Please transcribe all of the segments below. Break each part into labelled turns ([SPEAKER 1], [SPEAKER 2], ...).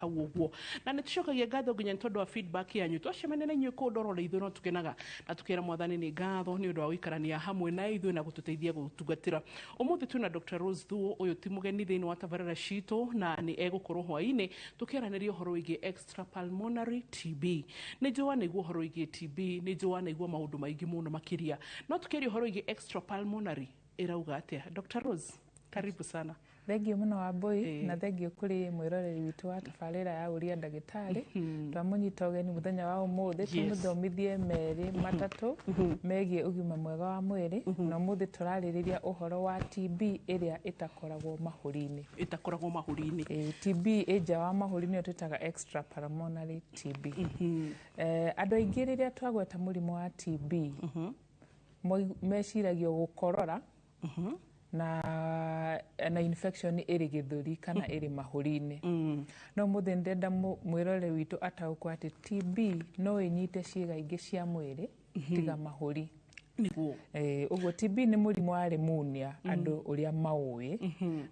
[SPEAKER 1] Hau ũguo na nĩ tũcokagia ngatho nginya nĩ tondũ wa feedback yanyu. Twacemania na inyuĩ kũndũ oro ithuĩ no tũkenaga na tũkera Mwathani nĩ ngatho nĩ ũndũ wa gũikarania hamwe na ithuĩ na gũtũteithia gũtungatĩra. Ũmũthĩ twĩna Dr. Rose Thuo. Ũyũ ti mũgeni thĩinĩ wa tabarĩra citũ na nĩ egũkorwo hwaĩ-inĩ tũkĩaranĩria ũhoro wĩgiĩ extrapulmonary TB. Nĩ njũĩ wanaigua ũhoro wĩgiĩ TB, nĩ njũĩ wanaigua maũndũ maingĩ mũno makĩria, no tũkĩaria ũhoro wĩgiĩ extrapulmonary ĩrauga atĩa? Dr. Rose, karibu sana.
[SPEAKER 2] Thengiũ mũno, Wambui, na thengiũ kũrĩ mwĩroreri witũ wa tabarĩra ya Ũria Ndagĩtarĩ. Twamũnyita ũgeni mũthenya wa ũmũthĩ tũmũthomithie merĩ matatũ megiĩ ũgima mwega wa mwĩrĩ, na ũmũthĩ tũrarĩrĩria ũhoro wa TB ĩrĩa ĩtakoragwo mahũri-inĩ.
[SPEAKER 1] Ĩtakoragwo mahũri-inĩ.
[SPEAKER 2] Ĩĩ, TB ĩ nja wa mahũri nĩyo twĩtaga extrapulmonary TB. Andũ aingĩ rĩrĩa twagweta mũrimũ wa TB meciragio gũkorora na infection ĩrĩ gĩthũri kana ĩrĩ mahũri-inĩ, no mũthĩ ndĩrenda mwĩroreri witũ ataũkwo atĩ TB no ĩnyite ciĩga ingĩ cia mwĩrĩ tiga mahũri. Ũguo TB nĩ mũrimũ wa pneumonia andũ ũrĩa maũĩ,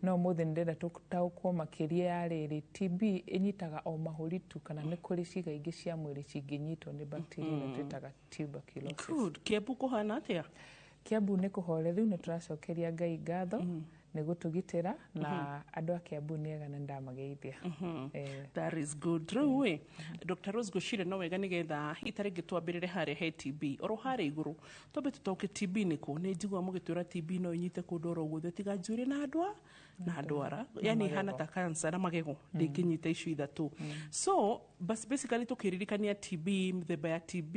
[SPEAKER 2] no ũmũthĩ nĩ ndĩrenda tũtaũkwo makĩria ya rĩrĩ, TB ĩnyitaga o mahũri tu kana nĩ kũrĩ ciĩga ingĩ cia mwĩrĩ cingĩnyitwo nĩ bacteria ĩno twĩtaga tuberculosis?
[SPEAKER 1] Good. Kiambu kũhana atĩa?
[SPEAKER 2] Kiambu nĩ kũhoreru, nĩ tũracokeria Ngai ngatho nĩ gũtũgitĩra, na andũ a Kiambu nĩ ega na nĩndamageithia.
[SPEAKER 1] That is good. Rĩu ĩ, Dr. Rose, ngwĩciria no wega nĩgetha hihi ta rĩngĩ twambĩrĩre harĩa he TB oro harĩa igũrũ, twambe tũtaũke TB nĩkũ. Nĩ njiguaga mũgĩtwĩra TB no ĩnyite kũndũ oro guothe tiga njuĩrĩ na ndwa na ndwara, yani ihana ta cancer na magego, ndĩngĩnyita icio ithatũ. So bas basically tũkĩririkania TB, mĩthemba ya TB,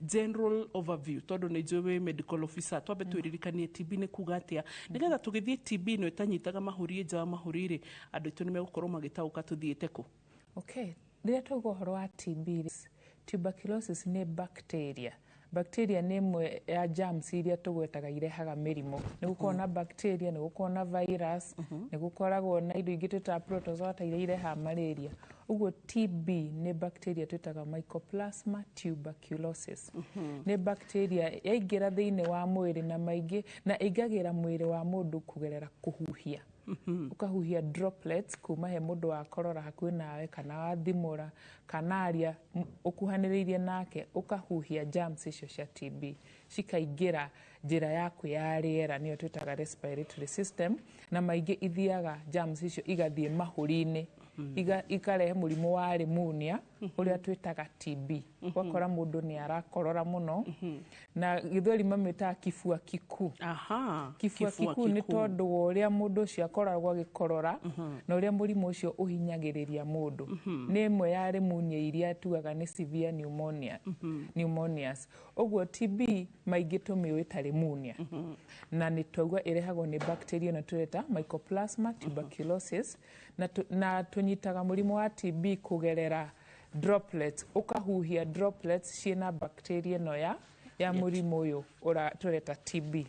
[SPEAKER 1] general overview, tondũ nĩ njũĩ wĩ medical officer, twambe twĩririkanie TB nĩ kuga atĩa, nĩgetha tũgĩthiĩ TB ĩno ĩtanyitaga mahũri nja wa mahũri rĩ, andũ aitũ nĩ megũkorwo magĩtaũka tũthiĩte kũ.
[SPEAKER 2] Okay, rĩrĩa twauga ũhoro wa TB, tuberculosis nĩ bacteria. Bacteria nĩ ĩmwe ya germs iria tũgwetaga irehaga mĩrimũ. Nĩ gũkoragwo na bacteria, nĩ gũkoragwo na virus, nĩ gũkoragwo na indo ingĩ twĩtaga protozoa ta iria irehaga malaria. Ũguo TB nĩ bacteria twĩtaga Mycoplasma tuberculosis. Nĩ bacteria yaingĩra thĩinĩ wa mwĩrĩ na maingĩ na ĩingagĩra mwĩrĩ wa mũndũ kũgerera kũhuhia, ũkahuhia droplets kuma he mũndũ wakorora hakuhĩ nawe kana wathimũra kana aria ũkuhanĩrĩirie nake, ũkahuhia germs icio cia TB cikaingĩra njĩra yaku ya rĩera, nĩyo twĩtaga respiratory system, na maingĩ ithiaga germs icio igathiĩ mahũri-inĩ, ikarehe mũrimũ wa pneumonia ũrĩa twĩtaga TB. Ũgakora mũndũ nĩ arakorora mũno, na gĩthweri mamĩtaga kifua kikuu. Kifua kikuu nĩ tondũ wa ũrĩa mũndũ ũcio akoragwo agĩkorora na ũrĩa mũrimũ ũcio ũhinyagĩrĩria mũndũ. Nĩ ĩmwe ya pneumonia iria tugaga nĩ severe pneumonia, pneumonias. Ũguo TB maingĩ tũmĩũĩ ta pneumonia, na nĩ twauga ĩrehagwo nĩ bacteria ĩno tũreta Mycoplasma tuberculosis, na tũnyitaga mũrimũ wa TB kũgerera droplets, ũkahuhia droplets ciĩna bacteria ĩno ya mũrimũ ũyũ tũreta TB.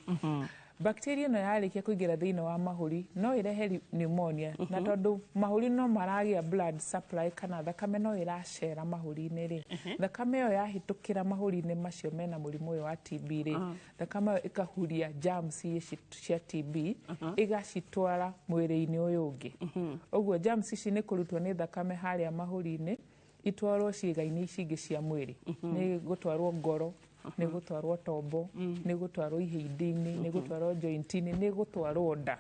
[SPEAKER 2] Bacteria ĩno yarĩkia kũingĩra thĩinĩ wa mahũri no ĩrehe pneumonia, na tondũ mahũri no maragĩa blood supply kana thakame no ĩracera mahũri-inĩ rĩ, thakame ĩyo yahĩtũkĩra mahũri-inĩ macio mena mũrimũ ũyũ wa TB rĩ, thakame ĩyo ĩkahuria germs ici cia TB ĩgacitwara mwĩrĩ-inĩ ũyũ ũngĩ. Ũguo germs ici nĩ kũrutwo nĩ thakame harĩa mahũri-inĩ itwarwo ciĩga-inĩ ici ingĩ cia mwĩrĩ, nĩ gũtwarwo ngoro, nĩ gũtwarwo tombo, nĩ gũtwarwo ihĩndĩ-inĩ, nĩ gũtwarwo joint-inĩ, nĩ gũtwarwo nda.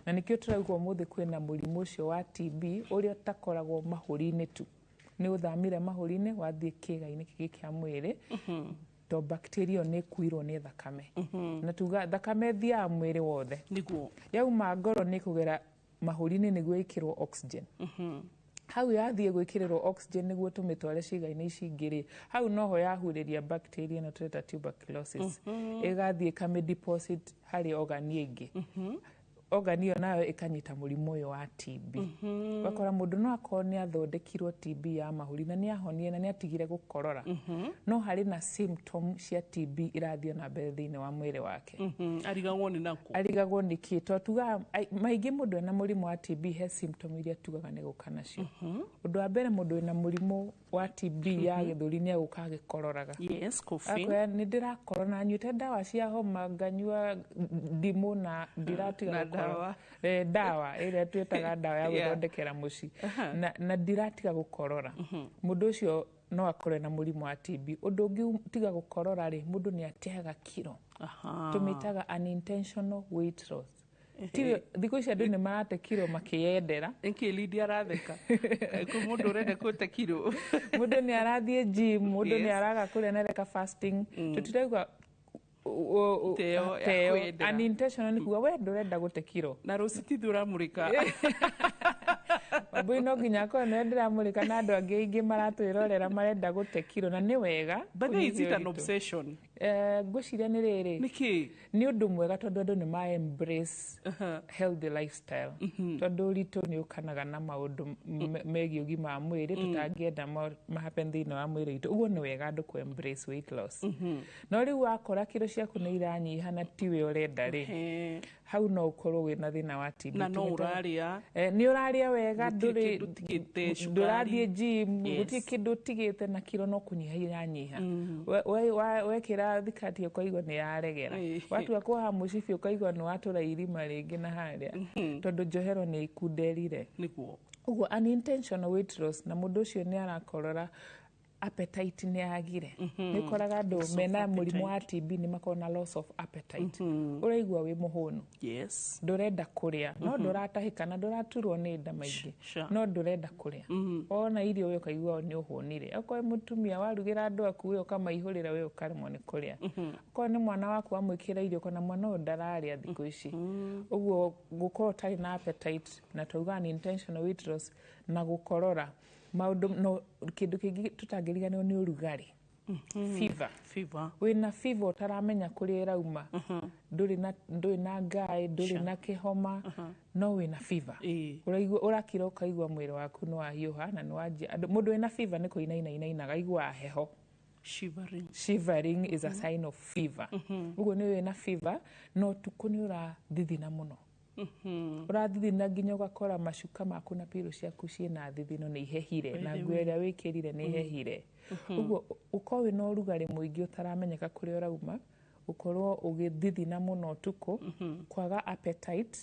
[SPEAKER 2] Na nĩkĩo tũrauga ũmũthĩ kwĩna mũrimũ ũcio wa TB ũrĩa ũtakoragwo mahũri-inĩ tu, nĩ ũthamire mahũri-inĩ wathiĩ kĩĩga-inĩ kĩngĩ kĩa mwĩrĩ, to bacteria ĩyo nĩ ĩkuirwo nĩ thakame, na tuga thakame ĩthiaga mwĩrĩ wothe. Yauma ngoro nĩ kũgera mahũri-inĩ nĩguo ĩkĩrwo oxygen. Hau yathiĩ gwĩkĩrĩrwo oxygen nĩguo tũmĩtware ciĩga-inĩ ici ingĩ rĩ, hau noho yahurĩria bacteria ĩno tũreta tuberculosis, ĩgathiĩ ĩkamĩ harĩ organ ĩngĩ, organ ĩyo nayo ĩkanyita mũrimũ ũyũ wa TB. Ũgakora mũndũ no akorwo nĩ athondekirwo TB ya mahũri na nĩ ahonire na nĩ atigire gũkorora, no harĩ na symptom cia TB irathiĩ na mbere thĩinĩ wa mwĩrĩ wake.
[SPEAKER 1] Arigagwo nĩ nakũ.
[SPEAKER 2] Arigagwo nĩ kĩ, tondũ tugaga maingĩ mũndũ ena mũrimũ wa TB he symptom iria tugaga nĩ gũka nacio. Ũndũ wa mbere, mũndũ wĩna mũrimũ wa TB ya gĩthũri nĩ egũka agĩkororaga.
[SPEAKER 1] Yes, coughing.
[SPEAKER 2] Akwĩra, "Nĩ ndĩrakorora na nyuĩte ndawa cia homa, nganyua ndimũ na ndiratiga
[SPEAKER 1] Na
[SPEAKER 2] gũkorora."
[SPEAKER 1] Ndawa.
[SPEAKER 2] Ndawa ĩrĩa twĩtaga ndawa ya gwĩthondekera mũciĩ na ndiratiga gũkorora, mũndũ ũcio no akorwe na mũrimũ wa TB. Ũndũ ũngĩ tiga gũkorora rĩ, mũndũ nĩ ateaga kiro. Tũmĩtaga unintentional weight loss. Tiwe thikũ ici andũ nĩ marate kiro makĩyendera.
[SPEAKER 1] Nĩkĩ Lydia aratheka? Kwĩ mũndũ ũrenda kũte kiro.
[SPEAKER 2] Mũndũ nĩ arathiĩ gym, mũndũ nĩ araga kũrĩa na areka fasting. Tũtirauga
[SPEAKER 1] Teo ya
[SPEAKER 2] teo.
[SPEAKER 1] kwĩyendera.
[SPEAKER 2] Unintentional nĩ kuga we ndũrenda gũte kiro.
[SPEAKER 1] Na rũciũ ti ithuĩ ũramũrĩka.
[SPEAKER 2] Wambui no nginya akorwo nĩwe ndĩramũrĩka na andũ angĩ aingĩ maratwĩrorera marenda gũte kiro na nĩ wega.
[SPEAKER 1] But then is it an
[SPEAKER 2] kũnyihia ũritũ.
[SPEAKER 1] obsession?
[SPEAKER 2] Ngwĩciria nĩ rĩrĩ,
[SPEAKER 1] Nĩkĩ?
[SPEAKER 2] nĩ ũndũ mwega tondũ andũ nĩ ma embrace healthy lifestyle, tondũ ũritũ nĩ ũkanaga na maũndũ megiĩ ũgima wa mwĩrĩ tũtangĩenda ma happen thĩinĩ wa mwĩrĩ witũ. Ũguo nĩ wega andũ kũ embrace weight loss. No rĩu wakora kiro ciaku nĩ iranyiha na tiwe ũrenda rĩ, hau no ũkorwo wĩna thĩna wa TB.
[SPEAKER 1] Na no ũrarĩa.
[SPEAKER 2] Nĩ ũrarĩa wega,
[SPEAKER 1] Gũtirĩ
[SPEAKER 2] ndũrĩ
[SPEAKER 1] kĩndũ ũtigĩte, cukari.
[SPEAKER 2] ndũrathiĩ gym, gũtirĩ kĩndũ ũtigĩte na kiro no kũnyiha iranyiha. Wekĩra thikati ũkaigua nĩ yaregera. Watua kuoha mũcibi ũkaigua nĩ watũra irima rĩngĩ na harĩa, tondũ njohero nĩ ikunderire.
[SPEAKER 1] Nĩguo.
[SPEAKER 2] Ũguo unintentional weight loss, na mũndũ ũcio nĩ arakorora, appetite nĩ yagire. Nĩ ũkoraga andũ mena mũrimũ wa TB nĩ makoragwo na loss of appetite. Ũraigua wĩ mũhũnu. Ndũrenda kũrĩa, no ndũratahĩka na ndũraturwo nĩ nda maingĩ, no ndũrenda kũrĩa. Wona irio we ũkaigua nĩ ũhũnire. Okorwo mũtumia warugĩra andũ aku we ũkamaihũrĩra, we ũkaremwo nĩ kũrĩa. Okorwo nĩ mwana waku wamwĩkĩra irio, kana mwana ũyũ ndararĩa thikũ ici. Ũguo gũkorwo ũtarĩ na appetite na twauga unintentional weight loss na gũkorora maũndũ. No kĩndũ kĩngĩ tũtangĩriganĩrwo nĩ ũrugarĩ, fever.
[SPEAKER 1] Fever.
[SPEAKER 2] Wĩna fever ũtaramenya kũrĩa ĩrauma, ndũrĩ na ngaĩ, ndũrĩ na kĩhoma, no wĩna fever. Ũraigua ũrakira ũkaigua mwĩrĩ waku nĩ wahiũha na nĩ wanjia. Mũndũ wĩna fever nĩ kũinaina inainaga, aiguaga heho.
[SPEAKER 1] Shivering.
[SPEAKER 2] Shivering is a sign of fever. Ũguo nĩ wĩna fever no ũtukũ nĩ ũrathithina mũno, ũrathithina nginya ũgakora macuka maku na pillow ciaku ciĩna thithino, nĩ ihehire, na nguo ĩrĩa wĩkĩrire nĩ ihehire. Ũguo ũkorwo wĩna ũrugarĩ mũingĩ ũtaramenyeka kũrĩa ũrauma, ũkorwo ũgĩthithina mũno ũtukũ, kwaga appetite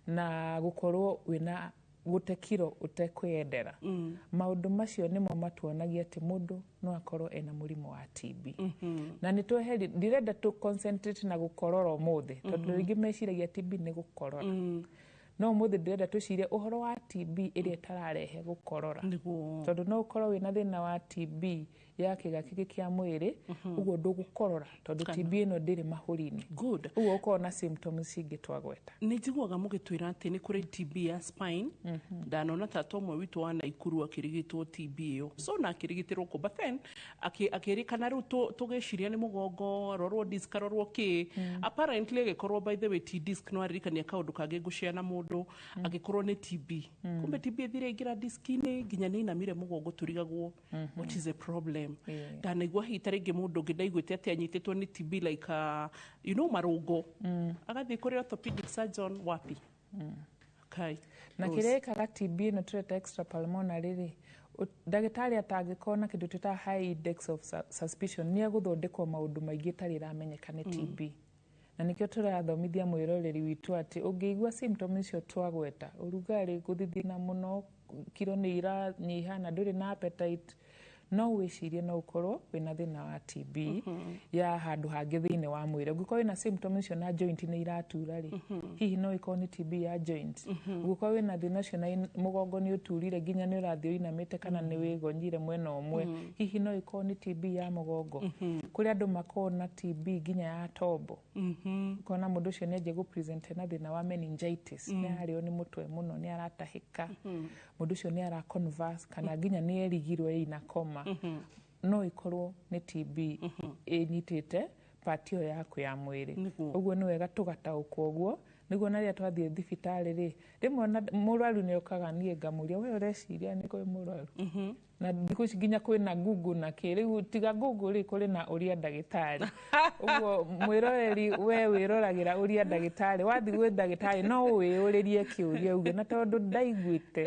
[SPEAKER 2] na gũkorwo wĩna gũte kiro ũtekwĩyendera, maũndũ macio nĩmo matuonagia atĩ mũndũ no akorwo ena mũrimũ wa TB. Na nĩ tweheri, ndirenda tũ concentrate na gũkorora ũmũthĩ, tondũ rĩngĩ meciragia TB nĩ gũkorora, no ũmũthĩ ndĩrenda twĩcirie ũhoro wa TB ĩrĩa ĩtararehe gũkorora. Tondũ no ũkorwo wĩna thĩna wa TB ya kĩga kĩngĩ kĩa mwĩrĩ, ũguo ndũgũkorora, tondũ TB ĩno ndĩrĩ mahũri-inĩ. Ũguo ũkorwo na symptoms cingĩ twagweta.
[SPEAKER 1] Nĩ njiguaga mũgĩtwĩra atĩ nĩ kũrĩ TB ya spine. Ndanona tata ũmwe witũ wa Naikuru akĩrigitwo TB ĩyo, so na akĩrigitĩrwo kũ, but then akĩrĩkana rĩu tũgĩciria nĩ mũgongo, arorwo disc, arorwo kĩ. Apparently agĩkorwo, by the way, ti disc. No aririkania kaũndũ kangĩ ngũshare na mũndũ, agĩkorwo nĩ TB. Kumbe TB ĩthire ĩingĩra disc-inĩ nginya nĩ inamire mũgongo, tũrigagwo what is the problem. Ndanaigua hihi ta rĩngĩ mũndũ ũngĩ ndaiguĩte atĩ anyitĩtwo nĩ TB like marũngo, agathiĩ kũrĩ orthopedic surgeon wapi. Okay.
[SPEAKER 2] Na
[SPEAKER 1] Rose.
[SPEAKER 2] Kĩrĩa ĩkaga TB ĩno tũreta extrapulmonary rĩ, ndagĩtarĩ atangĩkorwo na kĩndũ twĩtaga high index of suspicion, nĩ egũthondekwo maũndũ maingĩ ĩtarĩ ĩramenyeka nĩ TB. Na nĩkĩo tũrathomithia mwĩroreri witũ atĩ ũngĩigua symptoms icio twagweta, ũrugarĩ, gũthithina mũno, kiro nĩ iranyiha na ndũrĩ na appetite, no wĩcirie no ũkorwo wĩna thĩna wa TB ya handũ hangĩ thĩinĩ wa mwĩrĩ. Ũngĩkorwo wĩna symptoms icio na joint nĩ iratura rĩ, hihi no ĩkorwo nĩ TB ya joint. Ũngĩkorwo wĩna thĩna ũcio na mũgongo nĩ ũturire nginya nĩ ũrathiĩ ũinamĩte kana nĩ wĩgonyire mwena ũmwe, hihi no ĩkorwo nĩ TB ya mũgongo. Kũrĩ andũ makoragwo na TB nginya ya tombo, ũkona mũndũ ũcio nĩ anjia gũpresent na thĩna wa meningitis, nĩ ararĩo nĩ mũtwe mũno, nĩ aratahĩka, mũndũ ũcio nĩ ara converse kana nginya nĩ erigirwo ĩina coma, no ĩkorwo nĩ TB ĩnyitĩte part ĩyo yaku ya mwĩrĩ. Ũguo nĩ wega tũgataũkwo ũguo, nĩguo na rĩrĩa twathiĩ thibitarĩ rĩ, rĩmwe ona mũrwaru nĩ okaga, niĩ ngamũria, "We ũreciria nĩ kwĩ mũrwaru?" Na thikũ ici nginya kwĩna Google na kĩ, rĩu tiga Google rĩ, kũrĩ na ũria ndagĩtarĩ. Ũguo mwĩroreri, we wĩroragĩra ũria ndagĩtarĩ, wathiĩ gwĩ ndagĩtarĩ no wĩyũrĩrie kĩũria uge, "Na tondũ ndaiguĩte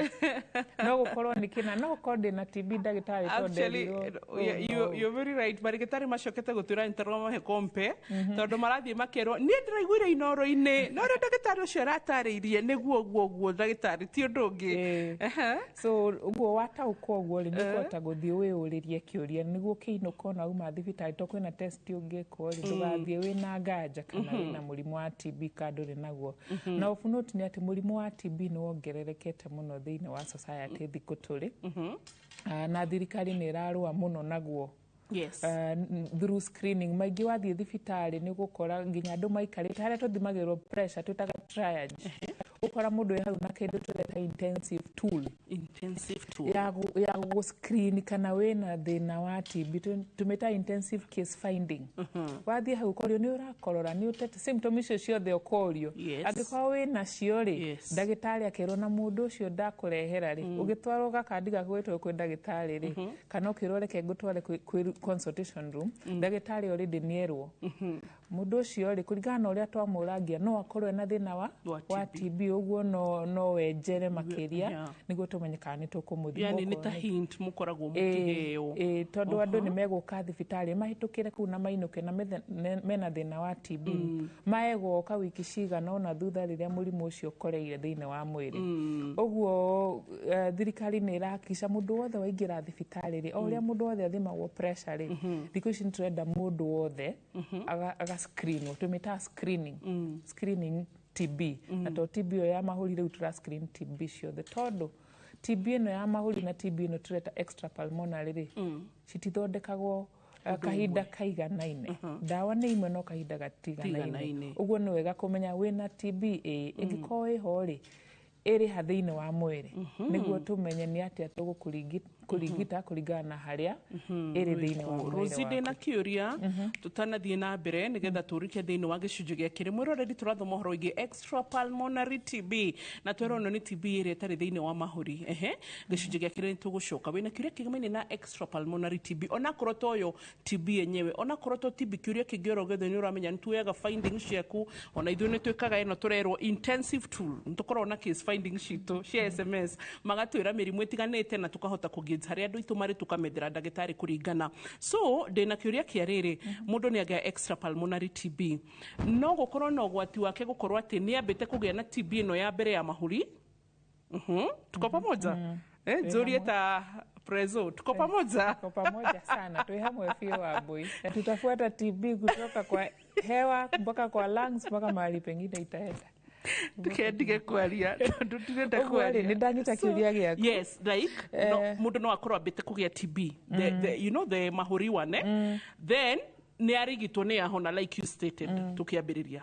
[SPEAKER 2] no gũkorwo nĩ kĩna, no gũkorwo ndĩna TB, ndagĩtarĩ, tondũ
[SPEAKER 1] Actually,
[SPEAKER 2] nderirwo
[SPEAKER 1] yeah,
[SPEAKER 2] ũũ na ũũ."
[SPEAKER 1] you're very right. Marigitari macokete gũtwĩra nĩ mahe kompe, tondũ marathiĩ makerwo, "Niĩ ndĩraiguire inoro-inĩ no ũrenda ndagĩtarĩ ũcio aratarĩirie nĩguo ũguo ũguo ndagĩtarĩ ti ũndũ ũngĩ.
[SPEAKER 2] So ũguo wataũkwo ũguo rĩ, nĩ ũkũhota gũthiĩ wĩyũrĩrie kĩũria nĩguo ũkĩinũka ona uma thibitarĩ to kwĩna test ũngĩkwo rĩ, ndũgathiĩ wĩna nganja kana wĩna mũrimũ wa TB kana ndũrĩ naguo. Na of note nĩ atĩ mũrimũ wa TB nĩ wongererekete mũno thĩinĩ wa society thikũ tũrĩ. Na thirikari nĩ ĩrarũa mũno naguo. Through screening maingĩ wathiĩ thibitarĩ nĩ ũgũkora nginya andũ maikarĩte harĩa tũthimagĩrwo pressure twĩtaga triage, ũkora mũndũ wĩ hau na kĩndũ tũreta intensive tool.
[SPEAKER 1] Intensive tool.
[SPEAKER 2] Ya gũ screen kana wĩna thĩna wa TB. Tũmĩta intensive case finding. Wathiĩ hau ũkorio nĩ ũrakorora, nĩ ũtete symptom icio ciothe ũkorio. Angĩkorwo wĩna cio rĩ, ndagĩtarĩ akerwo na mũndũ ũcio ndakũrehera rĩ, ũgĩtwarwo gakandi gaku gwĩtwo kwĩ ndagĩtarĩ rĩ, kana ũkĩrwo reke ngũtware kwĩ consultation room, ndagĩtarĩ already nĩerwo mũndũ ũcio rĩ, kũringana na ũrĩa twamũrangia, no akorwo ena thĩna wa
[SPEAKER 1] wa
[SPEAKER 2] wa
[SPEAKER 1] TB.
[SPEAKER 2] TB, ũguo no wenjere makĩria nĩguo tũmenye kana nĩ tũkũmũthima.
[SPEAKER 1] Yani nĩ
[SPEAKER 2] Okorwo
[SPEAKER 1] ta hint mũkoragwo mũkĩheo.
[SPEAKER 2] Ĩ, tondũ andũ nĩ megũka thibitarĩ mahĩtũkĩre kũu na mainũke na mena thĩna wa TB, mae goka wiki cigana ũna thutha rĩrĩa mũrimũ ũcio ũkoreire thĩinĩ wa mwĩrĩ. Ũguo thirikari nĩ ĩrakica mũndũ wothe waingĩra thibitarĩ rĩ, o ũrĩa mũndũ wothe athimagwo pressure rĩ, thikũ ici nĩ tũrenda mũndũ wothe aga screenwo, tũmĩtaga screening, screening TB. Na to TB ĩyo ya mahũri rĩu, tũra screen TB ciothe, tondũ TB ĩno ya mahũri na TB ĩno tũreta extrapulmonary rĩ, citithondekagwo kahinda kaiganaine. Ndawa nĩ imwe no kahinda gatiganaine.
[SPEAKER 1] Tiganaine.
[SPEAKER 2] Ũguo nĩ wega kũmenya wĩna TB ĩ, ĩngĩkorwo ĩho rĩ, ĩrĩ ha thĩinĩ wa mwĩrĩ, nĩguo tũmenye nĩ atĩa tũgũkũrigita kũringana na harĩa ĩrĩ thĩinĩ wa mwĩrĩ
[SPEAKER 1] Rosie,
[SPEAKER 2] waku.
[SPEAKER 1] ndĩna kĩũria tũtanathiĩ na mbere nĩgetha tũrike thĩinĩ wa gĩcunjĩ gĩa kĩrĩ. Mwĩroreri, tũrathoma ũhoro wĩgiĩ extrapulmonary TB na twerwo ĩno nĩ TB ĩrĩa ĩtarĩ thĩinĩ wa mahũri. Ehe, gĩcunjĩ gĩa kĩrĩ nĩ tũgũcoka. Wĩna kĩũria kĩgemaine na extrapulmonary TB, onakorwo to yo TB yenyewe, onakorwo to TB, kĩũria kĩngĩ oro gĩothe, nĩ ũramenya nĩ tuoyaga findings ciaku, ona ithuĩ nĩ twĩkaga ĩno tũrerwo intensive tool, nĩ tũkoragwo na case findings citũ cia SMS, magatwĩra mĩrimũ ĩtiganĩte na tũkahota kũgauge harĩa andũ aitũ marĩ, tũkamethera ndagĩtarĩ kũringana. So ndĩna kĩũria kĩa rĩrĩ, mũndũ nĩ agĩa extrapulmonary TB, no gũkorwo na ũgwati wake gũkorwo atĩ nĩ ambĩte kũgĩa na TB ĩno ya mbere ya mahũri? Tuko pamoja? Eh, nzũrie ta prezo, tuko pamoja?
[SPEAKER 2] Tuko pamoja sana, tui hamwe fio Wambui. Na tutafuata TB kutoka kwa hewa mpaka kwa lungs mpaka mahali pengine itaenda.
[SPEAKER 1] Ndikendige kwaria tondũ ndirenda
[SPEAKER 2] Ũguo rĩ,
[SPEAKER 1] kwaria.
[SPEAKER 2] nĩ ndanyita kĩũria gĩaku.
[SPEAKER 1] Yes, like no, mũndũ no akorwo ambĩte kũgĩa TB the, you know the mahũri one, eh? Then nĩ arigitwo, nĩ ahona, like you stated tũkĩambĩrĩria.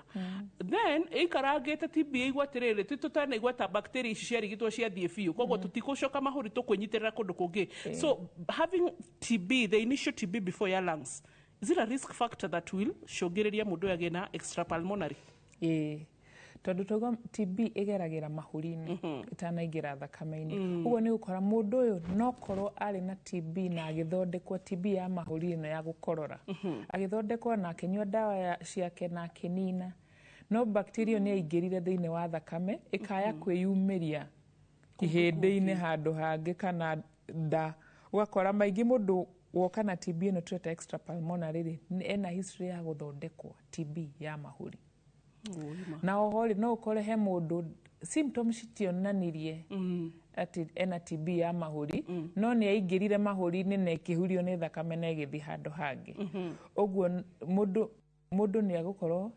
[SPEAKER 1] Then ĩikarangĩte TB ĩigua atĩrĩrĩ, ti tũtanaigua ta bacteria ici ciarigitwo ciathiĩ biũ, koguo tũtikũcoka mahũri, tũkwĩnyitĩrĩra kũndũ kũngĩ. So having TB, the initial TB before ya lungs, is it a risk factor that will cũngĩrĩria mũndũ ũyũ agĩe na extrapulmonary?
[SPEAKER 2] Ĩĩ, tondũ tauga TB ĩgeragĩra mahũri-inĩ ĩtanaingĩra thakame-inĩ. Ũguo nĩ ũkora mũndũ ũyũ no korwo arĩ na TB na agĩthondekwo TB ya mahũri ĩno ya gũkorora, agĩthondekwo na akĩnyua ndawa ciake na akĩnina, no bacteria nĩ yaingĩrire thĩinĩ wa thakame ĩkaya kwĩyumĩria ihĩndĩ-inĩ handũ hangĩ kana nda. Ũgakora maingĩ mũndũ woka na TB ĩno tũreta extrapulmonary rĩ, ena history ya gũthondekwo TB ya mahũri. Na oho rĩ, no ũkore he mũndũ symptoms citionanirie atĩ ena TB ya mahũri, no nĩ aingĩrire mahũri-inĩ na ĩkĩhurio nĩ thakame na ĩgĩthiĩ handũ hangĩ. Ũguo mũndũ nĩ agũkorwo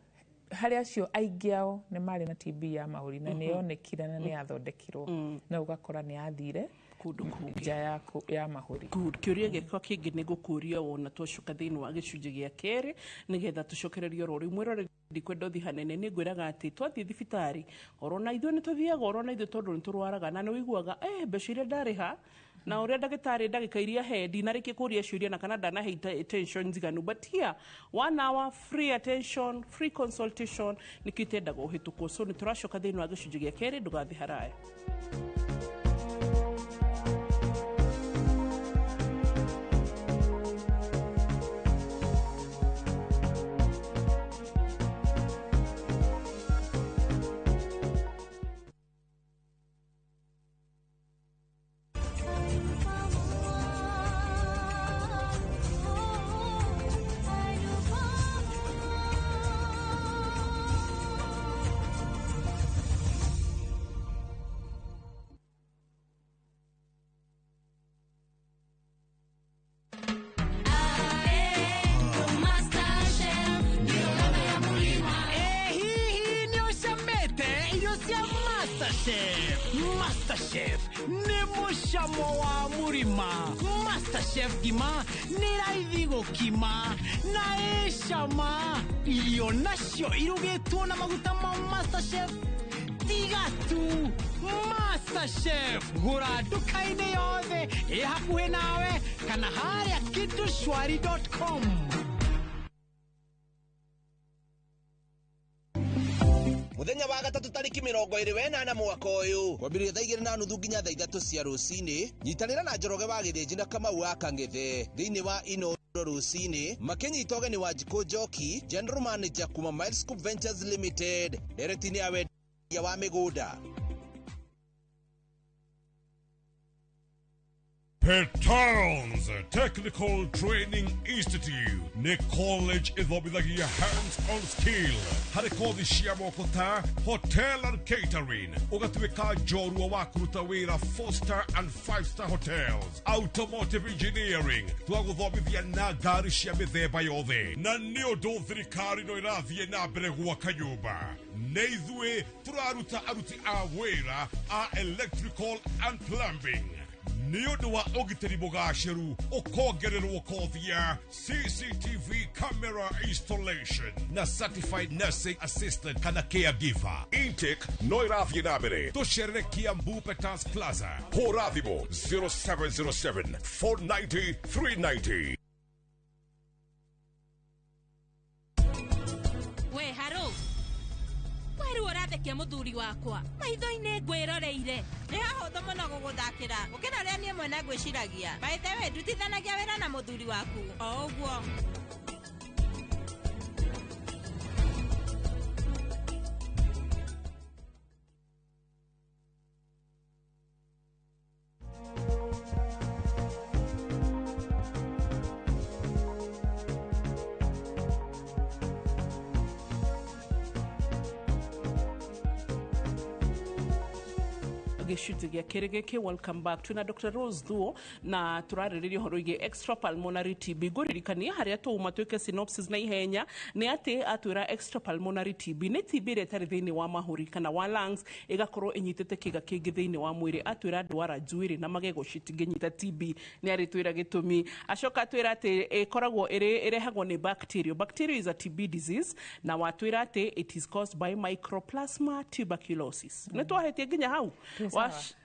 [SPEAKER 2] harĩ acio aingĩ ao nĩ marĩ na TB ya mahũri na nĩ yonekire na nĩ yathondekirwo, no ũgakora nĩ yathire
[SPEAKER 1] kũndũ kũngĩ
[SPEAKER 2] nja ya mahũri.
[SPEAKER 1] Good. Kĩũria gĩakwa kĩngĩ nĩ gũkũria wona twacoka thĩinĩ wa gĩcunjĩ gĩa kerĩ nĩgetha tũcokererie oro rĩu. Mwĩrore, ndikwenda ũthiĩ hanene, nĩ ngwĩraga atĩ twathiĩ thibitarĩ oro na ithuĩ nĩ tũthiaga oro na ithuĩ tondũ nĩ tũrwaraga na nĩ ũiguaga mbeca iria ndarĩha na ũrĩa ndagĩtarĩ ndagĩka iria he ndinarĩkia kũria ciũria na kana ndanahe attention njiganu. But here, one hour free attention, free consultation, nĩkĩo itendaga ũhĩtũkwo. So nĩ tũracoka thĩinĩ wa gĩcunjĩ gĩa kerĩ, ndũgathiĩ haraya.
[SPEAKER 3] Masterchef nĩ mũcamo wa mũrima. Masterchef ngima nĩ raithi gũkima na ĩcama. Irio nacio irugĩtwo na maguta ma Masterchef tiga tu. Masterchef gũra nduka-inĩ yothe ĩ hakuhĩ nawe kana harĩa kitushwari.com.
[SPEAKER 4] Muthenya wa gatatu tariki 28 mwaka uyu kwambĩrĩria thaa 2:30 nginya thaa 3 cia rũcinĩ nyitanĩra na Njoroge wa Gĩthĩnji na Kamau wa Kang'ethe thĩinĩ wa Inooro rũcinĩ makĩnyita ũgeni wa Njikũ Njoki, General Manager kuma Miles Scoop Ventures Limited, ndereti-inĩ ya wendia wa mĩgũnda.
[SPEAKER 5] Petals Technical Training Institute nĩ college ĩthomithagia hands-on skill harĩ kothi cia moko ta hotel and catering, ũgatuĩka njorua wa kũruta wĩra 4-star and 5-star hotels, automotive engineering twagũthomithia na ngari cia mĩthemba yothe, na nĩ ũndũ thirikari no ĩrathiĩ na mbere gwaka nyũmba nĩ ithuĩ tũraruta aruti a wĩra a electrical and plumbing. Nĩ ũndũ wa ũgitĩri mũgacĩru ũkongererwo kothi ya CCTV camera installation na certified nursing assistant kana caregiver. Intake no ĩrathiĩ na mbere. Tũcerere Kiambu Petals Plaza. Hũra thimũ 0707 490 390.
[SPEAKER 6] We haro weru ũrathekia mũthuri wakwa maitho-inĩ ngwĩroreire.
[SPEAKER 7] Nĩ hahũthũ mũno gũgũthakĩra gũkĩra ũrĩa niĩ mwene ngwĩciragia. By the way, ndutithanagia wĩra na mũthuri waku o ũguo.
[SPEAKER 1] Gĩcunjĩ gĩa kerĩ gĩkĩ, welcome back. Twĩna Dr. Rose Thuo na tũrarĩrĩria ũhoro wĩgiĩ extrapulmonary TB. Ngũririkania harĩa twauma twĩke synopsis na ihenya nĩ atĩ atwĩra extrapulmonary TB nĩ TB ĩrĩa ĩtarĩ thĩinĩ wa mahũri kana wa lungs, ĩgakorwo ĩnyitĩte kĩga kĩngĩ thĩinĩ wa mwĩrĩ. Atwĩra ndwara njuĩrĩ na magego citingĩnyita TB, nĩ arĩtwĩra gĩtũmi. Acoka atwĩra atĩ ĩkoragwo ĩrĩ ĩrehagwo nĩ bacteria. Bacteria is a TB disease, na watwĩra atĩ it is caused by microplasma tuberculosis. Nĩ twahetie nginya hau.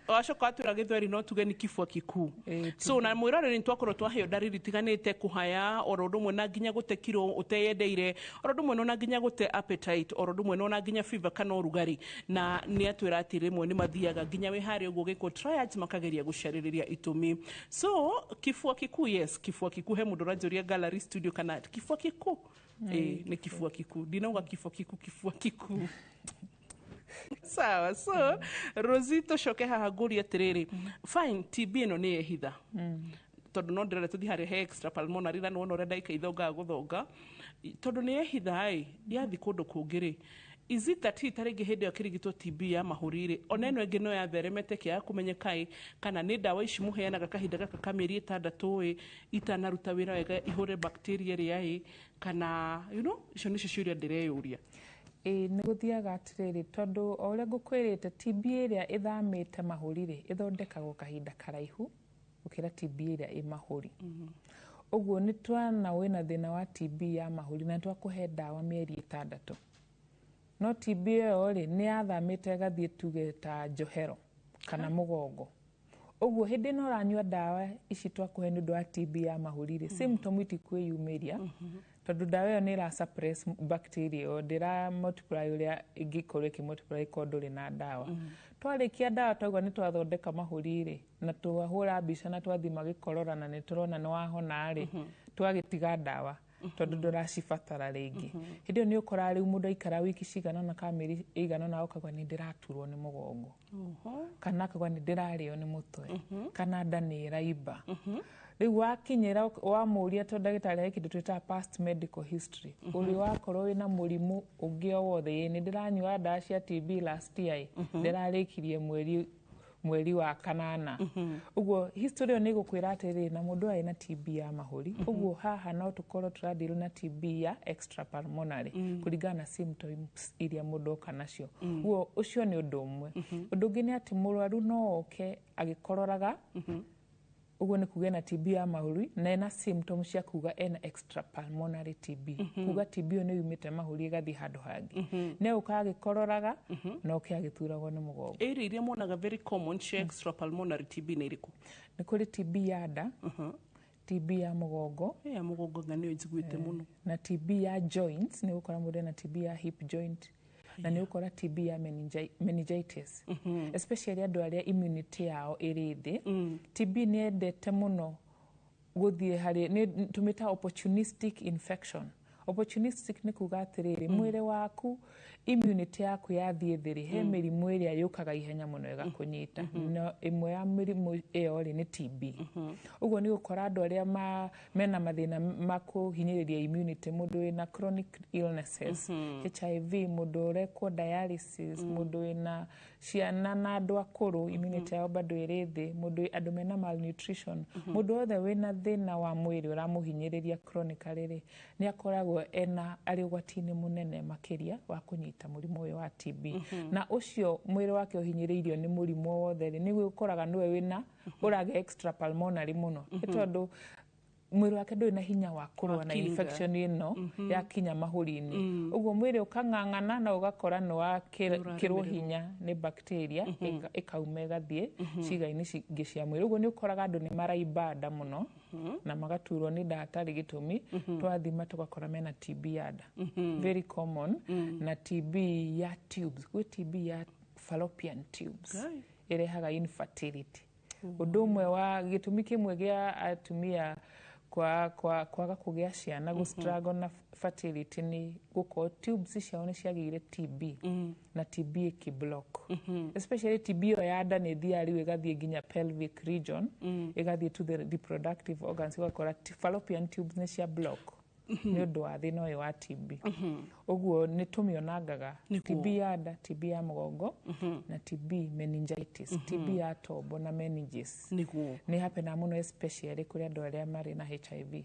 [SPEAKER 1] Wacoka atwĩra gĩthweri no tuge nĩ kifua kikuu. So na mwĩroreri nĩ twakorwo twaheo ndariri itiganĩte, kũhaya oro ũndũ ũmwe na nginya gũte kiro ũteyendeire, oro ũndũ ũmwe na nginya gũte appetite, oro ũndũ ũmwe na nginya fever kana ũrugarĩ. Na nĩ atwĩra atĩ rĩmwe nĩ mathiaga nginya wĩ harĩa ũguo gĩkwo triage makageria gũcarĩrĩria itũmi. So kifua kikuu, yes, kifua kikuu. He mũndũ ũranjũria gallery studio kana kifua kikuu. Nĩ kifua kikuu, ndinauga kifua kikuu, kifua kikuu. Sawa. So Rosie, tũcoke haha ngũrie atĩrĩrĩ, fine, TB ĩno nĩ yehitha tondũ no ndĩrenda tũthiĩ harĩa he extrapulmonary na nĩwona ũrĩa ndagĩka ithongaga gũthonga tondũ nĩ yehitha ĩ yathi kũndũ kũngĩ rĩ, is it that ta rĩngĩ hĩndĩ ĩyo kĩrigitwo TB ya mahũri rĩ, ona ĩno ĩngĩ no yatheremete kĩaga kũmenyeka ĩ, kana nĩ ndawa ici mũheanaga kahinda gaka ka mĩeri 6 ĩ itanaruta wĩra wega ihũre bacteria ĩrĩa ĩ, kana you know, icio nĩcio ciũria ndĩreyũria.
[SPEAKER 2] Ĩĩ nĩ gũthiaga atĩrĩrĩ, tondũ o ũrĩa ngũkwĩrĩte TB ĩrĩa ĩthamĩte mahũri rĩ ĩthondekagwo kahinda karaihu gũkĩra TB ĩrĩa ĩ mahũri. Ũguo nĩ twana wĩna thĩna wa TB ya mahũri na twakũhe ndawa mĩeri 6, no TB ĩyo rĩ nĩ yathamĩte ĩgathiĩ tuge ta njohero kana mũgongo. Ũguo hĩndĩ ĩno ũranyua ndawa ici twakũhe nĩ ũndũ wa TB ya mahũri rĩ, symptom itikwĩyumĩria tondũ ndawa ĩyo nĩ ĩra suppress bacteria ĩyo, ndĩra multiply ũrĩa ĩngĩkorwo ĩkĩ multiply korwo ndũrĩ na ndawa. Twarĩkia ndawa twaigua nĩ twathondeka mahũri rĩ, na twahũra mbica na twathima gĩkorora na nĩ tũrona nĩ wahona rĩ, twagĩtiga ndawa tondũ ndũracibatara rĩngĩ. Hĩndĩ ĩyo nĩ ũkoraga rĩu mũndũ aikara wiki cigana ũna kana mĩeri ĩigana ũna ũkauga nĩ ndĩraturwo nĩ mũgongo, kana akauga nĩ ndĩrarĩo nĩ mũtwe, kana nda nĩ ĩraimba. Rĩu wakinyĩra wamũria tondũ ndagĩtarĩ he kĩndũ twĩtaga past medical history, ũrĩ wakorwo wĩna mũrimũ ũngĩ o wothe, ĩ nĩ ndĩranyua ndawa cia TB last year ĩ, ndĩrarĩkirie mweri Mweri wa kanana. Ũguo history ĩyo nĩ ĩgũkwĩra atĩrĩrĩ, na mũndũ arĩ na TB ya mahũri, ũguo haha no tũkorwo tũradeal na TB ya extrapulmonary kũringana na symptoms iria mũndũ oka nacio. Ũguo ũcio nĩ ũndũ ũmwe. Ũndũ ũngĩ nĩ atĩ mũrwaru no oke agĩkororaga, ũguo nĩ kuga ena TB ya mahũri na ena symptoms cia kuga ena extrapulmonary TB, kuga TB ĩyo nĩ yumĩte mahũri ĩgathiĩ handũ hangĩ. Nĩ ũka agĩkororaga na oke agĩturagwo nĩ mũgongo.
[SPEAKER 1] Area iria monaga very common cia extrapulmonary TB nĩ irĩkũ?
[SPEAKER 2] Nĩ kũrĩ TB ya nda, TB ya mũgongo.
[SPEAKER 1] Ya mũgongo nga nĩyo njiguĩte mũno.
[SPEAKER 2] Na TB ya joints, nĩ ũgũkora mũndũ ena TB ya hip joint, na nĩ ũgũkora TB ya meningitis, especially andũ arĩa immunity yao ĩrĩ thĩ. TB nĩ yendete mũno gũthiĩ harĩ nĩ tũmĩta opportunistic infection. Opportunistic nĩ kuga atĩrĩrĩ, mwĩrĩ waku immunity yaku yathiĩ thĩ rĩ, he mĩrimũ ĩrĩa yũkaga ihenya mũno ĩgakũnyita, na ĩmwe ya mĩrimũ ĩyo rĩ nĩ TB. Ũguo nĩ ũgũkora andũ arĩa mena mathĩna ma kũhinyĩrĩria immunity, mũndũ wĩna chronic illnesses, HIV, mũndũ ũrekwo dialysis, mũndũ wĩna ciana na andũ akũrũ immunity yao bado ĩrĩ thĩ, mũndũ andũ mena malnutrition, mũndũ wothe wĩna thĩna wa mwĩrĩ ũramũhinyĩrĩria chronically rĩ, nĩ akoragwo ena arĩ ũgwati-inĩ mũnene makĩria wa kũnyita mũrimũ ũyũ wa TB. Na ũcio mwĩrĩ wake ũhinyĩrĩirio nĩ mũrimũ o wothe rĩ, nĩguo ũkoraga nĩwe wĩna ũragĩa extrapulmonary mũno, nĩ tondũ mwĩrĩ wake ndũrĩ na hinya wa kũrũa na
[SPEAKER 1] kinga.
[SPEAKER 2] infection ĩno yakinya mahũri-inĩ. Ũguo mwĩrĩ ũkang'ang'ana na ũgakora nĩ wakĩrwo hinya nĩ bacteria, ĩkauma ĩgathiĩ ciĩga-inĩ ingĩ cia mwĩrĩ. Ũguo nĩ ũkoraga andũ nĩ maraimba nda mũno na magaturwo nĩ nda hatarĩ gĩtũmi. Twathima tũgakora mena TB ya nda, very common, na TB ya tubes. Gwĩ TB ya fallopian tubes ĩrehaga infertility. Ũndũ ũmwe wa gĩtũmi kĩmwe gĩa atumia kwaga kũgĩa ciana, gũ struggle na fertility, nĩ gũkorwo tubes ciao nĩ ciagĩire TB na TB ĩkĩ-block. Especially TB ĩyo ya nda nĩ ĩthiaga rĩu ĩgathiĩ nginya pelvic region, ĩgathiĩ to the reproductive organs, ũgakora fallopian tubes nĩ cia block nĩ ũndũ wa thĩna ũyũ wa TB. Ũguo nĩ tũmĩonangaga, TB ya nda, TB ya mũgongo na TB meningitis, TB ya tombo na meninges. Nĩ hapenaga mũno, especially kũrĩ andũ arĩa marĩ na HIV.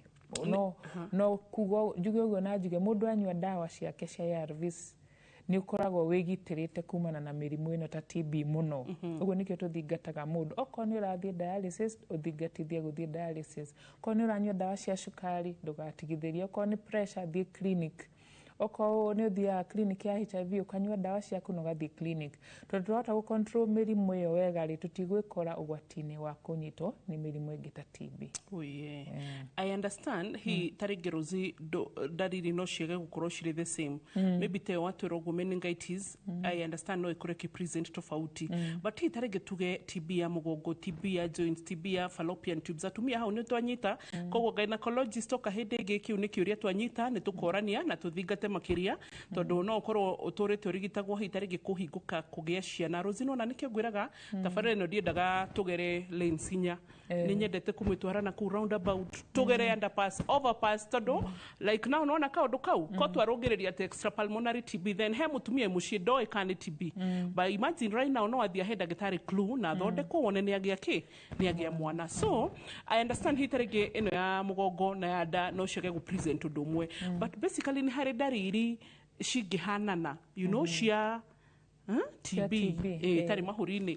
[SPEAKER 2] No kuga njuge ũguo na njuge mũndũ anyua ndawa ciake cia ARVs nĩ ũkoragwo wĩgitĩrĩte kumana na mĩrimũ ĩno ta TB mũno. Ũguo nĩkĩo tũthingataga mũndũ, okorwo nĩ ũrathiĩ dialysis, ũthingatithie gũthiĩ dialysis. Okorwo nĩ ũranyua ndawa cia cukari, ndũgatigithĩrie. Okorwo nĩ pressure, thiĩ clinic. Okorwo nĩ ũthiaga clinic ya HIV, ũkanyua ndawa ciaku na ũgathiĩ clinic, tondũ twahota gũ control mĩrimũ ĩyo wega rĩ, tũtigwĩkora ũgwati-inĩ wa kũnyitwo nĩ mĩrimũ ĩngĩ ta TB.
[SPEAKER 1] Oh yeah. I understand hi tarĩngĩ Rosie ndariri no ciage gũkorwo cirĩ the same, maybe te watwĩra ũguo meningitis, I understand no ĩkorwo ĩkĩ-present tofauti, but hi tarĩngĩ tuge TB ya mũgongo, TB ya joints, TB ya fallopian tubes, atumia hau nĩ twanyita. Koguo gynecologist oka hĩndĩ ĩngĩ, kĩu nĩ kĩũria twanyita, nĩ tũkorania na tũthingate makĩria, tondũ no ũkorwo ũtũrĩte ũrigitagwo hi tarĩngĩ kũhingũka kũgĩa ciana. Rosie, nona nĩkĩo ngwĩraga tabarĩra ĩno ndiendaga tũgere lanes inya, nĩ nyendete kũmĩtwara na kũu roundabout, tũgere underpass, overpass, tondũ like now nona kaũndũ kau ko twarũngĩrĩria atĩ extrapulmonary TB, then he mũtumia mũciĩ ndoĩ kana nĩ TB, but imagine right now no athiĩ ahe ndagĩtarĩ clue na athondekwo wone nĩ agĩa kĩ, nĩ agĩa mwana. So I understand hi tarĩngĩ ĩno ya mũgongo na ya nda no ciage gũ present ũndũ ũmwe, but basically nĩ harĩ ndariri cingĩhanana cia
[SPEAKER 2] Cia
[SPEAKER 1] TB
[SPEAKER 2] TB,
[SPEAKER 1] ĩtarĩ mahũri-inĩ.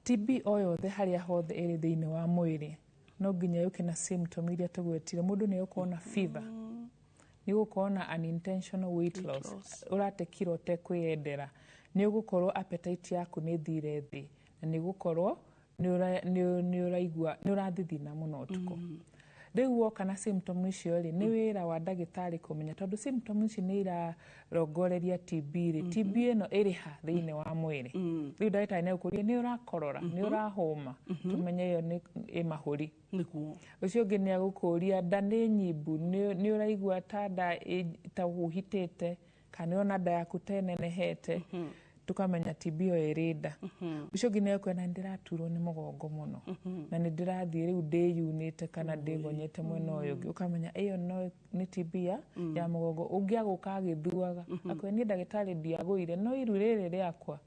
[SPEAKER 2] TB o yothe harĩa hothe ĩrĩ thĩinĩ wa mwĩrĩ no nginya yũke na symptom iria tũgwetire. Mũndũ nĩ egũkorwo na fever, nĩ ũgũkorwo na unintentional weight loss, ũrate kiro ũtekwĩyendera, nĩ ũgũkorwo appetite yaku nĩ ĩthire thĩ, na nĩ ũgũkorwo nĩ ũraigua nĩ ũrathithina mũno ũtukũ. Rĩu woka na symptom icio rĩ, nĩ wĩra wa ndagĩtarĩ kũmenya, tondũ symptom ici nĩ irarongoreria TB rĩ, TB ĩno ĩrĩ ha thĩinĩ wa mwĩrĩ. Rĩu ndagĩtarĩ nĩ egũkũria nĩ ũrakorora, nĩ ũrahũma, tũmenye ĩyo nĩ ĩ mahũri. Ũcio ũngĩ nĩ agũkũria nda nĩ nyimbu, nĩ ũraigua ta nda ta ũhitĩte, kana nĩ ũrona nda yaku ta ĩnenehete, tukamenya TB ĩyo ĩrĩ nda. Ũcio ũngĩ nĩ ekwenda nĩ ndĩraturwo nĩ mũgongo mũno na nĩ ndĩrathiĩ rĩu ndĩyunĩte kana ndĩgonyete mwena ũyũ ũngĩ, ũkamenya ĩyo no nĩ TB ya mũgongo. Ũngĩ agũka agĩthuaga akwĩra niĩ ndagĩtarĩ ndiagũire, no iru rĩrĩ rĩakwa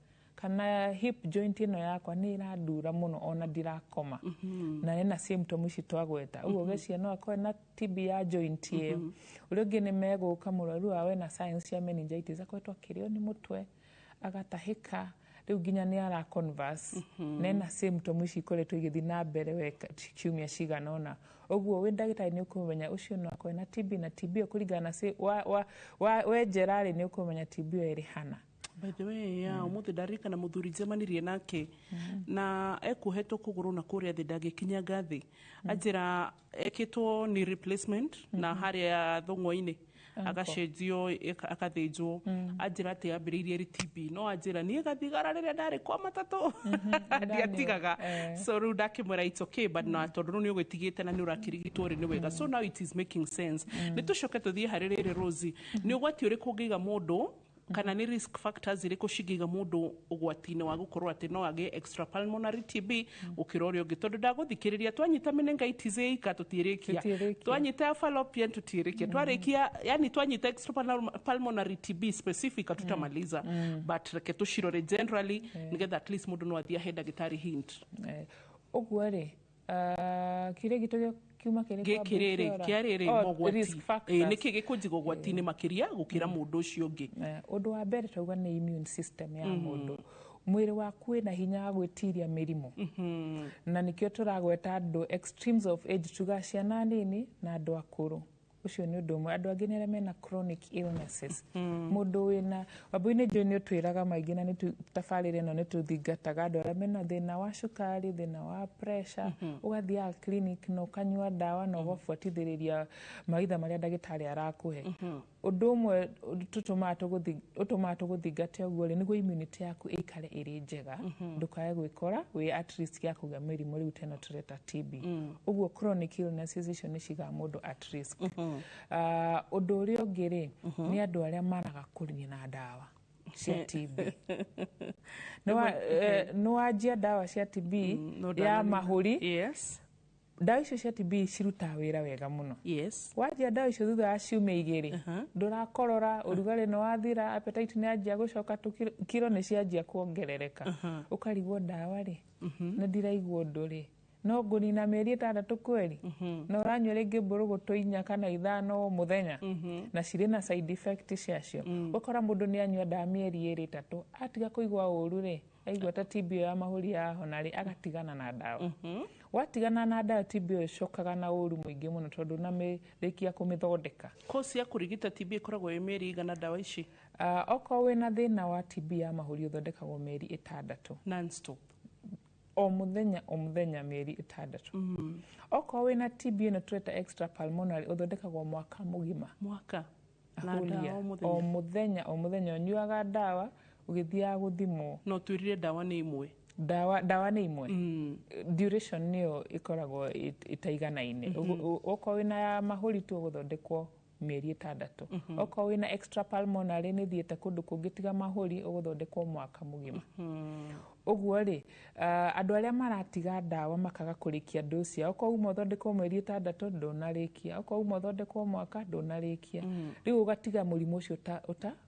[SPEAKER 2] Kana hip joint ĩno yakwa nĩ ĩrandura mũno ona ndirakoma, na ĩna symptom ici twagweta ũguo, ũgeciria no akorwo na TB ya joint ĩyo. Ũrĩa ũngĩ nĩ megũka mũrwaru wao ena signs cia meningitis, akoretwo akĩrĩo nĩ mũtwe, agatahĩka, rĩu nginya nĩ ara converse, na ena symptom ici ikoretwo igĩthiĩ na mbere weka ciumia cigana ũna. Ũguo wĩ ndagĩtarĩ nĩ ũkũmenya ũcio no akorwo na TB, na TB ĩyo kũringana na wa wenjera rĩ, nĩ ũkũmenya TB ĩyo ĩrĩ hana.
[SPEAKER 1] By the way, ya umuthi ndarikana muthuri njemanirie nake na ekuohetwo kũgũrũ na kũrĩa thĩ, ndangĩkinya ngathĩ. Anjĩra ekĩtwo ni replacement na harĩa thũng'wa-inĩ agacenjio, akathĩnjwo. Anjĩra atĩ ambĩrĩirie ĩrĩ TB, no anjĩra niĩ gathigara rĩrĩa ndarĩ kwa matatũ ndiatigaga. So rĩu ndakĩmwĩra it's okay, but na tondũ rĩu nĩ ũgĩtigĩte na nĩ ũrakĩrigitwo rĩ, nĩ wega. So now it is making sense. Nĩ tũcoke tũthiĩ harĩ rĩrĩ, Rosie, nĩ ũgwati ũrĩkũ ũngĩiga mũndũ, kana nĩ risk factors irĩkũ cingĩiga mũndũ ũgwati-inĩ wa gũkorwo atĩ no agĩe extrapulmonary TB gũkĩra ũrĩa ũngĩ? Tondũ ndagũthikĩrĩria, twanyita meningitis ĩika tũtiĩrĩkia.
[SPEAKER 2] Tũtiĩrĩkia.
[SPEAKER 1] Twanyita ya fallopian tũtiĩrĩkia, twarĩkia, yani twanyita extrapulmonary TB specific hatutamaliza, but reke tũcirore generally nĩgetha at least mũndũ no athiĩ ahe ndagĩtarĩ hint.
[SPEAKER 2] Ũguo rĩ, kĩrĩa gitũ kiuma kĩrĩ
[SPEAKER 1] gĩkĩ rĩrĩ kĩa rĩrĩ
[SPEAKER 2] Oh,
[SPEAKER 1] mogwati
[SPEAKER 2] risk factors.
[SPEAKER 1] Nĩkĩ gĩkũnjiga ũgwati-inĩ makĩria gũkĩra mũndũ ũcio ũngĩ?
[SPEAKER 2] Ũndũ wa mbere twauga nĩ immune system ya mũndũ. Mwĩrĩ waku wĩna hinya wa gwĩtiria mĩrimũ, na nĩkĩo tũragweta andũ extremes of age, tuga ciana nini na andũ akũrũ. Ũcio nĩ ũndũ ũmwe. Andũ angĩ nĩ arĩa mena chronic illnesses. Mũndũ wĩna wambui-inĩ njũĩ nĩ ũtwĩraga maingĩ, na nĩ tabarĩra ĩno nĩ tũthingataga andũ arĩa mena thĩna wa cukari, thĩna wa pressure, ũgathiaga clinic na ũkanyua ndawa na ũgabuatithĩrĩria maitha marĩa ndagĩtarĩ arakũhe. Ũndũ ũmwe ũtũmaga tũgũthingate ũguo rĩ, nĩguo immunity yaku ĩikare ĩrĩ njega, ndũkae gwĩkora wĩ at risk ya kũgĩa mĩrimũ rĩu ta ĩno tũreta TB. Ũguo chronic illnesses icio nĩ cigaga mũndũ at risk. Ũndũ ũrĩa ũngĩ rĩ, nĩ andũ arĩa maraga kũnina ndawa cia TB. Nĩ wanjia ndawa cia TB
[SPEAKER 1] no
[SPEAKER 2] ya
[SPEAKER 1] ndananina.
[SPEAKER 2] mahũri, ndawa icio cia TB cirutaga wĩra wega mũno. Wanjia ndawa icio, thutha wa ciumia 2 ndũrakorora, ũrugarĩ nĩ wathira, appetite nĩ yanjia gũcoka, kiro nĩ cianjia kuongerereka, ũkarigwo ndawa rĩ, nĩ ndiraigua ũndũ rĩ, no ngũnina mĩeri 6 kweri, na ũranyua rĩngĩ mbũrũgũtũ 4 kana 5 o mũthenya, na cirĩ na side effect ciacio. Ũkora mũndũ nĩ anyua ndawa mĩeri 2 3, atiga kũigua ũru rĩ, aigua ta TB ĩyo ya mahũri yahona rĩ, agatigana na ndawa. Watigana na ndawa, TB ĩyo ĩcokaga na ũru mũingĩ mũno, tondũ namĩrĩkia kũmĩthondeka.
[SPEAKER 1] Kosi ya kũrigita TB ĩkoragwo ĩ mĩeri igana ndawa ici?
[SPEAKER 2] Okorwo wĩna thĩna wa TB ya mahũri, ũthondekagwo mĩeri 6.
[SPEAKER 1] Non-stop?
[SPEAKER 2] O mũthenya o mũthenya mĩeri 6. Okorwo wĩna TB ĩno tũreta extra pulmonary, ũthondekagwo mwaka mũgima.
[SPEAKER 1] Mwaka na
[SPEAKER 2] Ahũria.
[SPEAKER 1] ndawa o
[SPEAKER 2] O
[SPEAKER 1] mũthenya?
[SPEAKER 2] Mũthenya o mũthenya ũnyuaga ndawa ũgĩthiaga gũthimwo.
[SPEAKER 1] No twĩrire ndawa nĩ imwe.
[SPEAKER 2] Ndawa nĩ imwe, duration nĩyo ĩkoragwo ĩtaiganaine. Okorwo wĩna ya mahũri tu, ũgũthondekwo mĩeri 6. Okorwo wĩna extra pulmonary, nĩ thiĩte kũndũ kũngĩ tiga mahũri, ũgũthondekwo mwaka mũgima. Ũguo rĩ, andũ arĩa maratiga ndawa makaga kũrĩkia dose yao, okorwo uma ũthondekwo mĩeri 6 ndũnarĩkia, okorwo uma ũthondekwo mwaka ndũnarĩkia, rĩu ũgatiga mũrimũ ũcio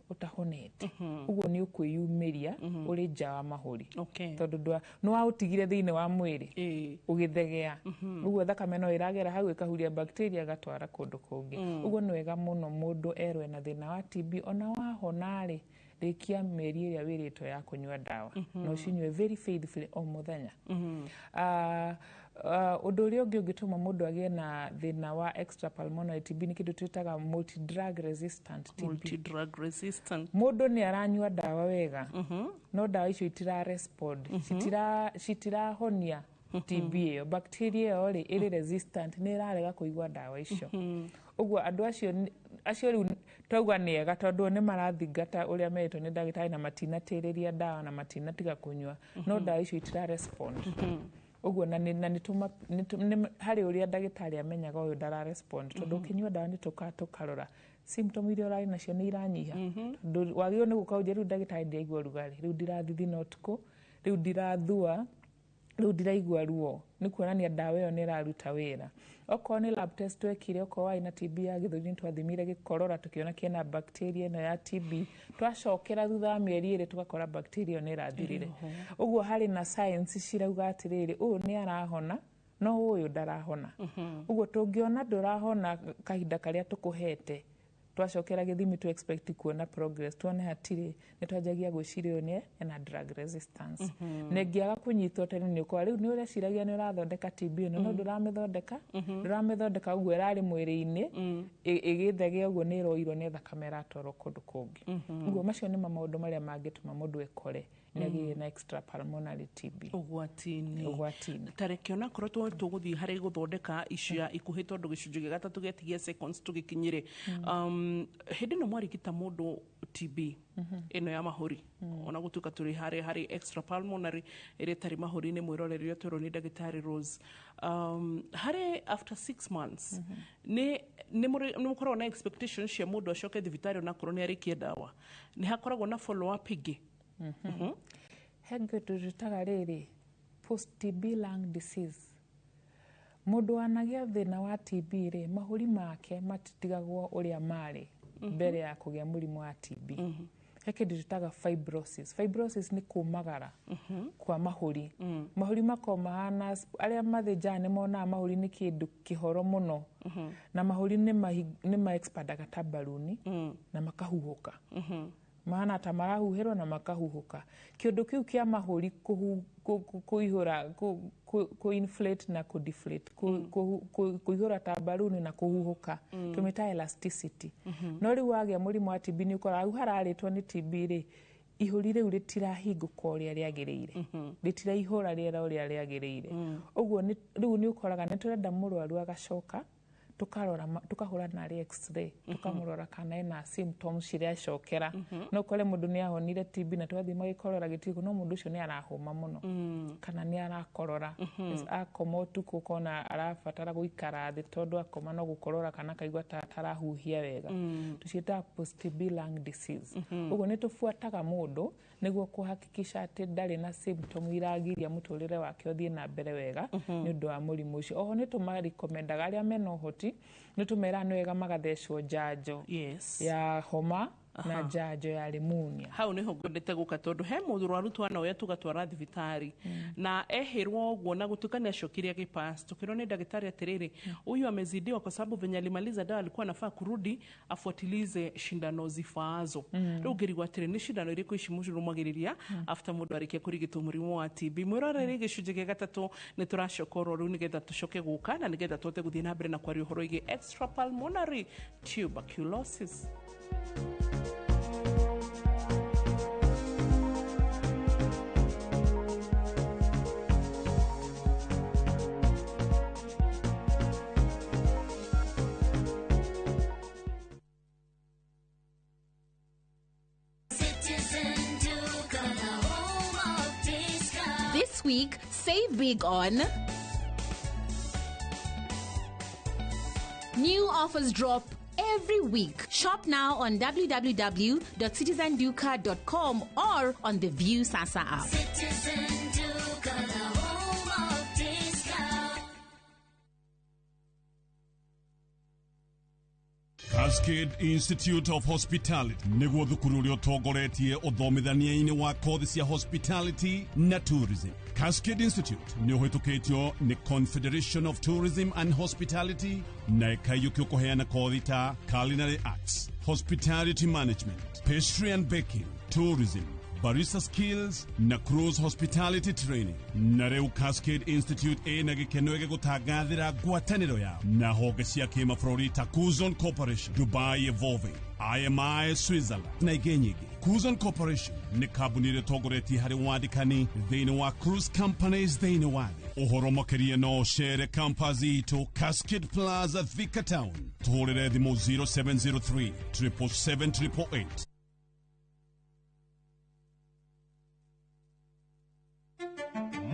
[SPEAKER 2] ũtahonete. Ũguo nĩ ũkwĩyumĩria ũrĩ nja wa mahũri, tondũ nĩ waũtigire thĩinĩ wa mwĩrĩ ũgĩthegea. Ũguo thakame no ĩragera hau ĩkahuria bacteria ĩgatwara kũndũ kũngĩ. Ũguo nĩ wega mũno mũndũ erwo ena thĩna wa TB, ona wahona rĩ, rĩkia mĩeri ĩrĩa wĩrĩtwo ya kũnyua ndawa, na ũcinyue very faithfully o mũthenya. Ũndũ ũrĩa ũngĩ ũngĩtũma mũndũ agĩe na thĩna wa extra pulmonary TB nĩ kĩndũ twĩtaga multi drug resistant TB.
[SPEAKER 1] Multi drug resistant.
[SPEAKER 2] Mũndũ nĩ aranyua ndawa wega, no ndawa icio itira respond, citirahonia TB ĩyo. Bacteria ĩyo rĩ, ĩrĩ resistant, nĩ ĩrarega kũigua ndawa icio. Ũguo andũ acio rĩu twauga nĩ ega, tondũ nĩ marathingata ũrĩa merĩtwo nĩ ndagĩtarĩ na matinatĩrĩria ndawa na matinatiga kũnyua, no ndawa icio itira respond. Ũguo na nĩ na nĩ tũma- nĩ tũ- nĩ harĩ ũrĩa ndagĩtarĩ amenyaga ũyũ ndara respond, tondũ ũkĩnyua ndawa nĩ tũkaga tũkarora symptom iria ũrarĩ nacio nĩ iranyiha, tondũ wagĩrĩirwo nĩ gũka ũnjĩre, rĩu ndagĩtarĩ, ndiraigua ũrugarĩ, rĩu ndirathithina ũtukũ, rĩu ndirathua. Rĩu ndiraigua ruo, nĩ kuonania ndawa ĩyo nĩ ĩraruta wĩra. Okorwo nĩ lab test twekire, okorwo warĩ na TB ya gĩthũri, nĩ twathimire gĩkorora tũkĩona kĩna bacteria ĩno ya TB. Twacokera thutha wa mĩeri 2 tũgakora bacteria ĩyo nĩ ĩrathirire. Ũguo harĩ na science cirauga atĩrĩrĩ, ũyũ nĩ arahona no ũyũ ndarahona. Ũguo tũngĩona ndũrahona kahinda karĩa tũkũhete, twacokera gĩthimi tu expect kuona progress, tuone hatirĩ, nĩ twanjagia gwĩciria ũyũ nĩ ena drug resistance. Na ĩngĩaga kũnyitwo tene, nĩ ũkora rĩu nĩ ũreciragia nĩ ũrathondeka TB ĩno, no ndũramĩthondeka, ndũramĩthondeka. Ũguo ĩrarĩ mwĩrĩ-inĩ ĩgĩthegea, ũguo nĩ ĩroirwo nĩ thakame ĩratwarwo kũndũ kũngĩ. Ũguo macio nĩmo maũndũ marĩa mangĩtũma mũndũ ekore nĩ agĩire na extra pulmonary TB.
[SPEAKER 1] Ũgwati-inĩ.
[SPEAKER 2] Ũgwati-inĩ.
[SPEAKER 1] Tareke onakorwo tũgũthiĩ harĩ gũthondeka icia ikuhĩ, tondũ gĩcunjĩ gĩa gatatũ gĩatigia seconds tũgĩkinyĩre, hĩndĩ ĩno mwarigita mũndũ TB ĩno ya mahũri, ona gũtuĩka tũrĩ harĩ extra pulmonary ĩrĩa ĩtarĩ mahũri-inĩ, mwĩroreri ũrĩa twerwo nĩ ndagĩtarĩ Rose, harĩ after 6 months nĩ mũkoragwo na expectation cia mũndũ acoke thibitarĩ onakorwo nĩ arĩkie ndawa? Nĩ hakoragwo na follow up ĩngĩ?
[SPEAKER 2] He kĩndũ twĩtaga rĩrĩ post TB lung disease. Mũndũ wanagĩa thĩna wa TB rĩ, mahũri make matitigagwo ũrĩa marĩ mbere ya kũgĩa mũrimũ wa TB. He kĩndũ twĩtaga fibrosis. Fibrosis nĩ kũmagara kwa mahũri. Mahũri makoragwo mahana, arĩa mathĩnjaga nĩ monaga mahũri nĩ kĩndũ kĩhoro mũno, na mahũri nĩ ma expandaga ta mbaruni na makahuhũka, mahana ta marahuhĩrwo na makahuhũka. Kĩũndũ kĩu kĩa mahũri kũihũra, kũ-inflate na kũ-deflate, kũihũra ta mbaruni na kũhuhũka, tũmĩta elasticity. No rĩu wagĩa mũrimũ wa TB, nĩ ũkoraga hau hararĩtwo nĩ TB rĩ, ihũri rĩu rĩtirahingũka ũrĩa rĩagĩrĩire, rĩtiraihũra rĩera ũrĩa rĩagĩrĩire. Ũguo rĩu nĩ ũkoraga nĩ tũrenda mũrwaru agacoka, tukarora, tukahũra narĩ X-ray, tukamũrora kana ena symptoms ciracokera. No ũkore mũndũ nĩ ahonire TB na twathiĩ magĩkorora gĩtirĩ, no mũndũ ũcio nĩ arahũma mũno kana nĩ arakorora. Akoma ũtukũ ũkona arabatara gũikara thĩ, tondũ akoma no gũkorora kana akaigua ta atarahuhia wega. Tũciĩtaga post TB lung disease. Ũguo nĩ tũbuataga mũndũ nĩguo kũhakikisha atĩ ndarĩ na symptom iragiria mũtũrĩre wake ũthiĩ na mbere wega nĩ ũndũ wa mũrimũ ũcio. Oho nĩ tũmarikomendaga, arĩa mena ũhoti, nĩ tũmeraga nĩ wega magathecwo njanjo ya homa na njanjo ya pneumonia.
[SPEAKER 1] Hau niho ngwendete gũka, tondũ he mũrwaru twanoya tũgatwara thibitarĩ na ehĩrwo ũguo, na gũtuĩka nĩ acokire agĩpass, tukĩrwo nĩ ndagĩtarĩ atĩrĩrĩ, huyu amezidiwa kwa sababu venye alimaliza dawa alikuwa anafaa kurudi afuatilize shindano zifaazo. Rĩu ngĩrigwo atĩrĩ, nĩ cindano irĩkũ ici mũrũmagĩrĩria after mũndũ arĩkia kũrigitwo mũrimũ wa TB? Mwĩroreri, gĩcunjĩ gĩa gatatũ nĩ tũracoka oro rĩu, nĩgetha tũcoke gũka na nĩgetha tũhote gũthiĩ na mbere na kwaria ũhoro wĩgiĩ extra pulmonary tuberculosis.
[SPEAKER 8] Citizen Duka, the home of discount.
[SPEAKER 6] This week, save big on new offers drop every week. Shop now on www.citizenduka.com or on the View Sasa app.
[SPEAKER 8] Citizen Duka, the home of discount.
[SPEAKER 5] Cascade Institute of Hospitality nĩguo thukuru ũrĩa ũtongoretie ũthomithania-inĩ wa kothi cia hospitality na tourism. Cascade Institute nĩ ũhĩtũkĩtio nĩ Confederation of Tourism and Hospitality na ĩkaiyũkio kũheana kothi ta culinary arts, hospitality management, pastry and baking, tourism, barista skills na cruise hospitality training. Na rĩu Cascade Institute ĩna gĩkeno gĩgũtangathĩra ngwatanĩro yao na honge cia kĩmabũrũri ta Cuzon Corporation, Dubai Evolving, IMI Switzerland na ingĩ nyingĩ. Cuzon Corporation nĩ kambuni ĩrĩa ĩtongoretie harĩ wandĩkani thĩinĩ wa cruise companies thĩinĩ wa thĩ. Ũhoro makĩria no ũcere campus itũ, Cascade Plaza, Thika Town. Tũhũrĩre thimũ 0703 777 888.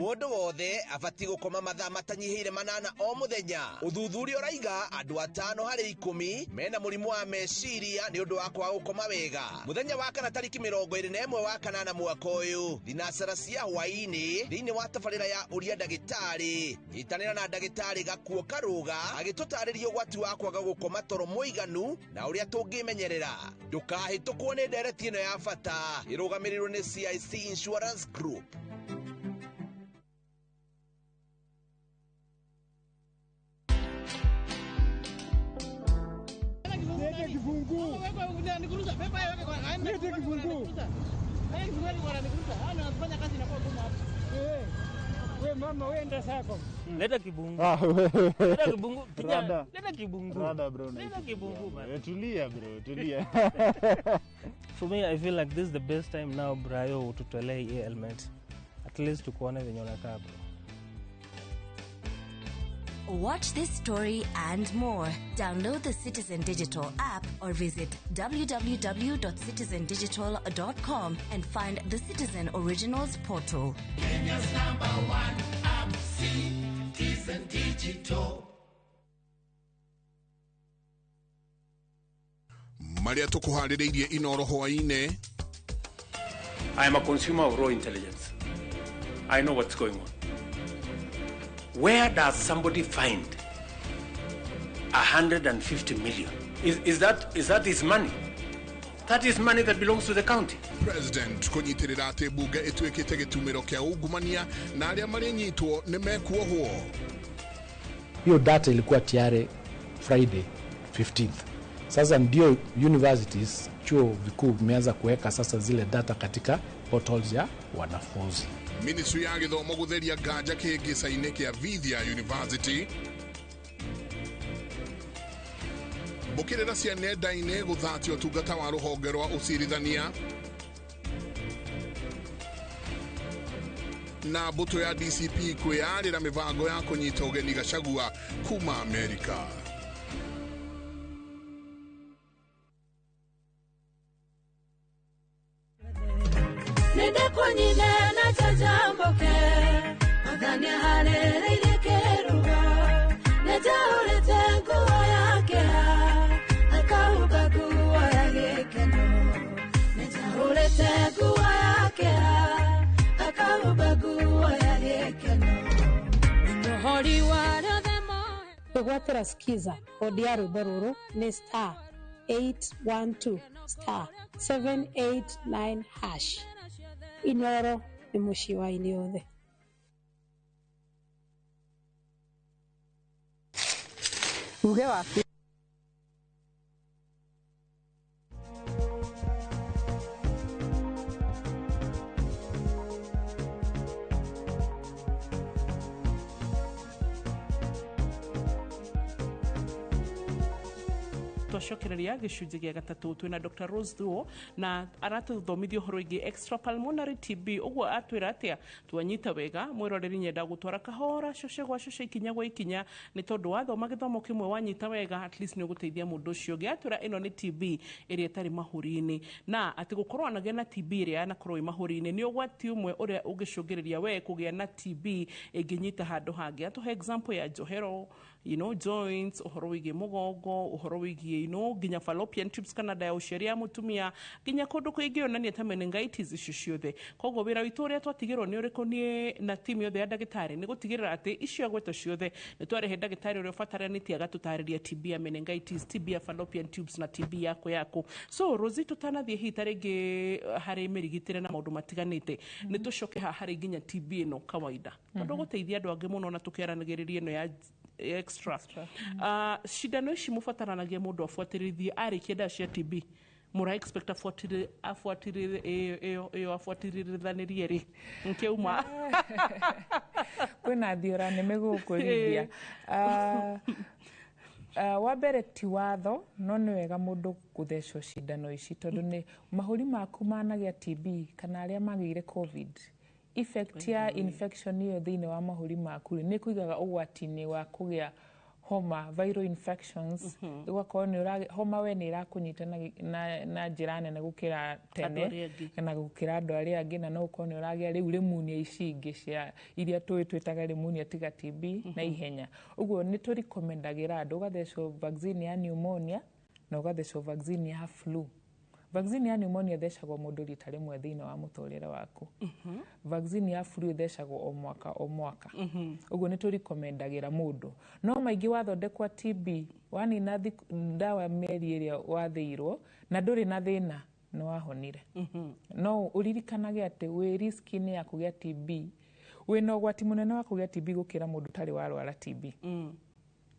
[SPEAKER 4] Mũndũ wothe abatiĩ gũkoma mathaa matanyihĩire 8 o mũthenya. Ũthuthuria ũraiga andũ 5 harĩ 10 mena mũrimũ wa meciria nĩ ũndũ wa kwaga gũkoma wega. Mũthenya wa kana tarĩki 21 wa kanana mwaka ũyũ, thinacara cia hwaĩ-inĩ thĩinĩ wa tabarĩra ya ũria ndagĩtarĩ. Nyitanĩra na ndagĩtarĩ Gakuo Karũga agĩtũtarĩria ũgwati wa kwaga gũkoma toro mũiganu na ũrĩa tũngĩmenyerera. Ndũkahĩtũkwo nĩ ndereti ĩno ya bata ĩrũgamĩrĩirwo nĩ CIC Insurance Group.
[SPEAKER 9] Leta kibungu. Leta kibungu. Kijana, leta kibungu.
[SPEAKER 10] Rada bro,
[SPEAKER 9] leta kibungu man.
[SPEAKER 10] Tulia bro, tulia.
[SPEAKER 9] For me I feel like this is the best time now Brayo ututolee hii helmet. At least tukuone venye unakaa bro.
[SPEAKER 8] Watch this story and more. Download the Citizen Digital app or visit www.citizendigital.com and find the Citizen Originals portal.
[SPEAKER 3] Kenya's number one app, Citizen Digital.
[SPEAKER 5] Maria tukuharĩrĩirie Inoro hwaĩ-inĩ.
[SPEAKER 11] I am a consumer of raw intelligence. I know what's going on. Where does somebody find 150 million? Is that his money? That is money that belongs to the county.
[SPEAKER 5] President kũnyitĩrĩra atĩ mbunge ĩtuĩkĩte gĩtumĩro kĩa ungumania na arĩa marĩnyitwo nĩ mekuohwo.
[SPEAKER 12] Hiyo data ilikuwa tayari Friday 15th. Sasa ndio universities, chuo vikuu vimeanza kuweka sasa zile data katika portals ya wanafunzi.
[SPEAKER 5] Ministry ya gĩthomo gũtheria nganja kĩhĩngĩca-inĩ kĩa Vithia University. Mbũkĩrĩra cia nenda-inĩ gũthatia ũtungata wa rũhonge rwa ũcirithania. Na mbũtũ ya DCP kwĩyarĩra mĩbango ya kũnyita ũgeni Gachagua kuma Amerika.
[SPEAKER 13] Kwĩgwatĩra skiza kodi ya rwĩmbo rũrũ nĩ star 812 star 789 hash. Inoro nĩ mũciĩ wa aini othe. Uge waku.
[SPEAKER 1] Twacokereria gĩcunjĩ gĩa gatatũ twĩna Dr. Rose Thuo na aratũthomithia ũhoro wĩgiĩ extrapulmonary TB. Ũguo atwĩra atĩa twanyita wega mwĩroreri nyenda gũtwara kahora coce gwa coce ikinya gwa ikinya nĩ tondũ wathoma gĩthomo kĩmwe wanyita wega at least nĩ ũgũteithia mũndũ ũcio ũngĩ. Atwĩra ĩno nĩ TB ĩrĩa ĩtarĩ mahũri-inĩ na atĩ gũkorwo anagĩa na TB ĩrĩa yanakorwo ĩ mahũri-inĩ nĩ ũgwati ũmwe ũrĩa ũngĩcũngĩrĩria we kũgĩa na TB ĩngĩnyita handũ hangĩ. Atũhe example ya njohero, you know, joints, ũhoro wĩgiĩ mũgongo, ũhoro wĩgiĩ, you know, nginya fallopian tubes kana nda ya ũciari ya mũtumia, nginya kũndũ kũingĩ onania ta meningitis icio ciothe. Koguo wĩra witũ ũrĩa twatigĩrwo nĩ ũrĩkũ niĩ na timu yothe ya ndagĩtarĩ nĩ gũtigĩrĩra atĩ icio agwetwo ciothe nĩ twarehe ndagĩtarĩ ũrĩa ũbataranĩtie agatũtarĩria TB ya meningitis, TB ya fallopian tubes na TB yako yako. So Rosie, tũtanathiĩ hihi ta rĩngĩ harĩ mĩrigitĩre na maũndũ matiganĩte, nĩ tũcoke haha harĩ nginya TB ĩno kawaida tondũ gũteithia andũ angĩ mũno na tũkĩaranagĩrĩria ĩno ya extra. Cindano ici mũbataranagia mũndũ abuatĩrĩrie arĩkia ndawa cia TB mũra expect abuatĩrĩrithanĩrie rĩ nkĩuma
[SPEAKER 2] kwĩna thiora nĩme gũkũ Lydia. Wa mbere ti watho no nĩ wega mũndũ gũthecwo cindano ici tondũ nĩ mahũri maku managĩa TB kana arĩa magĩire COVID effect ya infection ĩyo thĩinĩ wa mahũri maku rĩ nĩ kũigaga ũgwati-inĩ wa kũgĩa Homa, viral infections, ũgakorwo nĩ homa we nĩ ĩrakũnyita na njĩra nene gũkĩra tene
[SPEAKER 1] arĩa angĩ.
[SPEAKER 2] Na gũkĩra andũ arĩa angĩ, na no ũkorwo nĩ ũragĩa rĩu pneumonia ici ingĩ cia iria tũĩ twĩtaga pneumonia tiga TB na ihenya. Ũguo nĩ tũrecommendagĩra andũ ũgathecwo vaccine ya pneumonia na ũgathecwo vaccine ya flu. Vaccine ya pneumonia ĩthecagwo mũndũ rita rĩmwe thĩinĩ wa mũtũrĩre waku. Vaccine ya flu ĩthecagwo o mwaka o mwaka. Ũguo nĩ tũrecommendagĩra mũndũ, no maingĩ wathondekwa TB, wanina ndawa mĩeri ĩrĩa wathĩirwo na ndũrĩ na thĩna, nĩ wahonire. No ũririkanage atĩ wĩ risk-inĩ ya kũgĩa TB, wĩna ũgwati mũnene wa kũgĩa TB gũkĩra mũndũ ũtarĩ warwara TB.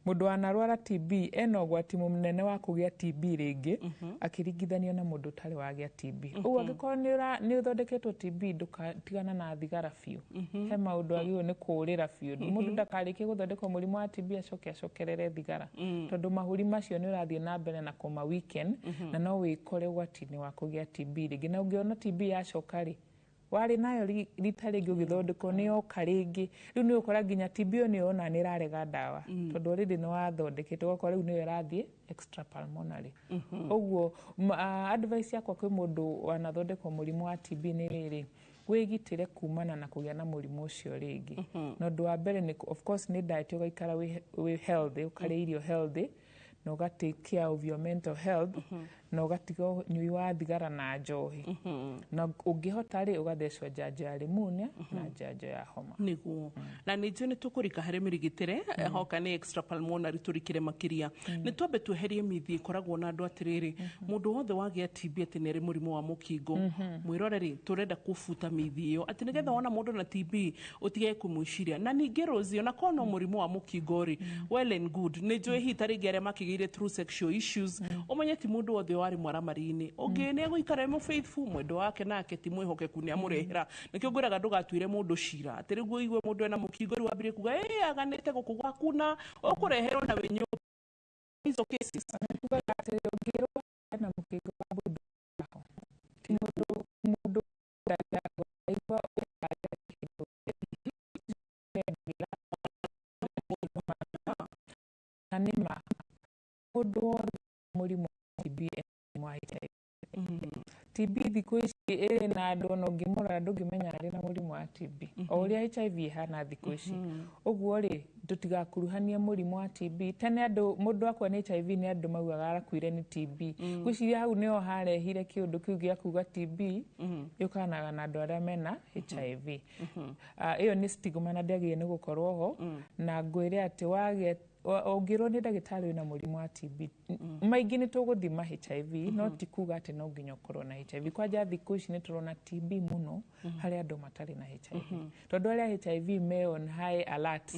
[SPEAKER 2] Mũndũ wanarwara TB ena ũgwati mũnene wa kũgĩa TB rĩngĩ akĩringithanio na mũndũ ũtarĩ wagĩa TB. Ũguo angĩkorwo nĩ ũthondeketwo TB, ndũgatigana na thigara biũ. He maũndũ agĩrĩirwo nĩ kũũrĩra biũ. Mũndũ ndakarĩkie gũthondekwo mũrimũ wa TB acoke acokerere thigara, tondũ mahũri macio nĩ ũrathiĩ na mbere na kũma weekend na no wĩkore ũgwati-inĩ wa kũgĩa TB rĩngĩ. Na ũngĩona TB yacoka rĩ, warĩ nayo rita rĩngĩ ũgĩthondekwo, nĩ yoka rĩngĩ. Rĩu nĩ ũgũkora nginya TB ĩyo nĩ yona nĩ ĩrarega ndawa, tondũ already nĩ wathondeketwo, ũgakora rĩu nĩyo ĩrathiĩ extra pulmonary. Ũguo advice yakwa kwĩ mũndũ wanathondekwo mũrimũ wa TB nĩ rĩrĩ: wĩgitĩre kumana na kũgĩa na mũrimũ ũcio rĩngĩ. Na ũndũ wa mbere nĩ, of course, nĩ diet, ũgaikara wĩ healthy, ũkarĩa irio healthy na ũga take care of your mental health na ũgatiga ũnyui wa thigara na njohi, na ũngĩhota rĩ, ũgathecwo njanjo ya pneumonia na njanjo ya homa.
[SPEAKER 1] Niguo, na nä njå nä tå kå rika harä mä rigitä hoka nä extra pulmonary tå rikire makiria. Nä twambe tweherie mithi ĩkoragwo na andũ atĩrĩrĩ, mũndũ wothe wagĩa TB atĩ nĩ arĩ mũrimũ wa mũkingo. Mwĩroreri, tũrenda kũbuta mithi ĩyo atĩ nĩgetha wona mũndũ na TB ũtige kũmwĩciria. Na ningĩ Rosie, ona korwo no mũrimũ wa mũkingo rĩ, well and good. Nĩ njũĩ hihi ta rĩngĩ arĩa makĩgĩire through sexual issues, ũmenye ti mũndũ wothe warĩ mwaramari-inĩ ũngĩ nĩ egũikara e faithful, mwendo wake nake ti mwĩhokeku nĩ amũrehera. Nĩkĩo ngwĩraga ndũgatuĩre mũndũ cira atĩ rĩu ũigue mũndũ ena mũkingo, rĩu wambĩrĩrie kuga ĩ aganĩte gũkũ gwaku na ũkũreherwo na wĩ nyũmba hizo cases.
[SPEAKER 2] Tugaga atĩ ũngĩrwo na mũkingo wa mũndũ waho, ti mũndũ mũndũ aigua kĩndũ na nĩ ma mũndũ wothe mũrimũ wa TB ena mũrimũ wa HIV. TB thikũ ici ĩrĩ na andũ ona ũngĩmũrora ndũngĩmenya arĩ na mũrimũ wa TB, o ũrĩa HIV ĩhana thikũ ici. Ũguo rĩ, tũtigakuruhanie mũrimũ wa TB. Tene andũ mũndũ akua nĩ HIV nĩ andũ maugaga arakuire nĩ TB. Ngwĩciria hau nĩho harehire kĩũndũ kĩu gĩa kuga TB yũkanaga na andũ arĩa mena HIV. Ĩyo nĩ stigma na ndĩagĩrĩire nĩ gũkorwo ho. Na ngwĩre atĩ wagĩa ũngĩrwo nĩ ndagĩtarĩ wĩna mũrimũ wa TB, maingĩ nĩ tũgũthima HIV, no ti kuga atĩ no nginya ũkorwo na HIV. Kwanja thikũ ici nĩ tũrona TB mũno harĩ andũ matarĩ na HIV, tondũ arĩa HIV me on high alert,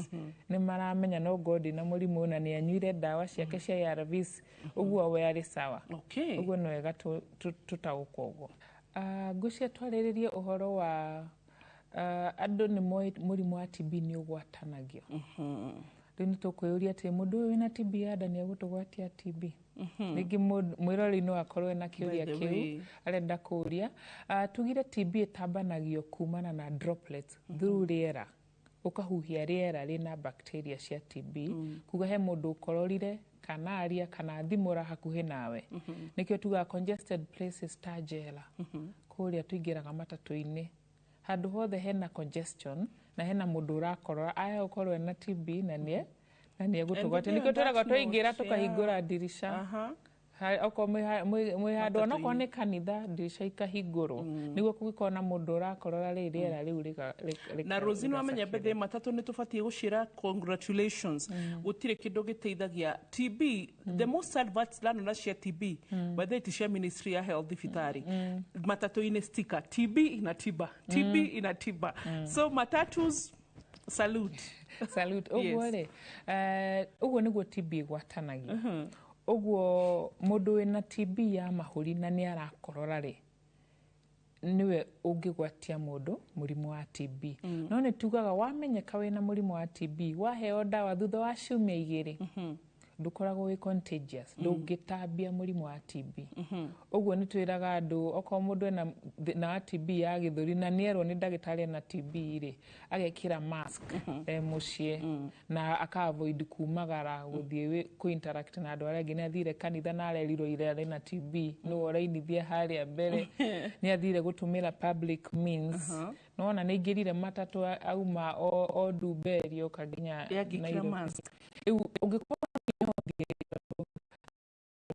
[SPEAKER 2] nĩ maramenya no ngorwo ndĩna mũrimũ ũyũ na nĩ anyuire ndawa ciake cia ARVs, ũguo we arĩ sawa. Ũguo nĩ wega tũtaũkwo ũguo. Ngwĩciria twarĩrĩrie ũhoro wa andũ nĩ moĩ mũrimũ wa TB nĩ ũgwatanagio. Rĩu nĩ tũkwĩyũria atĩ mũndũ ũyũ wĩna TB ya nda nĩ egũtũgwatia TB rĩngĩ? Mwĩroreri no akorwo ena kĩũria
[SPEAKER 1] By the
[SPEAKER 2] kĩu
[SPEAKER 1] way.
[SPEAKER 2] arenda kũũria. Tugire TB ĩtambanagio kumana na droplets through rĩera, ũkahuhia rĩera rĩna bacteria cia TB, kuga he mũndũ ũkororire kana aria kana thimũra hakuhĩ nawe. Nĩkĩo tugaga congested places ta njera, kũrĩa tũingĩraga matatũ-inĩ, handũ hothe hena congestion na hena mũndũ ũrakorora, aya ũkorwo ena TB na nĩ egũtũgwatia. Nĩkĩo twĩragwo twaingĩra tũkahingũra ndirica. Okorwo mwĩ handũ, onokorwo nĩ kanitha, ndirica ikahingũrwo nĩguo kũngĩkorwo na mũndũ ũrakorora rĩ, rĩera rĩu
[SPEAKER 1] Na Rosie, nĩ wamenya
[SPEAKER 2] rĩga
[SPEAKER 1] bethe matatũ nĩ tũbatiĩ gũciĩra congratulations. Gũtirĩ kĩndũ gĩteithagia TB. The most adverts ndanoona cia TB, by the way, ti cia Ministry ya Health, thibitarĩ, matatũ-inĩ sticker, "TB ina tiba, TB ina tiba." So matatus, salute.
[SPEAKER 2] Salute. Ũguo rĩ, ũguo nĩguo TB ĩgwatanagio. Ũguo mũndũ wĩna TB ya mahũri na nĩ arakorora rĩ, nĩwe ũngĩgwatia mũndũ mũrimũ wa TB. No nĩ tugaga wamenyeka wĩna mũrimũ wa TB, waheo ndawa, thutha wa ciumia 2 Ndũkoragwo wĩ contagious, ndũngĩtambia mũrimũ wa TB. Ũguo nĩ twĩraga andũ, okorwo mũndũ ena thĩna wa TB ya gĩthũri na nĩerwo nĩ ndagĩtarĩ ena TB rĩ, agekĩra mask e mũciĩ na aka avoid kumagara gũthiĩ kũ interact na andũ arĩa angĩ. Nĩ athire kanitha na arerirwo ira arĩ na TB, nĩwe ũrainithia harĩa mbere, nĩ athire gũtũmĩra public means, nĩwona nĩ aingĩrire matatũ auma o Ndumberi oka nginya
[SPEAKER 1] Angĩkĩra
[SPEAKER 2] Nairobi.
[SPEAKER 1] mask.
[SPEAKER 2] Rĩu ũngĩkorwo no ũthiĩ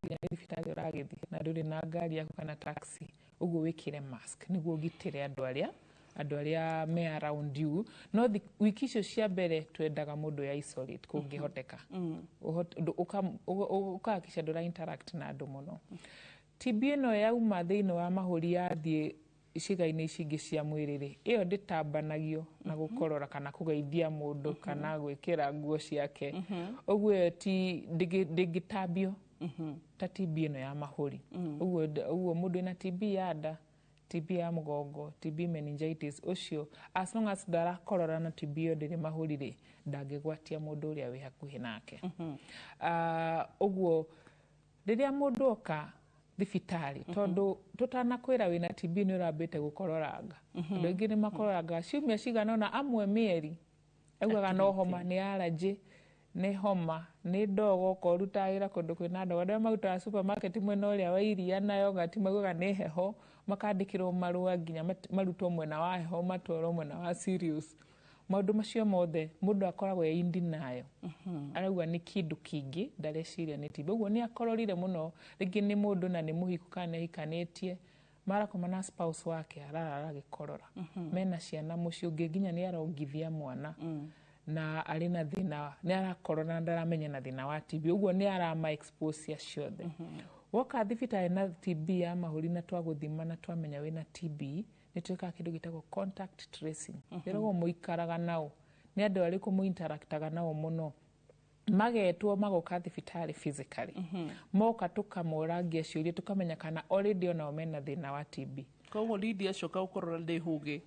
[SPEAKER 2] nginya nĩ thibitarĩ ũragĩthiĩ na ndũrĩ na ngari yaku kana taxi, ũguo wĩkĩre mask nĩguo ũgitĩre andũ arĩa me around you. No wiki icio cia mbere twendaga mũndũ ya isolate kũngĩhoteka. Ũkahakikisha ndũra interact na andũ mũno. TB ĩno yauma thĩinĩ wa mahũri yathiĩ ciĩga-inĩ ici ingĩ cia mwĩrĩ rĩ, ĩyo ndĩtambanagio na gũkorora kana kũgeithia mũndũ kana gwĩkĩra nguo ciake. Ũguo ĩyo ti ndĩngĩtambio ta TB ĩno ya mahũri. Ũguo mũndũ wĩna TB ya nda, TB ya mũgongo, TB meningitis, ũcio as long as ndarakorora na TB ĩyo ndĩrĩ mahũri rĩ, ndangĩgwatia mũndũ ũrĩa wĩ hakuhĩ nake. Ũguo rĩrĩa mũndũ oka thibitarĩ, tondũ tũtanakwĩra wĩna TB nĩ ũrambĩte gũkororanga. Andũ aingĩ nĩ makororanga ciumia cigana ũna, amwe mĩeri, augaga no homa, nĩ allergy, nĩ homa, nĩ ndogo. Okorwo ũrutaga wĩra kũndũ kwĩna ndogo, andũ arĩa marutaga supermarket mwena ũrĩa wa iria na yogati maugaga nĩ heho, makandĩkĩrwo marũa nginya marutwo mwena wa heho matwarwo mwena wa serious. Maũndũ macio mothe mũndũ akoragwo e in denial, arauga nĩ kĩndũ kĩngĩ, ndareciria nĩ TB. Ũguo nĩ akororire mũno, rĩngĩ nĩ mũndũ na nĩ mũhiku kana nĩ ahikanĩtie, marakoma na spouse wake, ararara agĩkorora, mena ciana mũciĩ, ũngĩ nginya nĩ arongithia mwana na arĩ na thĩna, nĩ arakorora na ndaramenya na thĩna wa TB. Ũguo nĩ arama expose ciothe. Woka thibitarĩ na TB ya mahũri na twagũthima na twamenya wĩna TB, nĩ twĩkaga kĩndũ gĩtagwo contact tracing. Ĩragwo mũikaraga nao nĩ andũ arĩkũ, mũinteractaga nao mũno, magetwo magoka thibitarĩ physically. Moka tũkamorangia ciũria, tũkamenya kana already onao mena thĩna wa TB.
[SPEAKER 1] Koguo Lydia acoka gũkorora ndĩ hũgĩ.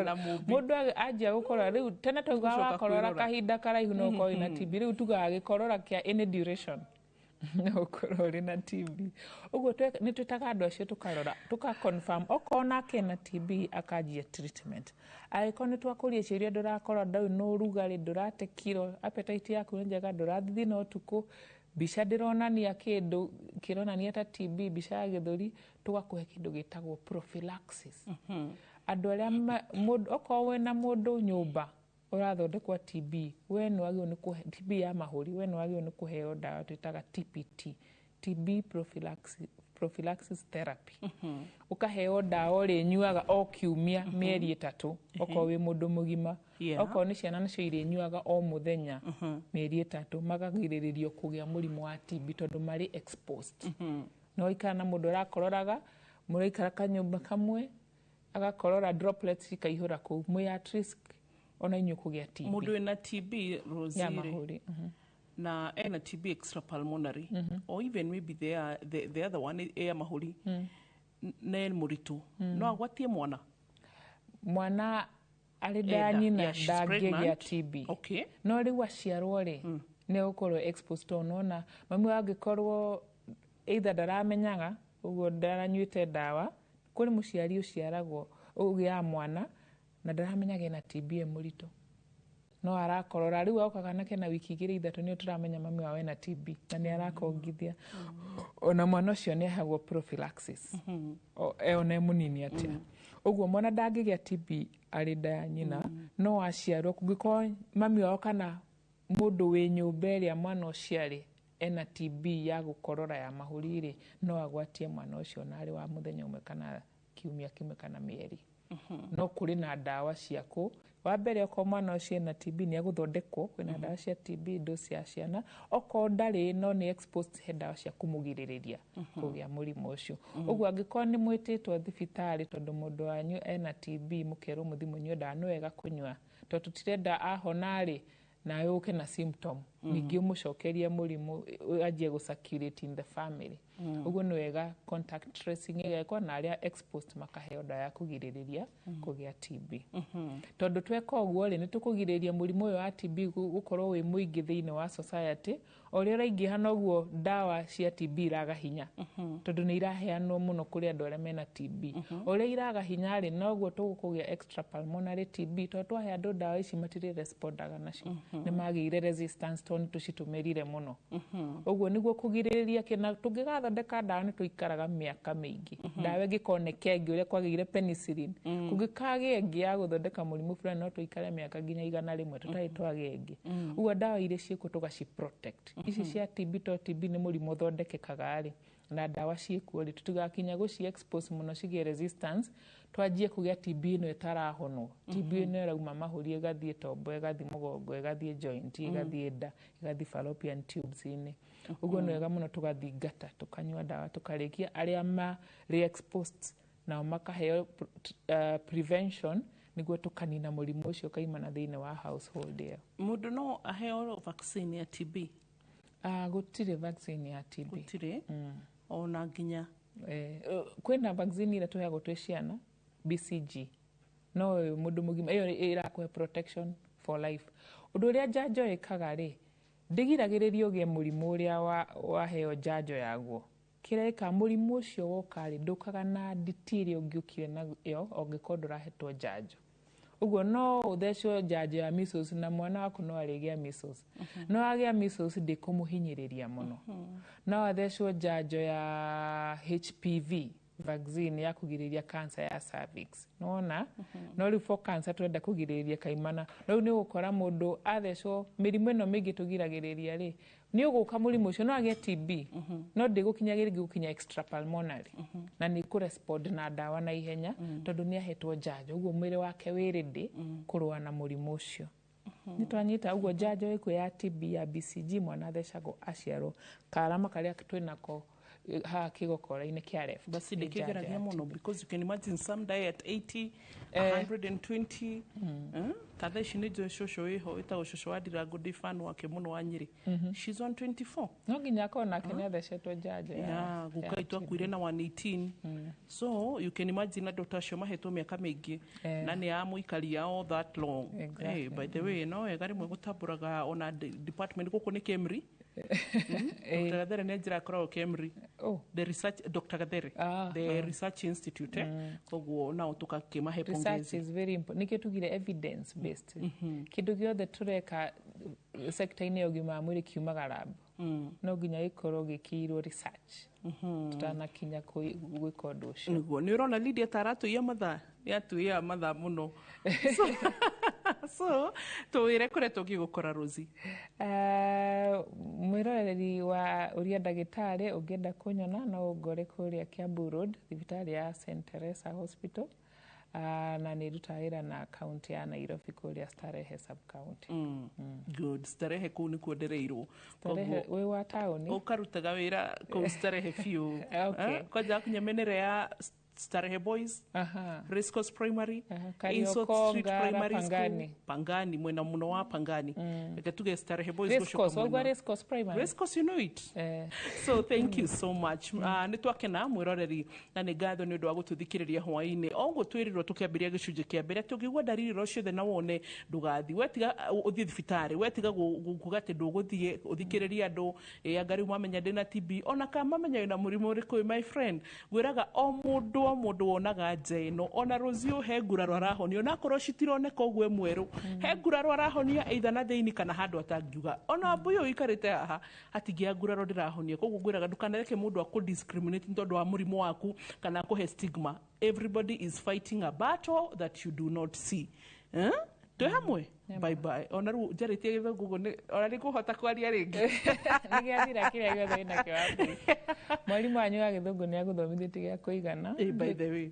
[SPEAKER 1] Na mũmbi.
[SPEAKER 2] Mũndũ anjia gũkorora rĩu, tene twaugaga
[SPEAKER 1] Gũcoka
[SPEAKER 2] wakorora
[SPEAKER 1] kwĩrora.
[SPEAKER 2] kahinda karaihu no ũkorwo wĩna TB. Rĩu tugaga gĩkorora kĩa any duration no ũkorwo ũrĩ na TB. Ũguo nĩ twĩtaga andũ acio, tũkarora, tũka confirm okorwo nake ena TB, akanjia treatment. Angĩkorwo nĩ twakũria ciũria, ndũrakorwo, ndau nĩ ũrugarĩ, ndũrate kiro, appetite yaku nĩ njega, ndũrathithina ũtukũ, mbica ndĩronania kĩndũ kĩronania ta TB, mbica ya gĩthũri, tũgakũhe kĩndũ gĩtagwo prophylaxis. Andũ arĩa mũndũ okorwo wĩna mũndũ nyũmba ũrathondekwo TB, we nĩ wagĩrĩirwo nĩ kũhe TB ya mahũri, we nĩ wagĩrĩirwo nĩ kũheo ndawa twĩtaga TPT, TB prophylaxis therapy. Ũkaheo ndawa ũrĩnyuaga o kiumia mĩeri 3 okorwo wĩ mũndũ mũgima. Okorwo nĩ ciana, nacio irĩnyuaga o mũthenya mĩeri 3, makagirĩrĩrio kũgĩa mũrimũ wa TB tondũ marĩ exposed. No ikara na mũndũ ũrakororaga, mũraikara kanyũmba kamwe, agakorora, droplets cikaihũra kũu, mwĩ at risk ona inyuĩ kũgĩa TB.
[SPEAKER 1] Mũndũ wĩna TB Rosie
[SPEAKER 2] ya
[SPEAKER 1] rĩ,
[SPEAKER 2] mahũri.
[SPEAKER 1] Na ena TB extrapulmonary or even maybe the other one ya mahũri, na e mũritũ, no agwatie mwana?
[SPEAKER 2] Mwana arĩ nda ya
[SPEAKER 1] Enda.
[SPEAKER 2] nyina
[SPEAKER 1] Yeah, she's
[SPEAKER 2] ndangĩgĩa
[SPEAKER 1] pregnant.
[SPEAKER 2] TB.
[SPEAKER 1] Okay.
[SPEAKER 2] No rĩu aciarwo rĩ, nĩ egũkorwo exposed, tondũ nona mami wao angĩkorwo either ndaramenyaga, ũguo ndaranyuĩte ndawa. Kũrĩ mũciari ũciaragwo, ũgĩaga mwana na ndaramenyaga ena TB e mũritũ, no arakorora. Rĩu oka kana kena wiki 2 3, nĩo tũramenya mami wao ena TB na nĩ arakongithia. Ona mwana ũcio nĩ ahagwo prophylaxis ona e mũnini atĩa. Ũguo mwana ndangĩgĩa TB arĩ nda ya nyina, no aciarwo, kũngĩkorwo mami wao kana mũndũ wĩ nyũmba ĩrĩa mwana ũcio arĩ ena TB ya gũkorora ya mahũri rĩ, no agwatie mwana ũcio ona arĩ wa mũthenya ũmwe kana kiumia kĩmwe kana mĩeri. No kũrĩ na ndawa cia kũ wa mbere, okorwo mwana ũcio ena TB nĩ egũthondekwo, kwĩna ndawa cia TB dose ya ciana. Okorwo ndarĩ no nĩ exposed, he ndawa cia kũmũgirĩrĩria kũgĩa mũrimũ ũcio. Ũguo angĩkorwo nĩ mwĩtĩtwo thibitarĩ tondũ mũndũ wanyu ena TB, mũkerwo mũthiĩ mũnyue ndawa, nĩ wega kũnyua, tondũ tũtirenda ahona rĩ nawe ũke na symptom. Ningĩ ũmũcokerie mũrimũ anjie gũ circulate in the family. Ũguo nĩ wega contact tracing ĩgekwo na arĩa exposed makaheo ndawa ya kũgirĩrĩria kũgĩa TB. Tondũ tweka ũguo rĩ, nĩ tũkũgirĩrĩria mũrimũ ũyũ wa TB gũkorwo wĩ mũingĩ thĩinĩ wa society. O ũrĩa ũraingĩha noguo ndawa cia TB iraga hinya, tondũ nĩ iraheanwo mũno kũrĩ andũ arĩa mena TB. O ũrĩa iraga hinya rĩ, noguo tũgũkũgĩa extra pulmonary TB, tondũ twahe andũ ndawa ici matirĩ respondaga nacio, nĩ magĩire resistance tondũ nĩ tũcitũmĩrire mũno. Ũguo nĩguo kũgirĩrĩria kĩna tũngĩgathondeka ndawa nĩ tũikaraga mĩaka mĩingĩ. Ndawa ĩngĩkoneka ĩngĩ ũrĩa kwagĩire penicillin, kũngĩkagĩa ĩngĩ ya gũthondeka mũrimũ fulani, no tũikare mĩaka nginya 100 tũtarĩ twagĩa ĩngĩ. Ũguo ndawa iria ciĩkuo tũgaci protect ici cia TB, to TB nĩ mũrimũ ũthondekekaga rĩ, na ndawa ciĩkuo rĩ, tũtigakinya gũci expose mũno cigĩe resistance, twanjie kũgĩa TB ĩno ĩtarahonwo, TB ĩno ĩrauma mahũri, ĩgathiĩ tombo, ĩgathiĩ mũgongo, ĩgathiĩ joint, ĩgathiĩ nda, ĩgathiĩ fallopian tubes-inĩ. Ũguo nĩ wega mũno tũgathingata tũkanyua ndawa tũkarĩkia, arĩa marĩ exposed nao makaheo prevention nĩguo tũkanina mũrimũ ũcio ũkaimana thĩinĩ wa household ĩyo.
[SPEAKER 1] Mũndũ no aheo vaccine ya TB?
[SPEAKER 2] Gũtirĩ vaccine ya TB.
[SPEAKER 1] Gũtirĩ ona nginya?
[SPEAKER 2] Kwĩna vaccine ĩrĩa tũheagwo twĩ ciana, BCG, no mũndũ mũgima ĩyo ĩrakũhe protection for life. Ũndũ ũrĩa njanjo ĩkaga rĩ, ndĩgiragĩrĩria ũgĩe mũrimũ ũrĩa waheo njanjo yaguo. Kĩrĩa ĩkaga, mũrimũ ũcio woka rĩ, ndũkaga na nditi ĩrĩa ũngĩũkire nayo ũngĩkorwo ndũrahetwo njanjo. Ũguo no ũthecwo njanjo ya measles na mwana waku no arĩgĩa measles, no agĩa measles ndĩkũmũhinyĩrĩria mũno. No athecwo njanjo ya HPV vaccine ya kũgirĩrĩria cancer ya cervix, nĩwona? No rĩu for cancer twenda kũgirĩrĩria kaimana. No rĩu nĩ ũgũkora mũndũ athecwo mĩrimũ ĩno mĩingĩ tũgiragĩrĩria rĩ, nĩ ũgũka mũrimũ ũcio, no agĩe TB, no ndĩgũkinya rĩngĩ gũkinya extra pulmonary, na nĩ kũrespond na ndawa na ihenya tondũ nĩ ahetwo njanjo. Ũguo mwĩrĩ wake wĩ ready kũrũa na mũrimũ ũcio. Nĩ twanyita? Ũguo njanjo ĩkuo ya TB ya BCG, mwana athecagwo aciarwo, karama karĩa twĩnako haha kĩgokora-inĩ kĩa left.
[SPEAKER 1] Basi
[SPEAKER 2] Nĩ njanjo
[SPEAKER 1] ndĩkĩgeragia
[SPEAKER 2] ya
[SPEAKER 1] mũno, because you can imagine some die at 80, 120. Ta thaa ici nĩ njũĩ cũcũ wĩho wĩtagwo cũcũ wa Ndirango, ndĩ fan wake mũno, wa Nyĩrĩ. She's 124.
[SPEAKER 2] No nginya akorwo nake nĩ athecetwo njanjo ya
[SPEAKER 1] Yeah, guka
[SPEAKER 2] ya
[SPEAKER 1] itũ
[SPEAKER 2] TB.
[SPEAKER 1] akuire na 118, so you can imagine andũ ta acio mahetwo mĩaka mĩingĩ na nĩ amũikaria all that long.
[SPEAKER 2] Exactly.
[SPEAKER 1] Hey, by the way, no wega rĩmwe gũtambũraga ona department gũkũ nĩ KEMRI. Dr. Gathere nĩ njĩra akoragwo KEMRI.
[SPEAKER 2] Oh.
[SPEAKER 1] The research, Dr. Gathere, the research institute, koguo nao tũgakĩmahe
[SPEAKER 2] Research
[SPEAKER 1] pongezi.
[SPEAKER 2] is very important. Nikĩo tugire evidence based. Kĩndũ gĩothe tũreka sector-inĩ ya ũgima wa mwĩrĩ kiumaga lab, no nginya gĩkorwo gĩkĩirwo research tutanakinya gwĩka ũndũ ũcio.
[SPEAKER 1] Nĩguo nĩ ũrona Lydia ta aratũiya mathaa, nĩ atuiya mathaa mũno, so tũwĩre kũrĩa tũngĩgũkora, Rosie.
[SPEAKER 2] Mwĩroreri wa ũria ndagĩtarĩ, ũngĩenda kũnyona no ũngore kũrĩa Kiambu Road, thibitarĩ ya St Teresa Hospital. Na nĩ ndutaga wĩra na kaunti ya Nairobi kũrĩa Starehe sub county.
[SPEAKER 1] Good, Starehe kũu nĩkuo ndereirwo.
[SPEAKER 2] Starehe wĩ wa taũni?
[SPEAKER 1] Ũkarutaga wĩra kũu Starehe biũ.
[SPEAKER 2] Okay.
[SPEAKER 1] Eh, kwanja kunyemenere ya Starehe Boys, Racecourse Primary, Ainsworth
[SPEAKER 2] Kariokor,
[SPEAKER 1] Street
[SPEAKER 2] Ngara,
[SPEAKER 1] Primary School,
[SPEAKER 2] Pangani.
[SPEAKER 1] Pangani, mwena mũno wa Pangani. Reke tuge Starehe Boys gũcoka
[SPEAKER 2] Racecourse, waigua
[SPEAKER 1] mwena.
[SPEAKER 2] Racecourse Primary?
[SPEAKER 1] Racecourse, you know it. So thank you so much. Nĩ twakena mwĩroreri na nĩ ngatho nĩ ũndũ wa gũtũthikĩrĩria hwaĩ-inĩ. O ũguo twĩrirwo tũkĩambĩrĩria gĩcunjĩ kĩa mbere, tũngĩigua ndariri ro ciothe na wone ndũgathiĩ, wetiga ũthiĩ thibitarĩ, wetiga kuga atĩ ndũgũthiĩ ũthikĩrĩrie andũ ĩ anga rĩu mamenya ndĩna TB, ona kana mamenya wĩna mũrimũ ũrĩkũ. My friend, ngwĩraga o mũndũ, o mũndũ wonaga nja ĩno, ona rũciũ he nguraro arahonia, onakorwo citironeka ũguo mwerũ, he nguraro arahonia either na thĩinĩ kana handũ atangiuga. Ona mbũyũ ũikarĩte haha hatingĩa nguraro ndĩrahonia. Koguo ngwĩraga ndũkanareke mũndũ akũ discriminate nĩ tondũ wa mũrimũ waku kana akũhe stigma. Everybody is fighting a battle that you do not see, eh? Twĩ hamwe, bye bye. Ona rĩu njarĩtie gĩthũngũ ũguo ona nĩ ngũhota kwaria rĩngĩ.
[SPEAKER 2] Nĩ gĩathira kĩrĩa gĩothe wĩnakĩo, Wambui. Mwarimũ wanyu wa gĩthũngũ nĩ agũthomithĩtie gĩa kũigana.
[SPEAKER 1] Eh, by the way.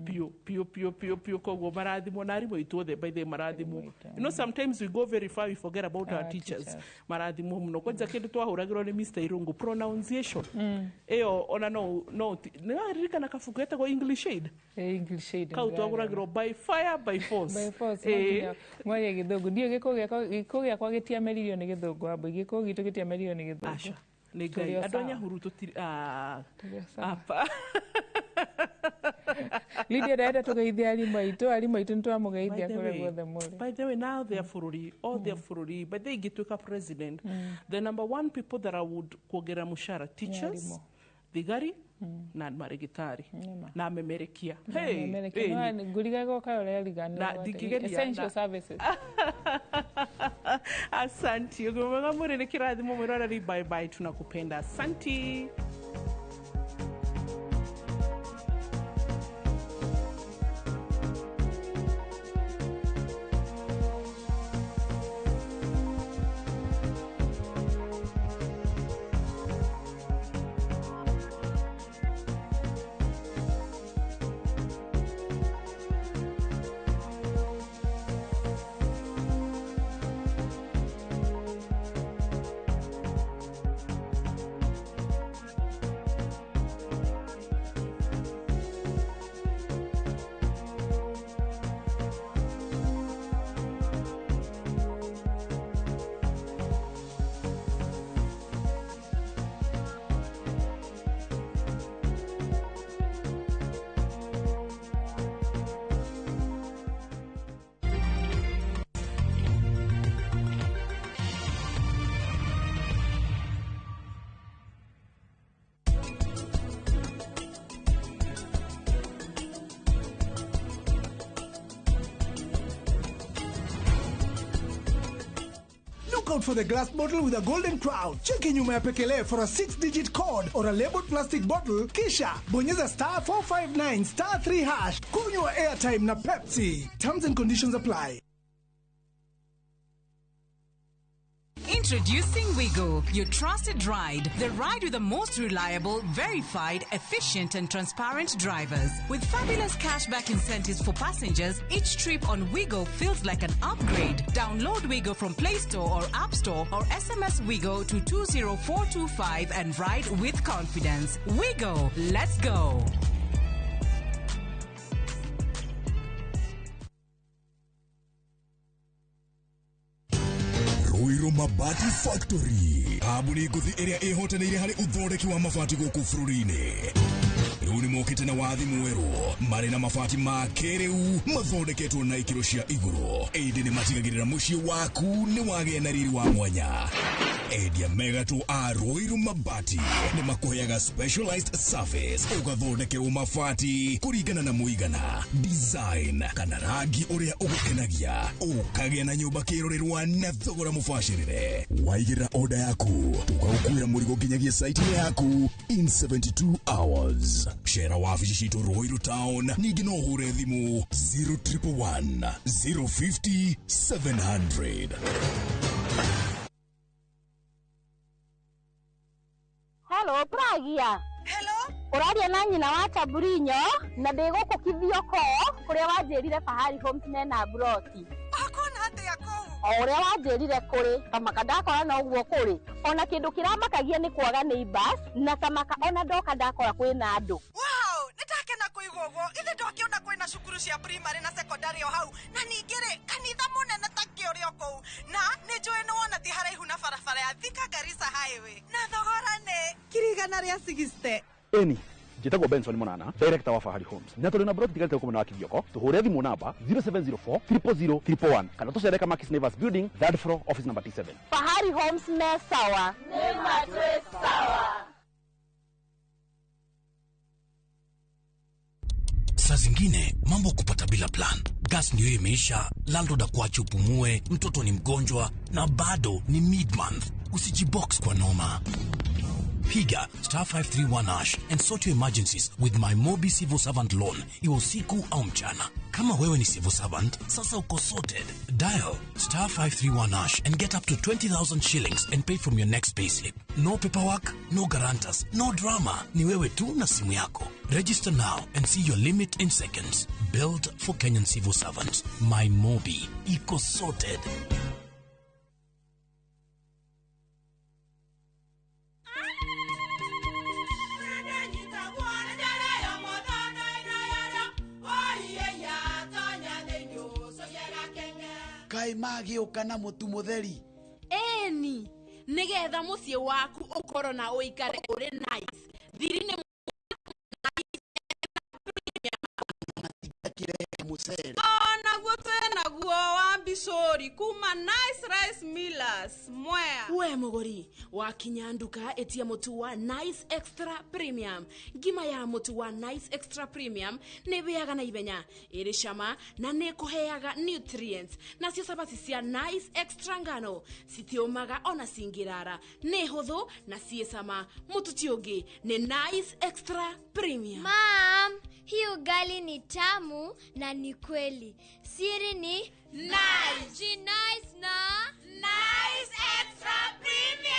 [SPEAKER 1] Piũ piũ piũ piũ piũ. Koguo marathimwo na arimũ aitũ othe, by the way, marathimwo. Sometimes we go very far, we forget about our teachers. Marathimwo mũno. Kwanja kĩndũ twahũragĩrwo nĩ Mr. Irungu, pronunciation ĩyo ona no nĩwaririkana kabuku getagwo English Aid?
[SPEAKER 2] English Aid.
[SPEAKER 1] Kau twagũragĩrwo by fire by force.
[SPEAKER 2] By force. Mwaria gĩthũngũ ndiũ, gĩkũ gĩakwa gĩtiameririo nĩ gĩthũngũ, wambui, gĩkũ gitũ gĩtiameririo nĩ gĩthũngũ.
[SPEAKER 1] Aca, nĩ Ngai. Andũ a Nyahuru tũtirĩ apa.
[SPEAKER 2] Lydia ndĩrenda tũgeithie arimũ aitũ. Arimũ aitũ, nĩ twamũgeithia kũrĩa guothe mũrĩ.
[SPEAKER 1] By the way, now they are bũrũri, all their bũrũri. By the way, ingĩtuĩka president, the number one people that I would kuongerera mũcara, teachers, thigari na marĩgĩtarĩ na memerekia. Hey,
[SPEAKER 2] ngũriga goka ũreriga.
[SPEAKER 1] Na ndingĩgeria.
[SPEAKER 2] Essential services.
[SPEAKER 1] Asanti. Ũgima mwega mwĩrĩ nĩ kĩrathimo. Mwĩroreri, bye bye, tunakupenda. Asanti.
[SPEAKER 10] Look out for the glass bottle with a golden crown. Cheki nyuma ya pekele for a 6-digit code or a labeled plastic bottle, kisha bonyeza star 459 star 3 hash. Kunywa airtime na Pepsi. Terms and conditions apply.
[SPEAKER 14] Introducing Wigo, your trusted ride. The ride with the most reliable, verified, efficient, and transparent drivers. With fabulous cashback incentives for passengers, each trip on Wigo feels like an upgrade. Download Wigo from Play Store or App Store or SMS Wigo to 20425 and ride with confidence. Wigo, let's go.
[SPEAKER 15] Ruiru Mabati Factory, kambuni ngũthi ĩrĩa ĩhotanĩire harĩ ũthondeki wa mabati gũkũ bũrũri-inĩ. Rĩu nĩ mokĩte na wathi mwerũ marĩ na mabati ma kĩrĩu mathondeketwo na ikĩro cia igũrũ, ĩndĩ nĩ matigagĩrĩra mũciĩ waku nĩ wagĩa na riri wa mwanya. Endia megatũ a Ruiru Mabati nĩ makũheaga specialized service, ũgathondekerwo mabati kũringana na mũigana, design kana rangi ũrĩa ũgũkenagia, ũkagĩa na nyũmba kĩrorerwa na thogora mũbacĩrĩre. Waigĩrĩra oda yaku tũgagũkuĩra mũrigo nginyagia site-inĩ yaku in 72 hours. Cera wabici citũ Ruiru Town, ningĩ no ũhũre thimũ 0111 050 700.
[SPEAKER 16] Hello, Pragia. Hello. Ũraria na nyina wa Taburinyo na ndĩ gũkũ Kithioko kũrĩa wanjĩrire Fahari Homes mena broti.
[SPEAKER 17] Akona atĩa kũu?
[SPEAKER 16] O ũrĩa wanjĩrire kũrĩ, kamaka ndakora noguo kũrĩ. Ona kĩndũ kĩramakagia nĩ kwaga neighbors na kamaka ona ndoka ndakora kwĩna andũ.
[SPEAKER 17] Wow, nĩndakena kũigua ũguo. Ithe ndokĩona kwĩna cukuru cia primary na secondary o hau, na ningĩ rĩ kanitha mũnene ta kĩũrĩ o kũu, na nĩ njũĩ nĩ wona ti haraihu na barabara ya Thika Garissa Highway, na thogora nĩ 160,000.
[SPEAKER 18] Eni njĩtagwo Benson Monana, director wa Fahari Homes, na tũrĩ na broti tigarĩte gũkũ mwena wa Kithioko. Tũhũre thimũ namba 0704 000 111 kana tũcere Kamakis Neighbors Building, third floor, office number T7.
[SPEAKER 16] Fahari Homes me sawa.
[SPEAKER 7] Nĩ matwĩ sawa.
[SPEAKER 19] Saa zingine mambo kupata bila plan. Gas ndio imeisha, landlord akuache upumue, mtoto ni mgonjwa na bado ni mid month. Usijibox kwa noma. Piga star 531 hash and sort your emergencies with My Mobi Civil Servant Loan, iwe usiku au mchana. Kama wewe ni civil servant, sasa uko sorted. Dial star 531 hash and get up to 20,000 shillings and pay from your next payslip. No paperwork, no guarantors, no drama. Ni wewe tu na simu yako. Register now and see your limit in seconds. Built for Kenyan civil servants. My Mobi. Iko sorted.
[SPEAKER 20] Kaĩ magĩũka na mũtu mũtheri?
[SPEAKER 21] Eni, nĩgetha mũciĩ waku ũkorwo na ũikare ũrĩ nice. Thiri nĩ
[SPEAKER 20] mũcere.
[SPEAKER 17] Onaguo twĩnaguo wa mbicũri kuma Nice Rice Millers Mwea.
[SPEAKER 21] We mũgũri wakinya nduka ĩtia mũtu wa Nice Extra Premium. Ngima ya mũtu wa Nice Extra Premium nĩ ĩhĩaga na ihenya, ĩrĩ cama na nĩ ĩkũheaga nutrients. Nacio cabaci cia Nice Extra ngano citiũmaga ona cingĩrara, nĩ hũthũ na ciĩ cama. Mũtu ti ũngĩ nĩ Nice Extra Premium.
[SPEAKER 22] Mom, hii ugali ni tamu na ni kweli. Siri ni Nice. Nice na
[SPEAKER 7] Nice Extra Premium.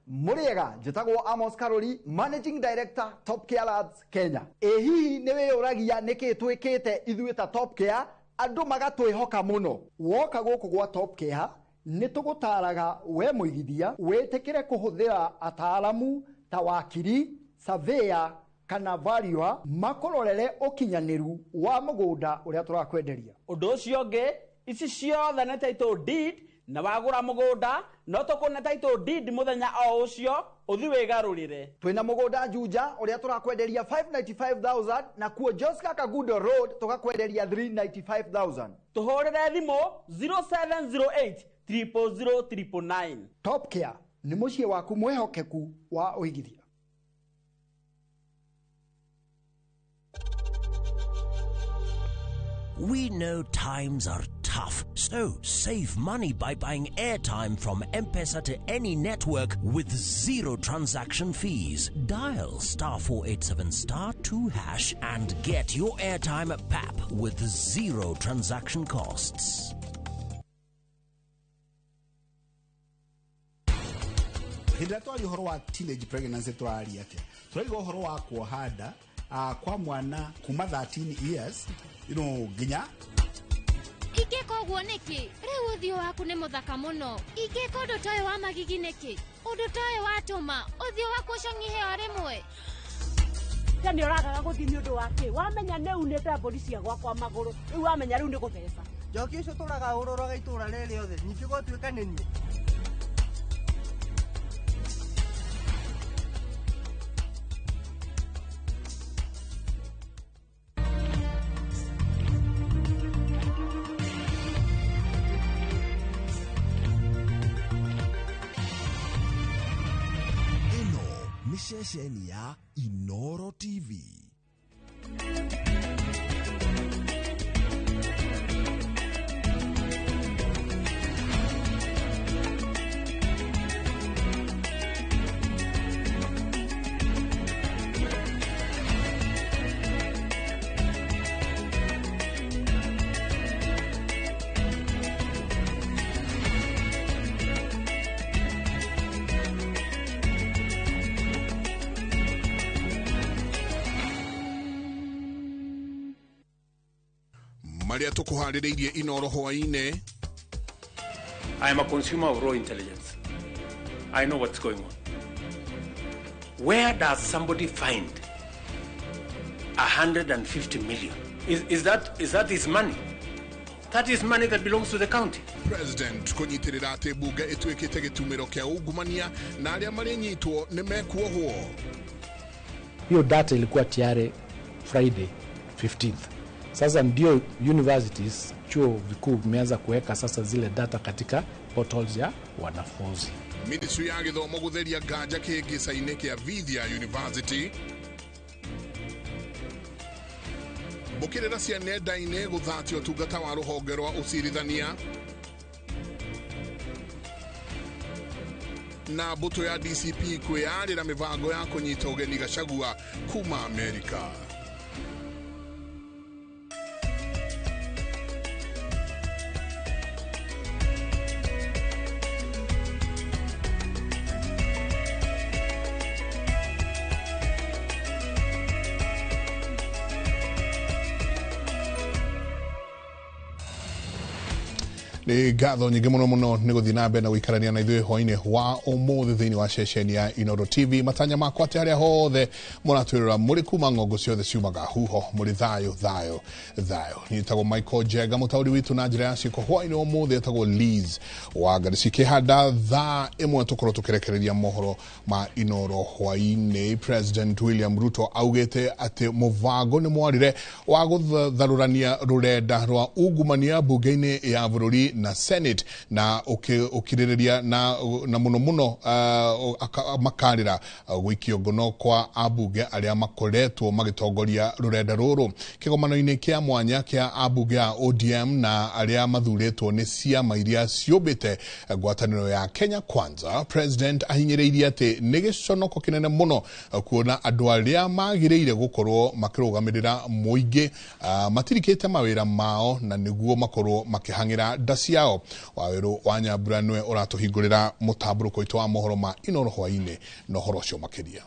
[SPEAKER 23] Muriega njĩtagwo Amos Karori, Managing Director, Top Care Labs Kenya. Ĩ hihi nĩ wĩyũragia nĩkĩ twĩkĩte ithuĩ ta Top Care andũ magatwĩhoka mũno? Woka gũkũ gwa Top Care nĩ tũgũtaraga we mũigithia wĩtĩkĩre kũhũthĩra ataaramu ta wakiri, surveyor kana valuer makũrorere ũkinyanĩru wa mũgũnda ũrĩa tũrakwenderia.
[SPEAKER 24] Ũndũ ũcio ũngĩ, ici ciothe nĩ title deed, na wagũra mũgũnda no tũkũne title deed mũthenya o ũcio ũthi wĩgarũrĩre.
[SPEAKER 23] Twĩna mũgũnda Juja ũrĩa tũrakwenderia 595,000 na kuo Joska Kagundo Road tũgakwenderia 395,000.
[SPEAKER 24] Tũhũrĩre thimũ 0708 000 999.
[SPEAKER 23] Top Care nĩ mũciĩ waku mwĩhokeku wa ũigithia.
[SPEAKER 25] We know times are tough, so save money by buying airtime from M-Pesa to any network with zero transaction fees. Dial star 487 star 2 hash and get your airtime at PAP with zero transaction costs.
[SPEAKER 26] Hĩndĩ ĩrĩa twaria ũhoro wa teenage pregnancy tũraria atĩa? Tũraiga ũhoro wa kuoha nda kwa mwana kuma 13 years nginya.
[SPEAKER 22] Ingĩka ũguo nĩkĩ? Rĩu ũthiũ waku nĩ mũthaka mũno. Ingĩka ũndũ ta ũyũ wa magigi nĩkĩ? Ũndũ ta ũyũ watũma ũthiũ waku ũcong'ihe o rĩmwe.
[SPEAKER 27] Nĩ ũragaga gũthiĩ nĩ ũndũ wa kĩ? Wamenya nĩ unĩte mbũri cia gwakwa magũrũ, rĩu wamenya rĩu nĩ gũtheca.
[SPEAKER 28] Njoki ũcio tũraga ũrũraga itũra rĩrĩ rĩothe, ningĩ gwatuĩka nĩ niĩ.
[SPEAKER 29] Ceceni ya Inoro TV.
[SPEAKER 5] Maria tũkũharĩrĩirie Inoro hwaĩ-inĩ.
[SPEAKER 11] I am a consumer of raw intelligence. I know what's going on. Where does somebody find 150 million? Is that his money? That is money that belongs to the county.
[SPEAKER 5] President kũnyitĩrĩra atĩ mbunge ĩtuĩkĩte gĩtumĩro kĩa ungumania na arĩa marĩnyitwo nĩ mekuohwo.
[SPEAKER 12] Hiyo data ilikuwa tayari Friday 15th. Sasa ndio universities, chuo vikuu vimeanza kuweka sasa zile data katika portals ya wanafunzi.
[SPEAKER 5] Ministry ya gĩthomo gũtheria nganja kĩhĩngĩca-inĩ kĩa Vithia University. Mbũkĩrĩra cia nenda-inĩ gũthatia ũtungata wa rũhonge rwa ũcirithania.
[SPEAKER 1] Na mbũtũ ya DCP kwĩyarĩra mĩbango ya kũnyita ũgeni Gachagua kuma Amerika. Nĩ ngatho nyingĩ mũno mũno nĩ gũthiĩ na mbere na gũikarania na ithuĩ hwainĩ wa ũmũthĩ thĩinĩ wa ceceni ya Inooro TV. Matanya makwa atĩ harĩa hothe mũratwĩrora mũrĩ kuma ng'ongo ciothe ciumaga huho mũrĩ thayũ thayũ thayũ. Niĩ njĩtagwo Michael Njenga, mũtaũri witũ na njĩra ya ciĩko hwainĩ wa ũmũthĩ etagwo Liz Wangari. Cikĩhanda thaa 1 tũkorwo tũkĩrekereria mohoro ma Inooro hwainĩ. President William Ruto augĩte atĩ mũbango nĩ mwarire wa gũtharũrania rũrenda rwa ungumania bunge-inĩ ya bũrũri na Senate na ukirĩrĩria na mũno mũno makarĩra gũikio ngono kwa ambunge arĩa makoretwo magĩtongoria rũrenda rũrũ. Kĩgomano-inĩ kĩa mwanya kĩa ambunge a ODM na arĩa mathurĩtwo nĩ ciama iria ciũmbĩte ngwatanĩro ya Kenya Kwanza, President ahinyĩrĩirie atĩ nĩ gĩconoko kĩnene mũno kuona andũ arĩa magĩrĩire gũkorwo makĩrũgamĩrĩra mũingĩ matirikĩte mawĩra mao na nĩguo makorwo makĩhang'ĩra nda ciao. Wawerũ wa Nyambura nĩwe ũratũhingũrĩra mũtambũrũko witũ wa mohoro ma Inooro hwainĩ na ũhoro ũcio makĩria.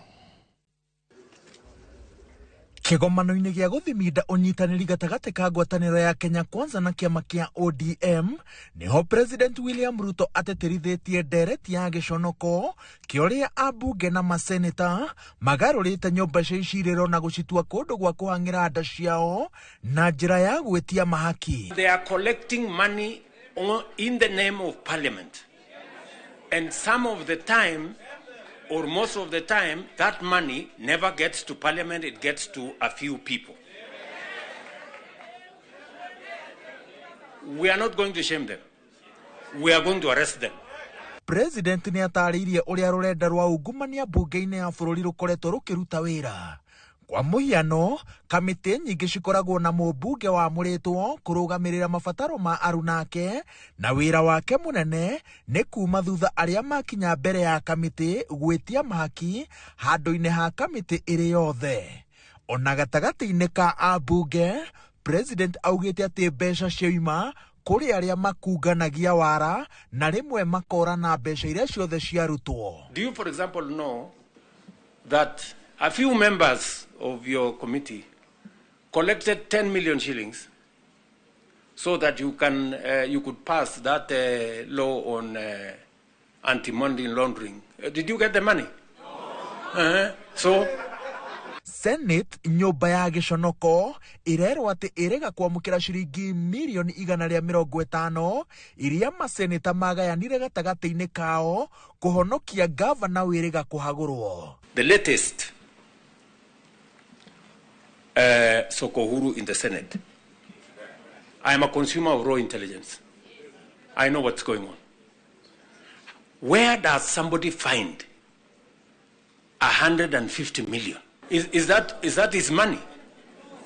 [SPEAKER 2] Kĩgomano-inĩ gĩa gũthiminda ũnyitanĩri gatagatĩ ka ngwatanĩro ya Kenya Kwanza na kĩama kĩa ODM nĩho President William Ruto atĩtĩrithĩtie ndereti ya gĩconoko kĩa ũrĩa ambunge na maseneta magarũrĩte nyũmba cia icirĩro na gũcitua kũndũ gwa kũhang'ĩra nda ciao na njĩra ya gwĩtia mahaki.
[SPEAKER 11] They are collecting money in the name of parliament, and some of the time, or most of the time, that money never gets to parliament, it gets to a few people. We are not going to shame them. We are going to arrest them.
[SPEAKER 2] President nĩ atarĩirie ũrĩa rũrenda rwa ungumania bunge-inĩ ya bũrũri rũkoretwo rũkĩruta wĩra. Kwa mũhiano, kamĩtĩ nyingĩ cikoragwo na mũmbunge wamũrĩtwo kũrũgamĩrĩra mabataro ma arunake, na wĩra wake mũnene nĩ kuma thutha arĩa makinya mbere ya kamĩtĩ gwĩtia mahaki handũ-inĩ ha kamĩtĩ ĩrĩ yothe. Ona gatagatĩ-inĩ ka ambunge, President augĩte atĩ mbeca cioima kũrĩ arĩa makunganagia wara na rĩmwe makora na mbeca iria ciothe ciarutwo.
[SPEAKER 11] Do you, for example, know that a few members of your committee collected 10 million shillings so that you can you could pass that law on anti-money laundering? Did you get the money? No. So
[SPEAKER 2] Senate nyũmba ya gĩconoko ĩrerwo atĩ ĩrega kwamũkĩra ciringi mirioni 150 iria maseneta magayanire gatagatĩ-inĩ kao kũhonokia gavana wĩrĩga kũhagũrwo.
[SPEAKER 11] The latest Sokohuru in the Senate. I am a consumer of raw intelligence. I know what's going on. Where does somebody find 150 million? Is that his money?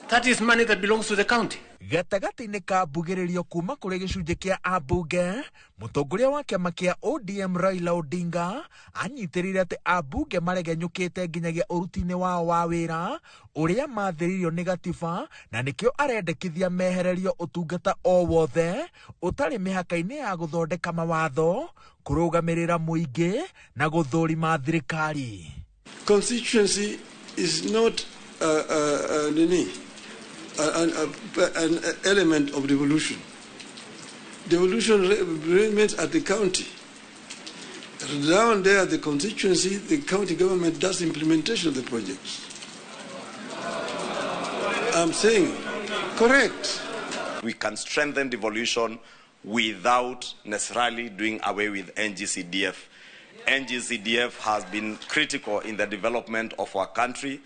[SPEAKER 11] That is money that belongs to the county.
[SPEAKER 2] Gatagatĩ-inĩ ka mbugĩrĩrio kuma kũrĩ gĩcunjĩ kĩa ambunge, mũtongoria wa kĩama kĩa ODM Raila Odinga anyitĩrĩire atĩ ambunge maregenyũkĩte nginyagia ũruti-inĩ wao wa wĩra ũrĩa mathĩrĩirio nĩ gatiba, na nĩkĩo arendekithia mehererio ũtungata o wothe ũtarĩ mĩhaka-inĩ ya gũthondeka mawatho, kũrũgamĩrĩra mũingĩ na gũthũrima thirikari.
[SPEAKER 3] Constituency is not an element of devolution. Devolution remains at the county. Down there at the constituency, the county government does implementation of the projects. I'm saying, correct.
[SPEAKER 4] We can strengthen devolution without necessarily doing away with NGCDF. NGCDF has been critical in the development of our country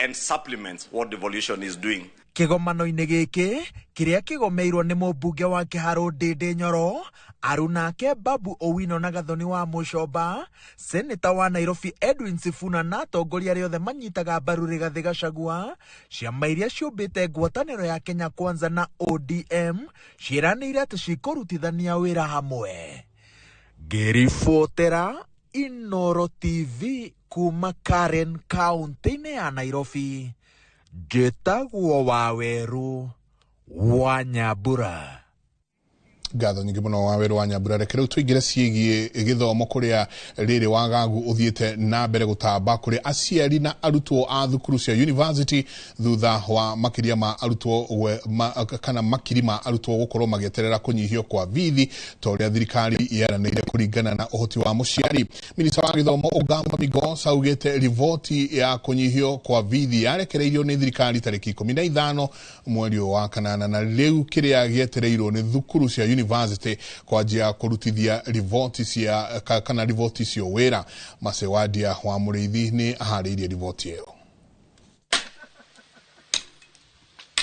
[SPEAKER 4] and supplements what devolution is doing.
[SPEAKER 2] Kĩgomano-inĩ gĩkĩ kĩrĩa kĩgomeirwo nĩ mũmbunge wa Kĩharũ Ndĩndĩ Nyoro, arunake Babu Owino na Gathoni wa Mũcomba, seneta wa Nairobi Edwin Sifuna na atongoria arĩa othe manyitaga mbaru Rigathĩ Gachagua, ciama iria ciũmbĩte ngwatanĩro ya Kenya Kwanza na ODM ciĩranĩire atĩ cikũrutithania wĩra hamwe. Ngĩribotera Inoro TV kuma Karen kaunti-inĩ ya Nairobi, njĩtagwo Waweru wa Nyambura.
[SPEAKER 1] Ngatho nyingĩ mũno Waweru wa Nyambura. Reke rĩu tũingĩre ciĩgiĩ gĩthomo kũrĩa rĩrĩ wagagu ũthiĩte na mbere gũtamba kũrĩ aciari na arutwo a thukuru cia university thutha wa makĩria ma arutwo kana makiri ma arutwo gũkorwo magĩeterera kũnyihio kwa bithi ta ũrĩa thirikari yeranĩire kũringana na ũhoti wa mũciari. Minista wa gĩthomo Ogamba Migos augĩte riboti ya kũnyihio kwa bithi yarekereirio nĩ thirikari tarĩki 15 mweri wa kanana, na rĩu kĩrĩa gĩetereirwo nĩ thukuru cia university kwanjia kũrutithia riboti cia kana riboti cio wĩra. Masewadia wa Mũrĩithi nĩ aharĩirie riboti ĩyo.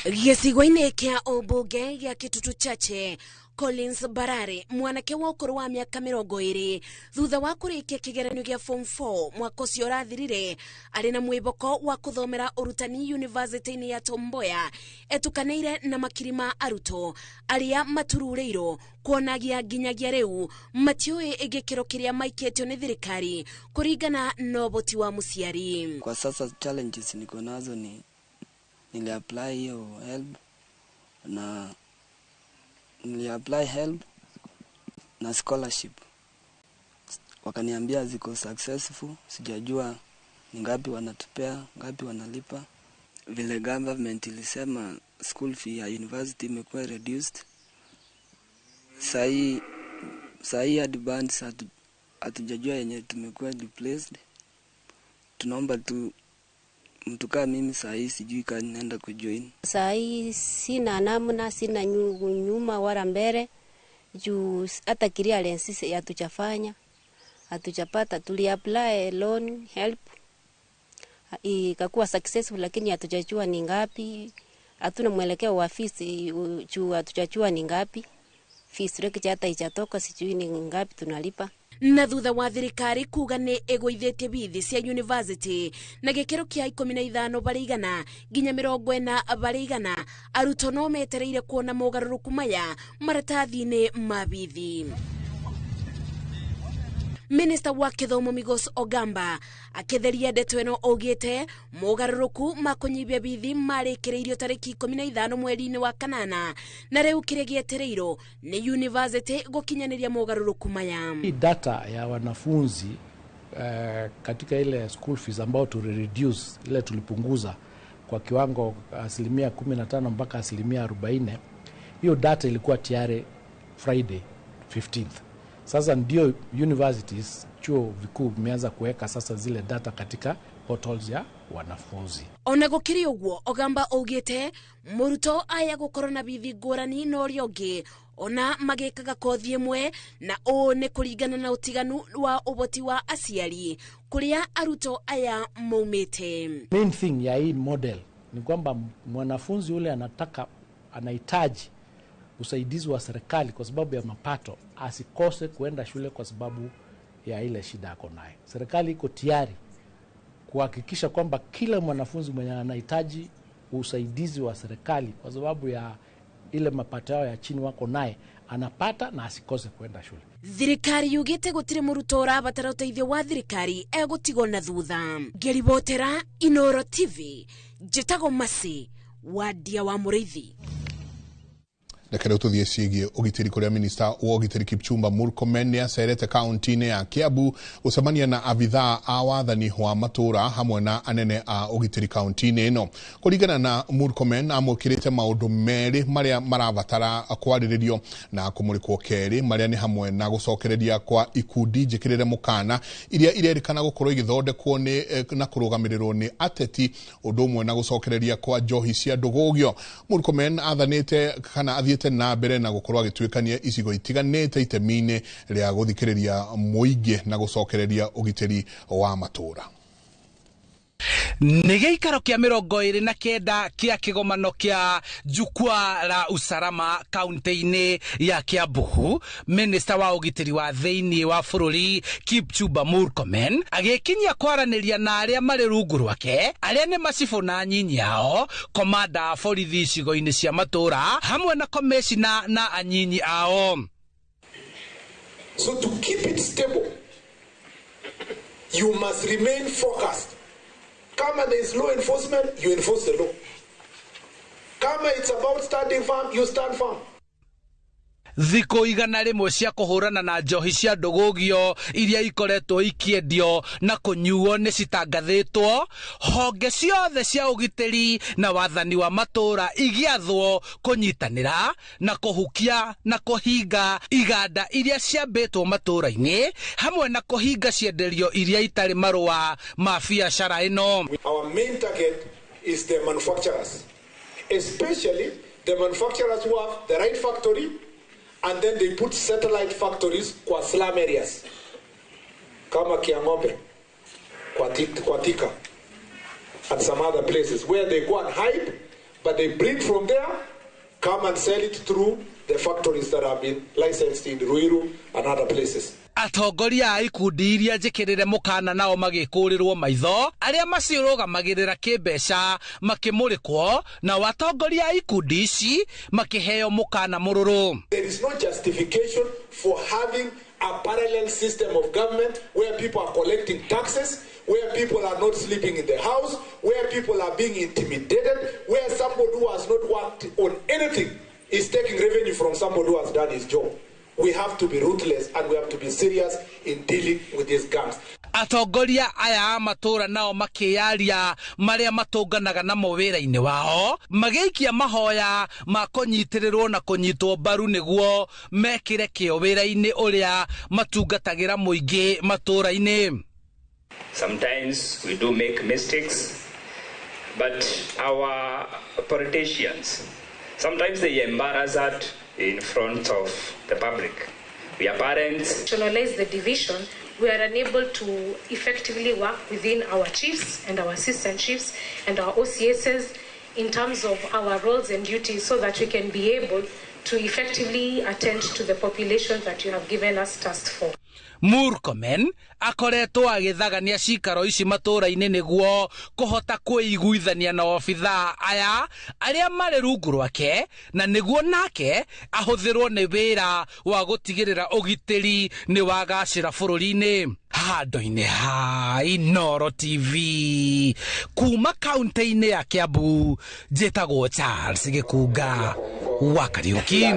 [SPEAKER 21] Gĩcigo-inĩ kĩa ũmbunge gĩa Kitutu Chache, Collins Barare, mwanake wa ũkũrũ wa mĩaka 20, thutha wa kũrĩkia kĩgeranio gĩa form 4 mwaka ũcio ũrathirire, arĩ na mwĩboko wa kũthomera ũrutani university-inĩ ya Tom Mboya, etukanĩire na makiri ma arutwo arĩa matururĩirwo kuonagia nginyagia rĩu matiũĩ gĩkĩro kĩrĩa maikĩtio nĩ thirikari kũringana na ũhoti wa mũciari.
[SPEAKER 6] Kwa sasa challenges niko nazo ni niliapply hiyo HELB na niliapply HELB na scholarship, wakaniambia ziko successful. Sijajua ni ngapi wanatupea, ngapi wanalipa. Vile government ilisema school fee ya university imekuwa reduced, sahii advance hatujajua yenye tumekuwa replaced. Tunaomba tu mtu kama mimi sahii sijui kama naenda kujoin.
[SPEAKER 8] Sahii sina namna, sina nyuma wala mbele, juu hata clearance hatujafanya, hatujapata. Tuli apply loan HELB ikakuwa successful, lakini hatujajua ni ngapi. Hatuna mwelekeo wa fees juu hatujajua ni ngapi. Fees rate hata ijatoka, sijui ni ngapi tunalipa.
[SPEAKER 21] Na thutha wa thirikari kuga nĩ ĩgũithĩtie bithi cia university na gĩkĩro kĩa 15 barĩ igana nginya 40 barĩ igana, arutwo no metereire kuona mogarũrũku maya maratathi-inĩ ma bithi. Minista wa gĩthomo Migos Ogamba akĩtheria ndeto ĩno augĩte mogarũrũku ma kũnyihia bithi marĩkĩrĩirio tarĩki 15 mweri-inĩ wa kanana, na rĩu kĩrĩa gĩetereirwo nĩ university gũkinyanĩria mogarũrũku maya.
[SPEAKER 12] Hii data ya wanafunzi katika ile school fees ambao tulireduce, ile tulipunguza kwa kiwango 15% mpaka 40%, hiyo data ilikuwa tayari Friday 15th. Sasa ndio universities, chuo vikuu vimeanza kuweka sasa zile data katika portals ya wanafunzi.
[SPEAKER 21] Ona gũkĩrĩ ũguo, Ogamba augĩte mũrutwo aya gũkorwo na bithi ngũrani na ũrĩa ũngĩ ona magĩkaga kothi ĩmwe, na ũũ nĩ kũringana na ũtiganu wa ũhoti wa aciari kũrĩa arutwo aya maumĩte.
[SPEAKER 12] Main thing ya hii model ni kwamba mwanafunzi ule anahitaji usaidizi wa serikali kwa sababu ya mapato asikose kuenda shule kwa sababu ya ile shida ako naye. Serikali iko tayari kuhakikisha kwamba kila mwanafunzi mwenye anahitaji usaidizi wa serikali kwa sababu ya ile mapato yao ya chini wako naye anapata na asikose kuenda shule.
[SPEAKER 21] Thirikari yugite gutire mũrutwo ũrabatara ũteithio wa thirikari egũtigwo na thutha. Ngĩribotera Inoro TV, njĩtagwo Mercy Wandia wa Mũrĩithi.
[SPEAKER 1] Reke rĩu tũthiĩ ciĩgiĩ ũgitĩri kũrĩa minista wa ũgitĩri Kipchumba Murkomen nĩ acerete kaunti-inĩ ya Kiambu gũcemania na abithaa a wathani wa matũra hamwe na anene a ũgitĩri kaunti-inĩ ĩno. Kũringana na Murkomen, amũkĩrĩte maũndũ merĩ marĩa marabatara kwarĩrĩrio na kũmũrĩkwo kerĩ, marĩa nĩ hamwe na gũcokereria kwa ikundi njĩkĩrĩre mũkana iria irerĩkana gũkorwo igĩthondekwo nĩ na kũrũgamĩrĩrwo nĩ ateti, ũndũ ũmwe na gũcokereria kwa njohi cia ndũgũgio. Murkomen athanĩte kana athiĩte na mbere na gũkorwo agĩtuĩkania icigo itiganĩte itemi-inĩ rĩa gũthikĩrĩria mũingĩ na gũcokereria ũgitĩri wa matũra.
[SPEAKER 9] Nĩ gĩikaro kĩa 29 kĩa kĩgomano kĩa jukwaa la usalama kaunti-inĩ ya Kiambu, minista wa ũgitĩri wa thĩinĩ wa bũrũri Kipchumba Murkomen agĩkinyia kwaranĩria na arĩa marĩ rungu rwake arĩa nĩ macibũ na nyinyi ao, komanda a borithi icigo-inĩ cia matũra hamwe na komishina na anyinyi ao.
[SPEAKER 10] So to keep it stable, You must remain focused. Kama there is law enforcement, you enforce the law. Kama it's about standing firm, you stand firm.
[SPEAKER 9] Thikũ 100 cia kũhũrana na njohi cia ndũgũgio iria ikoretwo ikĩendio na kũnyuo nĩ citangathĩtwo. Honge ciothe cia ũgitĩri na wathani wa matũũra igĩathwo kũnyitanĩra na kũhukia na kũhinga iganda iria ciambĩtwo matũũra-inĩ, hamwe na kũhinga cienderio iria itarĩ marũa ma biacara ĩno.
[SPEAKER 10] Our main target is the manufacturers, especially the manufacturers who have the right factory, and then they put satellite factories kwa slum areas kama Kiang'ombe, kwa Thika, and some other places where they go and hide, but they bring from there, come and sell it through the factories that have been licensed in Ruiru and other places.
[SPEAKER 9] Atongoria a ikundi iria njĩkĩrĩre mũkana nao magĩkũrĩrwo maitho, arĩa maciũrũgamagĩrĩra kĩmbeca makĩmũrĩkwo, nao atongoria a ikundi ici makĩheo mũkana mũrũrũ.
[SPEAKER 10] There is no justification for having a parallel system of government where people are collecting taxes, where people are not sleeping in the house, where people are being intimidated, where somebody who has not worked on anything is taking revenue from somebody who has done his job. We have to be ruthless and we have to be serious in dealing with these gangs.
[SPEAKER 9] Atongoria aya a matũũra nao makĩyaria marĩa matũnganaga namo wĩra-inĩ wao, magĩikia mahoya ma kũnyitĩrĩrwo na kũnyitwo mbaru nĩguo mekĩre kĩo wĩra-inĩ ũrĩa matungatagĩra mũingĩ matũũra-inĩ.
[SPEAKER 13] Sometimes we do make mistakes, but our politicians, sometimes they embarrass us in front of the public. We are parents.
[SPEAKER 14] Rationalize the division. We are unable to effectively work within our chiefs and our assistant chiefs and our OCSs in terms of our roles and duties so that we can be able to effectively attend to the population that you have given us task for.
[SPEAKER 9] Murkomen akoretwo agĩthagania cikaro ici matũũra-inĩ nĩguo kũhota kwĩiguithania na obithaa aya arĩa marĩ rungu rwake, na nĩguo nake ahũthĩrwo nĩ wĩra wa gũtigĩrĩra ũgitĩri nĩ wagacĩra bũrũri-inĩ. Handũ-inĩ ha Inooro TV kuma kaunti-inĩ ya Kiambu, njĩtagwo Charles Gĩkunga wa Kariũki.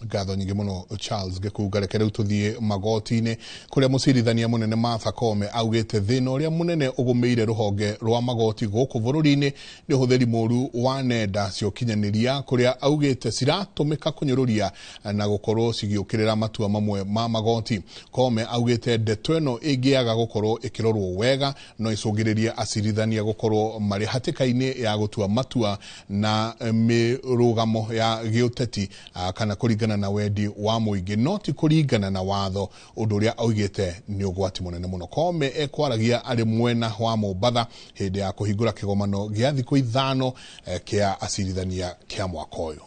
[SPEAKER 1] Ngatho nyingĩ mũno Charles Gĩkunga. Reke rĩu tũthiĩ magoti-inĩ kũrĩa mũcirithania mũnene Martha Koome augĩte thĩna ũrĩa mũnene ũgũmĩire rũhonge rwa magoti gũkũ bũrũri-inĩ nĩ ũhũthĩri mũru wa nenda cia ũkinyanĩria, kũrĩa augĩte ciratũmĩka kũnyũrũria na gũkorwo cigĩũkĩrĩra matua mamwe ma magoti. Koome augĩte ndeto ĩno ĩngĩaga gũkorwo ĩkĩrorwo wega no ĩcũngĩrĩrie acirithania gũkorwo marĩ hatĩka-inĩ ya gũtua matua na mĩrũgamo ya gĩũteti kana kũringana na wendi wa mũingĩ, no ti kũringana na watho, ũndũ ũrĩa augĩte nĩ ũgwati mũnene mũno. Koome ekwaragia arĩ mwena wa Mombatha hĩndĩ ya kũhingũra kĩgomano gĩa thikũ 5 kĩa acirithania kĩa mwaka ũyũ.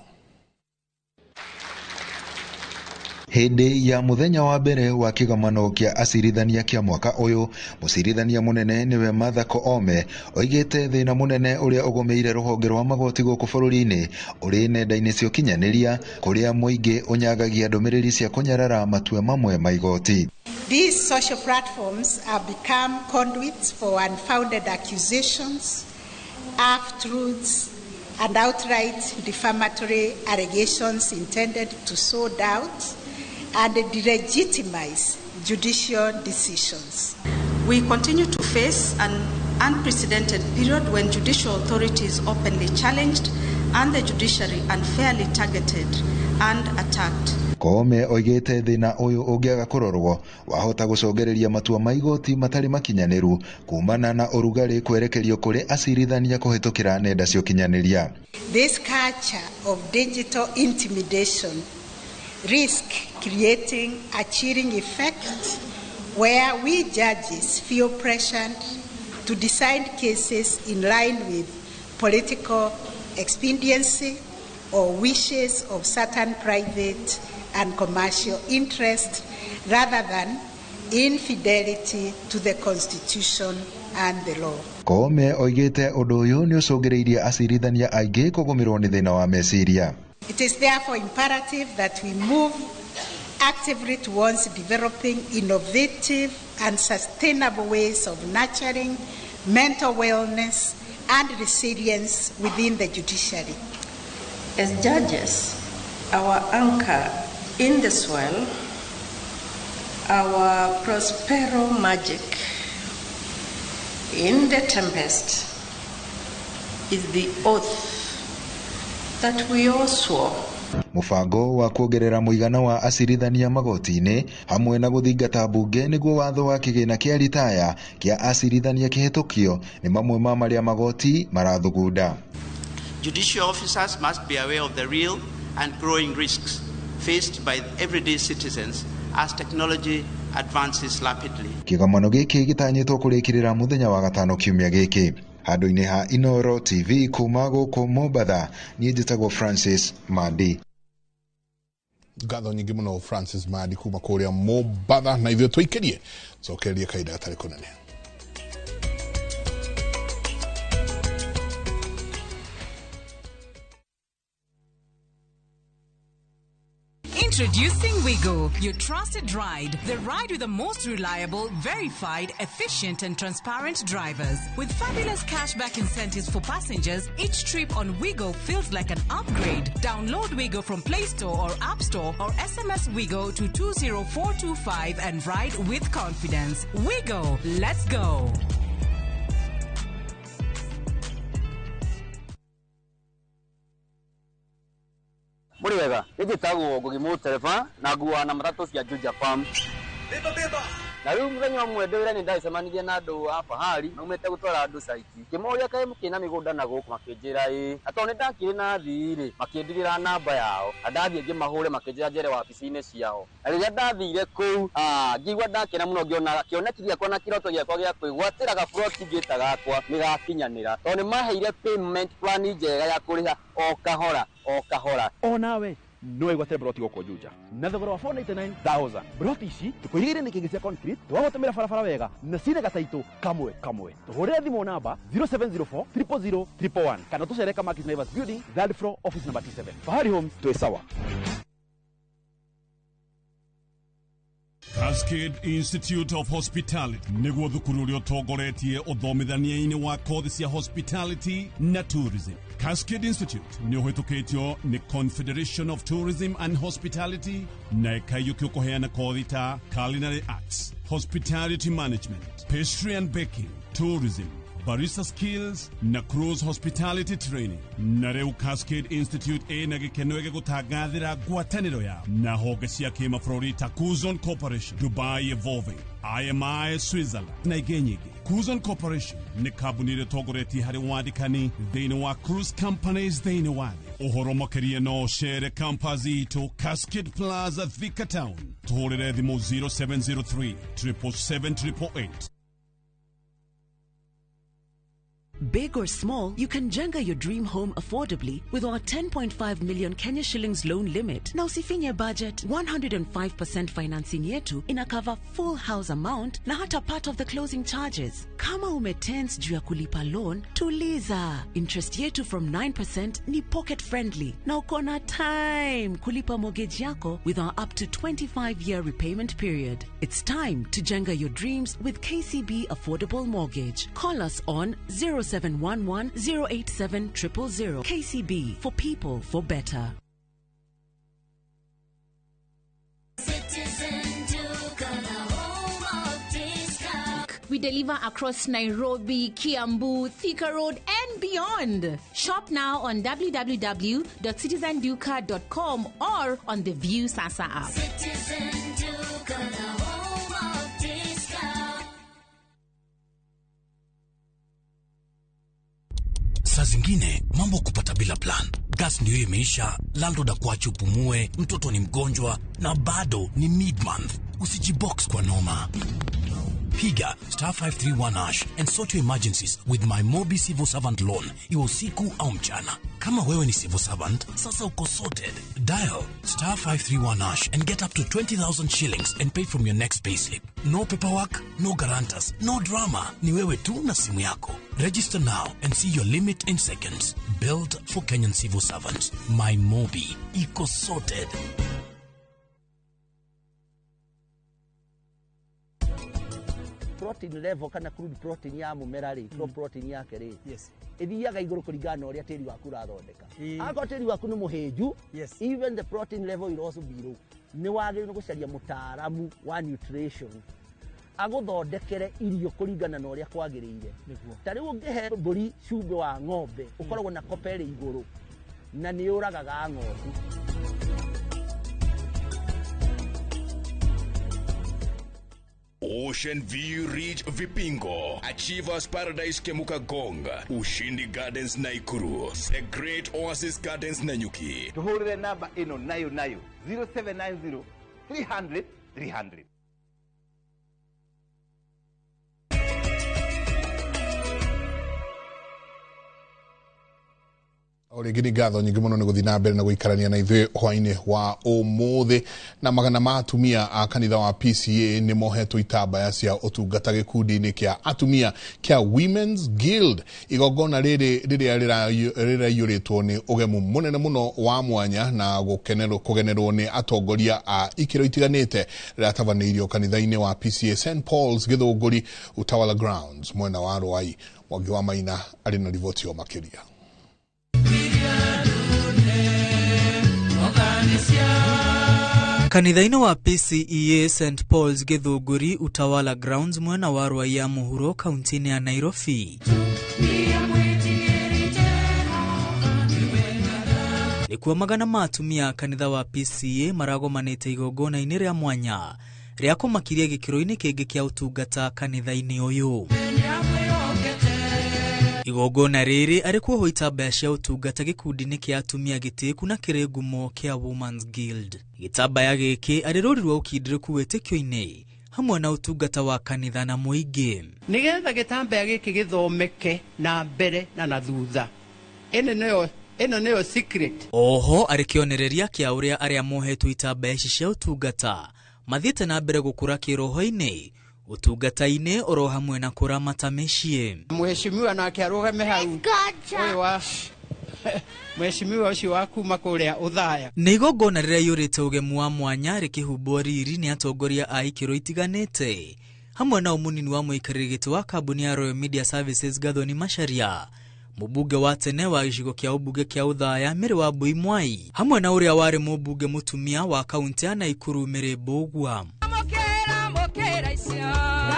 [SPEAKER 15] Hĩndĩ ya mũthenya wa mbere wa kĩgomano kĩa acirithania kĩa mwaka ũyũ, mũcirithania mũnene nĩwe Martha Koome oigĩte thĩna mũnene ũrĩa ũgũmĩire rũhonge rwa magoti gũkũ bũrũri-inĩ ũrĩ nenda-inĩ cia ũkinyanĩria, kũrĩa mũingĩ ũnyagagia ndũmĩrĩri cia kũnyarara matua mamwe ma igoti.
[SPEAKER 16] These social platforms have become conduits for unfounded accusations, half-truths, and outright defamatory allegations intended to sow doubt and delegitimize judicial decisions.
[SPEAKER 17] We continue to face an unprecedented period when judicial authority is openly challenged and the judiciary unfairly targeted and attacked.
[SPEAKER 15] Koome oigĩte thĩna ũyũ ũngĩaga kũrorwo wahota gũcũngĩrĩria matua ma igoti matarĩ makinyanĩru kumana na ũrugarĩ kwerekerio kũrĩ acirithania kũhĩtũkĩra nenda cia ũkinyanĩria.
[SPEAKER 16] This culture of digital intimidation risk creating a chilling effect where we judges feel pressured to decide cases in line with political expediency or wishes of certain private and commercial interests rather than infidelity to the Constitution and the law.
[SPEAKER 15] Koome oigĩte ũndũ ũyũ nĩ ũcũngĩrĩirie acirithania aingĩ kũgũmĩrwo nĩ thĩna wa meciria.
[SPEAKER 16] It is therefore imperative that we move actively towards developing innovative and sustainable ways of nurturing mental wellness and resilience within the judiciary.
[SPEAKER 7] As judges, our anchor in the soil, our Prospero magic in the tempest is the oath that we all swore.
[SPEAKER 15] Mũbango wa kuongerera mũigana wa acirithania magoti-inĩ hamwe na gũthingata mbunge nĩguo watho wa kĩgĩna kĩa ritaya kĩa acirithania kĩhĩtũkio nĩ mamwe ma marĩa magoti marathugunda.
[SPEAKER 18] Judicial officers must be aware of the real and growing risks faced by everyday citizens as technology advances rapidly.
[SPEAKER 15] Kĩgomano gĩkĩ gĩtanyĩtwo kũrĩkĩrĩra mũthenya wa gatano kiumia gĩkĩ. Handũ-inĩ ha Inooro TV kuma gũkũ Mombatha, niĩ njĩtagwo Francis Mandi.
[SPEAKER 1] Ngatho nyingĩ mũno Francis Mandi kuma kũrĩa Mombatha, na ithuĩ tũikĩrie cokererie kahinda gatarĩ kũnene.
[SPEAKER 19] Introducing Wigo, your trusted ride. The ride with the most reliable, verified, efficient and transparent drivers. With fabulous cashback incentives for passengers, each trip on Wigo feels like an upgrade. Download Wigo from Play Store or App Store or SMS Wigo to 20425 and ride with confidence. Wigo, let's go.
[SPEAKER 21] Muri wega, njĩtagwo Ngugi Mũtereba na nguaga na matatũ cia Juja Farm. Beba beba. Na rĩu mũthenya ũmwe ndĩ wĩra-inĩ ndacemanirie na andũ a Fahari maumĩte gũtwara andũ caiti. Ngĩmoria kaĩ mũkĩrĩ na mĩgũnda na gũkũ makĩnjĩra ĩĩ. Na tondũ nĩndakĩrĩ na thii rĩ, makĩndigĩra namba yao. Na ndathiĩ ngĩmahũre makĩnjĩra njere wabici-inĩ ciao. Na rĩrĩa ndathire kũu, ngĩigua ndakena mũno ngĩona kĩoneki gĩakwa na kĩroto gĩakwa gĩa kwĩgwatĩra gaburoti ngĩta gakwa nĩgakinyanĩra. Tondũ nĩmaheire payment plan njega ya kũrĩha o kahora o kahora.
[SPEAKER 20] Onawe no wĩgwatĩre broti gũkũ Juja na thogora wa 499,000. Broti ici tũkũigĩire nĩ kĩngĩ cia concrete twagũtũmĩra barabara wega na cina gataitũ kamwe kamwe. Tũhũrĩre thimũ namba 0704 000 111 kana tũcere Kamakis Naivas Building, third floor, office number T7. Fahari Homes, twĩ sawa.
[SPEAKER 5] Cascade Institute of Hospitality nĩguo thukuru ũrĩa ũtongoretie ũthomithania-inĩ wa kothi cia hospitality na tourism. Cascade Institute nĩ ũhĩtũkĩtio nĩ Confederation of Tourism and Hospitality na ĩkaiyũkio kũheana kothi ta culinary arts, hospitality management, pastry and baking, tourism, barista skills na cruise hospitality training. Na rĩu Cascade Institute ĩna gĩkeno gĩgũtangathĩra ngwatanĩro yao na honge cia kĩmabũrũri ta Kuzon Corporation, Dubai Evolving, IMI Switzerland na ingĩ nyingĩ. Kuzon Corporation nĩ kambuni ĩrĩa ĩtongoretie harĩ wandĩkani thĩinĩ wa cruise companies thĩinĩ wa thĩ. Ũhoro makĩria no ũcere campus itũ Cascade Plaza, Thika Town. Tũhũrĩre thimũ 0703 777 888.
[SPEAKER 22] Big or small, you can jenga your dream home affordably with our 10.5 million Kenya shillings loan limit. Na usifinye budget, 105% financing yetu ina cover full house amount na hata part of the closing charges. Kama umetense juu ya kulipa loan, tuliza. Interest yetu from 9% ni pocket friendly. Na uko na time kulipa mortgage yako with our up to 25-year repayment period. It's time to jenga your dreams with KCB Affordable Mortgage. Call us on 0711 087 000. KCB, for people, for better.
[SPEAKER 23] We deliver across Nairobi, Kiambu, Thika Road, and beyond. Shop now on www.citizenduka.com or on the View Sasa app.
[SPEAKER 24] Citizen Duka, the home of discount.
[SPEAKER 25] Saa zingine mambo kupata bila plan. Gas ndio imeisha, landlord akuache upumue, mtoto ni mgonjwa na bado ni mid-month. Usijibox kwa noma. Piga star 531 hash and sort your emergencies with my Mobi Civil Servant Loan, iwe usiku au mchana. Kama wewe ni civil servant, sasa uko sorted. Dial star 531 hash and get up to 20,000 shillings and pay from your next payslip. No paperwork, no guarantors, no drama. Ni wewe tu na simu yako. Register now and see your limit in seconds. Built for Kenyan civil servants. My Mobi. Iko sorted.
[SPEAKER 2] Protein level kana crude protein ya mũmera rĩ, crop protein yake rĩ, ĩthiaga igũrũ kũringana na ũrĩa tĩri waku ũrathondeka. Akorwo tĩri waku nĩ mũhĩnju, even the protein level will also be low. Nĩ wagĩrĩirwo gũcaria mũtaaramu wa nutrition agũthondekere irio kũringana na ũrĩa kwagĩrĩire. Ta rĩu ũngĩhe mbũri cumbĩ wa ng'ombe, ũkoragwo na copper ĩrĩ igũrũ na nĩ ũragaga ng'ondu.
[SPEAKER 3] Ocean View Ridge Vipingo, Achievers Paradise Kemuka Gong, Ushindi Gardens Naikuru, The Great Oasis Gardens Nanyuki.
[SPEAKER 4] Tuhurire namba ĩno nayo nayo 0790 300 300.
[SPEAKER 1] O rĩngĩ nĩ ngatho nyingĩ mũno nĩ gũthiĩ na mbere na gũikarania na ithuĩ hwainĩ wa ũmũthĩ. Na magana ma atumia a kanitha wa PCA nĩ mohetwo itambaya cia ũtungata gĩkundi-inĩ kĩa atumia kĩa Women's Guild. Igongona rĩrĩ rĩrĩa rĩraiyũrĩtwo nĩ ũgemu mũnene mũno wa mwanya na kũgenerwo nĩ atongoria a ikĩro itiganĩte, rĩratabanĩirio kanitha-inĩ wa PCA St Paul's Gĩthũngũri, Utawala Grounds, mwena wa Rwai. Mwangi wa Maina arĩ na riboti o makĩria.
[SPEAKER 6] Kanitha-inĩ wa PCEA St Paul's Gĩthũngũri, Utawala Grounds, mwena wa Rwai ya Mũhuro, kaunti-inĩ ya Nairobi, nĩkuo magana ma atumia a kanitha wa PCEA maragomanĩte igongona-inĩ rĩa mwanya rĩa kũmakiria gĩkĩro-inĩ kĩngĩ kĩa ũtungata kanitha-inĩ ũyũ. Igongona rĩrĩ arĩ kuohwo itambaya cia ũtungata gĩkundi-inĩ kĩa atumia gĩtĩku na kĩrĩ ngumo kĩa Women's Guild. Gĩtambaya gĩkĩ arĩ rũri rwa ũkindĩrĩku wĩtĩkio-inĩ hamwe na ũtungata wa kanitha na mũingĩ.
[SPEAKER 11] Nĩgetha gĩtambaya gĩkĩ gĩthomeke na mbere na na thutha, ĩno nĩyo secret.
[SPEAKER 6] Oho arĩ kĩonereria kĩa ũrĩa arĩa mohetwo itambaya ici cia ũtungata mathiĩte na mbere gũkũra kĩroho-inĩ, ũtungata-inĩ oro hamwe na kũramata mĩciĩ.
[SPEAKER 11] Mheshimiwa nake arũgame hau, ũyũ wa mheshimiwa ũcio wa kuma kũrĩa Ũthaya.
[SPEAKER 6] Nĩ igongona rĩraiyũrĩte ũgemu wa mwanya rĩkĩhumbwo riri nĩ atongoria a ikĩro itiganĩte hamwe na mũnini wa mũikarĩri gĩtĩ wa kambuni ya Royal Media Services Gathoni Macharia, mũmbunge wa tene wa gĩcigo kĩa ũmbunge kĩa Ũthaya Mary Wambui Mwai, hamwe na ũrĩa warĩ mũmbunge mũtumia wa kaunti ya Naikuru Mary Mbugua.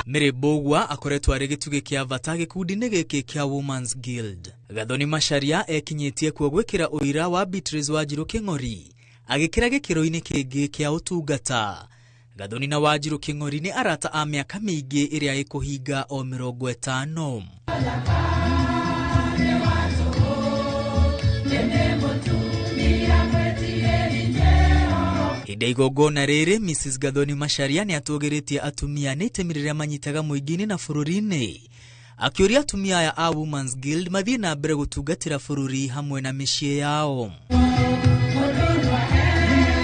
[SPEAKER 6] Mary Mbugua akoretwo arĩ gĩtugĩ kĩa bata gĩkundi-inĩ gĩkĩ kĩa Women's Guild. Gathoni Macharia ekinyĩtie kuo gwĩkĩra ũira wa Beatrice Wanjiru Kĩng'ori agĩkĩra gĩkĩro-inĩ kĩngĩ kĩa ũtungata. Gathoni na Wanjiru Kĩng'ori nĩ arata a mĩaka mĩingĩ ĩrĩa ĩkũhinga o 50. Hĩndĩ ya igongona rĩrĩ, Mrs Gathoni Macharia nĩ atũgĩrĩtie atumia nĩ itemi rĩrĩa manyitaga mũingĩ-inĩ na bũrũri-inĩ, akĩũria atumia aya a Women's Guild mathiĩ na mbere gũtungatĩra bũrũri hamwe na mĩciĩ yao.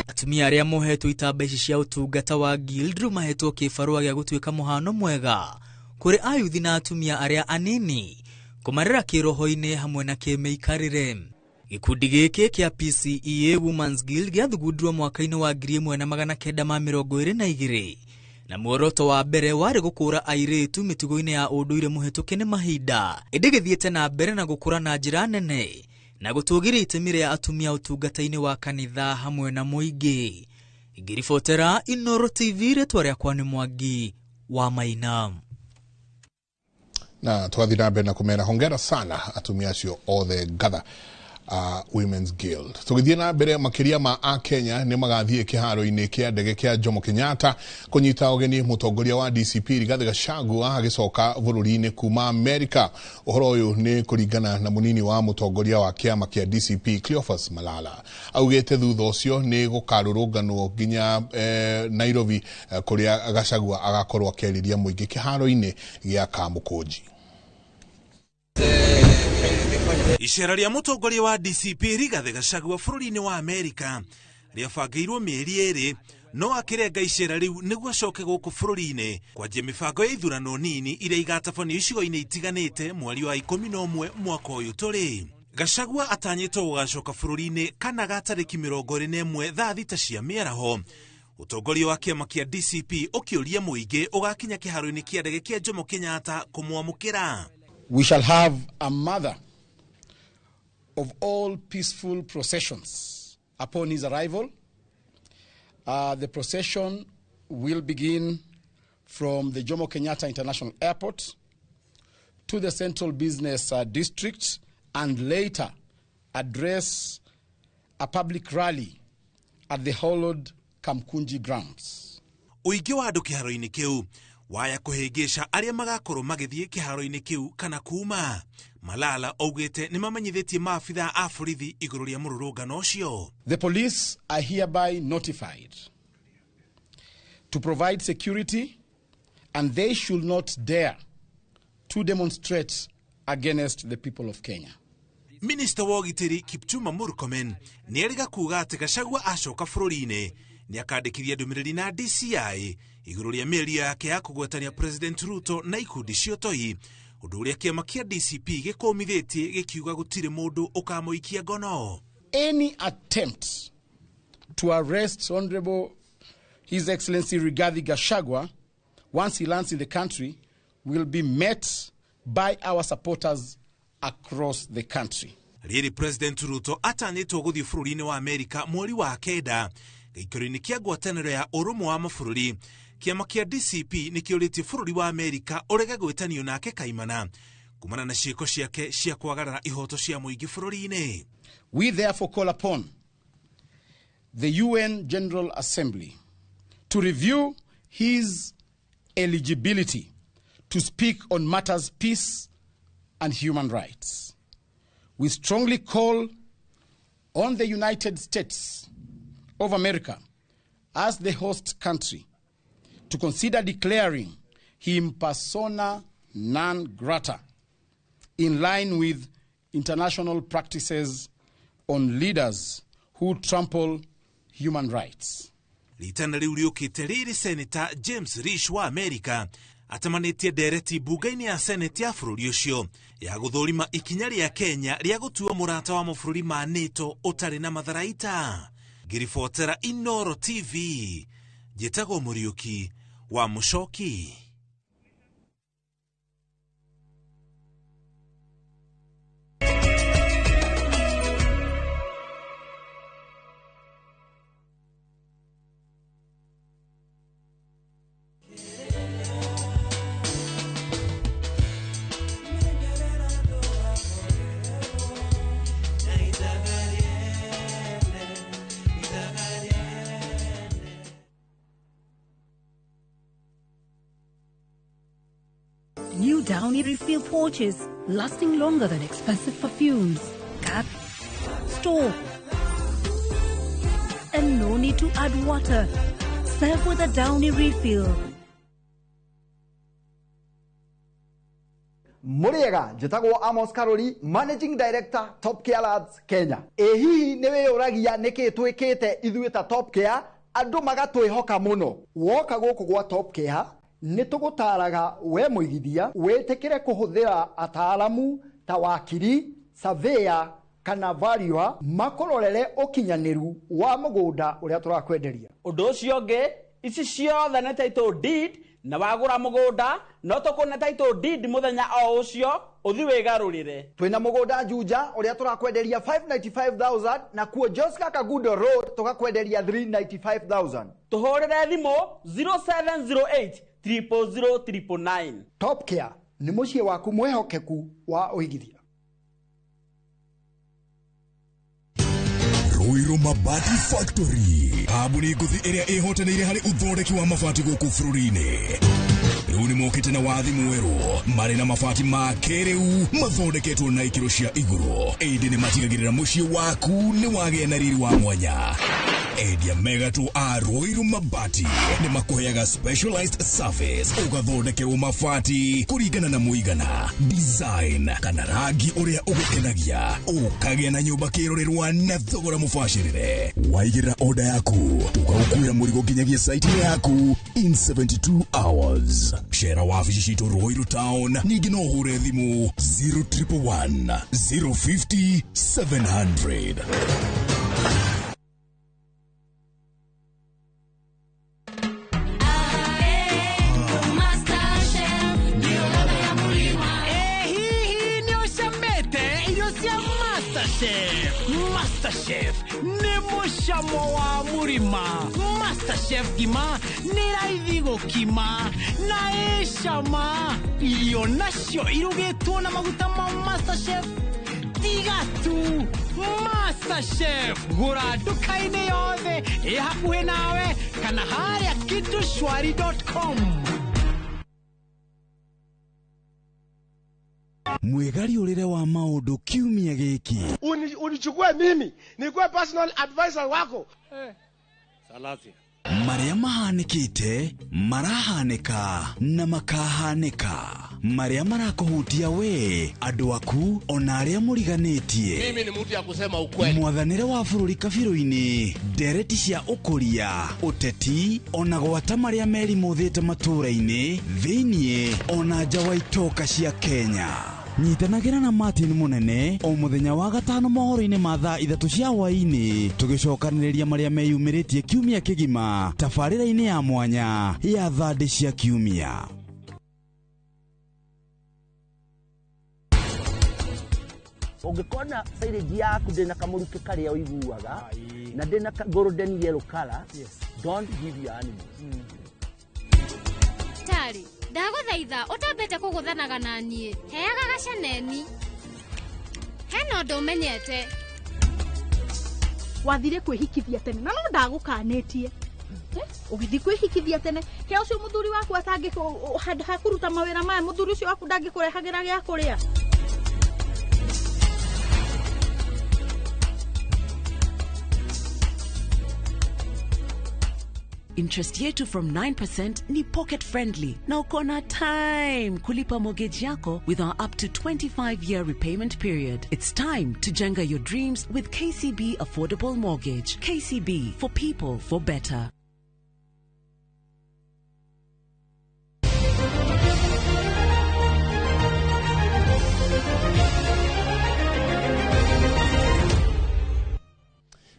[SPEAKER 6] Atumia arĩa mohetwo itamba ici cia ũtungata wa Guild rĩu mahetwo kĩbarũa gĩa gũtuĩka mũhano mwega kũrĩ ayuthi na atumia arĩa anini, kũmarera kĩroho-inĩ hamwe na kĩmĩikarĩre. Gĩkundi gĩkĩ kĩa PCEA Women's Guild gĩathugundirwo mwaka-inĩ wa 1922 na muoroto wa mbere warĩ gũkũra airĩtu mĩtugo-inĩ ya ũndũire mũhetũke nĩ mahinda, ĩndĩ gĩthiĩte na mbere na gũkũra na njĩra nene na gũtũgĩria itemi rĩa atumia ũtungata-inĩ wa kanitha hamwe na mũingĩ. Ngĩribotera Inooro TV, rĩtwa rĩakwa nĩ Mwangi wa Maina.
[SPEAKER 1] Na tũgathiĩ na mbere na kũmera hongera sana atumia acio othe ngatha Women's Guild. Tũgĩthiĩ na mbere, makĩria ma Akenya nĩ magathiĩ kĩharo-inĩ kĩa ndege kĩa Jomo Kenyatta kũnyita ũgeni mũtongoria wa DCP Rigathi Gachagua agĩcoka bũrũri-inĩ kuma Amerika. Ũhoro ũyũ nĩ kũringana na mũnini wa mũtongoria wa kĩama kĩa DCP Cleophas Malala. Augĩte thutha ũcio nĩ gũkarũrũnganwo nginya Nairobi, kũrĩa Gachagua agakorwo akĩarĩria mũingĩ kĩharo-inĩ gĩa Kamũkũnji.
[SPEAKER 26] Icera rĩa mũtongoria wa DCP Rigathi Gachagua bũrũri-inĩ wa Amerika rĩabangĩirwo mĩeri 2, no akĩrenga icera rĩu nĩguo acoke gũkũ bũrũri-inĩ kwanjia mĩbango ya ithurano nini iria igatabanio icigo-inĩ itiganĩte mweri wa 11 mwaka ũyũ tũrĩ. Gachagua atanyĩtwo gũgacoka bũrũri-inĩ kana ga tarĩki 21 thaa 6 cia mĩaraho. Ũtongoria wa kĩama kĩa DCP ũkĩũria mũingĩ ũgakinya kĩharo-inĩ kĩa ndege kĩa Jomo Kenyatta kũmwamũkĩra.
[SPEAKER 8] We shall have a mother of all peaceful processions upon his arrival. The procession will begin from the Jomo Kenyatta International Airport to the Central Business District and later address a public rally at the hollowed Kamkunji grounds.
[SPEAKER 26] Ũingĩ wa andũ kĩharo-inĩ kĩu waya kũhĩngĩca arĩa magakorwo magĩthiĩ kĩharo-inĩ kĩu kana kuma. Malala augĩte nĩ mamenyithĩtie maabithaa a borithi igũrũ rĩa mũrũrũngano ũcio.
[SPEAKER 8] The police are hereby notified to provide security and they should not dare to demonstrate against the people of Kenya.
[SPEAKER 26] Minista wa ũgitĩri Kipchumba Murkomen nĩ erĩga kuuga atĩ Gachagua acoka bũrũri-inĩ nĩ akandĩkithia ndũmĩrĩri na DCI igũrũ rĩa mĩario yake ya kũgwetania President Ruto na ikundi cia ũtoi, ũndũ ũrĩa kĩama kĩa DCP gĩkũmithĩtie gĩkiuga gũtirĩ mũndũ ũkamũikia ngono.
[SPEAKER 8] Any attempt to arrest Honorable His Excellency Rigathi Gachagua once he lands in the country will be met by our supporters across the country.
[SPEAKER 26] Rĩrĩ President Ruto atanyĩtwo gũthiĩ bũrũri-inĩ wa Amerika mweri wa kenda gĩikaro-inĩ kĩa ngwatanĩro ya ũrũmwe wa mabũrũri. Kĩama kĩa DCP nĩ kĩũrĩtie bũrũri wa Amerika ũrege gwĩtanio nake kaimana kumana na ciĩko ciake cia kwagarara ihoto cia mũingĩ bũrũri-inĩ.
[SPEAKER 8] We therefore call upon the UN General Assembly to review his eligibility to speak on matters peace and human rights. We strongly call on the United States of America as the host country to consider declaring him persona non grata in line with international practices on leaders who trample human rights.
[SPEAKER 26] Ritana rĩu rĩũkĩte rĩrĩ Senator James Risch wa Amerika atamanĩtie ndereti mbunge-inĩ ya Senate ya bũrũri ũcio ya gũthũrima ikinya rĩa Kenya rĩa gũtua mũrata wa mabũrũri ma NATO ũtarĩ na matharaita. Ngĩribotera Inoro TV, njĩtagwo Mũriũki wa Mũcoki.
[SPEAKER 9] New Downy refill pouches, lasting longer than expensive perfumes. Cut, store, and no need to add water. Serve with a Downy refill.
[SPEAKER 10] Muriega njĩtagwo Amos Karori, Managing Director Top Care Labs Kenya. Ĩ hihi nĩ wĩyũragia nĩkĩ twĩkĩte ithuĩ ta Top Care andũ magatwĩhoka mũno. Woka gũkũ gwa Top Care nĩ tũgũtaraga we mũigithia wĩtĩkĩre kũhũthĩra ataalamu ta wakiri, surveyor kana valuer makũrorere ũkinyanĩru wa mũgũnda ũrĩa tũrakwenderia.
[SPEAKER 12] Ũndũ ũcio ũngĩ, ici ciothe nĩ title deed, na wagũra mũgũnda no tũkũne title deed mũthenya o ũcio ũthi wĩgarũrĩre.
[SPEAKER 10] Twĩna mũgũnda Juja ũrĩa tũrakwenderia 595,000 na kuo Joska Kagudo Road tũgakwenderia 395,000.
[SPEAKER 12] Tũhũrĩre thimũ 0708 000 999.
[SPEAKER 10] Top Care nĩ mũciĩ waku mwĩhokeku wa ũigithia.
[SPEAKER 3] Ruiru Mabati Factory, kambuni ngũthi ĩrĩa ĩhotanĩire harĩ ũthondeki wa mabati gũkũ bũrũri-inĩ. Rĩu nĩ mokĩte na wathi mwerũ marĩ na mabati ma kĩrĩu mathondeketwo na ikĩro cia igũrũ, ĩndĩ nĩ matigagĩrĩra mũciĩ waku nĩ wagĩa na riri wa mwanya. Endia megatũ a Ruiru Mabati nĩ makũheaga specialized service, ũgathondekerwo mabati kũringana na mũigana, design kana rangi ũrĩa ũgũkenagia, ũkagĩa na nyũmba kĩrorerwa na thogora mũbacĩrĩre. Waigĩrĩra order yaku tũkaũkuĩra mũrigo nginyagia site yaku in 72 hours. Cera wabici citũ Ruiru Town, ningĩ no ũhũre thimũ 0111 050 700.
[SPEAKER 7] Masterchef. Masterchef nĩ mũcamo wa mũrima. Masterchef ngima nĩ raithi gũkima na ĩ cama. Irio nacio irugĩtwo na maguta ma Masterchef tiga tu. Masterchef gũra nduka-inĩ yothe ĩ hakuhĩ nawe kana harĩa kitushwari.com.
[SPEAKER 3] Mwĩgariũrĩre wa maũndũ kiumia gĩkĩ.
[SPEAKER 13] Unichukue mimi nikuwe personal advisor wako.
[SPEAKER 3] Salasia. Marĩa mahanĩkĩte marahanĩka na makahanĩka, marĩa marakũhutia we, andũ aku ona arĩa mũriganĩtie.
[SPEAKER 13] Mimi ni mtu ya kusema ukweli.
[SPEAKER 3] Mwathanĩre wa bũrũri kabirũ-inĩ, ndereti cia ũkũria, ũteti ona gwata marĩa merimũthĩte matũũra-inĩ thĩiniĩ ona nja wa itoka cia Kenya. Nyitanagĩra na Martin Munene o mũthenya wa gatano mohoro-inĩ ma thaa 3 cia hwaĩ-inĩ, tũgĩcokanĩrĩria marĩa meyumĩrĩtie kiumia kĩgima tabarĩra-inĩ ya mwanya ya thandĩ cia kiumia.
[SPEAKER 2] Ũngĩkona silage yaku ndĩna kamũrukĩ karĩa ũiguaga na ndĩna golden yellow color, don't give your animals.
[SPEAKER 14] Tari, ndagũthaitha ũtambĩte kũgũthanaga na niĩ, heaga gacaneni. Hena ũndũ ũmenyete.
[SPEAKER 21] Wathire kwĩhikithia tene na no ndagũkanĩtie. Ũgĩthiĩ kwĩhikithia tene, ke ũcio mũthuri waku atangĩ handũ ha kũruta mawĩra maya, mũthuri ũcio waku ndangĩkũrehagĩra gĩa kũrĩa.
[SPEAKER 22] Interest yetu from 9% ni pocket friendly na uko na time kulipa mortgage yako with our up to 25-year repayment period. It's time to jenga your dreams with KCB Affordable Mortgage. KCB, for people, for better.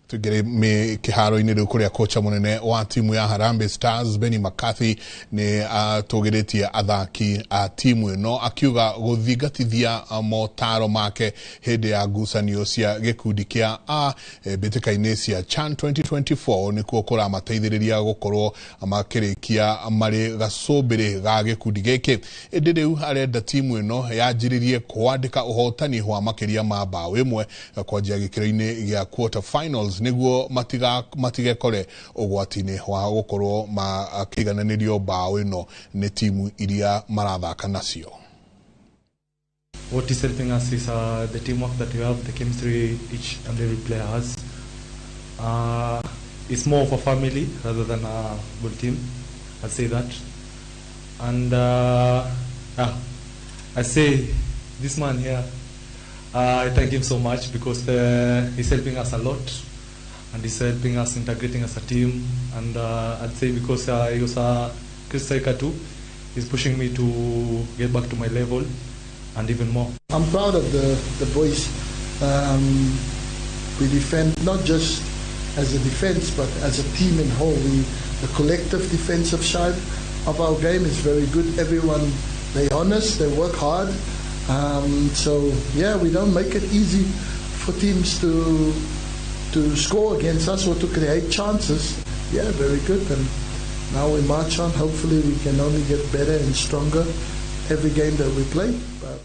[SPEAKER 1] Tugere me kiharo-inĩ rĩu kũrĩa kocha mũnene wa timu ya Harambee Stars Benny McCarthy nĩ atũgĩrĩtie athaki a timu ĩno akiuga gũthingatithia motaro make hĩndĩ ya ngucanio cia gĩkundi kĩa A mbĩtĩka-inĩ cia CHAN 2024 nĩkuo kũramateithĩrĩria gũkorwo makĩrĩkia marĩ gacũmbĩrĩ ga gĩkundi gĩkĩ. Ĩndĩ rĩu arenda timu ĩno yanjĩrĩrie kwandĩka ũhotani wa makĩria ma mbaũ ĩmwe kwanjia gĩkĩro-inĩ gĩa quarter finals nĩguo matigekore ũgwati-inĩ wa gũkorwo makĩigananĩrio mbaũ ĩno nĩ timu iria marathaka nacio.
[SPEAKER 16] What is helping us is the teamwork that we have, the chemistry each and every player has. It's more of a family rather than a good team, I'd say that. And I say this man here, I thank him so much because he's helping us a lot. And he's helping us integrating as a team. And I'd say because he was a great striker too, he's pushing me to get back to my level and even more.
[SPEAKER 17] I'm proud of the boys. We defend not just as a defense, but as a team in whole. The collective defensive side of our game is very good. Everyone, they're honest, they work hard. So yeah, we don't make it easy for teams to score against us or to create chances. Yeah, very good. And now we march on. Hopefully we can only get better and stronger every game that we play. But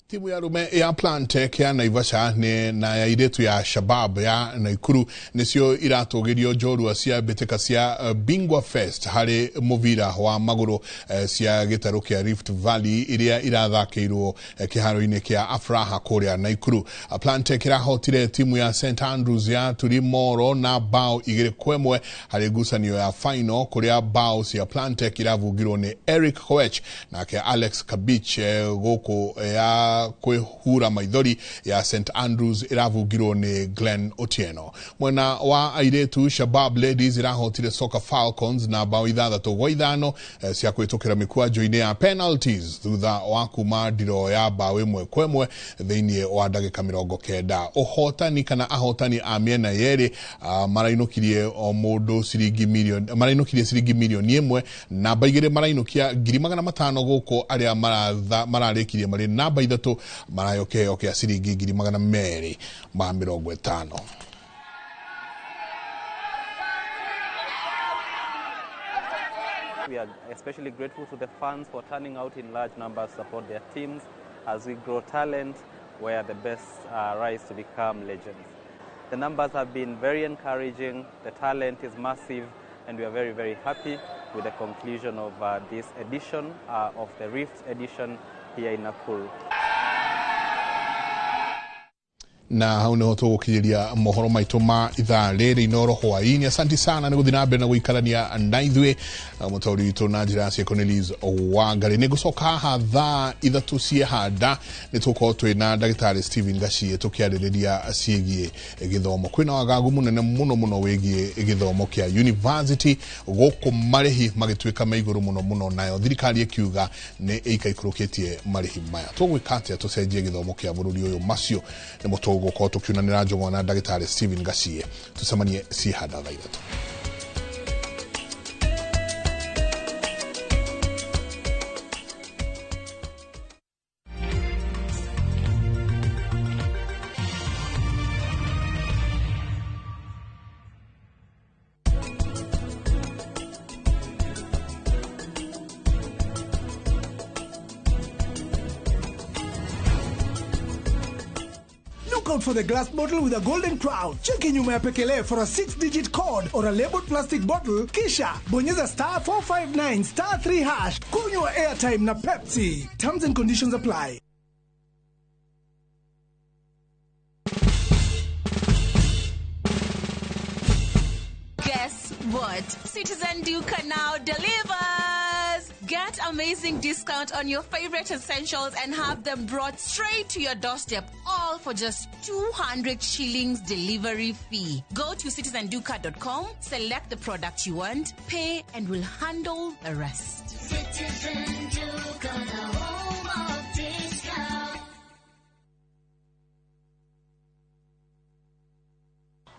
[SPEAKER 1] Timu ya rume ya Plantec ya Naivasha na ya iretu ya Shabab ya Naikuru nicio iratugirio njorua cia mbĩtĩka cia Bingwa Fest harĩ mũbira wa magũrũ cia gĩtarũ kĩa Rift Valley iria irathakĩirwo kĩharo-inĩ kĩa Afraha kũrĩa Naikuru. Plantec ĩrahotire timu ya St Andrews ya Turimoro na bao 2-1 harĩ ngucanio ya final kũrĩa bao cia Plantec irabungirwo nĩ Eric Koech nake Alex Kabich gũkũ ya kwihura maithori ya St Andrews iravugirwo ni Glenn Otieno. Mwena wa airetu Shabab Ladies irahotire Soka Falcons na bao 6-5 cia kwitukira mikwajo-inĩ ya penalties thutha wa kuma ndiro ya bao 1-1 thiini wa ndagika 90. Uhotani kana ahotani a miena yeri marainukirie o mundu ciringi milioni marainukirie ciringi milioni 1 namba 2 marainukia 500,000 guku aria mararikirie mari namba 3 3 maraheo kĩheo kĩa ciringi 250,000.
[SPEAKER 5] We are especially grateful to the fans for turning out in large numbers to support their teams as we grow talent where the best rise to become legends. The numbers have been very encouraging, the talent is massive, and we are very, very happy with the conclusion of this edition of the Rift edition here in Nakuru.
[SPEAKER 1] Na hau niho tũgũkinyĩria mohoro maitũ ma ithaa rĩrĩ Inoro hwaĩ-inĩ. Asanti sana nĩ gũthiĩ na mbere na gũikarania na ithuĩ. Mũtaũri witũ na njĩra ya ciĩko nĩ Liz Wangari. Nĩ ngũcoka haha thaa 3 ciehanda nĩ tũgũkorwo twĩ na ndagĩtarĩ Stephen Gachie tũkĩarĩrĩria ciĩgiĩ gĩthomo. Kwĩna wagagu mũnene mũno mũno wĩgiĩ gĩthomo kĩa university gũkũ marĩhi magĩtuĩka me igũrũ mũno mũno, nayo thirikari ĩkiuga nĩ ĩikaikũrũkĩtie marĩhi maya. Tũgwĩka atĩa tũcenjie gĩthomo kĩa bũrũri ũyũ? Macio nĩmo tũgũkorwo tũkiunanĩra njũng'wa na ndagĩtarĩ Stephen Gachie. Tũcemanie ciehanda thaa 3.
[SPEAKER 15] Out for the glass bottle with a golden crown. Cheki nyuma ya pekele for a 6-digit code or a labeled plastic bottle. Kisha bonyeza star 459 star 3 hash. Kunywa airtime na Pepsi. Terms and conditions apply.
[SPEAKER 18] Guess what? Citizen Duka now delivers! Get amazing discount on your favorite essentials and have them brought straight to your doorstep, all for just 200 shillings delivery fee. Go to citizenduka.com, select the product you want, pay, and we'll handle the rest.
[SPEAKER 24] Citizen Duka, the home of discount.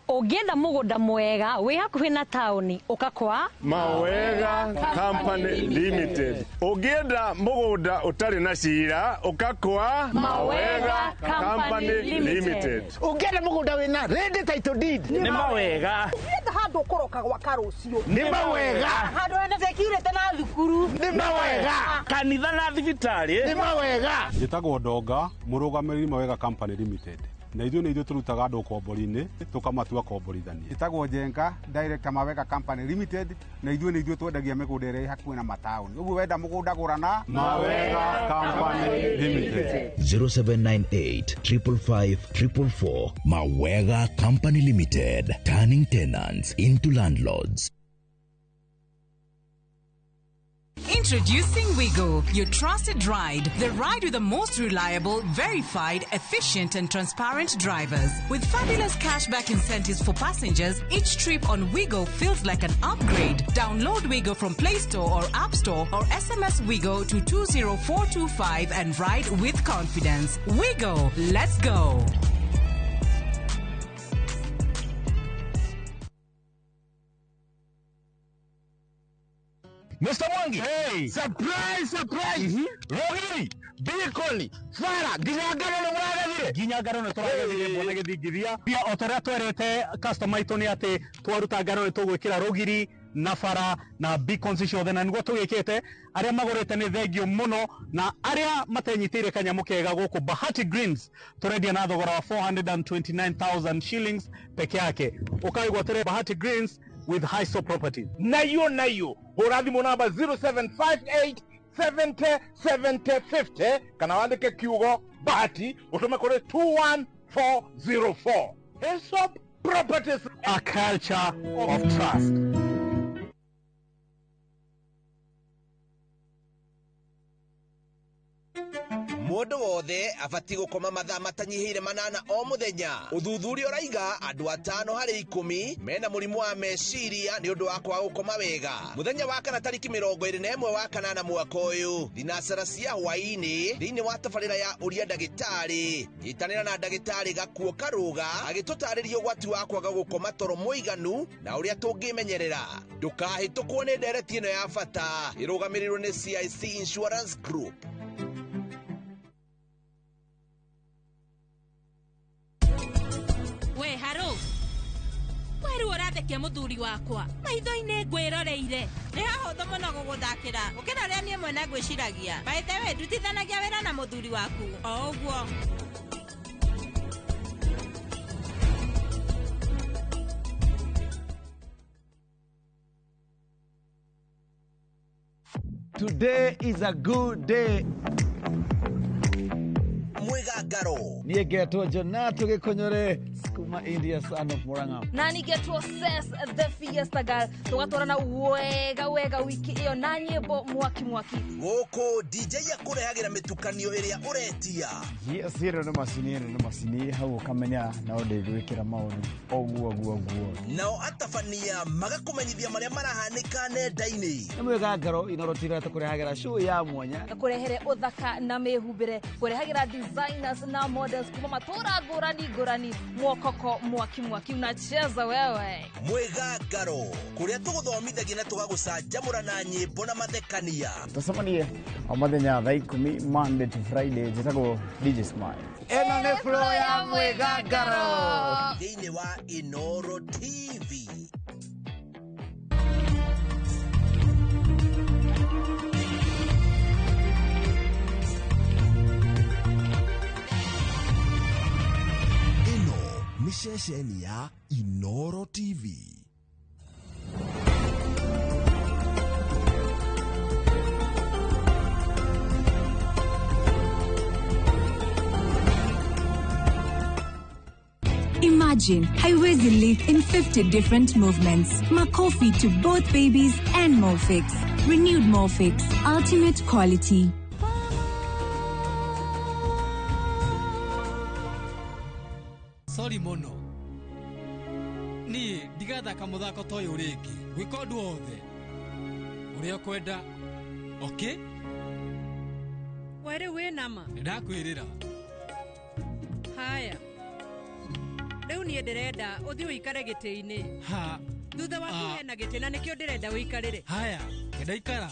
[SPEAKER 9] Ũngĩenda mũgũnda mwega wĩ hakuhĩ na taũni ũka kwa
[SPEAKER 19] Mawega Company Limited. Ũngĩenda mũgũnda ũtarĩ na cira ũka kwa Mawega Company Limited.
[SPEAKER 20] Ũngĩenda mũgũnda wĩna ready title deed
[SPEAKER 12] nĩ Mawega.
[SPEAKER 23] Ũngĩenda handũ ũkũroka gwaka rũciũ
[SPEAKER 12] nĩ Mawega.
[SPEAKER 23] Handũ hena security na thukuru
[SPEAKER 12] nĩ Mawega. Kanitha na thibitarĩ nĩ Mawega.
[SPEAKER 27] Njĩtagwo Ndonga, mũrũgamĩrĩri Mawega Company Limited. Na ithuĩ nĩ ithuĩ tũrutaga andũ ũkombori-inĩ tũkamatua komborithania.
[SPEAKER 28] Njĩtagwo Njenga, director Mawega Company Limited, na ithuĩ nĩ ithuĩ twendagia mĩgũnda ĩrĩa ĩ hakuhĩ na mataũni. Ũguo wenda mũgũnda gũra na
[SPEAKER 27] Mawega Company Limited.
[SPEAKER 29] 0798 555 444. Mawega Company Limited, turning tenants into landlords.
[SPEAKER 18] Introducing Wigo, your trusted ride. The ride with the most reliable, verified, efficient and transparent drivers. With fabulous cashback incentives for passengers, each trip on Wigo feels like an upgrade. Download Wigo from Play Store or App Store or SMS Wigo to 20425 and ride with confidence. Wigo, let's go.
[SPEAKER 4] Mr. Mwangi, hey. Surprise, surprise. Rogiri, Bikoli, Fara, nginya ngano nĩ mũragethire.
[SPEAKER 30] Nginya ngano nĩ tũragethire mbona gĩthingithia. Pia o ta ũrĩa twerĩte customer aitũ nĩ atĩ twaruta ngano nĩ tũgwĩkĩra rũgiri na bara na beacons ciothe, na nĩguo tũgĩkĩte. Arĩa magũrĩte nĩ thengio mũno, na arĩa matenyitĩire kanyamũ kega gũkũ Bahati Greens tũrendia na thogora wa 429,000 shillings peke yake. Ũkaigwatĩre Bahati Greens with Hiso Properties.
[SPEAKER 4] Nayo nayo hũra thimũ namba 0758 70 70 50 kana wandĩke kiugo Bahati ũtũme kũrĩ 21404. Hiso Properties,
[SPEAKER 30] a culture of trust.
[SPEAKER 31] Mũndũ wothe abatiĩ gũkoma mathaa matanyihĩire 8 o mũthenya. Ũthuthuria ũraiga andũ 5 harĩ 10 mena mũrimũ wa meciria nĩ ũndũ wa kwaga gũkoma wega. Mũthenya wa kana tarĩki 21 wa kanana mwaka ũyũ, thinacara cia hwaĩ-inĩ thĩinĩ wa tabarĩra ya ũria ndagĩtarĩ. Nyitanĩra na ndagĩtarĩ Gakuo Karũga agĩtũtarĩria ũgwati wa kwaga gũkoma toro mũiganu na ũrĩa tũngĩmenyerera. Ndũkahĩtũkwo nĩ ndereti ĩno ya bata ĩrũgamĩrĩirwo nĩ CIC Insurance Group.
[SPEAKER 2] Mũthuri wakwa maitho-inĩ ngwĩroreire.
[SPEAKER 3] Nĩ hahũthũ mũno gũgũthakĩra gũkĩra ũrĩa niĩ mwene ngwĩciragia. By the way, ndutithanagia wĩra na mũthuri waku o ũguo.
[SPEAKER 6] Today is a good day.
[SPEAKER 31] Mwigangaro.
[SPEAKER 6] Niĩ ngetwo Jonato Gĩkũnyũre kuma India, son of Murang'a.
[SPEAKER 7] Na nigetwo Ses the Fiesta Girl, tugatwarana wega wega wiki ĩyo na nyĩmbo mwaki mwaki.
[SPEAKER 31] Gũkũ DJ akũrehagĩra mĩtukanio ĩrĩa ũretia.
[SPEAKER 8] Yes, ĩno nĩ macini, ĩno nĩ macini hau ũkamenya no ndĩgwĩkĩra maũndũ ũguo ũguo ũguo.
[SPEAKER 31] Nao atabania magakũmenyithia marĩa marahanĩka nenda-inĩ.
[SPEAKER 6] Nĩ mwĩgangaro Inoro TV tũkũrehagĩra show ya mwanya.
[SPEAKER 7] Kũrehere ũthaka na mĩhumbĩre, kũrehagĩra designers na models kuma matũra ngũrani ngũrani, mwokoko mwaki mwaki unacheza wewe.
[SPEAKER 31] Mwĩgangaro kũrĩa tũgũthomithagia na tũgagũcanjamũra na nyĩmbo na mathekania.
[SPEAKER 8] Tũcemanie o mũthenya thaa 10 Monday to Friday. Njĩtagwo DJ Smile. Ĩno nĩ flow ya mwĩgangaro
[SPEAKER 31] thĩinĩ wa Inoro TV. Ĩno nĩ ceceni ya Inoro TV.
[SPEAKER 10] Imagine haiwezi leak in 50 different movements. Makofi to both babies and Molfix. Renewed Molfix. Ultimate quality.
[SPEAKER 11] Sorry mũno, niĩ ndigathaka mũthako ta ũyũ rĩngĩ. Gwĩka ũndũ wothe ũrĩa ũkwenda. Okay?
[SPEAKER 13] We rĩu wĩna ma?
[SPEAKER 11] Nĩndakwĩrĩra.
[SPEAKER 13] Haya, rĩu niĩ ndĩrenda ũthiĩ ũikare gĩtĩ-inĩ.
[SPEAKER 11] Ha.
[SPEAKER 13] Thutha waku hena gĩtĩ na nĩkĩo ndĩrenda ũikarĩre.
[SPEAKER 11] Haya, nĩndaikara.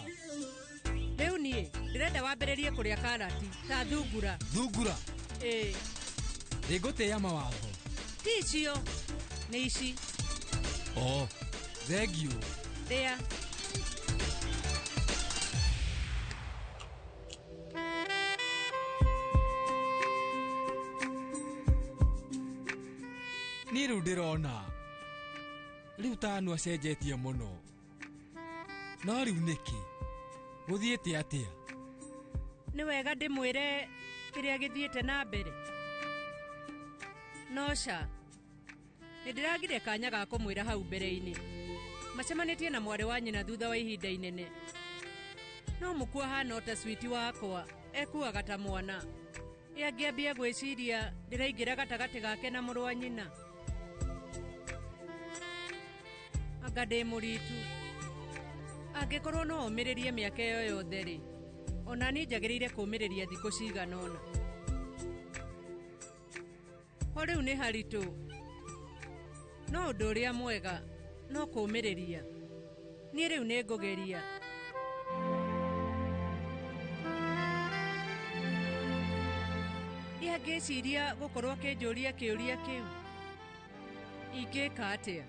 [SPEAKER 13] Rĩu niĩ ndĩrenda wambĩrĩrie kũrĩa karati ta thungura.
[SPEAKER 11] Thungura?
[SPEAKER 13] Ĩĩ.
[SPEAKER 11] Nĩngũtĩĩa mawatho.
[SPEAKER 13] Ti icio, nĩ ici.
[SPEAKER 11] Oh, thengiũ.
[SPEAKER 13] Rĩa.
[SPEAKER 11] Niĩ rĩu ndĩrona rĩu Tanu acenjetie mũno. No rĩu nĩkĩ gũthiĩte atĩa?
[SPEAKER 13] Nĩ wega ndĩmwĩre kĩrĩa gĩthiĩte na mbere. No ca, nĩ ndĩragire kanya ga kũmwĩra hau mbere-inĩ. Macemanĩtie na mwarĩ wa nyina thutha wa ihinda inene. No mũkuo ahana ta switi wakwa, ekuaga ta mwana. Ĩ angĩambia gwĩciria ndĩraingĩra gatagatĩ gake na mũrũ wa nyina. Anga ndĩ mũritu. Angĩkorwo no ũmĩrĩrie mĩaka ĩyo yothe rĩ, ona niĩ njagĩrĩire kũũmĩrĩria thikũ cigana ũna. Ho rĩu nĩ haritũ. No ũndũ ũrĩa mwega no kũũmĩrĩria. Niĩ rĩu nĩ ngũgeria. Ĩ angĩciria gũkorwo akĩnjũria kĩũria kĩu, ingĩka atĩa?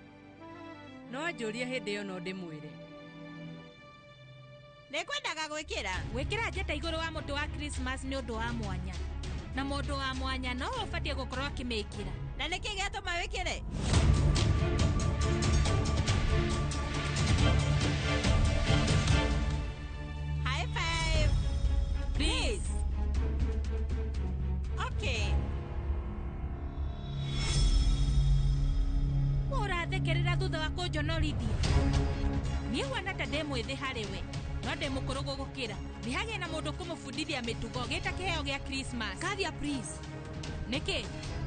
[SPEAKER 13] No anjũrie hĩndĩ ĩyo no ndĩmwĩre.
[SPEAKER 3] Nĩngwendaga gwĩkĩra.
[SPEAKER 2] Gwĩkĩra njata igũrũ wa mũtĩ wa Christmas nĩ ũndũ wa mwanya. Na mũndũ wa mwanya no ũbatiĩ gũkorwo akĩmĩkĩra.
[SPEAKER 3] Na nĩkĩ gĩatũma wĩkĩre? High five. Please. Okay.
[SPEAKER 2] Ũrathekerera thutha wa kũnjonorithia. Niĩ huana ta ndĩ mwĩthĩ harĩ we, no ndĩ mũkũrũ gũgũkĩra. Nĩ hagĩe na mũndũ kũmũbundithia mĩtugo gĩta kĩheo gĩa Christmas. Kathia please. Nĩkĩ?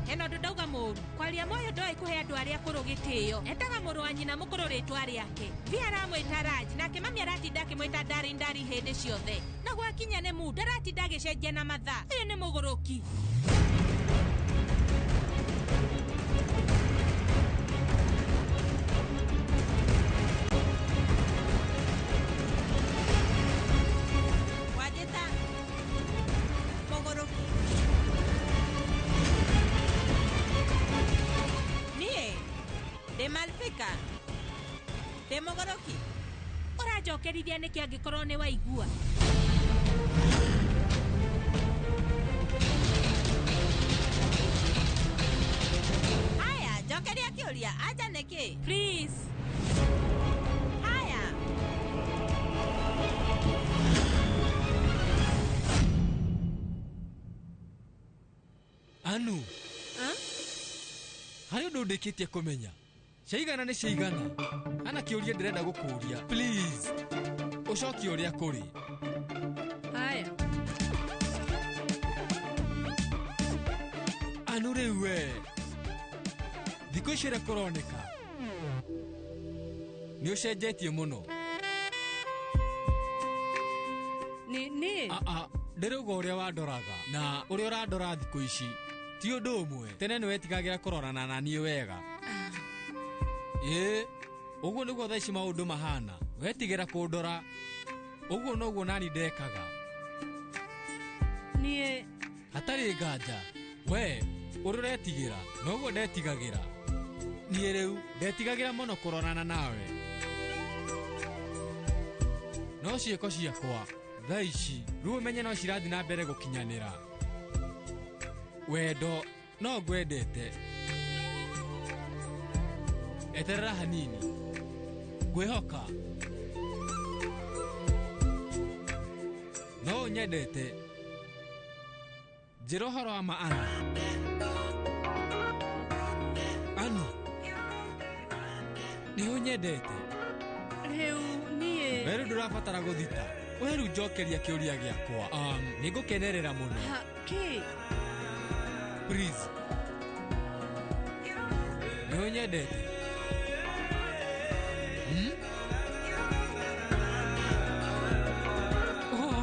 [SPEAKER 2] Hena ũndũ ndauga mũũru. Kwaria moyo ndoĩ kũhe andũ arĩa akũrũ gĩtĩo. Etaga mũrũ wa nyina mũkũrũ rĩtwa rĩake. Vi aramwĩta Raj, nake mami aratinda akĩmwĩta Darling Darling hĩndĩ ciothe. Na gwakinya nĩ mu, ndaratinda agĩcenjia na mathaa. Ũyũ nĩ mũgũrũki.
[SPEAKER 3] Wanjĩta mũgũrũki. Niĩ ndĩ Malvika. Mũgũrũki.
[SPEAKER 2] Ũranjokerithia nĩkĩ angĩkorwo nĩ waigua?
[SPEAKER 3] Haya, njokeria kĩũria, anja nĩkĩ?
[SPEAKER 2] Please.
[SPEAKER 3] Haya.
[SPEAKER 11] Anu. Harĩ ũndũ ndĩkĩtie kũmenya. Ciaigana nĩ ciaigana. Ana kĩũria ndĩrenda gũkũria. Please. Ũcokie ũrĩa kũrĩ.
[SPEAKER 13] Haya.
[SPEAKER 11] Anu rĩu we. Thikũ ici ũrĩa kũroneka. Nĩ ũcenjetie mũno.
[SPEAKER 13] Nĩ
[SPEAKER 11] Ndĩrauga ũrĩa wandoraga na ũrĩa ũrandora thikũ ici ti ũndũ ũmwe. Tene nĩ wetigagĩra kũrorana na niĩ wega. Ĩĩ, ũguo nĩguo thaa ici maũndũ mahana. Wetigĩra kũndora. Ũguo noguo nani ndekaga.
[SPEAKER 13] Niĩ
[SPEAKER 11] hatarĩ nganja. We ũrĩa ũretigĩra noguo ndetigagĩra. Niĩ rĩu ndetigagĩra mũno kũrorana nawe. No ciĩko ciakwa thaa ici rĩu ũmenye no cirathiĩ na mbere gũkinyanĩra. Wendo no ngwendete. Eterera hanini. Ngwĩhoka. No ũnyendete. Njĩra ũhoro wa ma Anu. Anu. Nĩ ũnyendete.
[SPEAKER 13] Rĩu niĩ.
[SPEAKER 11] We rĩu ndũrabatara gũthita. We rĩu njokeria kĩũria gĩakwa. Nĩ ngũkenerera mũno.
[SPEAKER 13] Kĩ?
[SPEAKER 11] Please. Nĩ ũnyendete?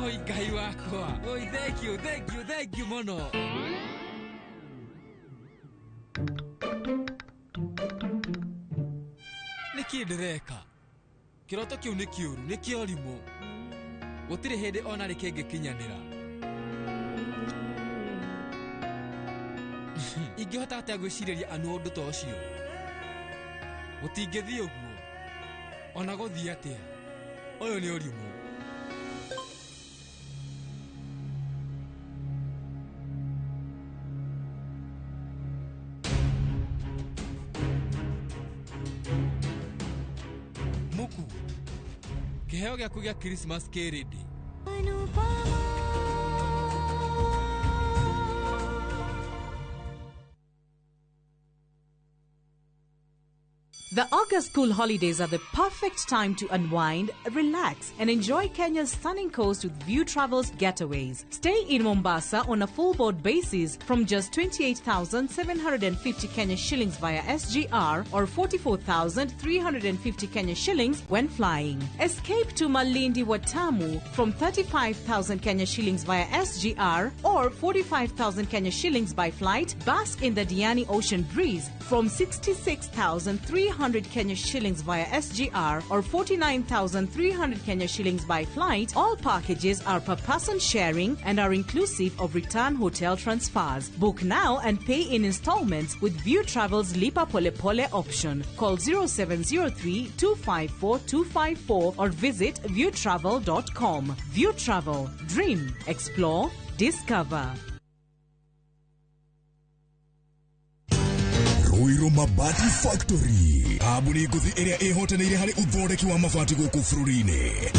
[SPEAKER 11] Oi Ngai wakwa. Oi, thank you, thank you, thank you mũno. Nĩkĩ ndĩreka? Kĩroto kĩu nĩ kĩũru, nĩ kĩorimũ. Gũtirĩ hĩndĩ ona rĩ kĩngĩkinyanĩra. Ingĩhota atĩa gwĩcirĩria Anu ũndũ ta ũcio? Gũtingĩthiĩ ũguo. Ona gũthiĩ atĩa? Ũyũ nĩ ũrimũ. Muku, kĩheo gĩaku gĩa Christmas kĩ ready.
[SPEAKER 18] The August school holidays are the perfect time to unwind, relax, and enjoy Kenya's stunning coast with View Travels Getaways. Stay in Mombasa on a full board basis from just 28,750 Kenya shillings via SGR or 44,350 Kenya shillings when flying. Escape to Malindi Watamu from 35,000 Kenya shillings via SGR or 45,000 Kenya shillings by flight. Bask in the Diani Ocean breeze from 66,300 Kenya shillings via SGR or 49,300 Kenya shillings by flight. All packages are per person sharing and are inclusive of return hotel transfers. Book now and pay in installments with View Travel's Lipa Pole Pole option. Call 0703 254 254 or visit viewtravel.com. View Travel. Dream, explore, discover.
[SPEAKER 1] Ruiru Mabati Factory kambuni ngũthi ĩrĩa ĩhotanĩire harĩ ũthondeki wa mabati gũkũ bũrũri-inĩ.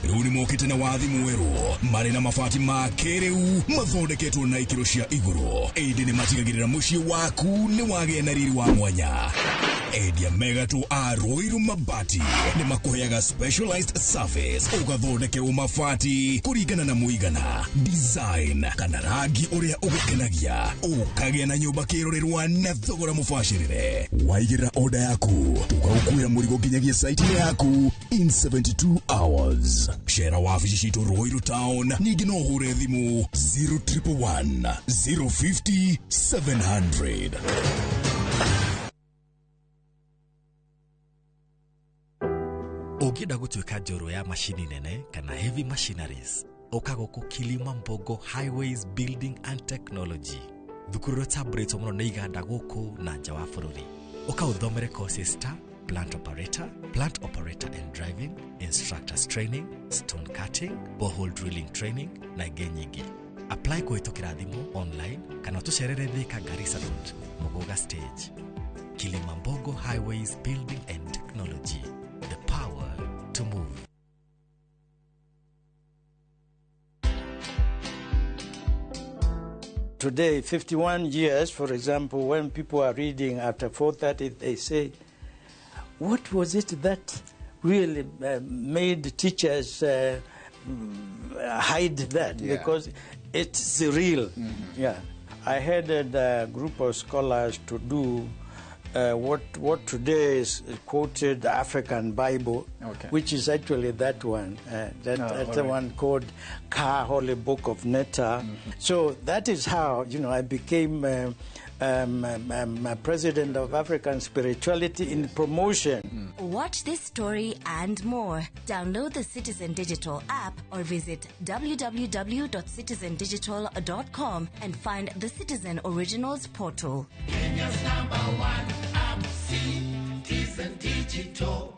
[SPEAKER 1] Rĩu nĩ mokĩte na wathi mwerũ marĩ na mabati ma kĩrĩu mathondeketwo na ikĩro cia igũrũ, ĩndĩ nĩ matigagĩrĩra mũciĩ waku nĩ wagĩa na riri wa mwanya. Endia megatũ a Ruiru Mabati nĩ makũheaga specialized service ũgathondekerwo mabati kũringana na mũigana, design kana rangi ũrĩa ũgũkenagia, ũkagĩa na nyũmba kĩrorerwa na thogora mũbacĩrĩre. Waigĩrĩra order yaku tũkaũkuĩra mũrigo nginyagia site-inĩ yaku in 72 hours. Cera wabici citũ Ruiru Town, ningĩ no ũhũre thimũ 0111 050 700.
[SPEAKER 5] Ũngĩenda gũtuĩka njorua ya macini nene kana heavy machineries, ũka gũkũ Kilima Mbogo Highways Building and Technology. Thukuru ũrĩa ũtambũrĩtwo mũno nĩ iganda gũkũ na nja wa bũrũri. Ũka ũthomere courses ta plant operator, plant operator and driving, instructors training, stone cutting, borehole drilling training na ingĩ nyingĩ. Apply kũhĩtũkĩra thimũ, online kana ũtũcerere Thika Garissa Road, Muguga Stage. Kilimambogo Highways Building and Technology, the power to move.
[SPEAKER 9] Today, 51 years, for example, when people are reading after 4:30, they say, what was it that really made teachers hide that?
[SPEAKER 14] Yeah.
[SPEAKER 9] Because it's real. Yeah. I headed a group of scholars to do what today is quoted African Bible,
[SPEAKER 8] Okay.
[SPEAKER 9] which is actually that one, that,
[SPEAKER 8] Oh,
[SPEAKER 9] that's
[SPEAKER 8] all
[SPEAKER 9] the
[SPEAKER 8] right.
[SPEAKER 9] one called Ka Holy Book of Netta. So that is how, you know, I became president of African Spirituality in promotion.
[SPEAKER 15] Watch this story and more. Download the Citizen Digital app or visit www.citizendigital.com and find the Citizen Originals portal.
[SPEAKER 16] Kenya's number one app, Citizen Digital.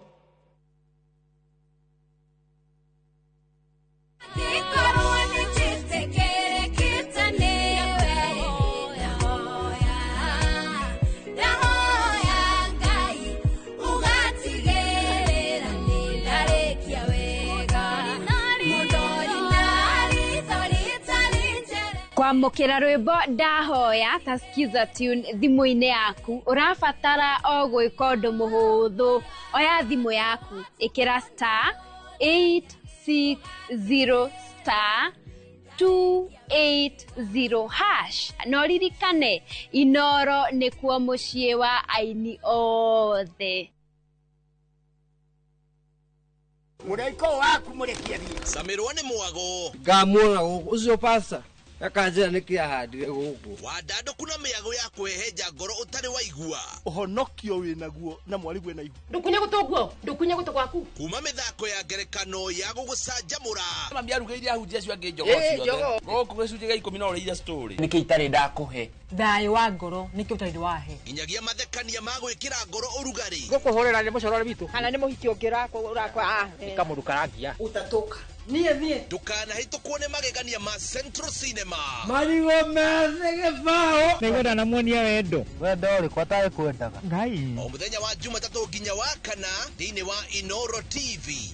[SPEAKER 17] Kwamũkĩra rwĩmbo ndahoya ta skiza tune thimũ-inĩ yaku ũrabatara o gwĩka ũndũ mũhũthũ. Oya thimũ yaku, ĩkĩra star 860 star 280 hash na ũririkane Inoro nĩkuo mũciĩ wa aini othe.
[SPEAKER 20] Mũraika waku mũrekie thiĩ.
[SPEAKER 31] Camirwo nĩ mwago.
[SPEAKER 19] Ngamuona gũkũ ũcio pasta akanjĩra nĩkĩ ahandire gũkũ.
[SPEAKER 31] Wandandũku na mĩago ya kũhehenja ngoro ũtarĩ waigua.
[SPEAKER 21] Ũhonokio wĩnaguo na mwarigwe na ihu.
[SPEAKER 23] Ndukunye gũtũ ndukunye gũtũ gwaku.
[SPEAKER 31] Kuma mĩthako ya ngerekano ya gũgũcanjamũra.
[SPEAKER 12] Mami arugĩire ahunjia acio angĩ njogoo ciothe. Gũkũ gĩcunjĩ gĩa 10 no ũrĩire story.
[SPEAKER 22] Nĩkĩ itarĩ ndakũhe?
[SPEAKER 23] Thayũ wa ngoro nĩkĩ ũtarĩ wahe?
[SPEAKER 31] Nginyagia mathekania ma gwĩkĩra ngoro ũrugarĩ.
[SPEAKER 20] Ngũkũhũrĩra nĩ mũcorore witũ.
[SPEAKER 23] Kana nĩ mũhiki ũngĩ ũrakwa.
[SPEAKER 20] Nĩ kamũndũ karangia.
[SPEAKER 23] Ũtatũka. Niĩ niĩ.
[SPEAKER 31] Ndũkanahĩtũkwo nĩ magegania ma Central Cinema.
[SPEAKER 19] Marigũ methĩ gĩbaũ.
[SPEAKER 20] Nĩngwenda namuonia wendo. Wendo ũrĩkũ atarĩ kwendaga. Ngai.
[SPEAKER 31] O mũthenya wa Jumatatũ nginya wa kana thĩinĩ wa Inoro TV.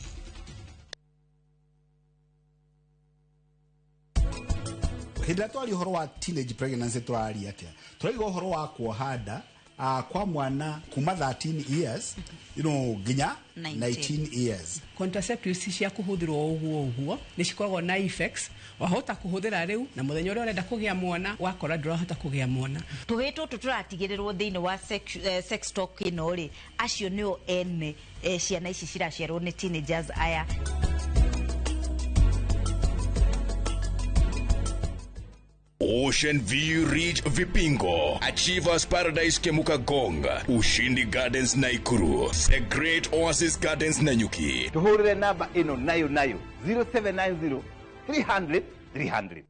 [SPEAKER 24] Hĩndĩ ĩrĩa twaria ũhoro wa teenage pregnancy tũraria atĩa? Tũraiga ũhoro wa kuoha nda kwa mwana kuma 13 years, you know, nginya 19 years.
[SPEAKER 25] Contraceptives cia kũhũthĩrwo ũguo ũguo nĩ cikoragwo na effects. Wahota kũhũthĩra rĩu na mũthenya ũrĩa ũrenda kũgĩa mwana wakora ndũrahota kũgĩa mwana.
[SPEAKER 26] Tũhĩ tũtũ tũratigĩrĩrwo thĩinĩ wa sex talk ĩno rĩ, acio nĩo ene ciana ici ciraciarwo nĩ teenagers aya.
[SPEAKER 1] Ocean View Ridge Vipingo, Achievers Paradise Kemuka Gong, Ushindi Gardens Naikuru, The Great Oasis Gardens Nanyuki.
[SPEAKER 4] Tuhurire namba ĩno nayo nayo 0790 300 300.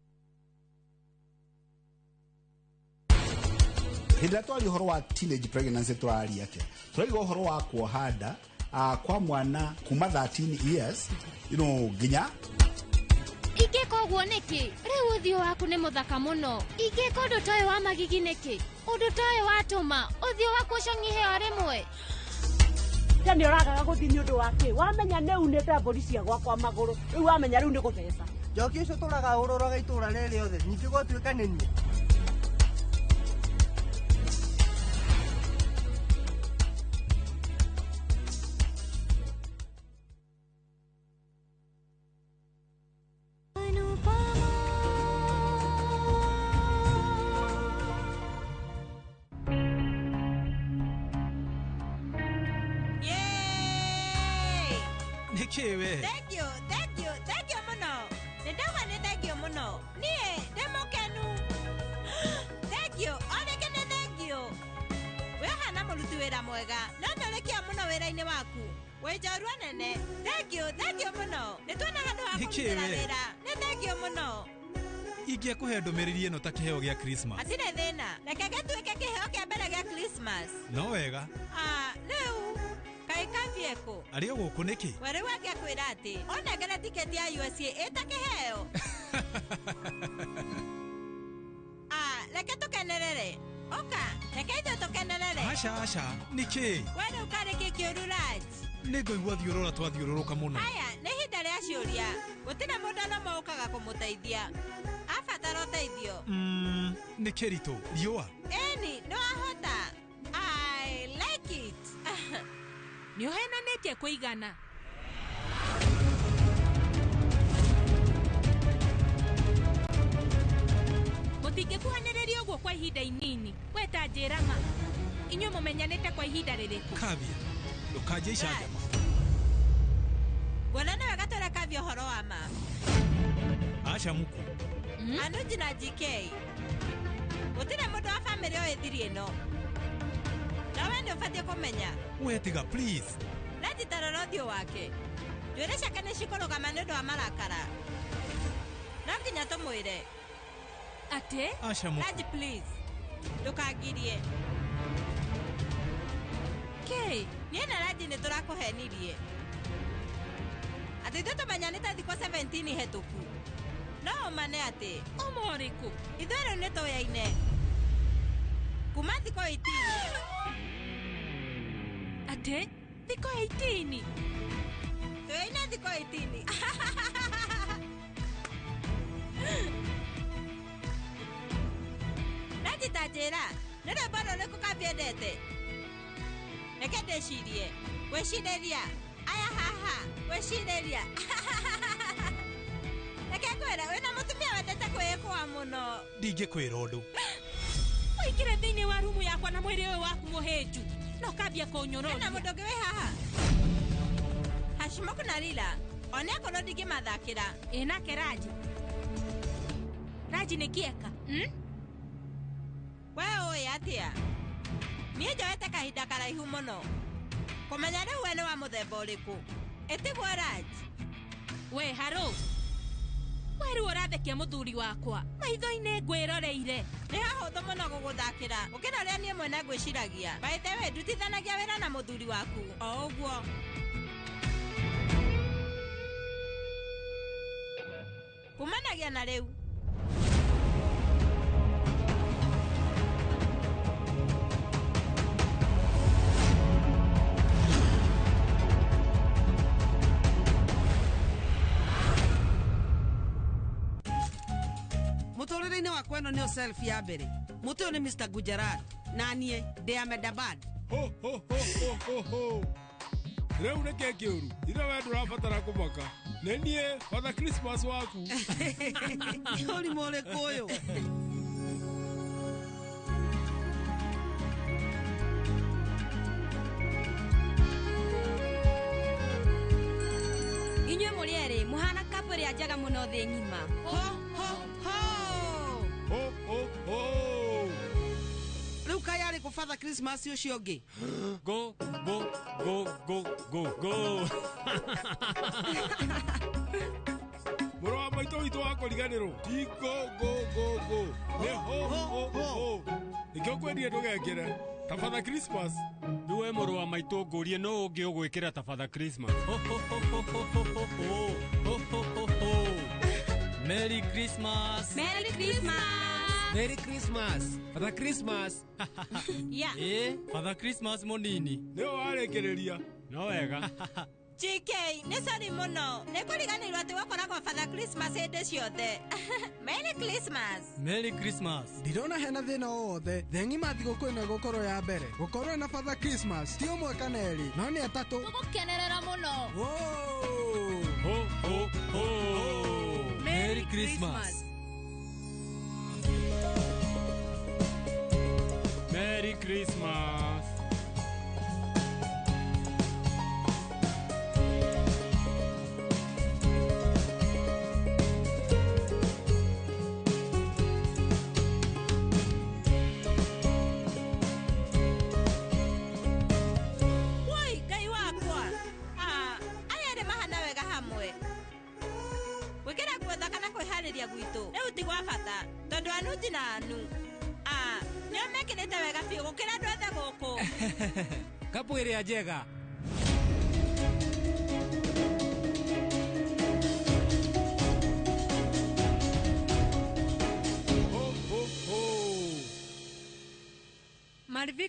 [SPEAKER 24] Hĩndĩ ĩrĩa twaria ũhoro wa teenage pregnancy tũraria atĩa? Tũraiga ũhoro wa kuoha nda kwa mwana kuma 13 years, you know, nginya.
[SPEAKER 2] Ingĩka ũguo nĩkĩ? Rĩu ũthiũ waku nĩ mũthaka mũno. Ingĩka ũndũ ta ũyũ wa magigi nĩkĩ? Ũndũ ta ũyũ watũma ũthiũ waku ũcong'ihe o rĩmwe.
[SPEAKER 23] Nĩ ũragaga gũthiĩ nĩ ũndũ wa kĩ? Wamenya nĩ unĩte mbũri cia gwakwa magũrũ. Rĩu wamenya rĩu nĩ gũtheca.
[SPEAKER 32] Njoki ũcio tũraga ũrũraga itũra rĩrĩ rĩothe ningĩ gwatuĩka nĩ niĩ.
[SPEAKER 11] Nĩkĩ we?
[SPEAKER 3] Thank you, thank you, thank you mũno. Nĩ ndauga nĩ thank you mũno. Niĩ ndĩ mũkenu. Thank you, o rĩngĩ nĩ thank you. Wĩ ũhana mũruti wĩra mwega, no nĩ ũrĩ kĩo mũno wĩra-inĩ waku. Wĩ njorua nene. Thank you, thank you mũno. Nĩ tuona handũ ha
[SPEAKER 11] Nĩkĩ
[SPEAKER 3] kũrutĩra
[SPEAKER 11] we?
[SPEAKER 3] wĩra. Nĩ thank you mũno.
[SPEAKER 11] Ingĩakũhe ndũmĩrĩri ĩno ta kĩheo gĩa Christmas.
[SPEAKER 3] Hatirĩ thĩna. Reke gĩtuĩke kĩheo kĩa mbere gĩa Christmas.
[SPEAKER 11] No wega.
[SPEAKER 3] Ah, rĩu. Kaĩ Kavya ekũ?
[SPEAKER 5] Arĩ o gũkũ nĩkĩ?
[SPEAKER 3] We rĩu angĩakwĩra atĩ onengere tiketi ya USA ĩta kĩheo. Ah, reke tũkenerere. Ũka, reke ithuĩ tũkenerere.
[SPEAKER 5] Aca aca, nĩkĩ?
[SPEAKER 3] We rĩu karĩ kĩ kĩũru Raj?
[SPEAKER 5] Nĩ ngũigua thiũrũra twathiũrũrũka mũno.
[SPEAKER 3] Aya, nĩ ihinda rĩa ciũria. Gũtirĩ mũndũ ona ũmwe ũkaga kũmũteithia. Abatara ũteithio.
[SPEAKER 5] Nĩ kĩritũ, riũa.
[SPEAKER 3] Ĩni, nĩ wahota. I like it.
[SPEAKER 2] Nĩ ũhenanĩtie kũigana. Mũtingĩkuhanĩrĩria ũguo kwa ihinda inini. We ta njĩra ma. Inyuĩ mũmenyanĩte kwa ihinda rĩrĩkũ?
[SPEAKER 5] Kavya, ndũkanjie icanjama.
[SPEAKER 3] Nguona nĩ wega twĩre Kavya ũhoro wa ma.
[SPEAKER 5] Aca muku.
[SPEAKER 3] Anuji na GK. Gũtirĩ mũndũ wa bamĩrĩ oĩ thiri ĩno. No we nĩ ũbatiĩ kũmenya.
[SPEAKER 5] We tiga please.
[SPEAKER 3] Raji ta rora ũthiũ wake. Njuĩrĩ ciake nĩ cikũrũgama nĩ ũndũ wa marakara. No nginya tũmwĩre.
[SPEAKER 2] Atĩ?
[SPEAKER 5] Aca muku.
[SPEAKER 3] Raji please. Ndũkangirie. Kĩ? Niĩ na Raji nĩ tũrakũhenirie. Atĩ ithuĩ tũmenyanĩte thikũ 17 hetũku. No ũma nĩ atĩ.
[SPEAKER 2] Ũma ũrĩkũ?
[SPEAKER 3] Ithuĩ rĩu nĩ tũyaine. Kuma thikũ 18.
[SPEAKER 2] Atĩ? Thikũ 18?
[SPEAKER 3] Tũyaine thikũ 18. Raji ta njĩra, nĩ rwĩmbo rũrĩkũ Kavya endete? Reke ndĩcirie. Gwĩcirĩria. Aya haha, gwĩcirĩria. Reke ngwĩre, wĩna mũtumia wendete kwĩĩkũa mũno.
[SPEAKER 5] Ndingĩkwĩra ũndũ.
[SPEAKER 2] Ũingĩre thĩinĩ wa rumu yakwa na mwĩrĩ ũyũ waku mũhĩnju. No Kavya kũnyũrũria.
[SPEAKER 3] Hena mũndũ ũngĩ wĩ haha? Hashimoku na Lila, one akorwo ndingĩmathakĩra.
[SPEAKER 2] Ĩ nake Raji. Raji nĩ kĩeka.
[SPEAKER 3] We ũĩ atĩa? Niĩ njoete kahinda karaihu mũno. Kũmenya rĩu we nĩ wa mũthemba ũrĩkũ. Ĩtiguo Raj?
[SPEAKER 2] We harũ. We rĩu ũrathekia mũthuri wakwa. Maitho-inĩ ngwĩroreire.
[SPEAKER 3] Nĩ hahũthũ mũno gũgũthakĩra gũkĩra ũrĩa niĩ mwene ngwĩciragia. By the way, ndutithanagia wĩra na mũthuri waku. O ũguo. Kumanagia na rĩu.
[SPEAKER 6] Mũtũrĩre-inĩ wakwa ĩno nĩyo selfie ya mbere. Mũtĩ ũyũ nĩ Mr. Gujarat na niĩ ndĩ Ahmedabad.
[SPEAKER 7] Ho ho ho ho ho ho. Rĩu nĩ kĩ kĩũru? Ithe we ndũrabatara kũmaka. Nĩ niĩ Father Christmas waku.
[SPEAKER 6] Nĩ ũrimũ ũrĩkũ ũyũ?
[SPEAKER 10] Inyuĩ mũrĩ erĩ mũhana kapu ĩrĩa njega mũno thĩ ng'ima.
[SPEAKER 6] Ho ho ho.
[SPEAKER 7] Ho ho ho.
[SPEAKER 6] Rĩu kaĩ arĩ kũ Father Christmas ũcio ũngĩ?
[SPEAKER 11] Go go go go go go.
[SPEAKER 7] Mũrũ wa maitũ witũ wa kũriganĩrwo. Ti go go go go. Nĩ ho ho ho. Nĩkĩo ngwendire ndũgekĩre ta Father Christmas.
[SPEAKER 11] Rĩu we mũrũ wa maitũ ngũrie nũ ũngĩ ũgwĩkĩra ta Father Christmas. Ho ho ho ho ho ho ho ho. Ho ho ho ho. Merry Christmas.
[SPEAKER 10] Merry Christmas.
[SPEAKER 19] Merry Christmas. Father Christmas.
[SPEAKER 3] Yeah.
[SPEAKER 11] Ĩ, Father Christmas mũnini.
[SPEAKER 7] Nĩwe warĩkĩrĩria.
[SPEAKER 11] No wega.
[SPEAKER 3] GK, nĩ sorry mũno. Nĩ kũriganĩirwo atĩ gũkoragwo Father Christmas hĩndĩ ciothe. Merry Christmas.
[SPEAKER 11] Merry Christmas.
[SPEAKER 13] Ndirona hena thĩna o wothe. Thĩ ng'ima thigũkũ ĩno ĩgũkorwo ya mbere. Gũkorwo na Father Christmas ti ũmwe kana erĩ, no nĩ atatũ.
[SPEAKER 10] Tũgũkenerera mũno.
[SPEAKER 11] Ho ho ho. Merry Christmas. Merry Christmas.
[SPEAKER 3] Woi, Ngai wakwa. Ah, aya erĩ mahana wega hamwe. Gwĩkĩra nguo thaka na kwĩharĩria gwitũ rĩu ti gwa bata tondũ Anuji na Anu nĩo mekĩrĩte wega biũ gũkĩra andũ othe gũkũ.
[SPEAKER 19] Kapu ĩrĩa njega.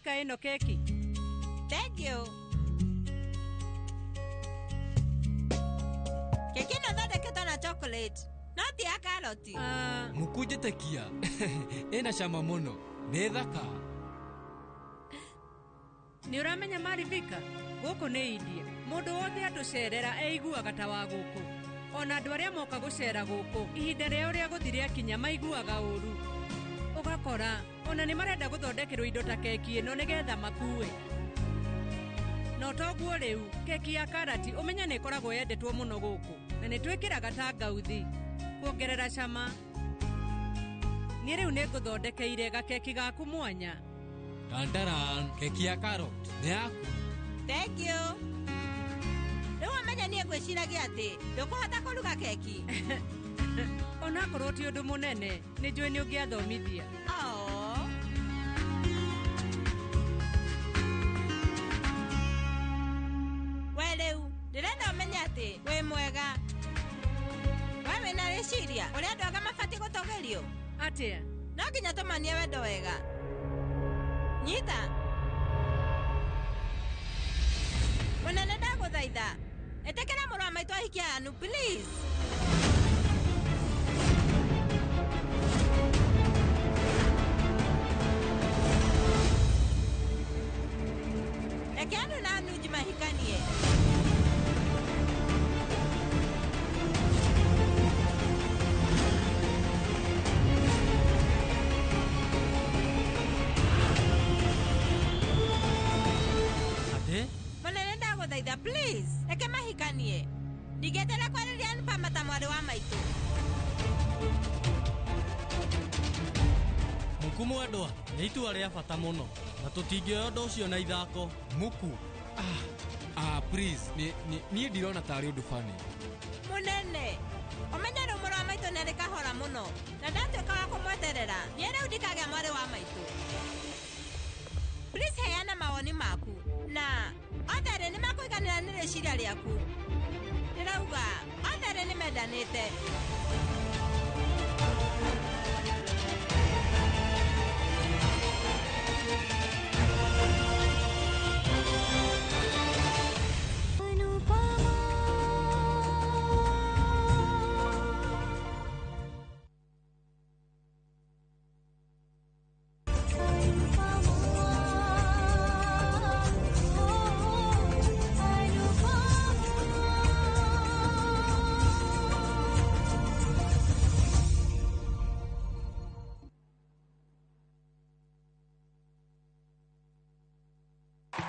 [SPEAKER 8] Marivika ĩno keki.
[SPEAKER 3] Thank you. Keki ĩno ĩthondeketwo na chocolate, no ti ya karoti.
[SPEAKER 11] Mukunjĩtĩkia ĩna cama mũno, nĩ thaka.
[SPEAKER 8] Nĩ ũramenya Marivika, gũkũ nĩ India. Mũndũ wothe atũcerera eiguaga ta wa gũkũ. Ona andũ arĩa moka gũcera gũkũ, ihinda rĩao rĩa gũthiĩ rĩakinya maiguaga ũru. Ũgakora ona nĩ marenda gũthondekerwo indo ta keki ĩno nĩgetha makue. No toguo rĩu, keki ya karati ũmenye nĩ ĩkoragwo yendetwo mũno gũkũ, na nĩ twĩkĩraga tangauthi kuongerera cama. Niĩ rĩu nĩ ngũthondekeire gakeki gaku mwanya.
[SPEAKER 11] Tantaran, keki ya karot nĩ yaku.
[SPEAKER 3] Thank you. Rĩu ũmenye niĩ ngwĩciragia atĩ ndũkũhota kũruga keki.
[SPEAKER 8] Onakorwo ti ũndũ mũnene, nĩ njũĩ nĩ ũngĩathomithia.
[SPEAKER 3] Oh. We rĩu ndĩrenda ũmenye atĩ wĩ mwega. We wĩna rĩciria ũrĩa andũ ega mabatiĩ gũtũgĩrio.
[SPEAKER 8] Atĩa?
[SPEAKER 3] No nginya tũmanie wendo wega. Nyita. Mũnene ndagũthaitha, ĩtĩkĩra mũrũ wa maitũ ahikie Anu, please. Reke Anu na Anuji mahikanie.
[SPEAKER 11] Atĩ?
[SPEAKER 3] Mũnene ndagũthaitha, please, reke mahikanie. Ndingĩendelea kwarĩria Anupama ta mwarĩ wa maitũ.
[SPEAKER 9] Muku mwendwa, nĩ itua rĩa bata mũno na tũtingĩoya ũndũ ũcio na ithako.
[SPEAKER 11] Muku, please, niĩ ndirona tarĩ ũndũ funny.
[SPEAKER 3] Mũnene, ũmenye rĩu mũrũ wa maitũ nĩ arĩ kahora mũno na ndatuĩka wa kũmweterera. Niĩ rĩu ndikagĩa mwarĩ wa maitũ. Please heana mawoni maku na othe erĩ nĩ makũiganĩra nĩ rĩciria rĩaku. Ndĩrauga othe erĩ nĩ mendanĩte.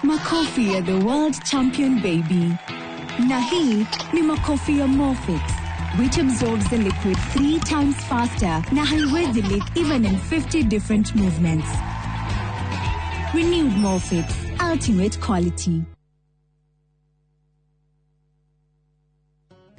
[SPEAKER 14] Makofi ya the world champion baby. Na hii ni makofi ya Morfix, which absorbs the liquid 3 times faster na haiwezi leak even in 50 different movements. Renewed Morfix, ultimate quality.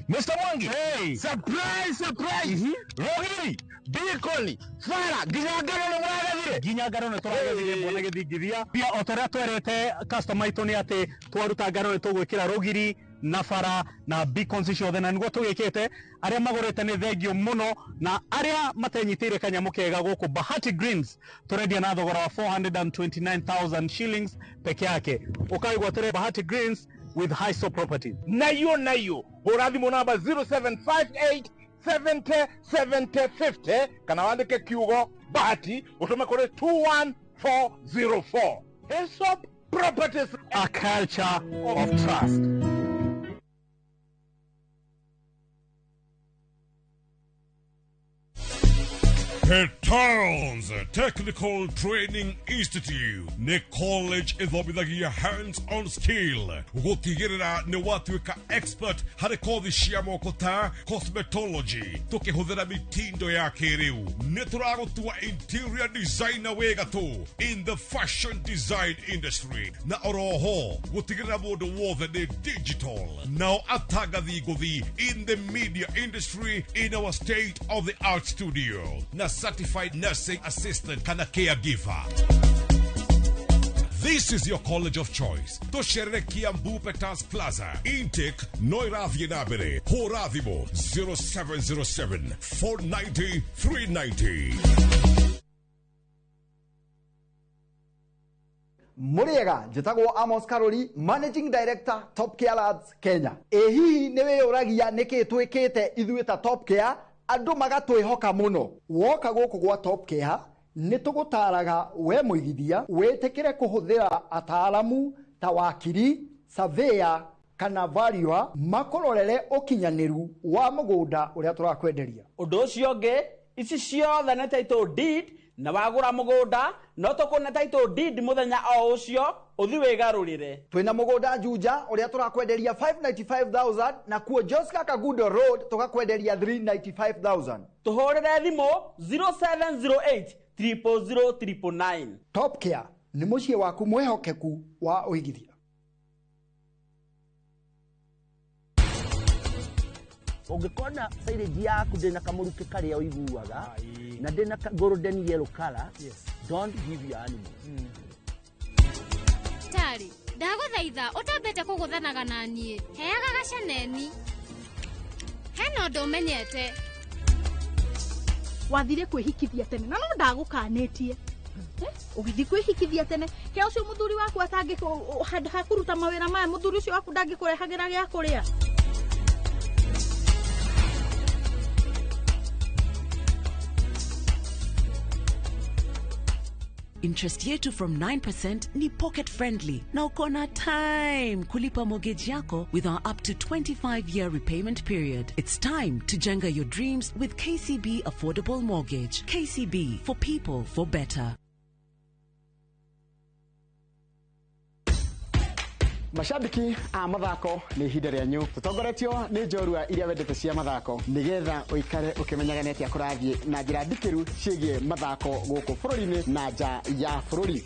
[SPEAKER 4] Mr. Mwangi, hey. Surprise, surprise. Rogiri, Bikoni, Fara, nginya ngano nĩ mũragethire.
[SPEAKER 15] Nginya ngano nĩ tũragethire mbona gĩthingithia. Pia o ta ũrĩa twerĩte customer aitũ nĩ atĩ twaruta ngano nĩ tũgwĩkĩra rũgiri na bara na beacons ciothe, na nĩguo tũgĩkĩte. Arĩa magũrĩte nĩ thengio mũno, na arĩa matenyitĩire kanyamũ kega gũkũ Bahati Greens tũrendia na thogora wa 429,000 shillings peke yake. Ũkaigwatĩre Bahati Greens with Hiso Property.
[SPEAKER 4] Nayo nayo, hũra thimũ namba 0758 70 70 50 kana wandĩke kiugo Bahati ũtũme kũrĩ 21404. Hiso Properties,
[SPEAKER 15] a culture of trust.
[SPEAKER 16] Petals Technical Training Institute nĩ college ĩthomithagia hands-on skill gũtigĩrĩra nĩ watuĩka expert harĩ kothi cia moko ta cosmetology tũkĩhũthĩra mitindo ya kĩrĩu. Nĩ tũragũtua interior designer wĩ gatũ in the fashion design industry, na oroho gũtigĩrĩra mũndũ wothe nĩ digital, nao atangathi ngũthi in the media industry in our state of the art studio na certified nursing assistant kana caregiver. This is your college of choice. Tũcerere Kiambu Petals Plaza. Intake no ĩrathiĩ na mbere. Hũra thimũ 0707 490 390.
[SPEAKER 12] Mũrĩega, njĩtagwo Amos Karori, Managing Director, Top Care Lads Kenya. Ĩ hihi nĩ wĩyũragia nĩkĩ twĩkĩte ithuĩ ta Top Care andũ magatwĩhoka mũno? Woka gũkũ gwa Top Care nĩ tũgũtaraga we mũigithia wĩtĩkĩre kũhũthĩra ataaramu ta wakiri, surveyor kana valuer makũrorere ũkinyanĩru wa mũgũnda ũrĩa tũrakwenderia.
[SPEAKER 17] Ũndũ ũcio ũngĩ, ici ciothe nĩ title deed, na wagũra mũgũnda no tũkũne title deed mũthenya o ũcio ũthi wĩgarũrĩre.
[SPEAKER 12] Twĩna mũgũnda Juja ũrĩa tũrakwenderia 595,000, na kuo Joska Kagudo Road tũgakwenderia 395,000.
[SPEAKER 17] Tũhũrĩre thimũ 0708 000 999.
[SPEAKER 12] Top Care nĩ mũciĩ waku mwĩhokeku wa ũigithia.
[SPEAKER 18] Ũngĩkona silage yaku ndĩna kamũrukĩ karĩa ũiguaga na ndĩna golden yellow color, don't give your animals.
[SPEAKER 10] Tarĩ ndagũthaitha ũtambĩte kũgũthanaga na niĩ, heaga gaceneni hena ũndũ ũmenyete.
[SPEAKER 20] Wathire kwĩhikithia tene na no ndagũkanĩtie. Ũgĩthiĩ kwĩhikithia tene ke ũcio mũthuri waku atangĩ handũ ha kũruta mawĩra maya, mũthuri ũcio waku ndangĩkũrehagĩra gĩa kũrĩa.
[SPEAKER 21] Interest yetu from 9% ni pocket friendly na uko na time kulipa mortgage yako with our up to 25-year repayment period. It's time to jenga your dreams with KCB Affordable Mortgage. KCB, for people, for better.
[SPEAKER 22] Mashabiki a mathako, nĩ ihinda rĩanyu. Tũtongoretio nĩ njorua iria wendete cia mathako, nĩgetha ũikare ũkĩmenyaga nĩ atĩa kũrathiĩ na njĩra ndikĩru ciĩgiĩ mathako gũkũ bũrũri-inĩ na nja ya bũrũri.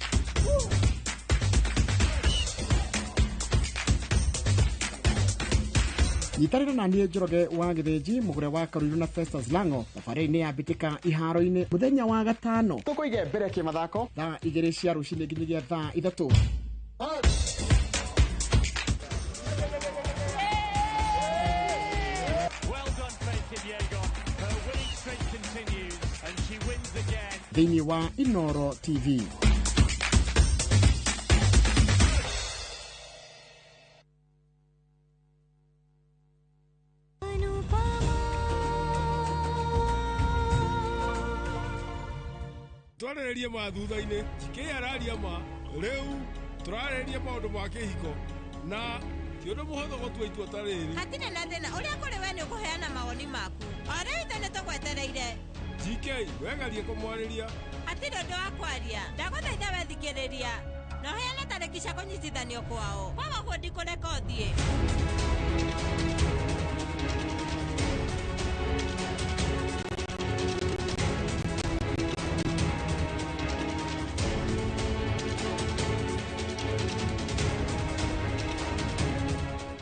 [SPEAKER 22] Nyitanĩra na niĩ Njoroge wa Gĩthĩnji, mũgũre wa Karuiru na Festus Lango, thabarĩ-inĩ ya mbĩtĩka iharo-inĩ mũthenya wa gatano. Tũkũige mbere kĩmathako thaa 2 cia rũcinĩ nginyagia thaa 3. Thĩinĩ wa Inoro TV.
[SPEAKER 7] Twarĩrĩrie ma thutha-inĩ kĩ araria ma rĩu tũrarĩrĩria maũndũ ma kĩhiko na ti ũndũ mũhũthũ gũtua itua ta rĩrĩ.
[SPEAKER 3] Hatirĩ na thĩna, ũrĩa kũrĩ we nĩ ũkũheana mawoni maku. O rĩu ithe nĩ tũgwetereire.
[SPEAKER 7] GK, wegarie kũmwarĩria.
[SPEAKER 3] Hatirĩ ũndũ wa kwaria, ndagũthaitha wethikĩrĩria na ũheane tarĩki cia kũnyitithanio kwao. Kwaga ũguo ndikũreka ũthiĩ.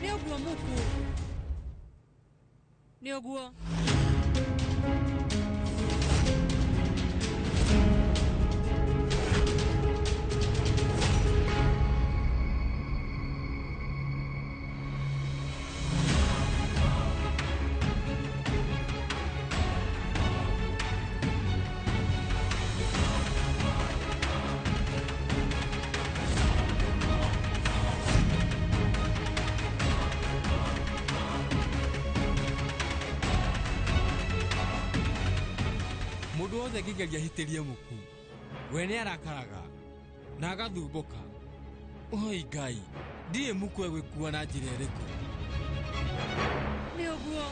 [SPEAKER 8] Nĩ ũguo muku, nĩ ũguo.
[SPEAKER 11] Mũndũ wothe angĩgeria hĩtĩrie mũku we nĩ arakaraga na agathumbũka. Oi Ngai, ndiĩ mũku egwĩkua na njĩra ĩrĩkũ?
[SPEAKER 8] Nĩ ũguo.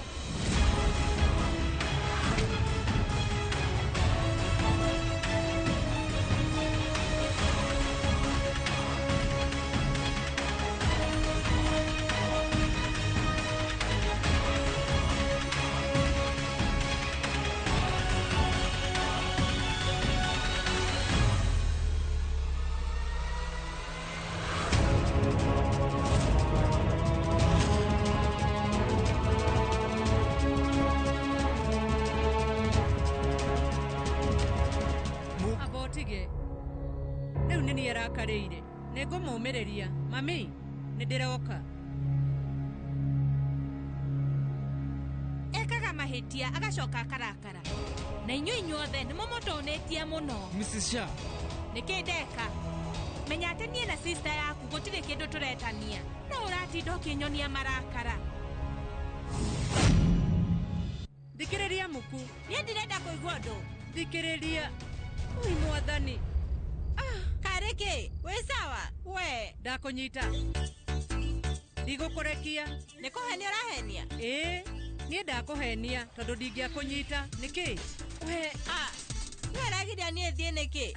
[SPEAKER 8] Tige rĩu nĩ niĩ arakarĩire, nĩ ngũmũmĩrĩria. Mami, nĩ ndĩroka.
[SPEAKER 2] Ekaga mahĩtia agacoka akarakara, na inyuĩ inyuothe nĩ mũmũtũnĩtie mũno.
[SPEAKER 11] Mrs. Shah,
[SPEAKER 2] Nĩkĩ ndeka? Menya atĩ niĩ na sister yaku gũtirĩ kĩndũ tũretania. No ũratinda ũkĩnyonia marakara.
[SPEAKER 8] Thikĩrĩria muku.
[SPEAKER 3] Niĩ ndirenda kũigua ũndũ.
[SPEAKER 8] Thikĩrĩria. Ui mwathani.
[SPEAKER 3] Karĩ kĩ? Wĩ sawa? We.
[SPEAKER 8] Ndakũnyita. Ndigũkũrekia.
[SPEAKER 3] Nĩ kũhenia ũrahenia?
[SPEAKER 8] Ĩĩ, niĩ ndakũhenia tondũ ndingĩakũnyita. Nĩkĩ? We.
[SPEAKER 3] Ah, nĩwe ũragiria niĩ thiĩ nĩkĩ?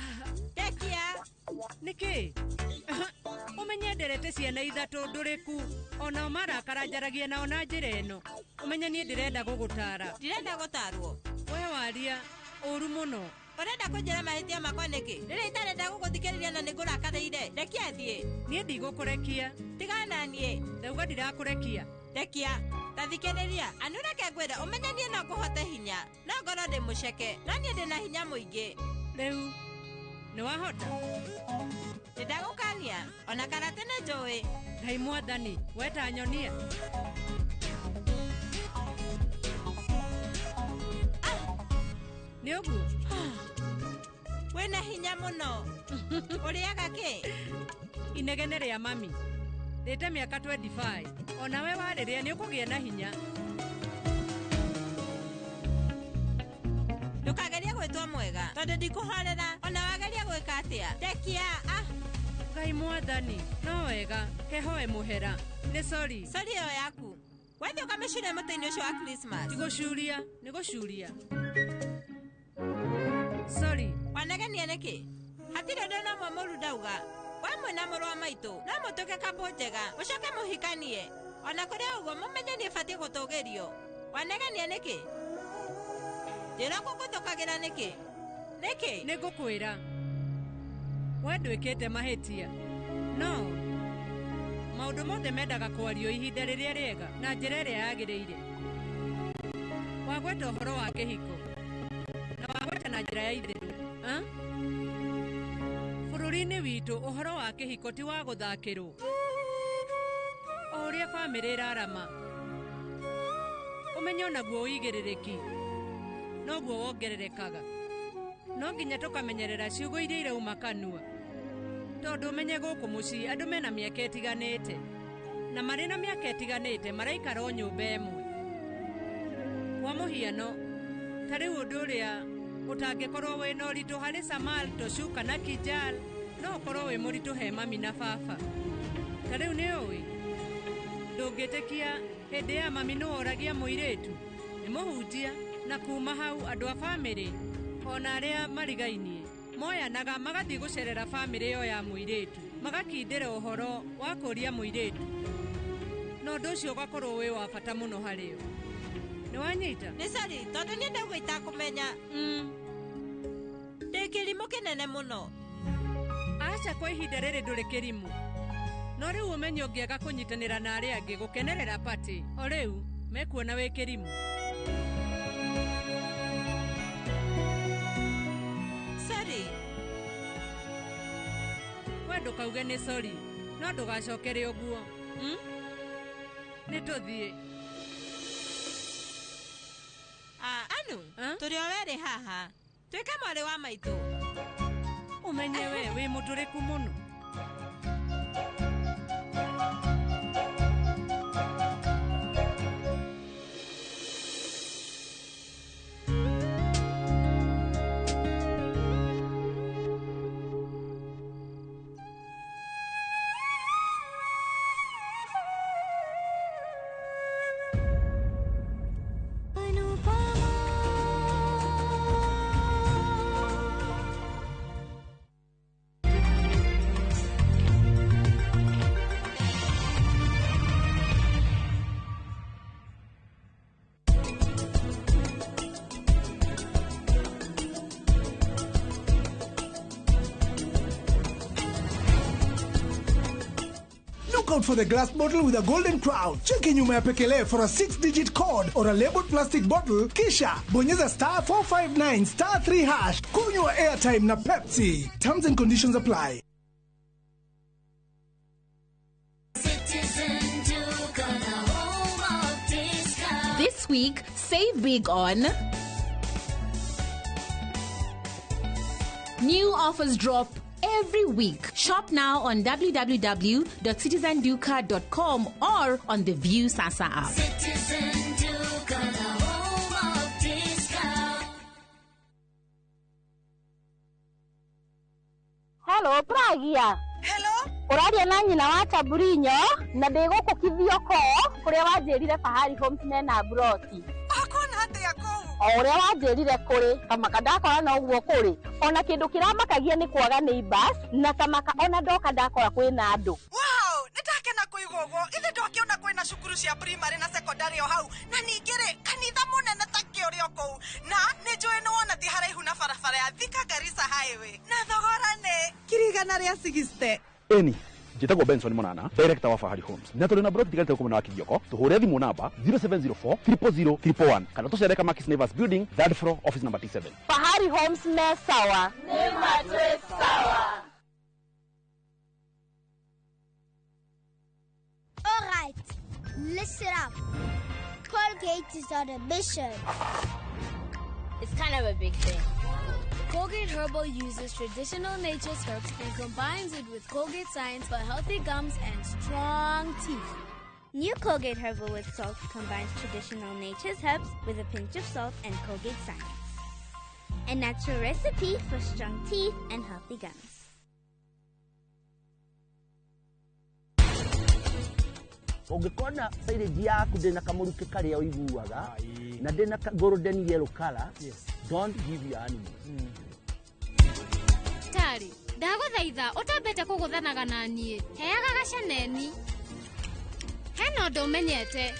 [SPEAKER 3] Ndekia.
[SPEAKER 8] Nĩkĩ? Ũmenye nderete ciana ithatũ ndũrĩku. Onao marakara njaragia nao na njĩra ĩno. Ũmenye niĩ ndĩrenda gũgũtara.
[SPEAKER 3] Ndirenda gũtarwo.
[SPEAKER 8] We waria ũru mũno.
[SPEAKER 3] Ũrenda kũnjĩra mahĩtia makwa nĩkĩ? Rĩrĩa itarenda gũgũthikĩrĩria na nĩngũrakarĩire. Ndekia thiĩ.
[SPEAKER 8] Niĩ ndigũkũrekia.
[SPEAKER 3] Tigana na niĩ.
[SPEAKER 8] Ndauga ndirakũrekia.
[SPEAKER 3] Ndekia. Ta thikĩrĩria. Anu reke ngwĩre ũmenye niĩ no ngũhote hinya. No ngorwo ndĩ mũceke. No niĩ ndĩna hinya mũingĩ.
[SPEAKER 8] Rĩu nĩ wahota?
[SPEAKER 3] Nĩndagũkania. Ona karate nĩ njũĩ.
[SPEAKER 8] Ngai mwathani, weta nyonia. Nĩ ũguo?
[SPEAKER 3] Wĩna hinya mũno. Ũrĩaga kĩ?
[SPEAKER 8] Inegene rĩa mami. Rĩte mĩaka 25. Onawe warĩrĩa nĩ ũkũgĩa na hinya.
[SPEAKER 3] Ndũkagerie gwĩtwo mwega tondũ ndikũhorera ona wageria gwĩka atĩa. Ndekia. Ah.
[SPEAKER 8] Ngai mwathani, no wega, kehoe mũhera. Nĩ sorry.
[SPEAKER 3] Sorry ĩyo yaku. Wathiĩ ũkamĩcurie mũtĩ-inĩ ũcio wa Christmas.
[SPEAKER 8] Ti gũcuria, nĩ gũcuria. Sorry.
[SPEAKER 3] Wanegenia nĩkĩ? Hatirĩ ũndũ na ũmwe mũru ndauga. We mwĩna mũrũ wa maitũ, no mũtuĩke kambũ njega, mũcoke mũhikanie. Ona kũrĩ ũguo mũmenye niĩ batiĩ gũtũgĩrio. Wanegenia nĩkĩ? Njĩra gũgũthũkagĩra nĩkĩ? Nĩkĩ?
[SPEAKER 8] Nĩ ngũkwĩra. We ndwĩkĩte mahĩtia. No maũndũ mothe mendaga kwario ihinda rĩrĩa rĩega na njĩra ĩrĩa yagĩrĩire. Wagweta ũhoro wa kĩhiko na wagweta na njĩra ya itherũ. Bũrũri-inĩ witũ ũhoro wa kĩhiko ti wa gũthakĩrwo. O ũrĩa bamĩrĩ ĩrarama, ũmenye onaguo ũigĩrĩrĩki noguo wongererekaga. No nginya tũkamenyerera ciugo iria irauma kanua. Tondũ ũmenye gũkũ mũciĩ andũ mena mĩaka ĩtiganĩte. Na marĩ na mĩaka ĩtiganĩte maraikara o nyũmba ĩmwe. Kwa mũhiano, ta rĩu ũndũ ũrĩa ũtangĩkorwo wĩna ũritũ harĩ Samal, Toshu kana Kijal, no ũkorwo wĩ mũritũ he mami na baba. Ta rĩu nĩ ũĩ, ndũngĩtĩkia hĩndĩ ya mami nĩ woragia mũirĩtu, nĩ mũhunjia, na kuma hau andũ a bamĩrĩ ona arĩa marigainie moyanaga magathiĩ gũcerera bamĩrĩ ĩyo ya mũirĩtu, magakindĩra ũhoro wa kũria mũirĩtu. Na ũndũ ũcio ũgakorwo wĩ wa bata mũno harĩo. Nĩ wanyita?
[SPEAKER 3] Nĩ sorry, tondũ niĩ ndauga itakũmenya. Ndĩ kĩrimũ kĩnene mũno.
[SPEAKER 8] Aca kwa ihinda rĩrĩ ndũrĩ kĩrimũ. No rĩu ũmenye ũngĩaga kũnyitanĩra na arĩa angĩ gũkenerera party, o rĩu mekuona wĩ kĩrimũ.
[SPEAKER 3] Sorry.
[SPEAKER 8] We ndũkauge nĩ sorry, no ndũgacokere ũguo. Nĩ tũthiĩ.
[SPEAKER 3] Anu, tũrĩ o werĩ haha. Tuĩka mwarĩ wa maitũ.
[SPEAKER 8] Ũmenye we wĩ mũtũrĩku mũno.
[SPEAKER 1] Out for the glass bottle with a golden crown. Cheki nyuma ya pekele for a 6-digit code or a labeled plastic bottle, kisha bonyeza star 459 star 3 hash. Kunywa airtime na Pepsi. Terms and conditions apply.
[SPEAKER 2] This week, save big on new offers drop
[SPEAKER 5] every week. Shop now on www.citizenduka.com or on the View Sasa app.
[SPEAKER 6] Citizen Duka, the home of discount.
[SPEAKER 23] Hello, Pragia.
[SPEAKER 3] Hello?
[SPEAKER 23] Ũraria na nyina wa Chaburinyo na ndĩ gũkũ Kithioko kũrĩa wanjĩrire Fahari Homes mena mburoti.
[SPEAKER 3] Ũkuona atĩa kũu?
[SPEAKER 23] O ũrĩa wanjĩrire kũrĩ kamaka ndakora no ũguo kũrĩ ona kĩndũ kĩramakagia nĩ kwaga neighbors na tamaka ona ndoka ndakora kwĩna andũ.
[SPEAKER 3] Wow, nĩndakena kũigua ũguo. Ithe ndwakĩona kwĩna cukuru cia primary na secondary o hau na ningĩ rĩ kanitha mũnene ta kĩ ũrĩ o kũu na nĩ njũĩ nĩ wona ti haraihu na barabara ya Thika Garissa Highway na thogora nĩ 160,000.
[SPEAKER 24] Eni njĩtagwo Benson Monana, director wa Fahari Homes, na tũrĩ na broti tigarĩte gũkũ mwena wa Kithioko. Tũhũre thimũ namba 0704 000 111 kana tũcere Kamakis Neighbors Building, third floor, office number T7.
[SPEAKER 23] Fahari Homes me sawa.
[SPEAKER 6] Nĩ matwĩ sawa.
[SPEAKER 25] All right, listen up. Colgate is on a mission.
[SPEAKER 26] It's kind of a big thing.
[SPEAKER 10] Colgate Herbal uses traditional nature's herbs and combines it with Colgate science for healthy gums and strong teeth.
[SPEAKER 26] New Colgate Herbal with Salt combines traditional nature's herbs with a pinch of salt and Colgate science.
[SPEAKER 25] A natural recipe for strong teeth and healthy gums.
[SPEAKER 18] Ũngĩkona silage yaku ndĩna kamũrukĩ karĩa ũiguaga na ndĩna golden yellow color, don't give your animals.
[SPEAKER 10] Tarĩ, ndagũthaitha ũtambĩte kũgũthanaga na niĩ heaga gacaneni hena ũndũ ũmenyete.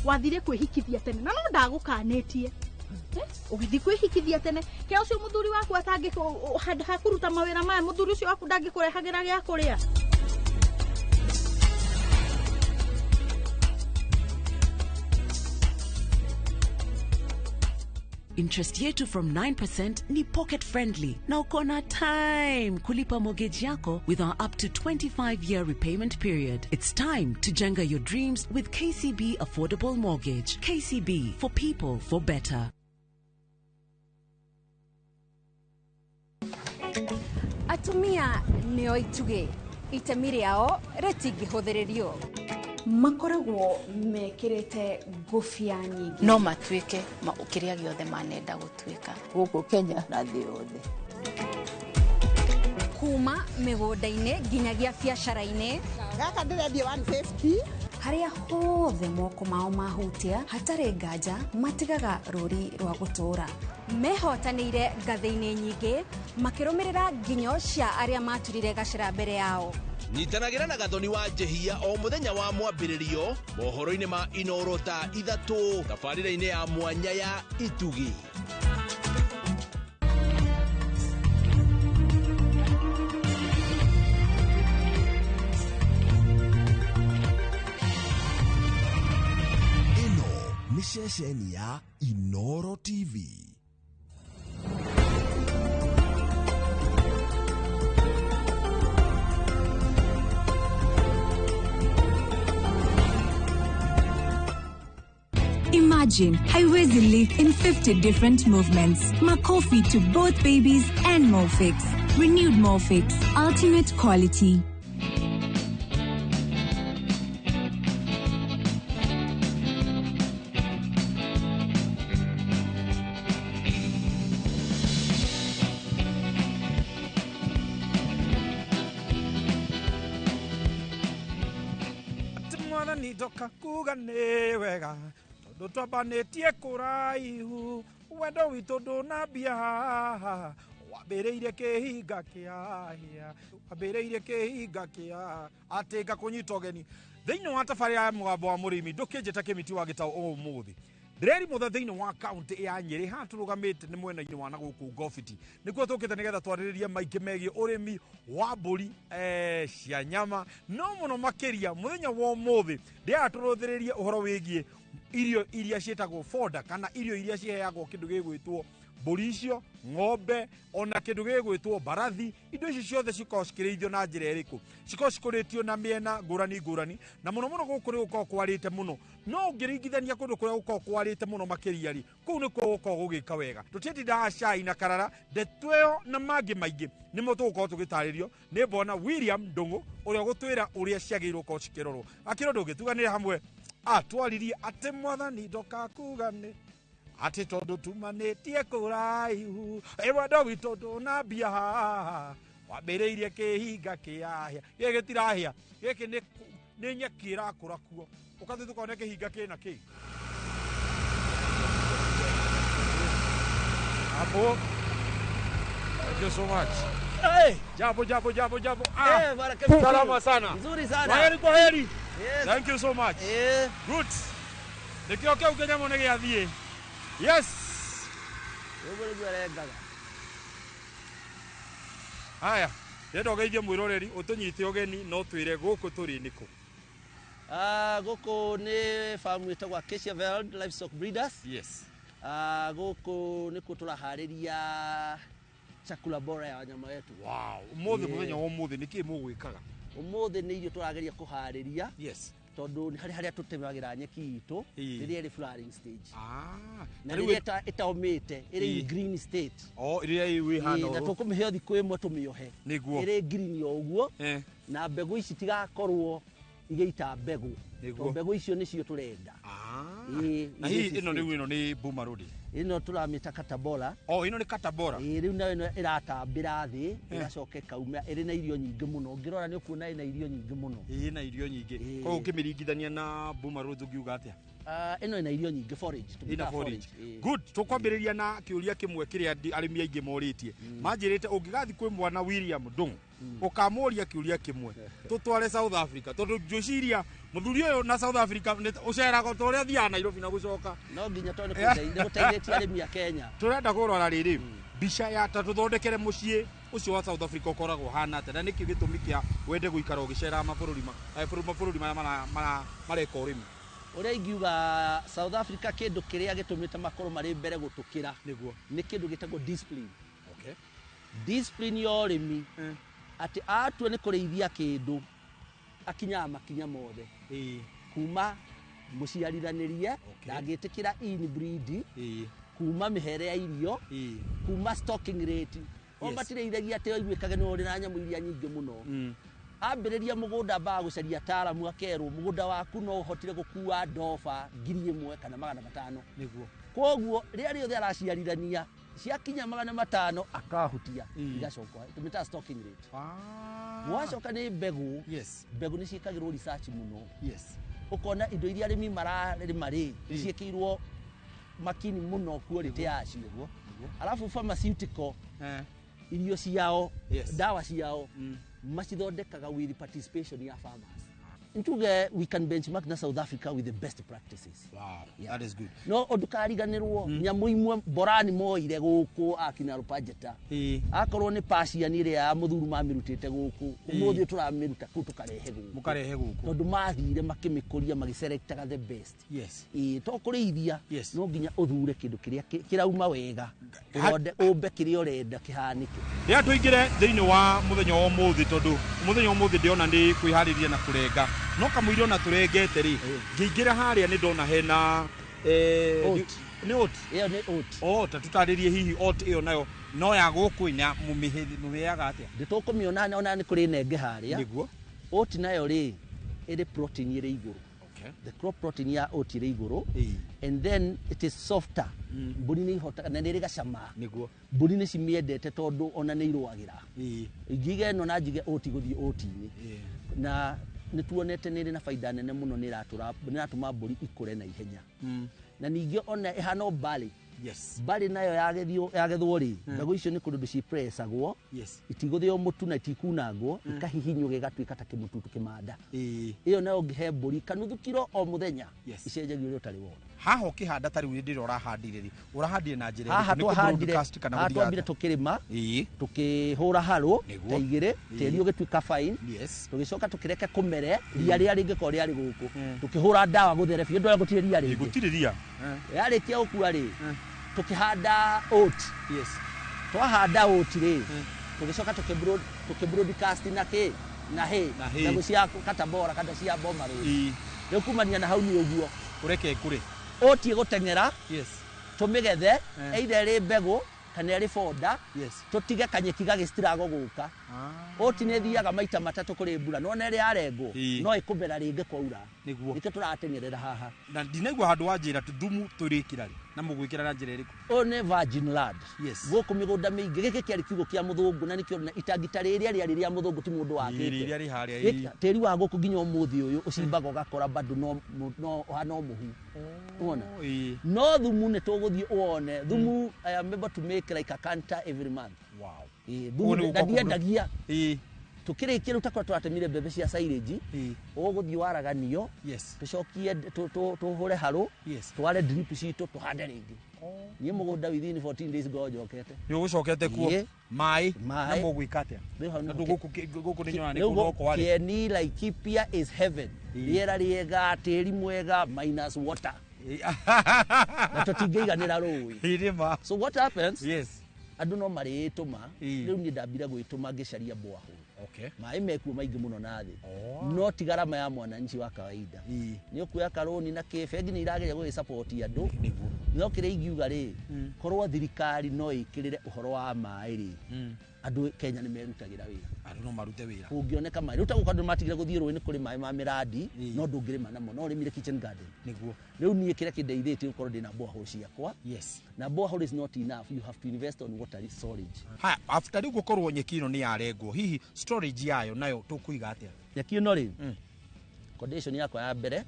[SPEAKER 20] Wathire kwĩhikithia tene na no ndagũkanĩtie. Ũgĩthiĩ kwĩhikithia tene kĩa ũcio mũthuri waku atangĩ handũ ha kũruta mawĩra maya mũthuri ũcio waku ndangĩkũrehagĩra gĩa kũrĩa.
[SPEAKER 21] Interest yetu from 9% ni pocket friendly na uko na time kulipa mortgage yako with our up to 25-year repayment period. It's time to jenga your dreams with KCB Affordable Mortgage. KCB, for people, for better.
[SPEAKER 27] Atumia nĩo itugĩ, itemi rĩao rĩtingĩhũthĩrĩrio.
[SPEAKER 28] Makoragwo mekĩrĩte ngũbia nyingĩ.
[SPEAKER 29] No matuĩke kĩrĩa gĩothe manenda gũtuĩka.
[SPEAKER 30] Gũkũ Kenya na thĩ yothe.
[SPEAKER 27] Kuma mĩgũnda-inĩ nginyagia biacara-inĩ.
[SPEAKER 31] Gaka ndĩrendia 150.
[SPEAKER 28] Harĩa hothe moko mao mahutia hatarĩ nganja matigaga rũri rwa gũtũũra.
[SPEAKER 27] Mehotanĩire ngathĩ-inĩ nyingĩ makĩrũmĩrĩra nginyo cia arĩa maturire gacĩra mbere yao.
[SPEAKER 32] Nyitanagĩra na Gathoni wa Njehia o mũthenya wa mwambĩrĩrio mohoro-inĩ ma Inoro thaa 3 tabarĩra-inĩ ya mwanya ya Itugi.
[SPEAKER 33] Ĩno nĩ ceceni ya Inoro TV.
[SPEAKER 14] Imagine haiwezi leak in 50 different movements. Makofi to both babies and Molfix. Renewed Molfix. Ultimate quality.
[SPEAKER 7] Mwathani ndoka kuga nĩ wega tondũ twambanĩtie kũraihu wendo witũ ndũnambia haha wambĩrĩirie kĩhinga kĩa hĩa wambĩrĩirie kĩhinga kĩa atĩ ngakũnyita ũgeni thĩinĩ wa tabarĩra ya mũgambo wa mũrĩmi ndũkĩnjĩta kĩmiti wa gĩtaũ ũmũthĩ ndĩreri mũthe thĩinĩ wa kaunti ya Nyĩrĩ haha tũrũgamĩte nĩ mwena-inĩ wa na gũkũ Ngobiti nĩkuo tũkĩte nĩgetha twarĩrĩrie maingĩ megiĩ ũrĩmi wa mbũri cia nyama no mũno makĩria mũthenya wa ũmũthĩ ndĩrenda tũrũthĩrĩrie ũhoro wĩgiĩ irio iria ciĩtagwo fodder kana irio iria ciheagwo kĩndũ gĩgwĩtwo Mbũri icio, ng'ombe, ona kĩndũ gĩgwĩtwo mbarathi, indo ici ciothe cikoragwo cikĩrĩithio na njĩra ĩrĩkũ? Cikoragwo cikũrĩtio na mĩena ngũrani ngũrani, na mũno mũno gũkũ nĩ gũkoragwo kwarĩte mũno. No ũngĩringithania kũndũ kũrĩa gũkoragwo kwarĩte mũno makĩria rĩ, kũu nĩkuo gũkoragwo gũgĩka wega. Tũtitindaga cai na karara, ndeto ĩyo na mangĩ maingĩ nĩmo tũgũkorwo tũgĩtarĩrio nĩ Bwana William Ndung'u ũrĩa ũgũtwĩra ũrĩa ciagĩrĩirwo gũkorwo cikĩrorwo. Akĩrwo ndũngĩtuganĩre hamwe, atwaririe atĩ mwathani ndoka kuga nĩ atĩ tondũ tumanĩtie kũraihu, ĩ wendo witũ ndũnambia haha, wambĩrĩirie kĩhinga kĩahĩa. Gĩkĩ gĩtirahĩa, gĩkĩ nĩ nyeki ĩrakũra kuo. Ũkathiĩ tũkone kĩhinga kĩna kĩ. Hapo. Thank you so much.
[SPEAKER 18] Hey!
[SPEAKER 7] Jambo, jambo, jambo, jambo.
[SPEAKER 18] Eh, baraka mzuri.
[SPEAKER 7] Salama sana.
[SPEAKER 18] Nzuri sana.
[SPEAKER 7] Kwaheri, kwaheri.
[SPEAKER 18] Yes.
[SPEAKER 7] Thank you so much.
[SPEAKER 18] Eh.
[SPEAKER 7] Good. Nĩkĩo kĩu kĩnyamũ nĩ gĩathiĩ. Yes.
[SPEAKER 18] Ũguo nĩguo arengaga.
[SPEAKER 7] Haya, ndĩrenda ũgeithie mwĩroreri, ũtũnyite ũgeni no twĩre gũkũ tũrĩ nĩkũ.
[SPEAKER 18] Gũkũ nĩ farm ĩtagwo Acacia Veld Livestock Breeders.
[SPEAKER 7] Yes.
[SPEAKER 18] Gũkũ nĩkuo tũraharĩria chakula bora ya wanyama wetu.
[SPEAKER 7] Wow, ũmũthĩ,
[SPEAKER 18] Yeah.
[SPEAKER 7] mũthenya wa ũmũthĩ nĩkĩ mũgwĩkaga?
[SPEAKER 18] Ũmũthĩ nĩ irio tũrageria kũharĩria.
[SPEAKER 7] Yes.
[SPEAKER 18] Tondũ nĩ harĩ harĩa tũtemagĩra nyeki itũ rĩrĩa ĩrĩ flowering stage. Na
[SPEAKER 7] Ta rĩu
[SPEAKER 18] rĩrĩa ĩtaũmĩte, ĩrĩ in green state.
[SPEAKER 7] Oh, ĩrĩa ĩ hana
[SPEAKER 18] Na
[SPEAKER 7] ũũ.
[SPEAKER 18] tũkũmĩhe thikũ ĩmwe tũmĩohe.
[SPEAKER 7] Nĩguo.
[SPEAKER 18] Ĩrĩ green o ũguo. Na mbegũ ici tigakorwo igĩita mbegũ.
[SPEAKER 7] Nĩguo.
[SPEAKER 18] Tondũ mbegũ icio nĩcio tũrenda. Ĩĩ,
[SPEAKER 7] Na hihi
[SPEAKER 18] ici
[SPEAKER 7] ĩno rĩu ĩno nĩ Buma Road.
[SPEAKER 18] Ĩno tũramĩta katabora.
[SPEAKER 7] Oh, ĩno nĩ katabora.
[SPEAKER 18] Ĩĩ, rĩu nayo ĩno ĩratambĩra thĩ, ĩgacoka ĩkauma ĩrĩ na irio nyingĩ mũno. Ũngĩrora nĩ ũkuona ĩna irio nyingĩ mũno.
[SPEAKER 7] Ĩĩ, na irio nyingĩ. Koguo ũkĩmĩringithania na Buma Road ũngiuga atĩa?
[SPEAKER 18] Ĩno ĩna irio nyingĩ, forage.
[SPEAKER 7] Ĩna
[SPEAKER 18] Tũmĩtaga
[SPEAKER 7] forage.
[SPEAKER 18] Ĩĩ.
[SPEAKER 7] Good. Tũkwambĩrĩria na kĩũria kĩmwe kĩrĩa arĩmi aingĩ morĩtie. Manjĩrĩte ũngĩgathiĩ kwĩ mwana William Ndung'u, ũkamũria kĩũria kĩmwe, tũtware South Africa, tondũ ngwĩciria mũthuri ũyũ na South Africa ũceraga ta ũrĩa athiaga Nairobi na gũcoka.
[SPEAKER 18] No nginya tondũ nĩ gũteithĩtie arĩmi a Kenya.
[SPEAKER 7] Tũrenda kũrora rĩrĩ mbica ya ta tũthondekere mũciĩ ũcio wa South Africa ũkoragwo ũhana atĩa, na nĩkĩ gĩtũmi kĩa wende gũikara ũgĩceraga mabũrũri mabũrũri marĩa mareka ũrĩmi?
[SPEAKER 18] Ũrĩa ingiuga South Africa, kĩndũ kĩrĩa gĩtũmĩte makorwo marĩ mbere gũtũkĩra
[SPEAKER 7] nĩguo
[SPEAKER 18] nĩ kĩndũ gĩtagwo discipline.
[SPEAKER 7] Okay.
[SPEAKER 18] Discipline ya ũrĩmi, atĩ atua nĩ kũrĩithia kĩndũ akinyaga makinya mothe. Kuma mũciarithanĩrie, ndangĩtĩkĩra inbreed, kuma mĩhere ya irio, kuma stocking rate. O matirĩithagia atĩ oiguĩkage nĩ ũrĩ na nyamũ iria nyingĩ mũno. Ambĩrĩria mũgũnda, ambaga gũcaria ataaramu, akerwo mũgũnda waku no ũhotire gũkua ndoba 1,000 kana 500.
[SPEAKER 7] Nĩguo.
[SPEAKER 18] Koguo rĩrĩa rĩothe araciarithania, ciakinya 500 akahutia, igacoka. Tũmĩtaga stocking rate. Gwacoka nĩ mbegũ. Mbegũ nĩ ciĩkagĩrwo research mũno. Ũkona indo iria arĩmi mararĩma rĩ, nĩ ciĩkĩirwo makini mũno quality yacio. Alafu pharmaceutical, irio ciao, ndawa ciao macithondekaga with participation ya farmers. Ntuge we can benchmark na South Africa with the best practices.
[SPEAKER 7] Wow, that is good.
[SPEAKER 18] No ndũkariganĩrwo nyamũ imwe borani moire gũkũ akina Rupajeta, akorwo nĩ Persian ĩrĩa ya mũthuru mamĩrutĩte gũkũ, ũmũthĩ tũramĩruta kũu tũkarehe gũkũ.
[SPEAKER 7] Mũkarehe gũkũ.
[SPEAKER 18] Tondũ mathire makĩmĩkũria, magĩselectaga the best. Ĩĩ, to kũrĩithia no nginya ũthure kĩndũ kĩrĩa kĩrauma wega, ũthonde ũmbe kĩrĩa ũrenda kĩhanĩke.
[SPEAKER 7] Rĩrĩa tũingĩre thĩinĩ wa mũthenya wa ũmũthĩ, tondũ mũthenya wa ũmũthĩ ndĩrona nĩ kwĩharĩria na kũrenga, no kamũira ona tũrengete rĩ, ngĩingĩra harĩa nĩ ndona hena
[SPEAKER 18] Oat.
[SPEAKER 7] Nĩ oat?
[SPEAKER 18] Ĩyo nĩ oat.
[SPEAKER 7] Oh, ta tũtarĩrie hihi oat ĩyo nayo no ya gũkũ na mũmĩheaga atĩa?
[SPEAKER 18] Ndĩtũkũmĩona ona nĩ kũrĩ nenge harĩa.
[SPEAKER 7] Nĩguo.
[SPEAKER 18] Oat nayo rĩ, ĩrĩ protein ĩrĩ igũrũ. The crop protein ya oat ĩrĩ igũrũ, and then it is softer. Mbũri nĩ ihotaga na nĩ ĩrĩ gacama.
[SPEAKER 7] Nĩguo.
[SPEAKER 18] Mbũri nĩ cimĩendete tondũ ona nĩ irũagĩra. Ingiuga ĩno na njuge oat gũthiĩ oat-inĩ, na nĩ tuonete nĩ ĩrĩ na baida nene mũno, nĩ ĩratũma mbũri ikũre na ihenya. Na ningĩ ona ĩhana o barley. Barley nayo yagethwo rĩ, mbegũ icio nĩ kũndũ cipresagwo. Itigũthĩo mũtu na itikunangwo, ikahihinywo gĩgatuĩka ta kĩmũtutu kĩmanda. Ĩyo nayo ũngĩhe mbũri kanuthu kiro o mũthenya, icenjagia ũrĩa ũtarĩ wona.
[SPEAKER 7] Haha ũkĩhanda ta rĩu hĩndĩ ĩrĩa ũrahandire rĩ, ũrahandire na njĩra
[SPEAKER 18] Haha
[SPEAKER 7] ĩrĩkũ? Nĩ kũ
[SPEAKER 18] twahandire
[SPEAKER 7] broadcast kana
[SPEAKER 18] haha
[SPEAKER 7] gũthiaga
[SPEAKER 18] twambire
[SPEAKER 7] atĩa?
[SPEAKER 18] tũkĩrĩma, tũkĩhũra harũ ta igĩrĩ, tĩri ũgĩtuĩka fine. Tũgĩcoka tũkĩreke kũmere ria rĩrĩa rĩngĩkorwo rĩarĩ gũkũ, tũkĩhũra ndawa gũthere biũ, ndũrĩa gũtirĩ ria rĩngĩ.
[SPEAKER 7] Gũtirĩ ria.
[SPEAKER 18] Yarĩkia gũkua rĩ, Tukihanda oat.
[SPEAKER 7] Yes.
[SPEAKER 18] Twahanda oat rĩ, tũgĩcoka tũkĩ broadcast na kĩ na hay,
[SPEAKER 7] Na hay.
[SPEAKER 18] Mbegũ cia katabora kana cia Boma Road. Rĩu kumania na hau nĩ ũguo
[SPEAKER 7] Ũreke ĩkũre.
[SPEAKER 18] Oat ĩgũteng'era, tũmĩgethe, either ĩrĩ mbegũ kana ĩrĩ fodder, tũtige kanyeki gagĩcitirago gũka. Oat nĩ ĩthiaga maita matatũ kũrĩ mbura, nona ĩrĩa yarengwo no ĩkũmera rĩngĩ kwaura. Nĩkĩo tũrateng'erera haha.
[SPEAKER 7] Na ndinaigua handũ wa njĩra thumu tũrĩkĩra rĩ, na mũgwĩkĩra na njĩra ĩrĩkũ?
[SPEAKER 18] Ũyũ nĩ virgin land. Gũkũ mĩgũnda mĩingĩ, gĩkĩ kĩarĩ kiugũ kĩa mũthũngũ, na nĩkĩo na itangi ta rĩrĩa rĩarĩ rĩa mũthũngũ, ti mũndũ wakĩte.
[SPEAKER 7] Rĩrĩa rĩ harĩa,
[SPEAKER 18] Tĩri wa gũkũ nginya ũmũthĩ ũyũ ũcimbaga ũgakora bado no ũhana o mũhu. Wona? No thumu nĩ tũgũthiĩ ũwone. Thumu, I am able to make like a canter every month.
[SPEAKER 7] Ũguo
[SPEAKER 18] Thumu
[SPEAKER 7] nĩ
[SPEAKER 18] na
[SPEAKER 7] gũka
[SPEAKER 18] ndiendagia. Tukĩrĩkia rĩu takorwo tũratemire mbembe cia silage, ũgũthiĩ waraganio, tũcokie tũhũre harũ, tware drip citũ, tũhande rĩngĩ. Niĩ mũgũnda within 14 days ngorwo njokete.
[SPEAKER 7] Nĩ ũgũcokete kuo?
[SPEAKER 18] Ĩĩ.
[SPEAKER 7] Maĩ?
[SPEAKER 18] Maĩ.
[SPEAKER 7] Na mũgwĩka atĩa?
[SPEAKER 18] Rĩu hau
[SPEAKER 7] Tondũ
[SPEAKER 18] nĩho
[SPEAKER 7] gũkũ nĩ nyonaga nĩ
[SPEAKER 18] Rĩu
[SPEAKER 7] kũroko arĩ.
[SPEAKER 18] Kĩeni Laikipia is heaven. Rĩera rĩega, tĩri mwega, minus water, na tũtingĩiganĩra rũĩ.
[SPEAKER 7] Irĩma.
[SPEAKER 18] So what happens, andũ no marĩĩtũma. Rĩu niĩ ndambire gwĩtũma ngĩcaria borehole. Maĩ mekuo maingĩ mũno na thĩ, no ti garama ya mwananchi wa kawaida. Nĩ ũkuoya karũni na kĩ, bengi nĩ irageria gũgĩsupport andũ, no kĩrĩa ingiuga rĩ, korwo thirikari no ĩkĩrĩre ũhoro wa maĩ rĩ, andũ Kenya nĩ merutagĩra wĩra.
[SPEAKER 7] Andũ no marute wĩra.
[SPEAKER 18] Kũngĩoneka maĩ rĩu ta gũkũ, andũ matigire gũthiĩ rũĩ, nĩ kũrĩ maĩ ma mĩrandi, no ndũngĩrĩma namo, no ũrĩmire kitchen garden. Rĩu niĩ kĩrĩa kĩndeithĩtie gũkorwo ndĩna borehole ciakwa, na borehole is not enough, you have to invest on water storage.
[SPEAKER 7] Haya, after rĩu gũkorwo nyeki ĩno nĩ yarengwo, hihi storage yayo nayo tũkũiga atĩa?
[SPEAKER 18] Nyeki ĩno rĩ, condition yakwa ya mbere,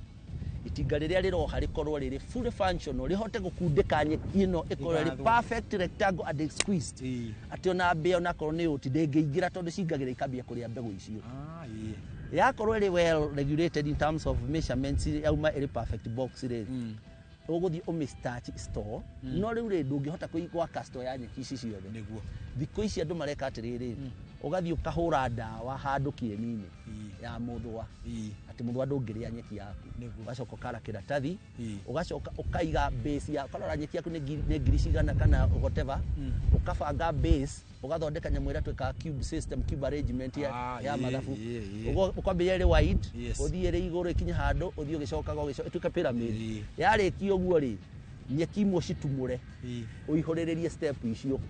[SPEAKER 18] itinga rĩrĩa rĩroha rĩkorwo rĩrĩ fully functional, rĩhote gũkundĩka nyeki ĩno ĩkorwo ĩrĩ
[SPEAKER 7] Ĩgathwo.
[SPEAKER 18] perfect rectangle and squeezed, atĩ ona mbĩa onakorwo nĩ ũti ndĩngĩingĩra, tondũ cingagĩra ikambia kũrĩa mbegũ icio. Yakorwo ĩrĩ well regulated in terms of measurements, yauma ĩrĩ perfect box rĩ, ũgũthiĩ ũmĩ starch store. No rĩu rĩ, ndũngĩhota gwaka store ya nyeki ici ciothe. Thikũ ici andũ mareka atĩrĩrĩ, ũgathiĩ ũkahũra ndawa handũ kĩeni-inĩ ya mũthũa, atĩ mũthũa ndũngĩrĩa nyeki yaku. Ũgacoka ũkara kĩratathi, ũgacoka ũkaiga base ya, ũkarora nyeki yaku nĩ ngiri cigana kana whatever, ũkabanga base, ũgathondeka nyamũ ĩrĩa twĩkaga cube system, cube arrangement ya, ya mathabu. Ũkwambĩrĩria ĩrĩ wide, ũthiĩ ĩrĩ igũrũ, ĩkinye handũ, ũthiĩ ũgĩcokaga ũgĩcoka ĩtuĩke pyramid. Yarĩkia ũguo rĩ, nyeki imwe citumũre, ũihũrĩrĩrie step icio,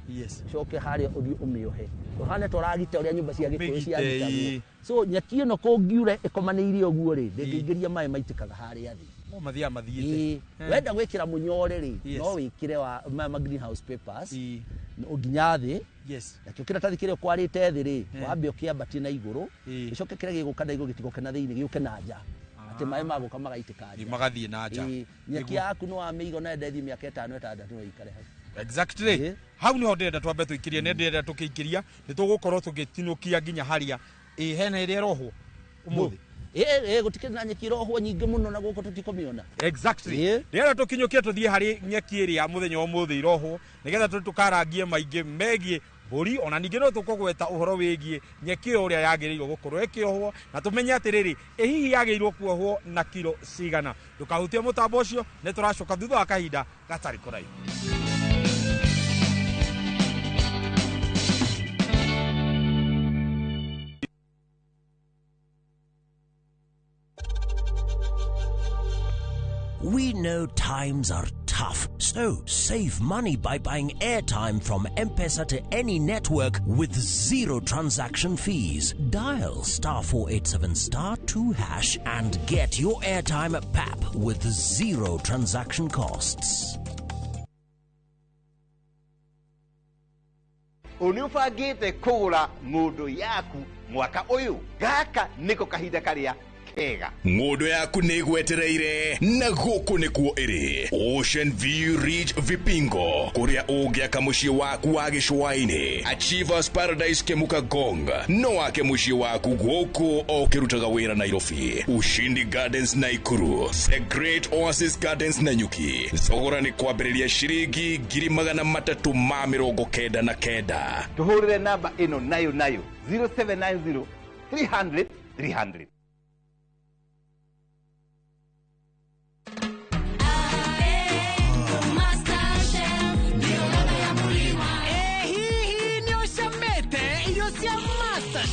[SPEAKER 18] coke harĩa ũthiĩ ũmĩohe ũhane ta ũragita ũrĩa nyũmba cia Gĩkũyũ
[SPEAKER 7] Ũmĩgite,
[SPEAKER 18] ciagitagwo. So nyeki ĩno kũngiure ĩkomanĩire ũguo rĩ, ndĩngĩingĩria maĩ, maitĩkaga harĩa thĩ.
[SPEAKER 7] O mathiaga mathiĩte.
[SPEAKER 18] Wenda gwĩkĩra mũnyore rĩ, no wĩkĩre wa ma greenhouse papers no nginya thĩ. Nakĩo kĩratathi kĩrĩa ũkwarĩte thĩ rĩ, wambe ũkĩambatie na igũrũ, gĩcoke kĩrĩa gĩgũka na igũrũ gĩtigoke na thĩinĩ, gĩũke na nja, atĩ maĩ magũka magaitĩka nja.
[SPEAKER 7] Magathiĩ na nja.
[SPEAKER 18] Nyeki yaku nĩ wamĩiga ona enda ĩthiĩ mĩaka 5 6 no ĩikare hau.
[SPEAKER 7] Exactly. Hau niho ndĩrenda twambe tũikĩrie, nĩ ndĩrenda tũkĩikĩria nĩ tũgũkorwo tũgĩtinũkia nginya harĩa ĩ hena ĩrĩa ĩrohwo ũmũthĩ.
[SPEAKER 18] Ĩ gũtikĩrĩ na nyeki ĩrohwo nyingĩ mũno na gũkũ tũtikũmĩona.
[SPEAKER 7] Exactly. Ndĩrenda tũkinyũkie tũthiĩ harĩ nyeki ĩrĩa mũthenya wa ũmũthĩ irohwo, nĩgetha tũkarangie maingĩ megiĩ mbũri, ona ningĩ no tũkũgweta ũhoro wĩgiĩ nyeki ĩyo ũrĩa yagĩrĩirwo gũkorwo ĩkĩohwo, na tũmenye atĩrĩrĩ, ĩ hihi yagĩrĩirwo kuohwo na kiro cigana. Ndũkahutie mũtambo ũcio, nĩ tũracoka thutha wa kahinda gatarĩ kũraihu.
[SPEAKER 1] We know times are tough, so save money by buying airtime from M-Pesa to any network with zero transaction fees. Dial *487 *2# and get your airtime at PAP with zero transaction costs.
[SPEAKER 2] Nĩ ũbangĩte kũgũra ng'ũndũ yaku mwaka ũyũ? Gaka nĩko kahinda karĩa kega.
[SPEAKER 32] Ng'ũndũ yaku nĩ ĩgwetereire, na gũkũ nĩkuo ĩrĩ. Ocean View Ridge Vipingo, kũrĩa ũngĩaka mũciĩ waku wa gĩcũa-inĩ. Achievers Paradise Kemuka Gong, no wake mũciĩ waku gũkũ o ũkĩrutaga wĩra Nairobi. Ushindi Gardens Naikuru, The Great Oasis Gardens Nanyuki. Thogora nĩ kwambĩrĩria ciringi 399,000.
[SPEAKER 2] Tũhũrĩre namba ĩno nayo nayo 0790 300 300.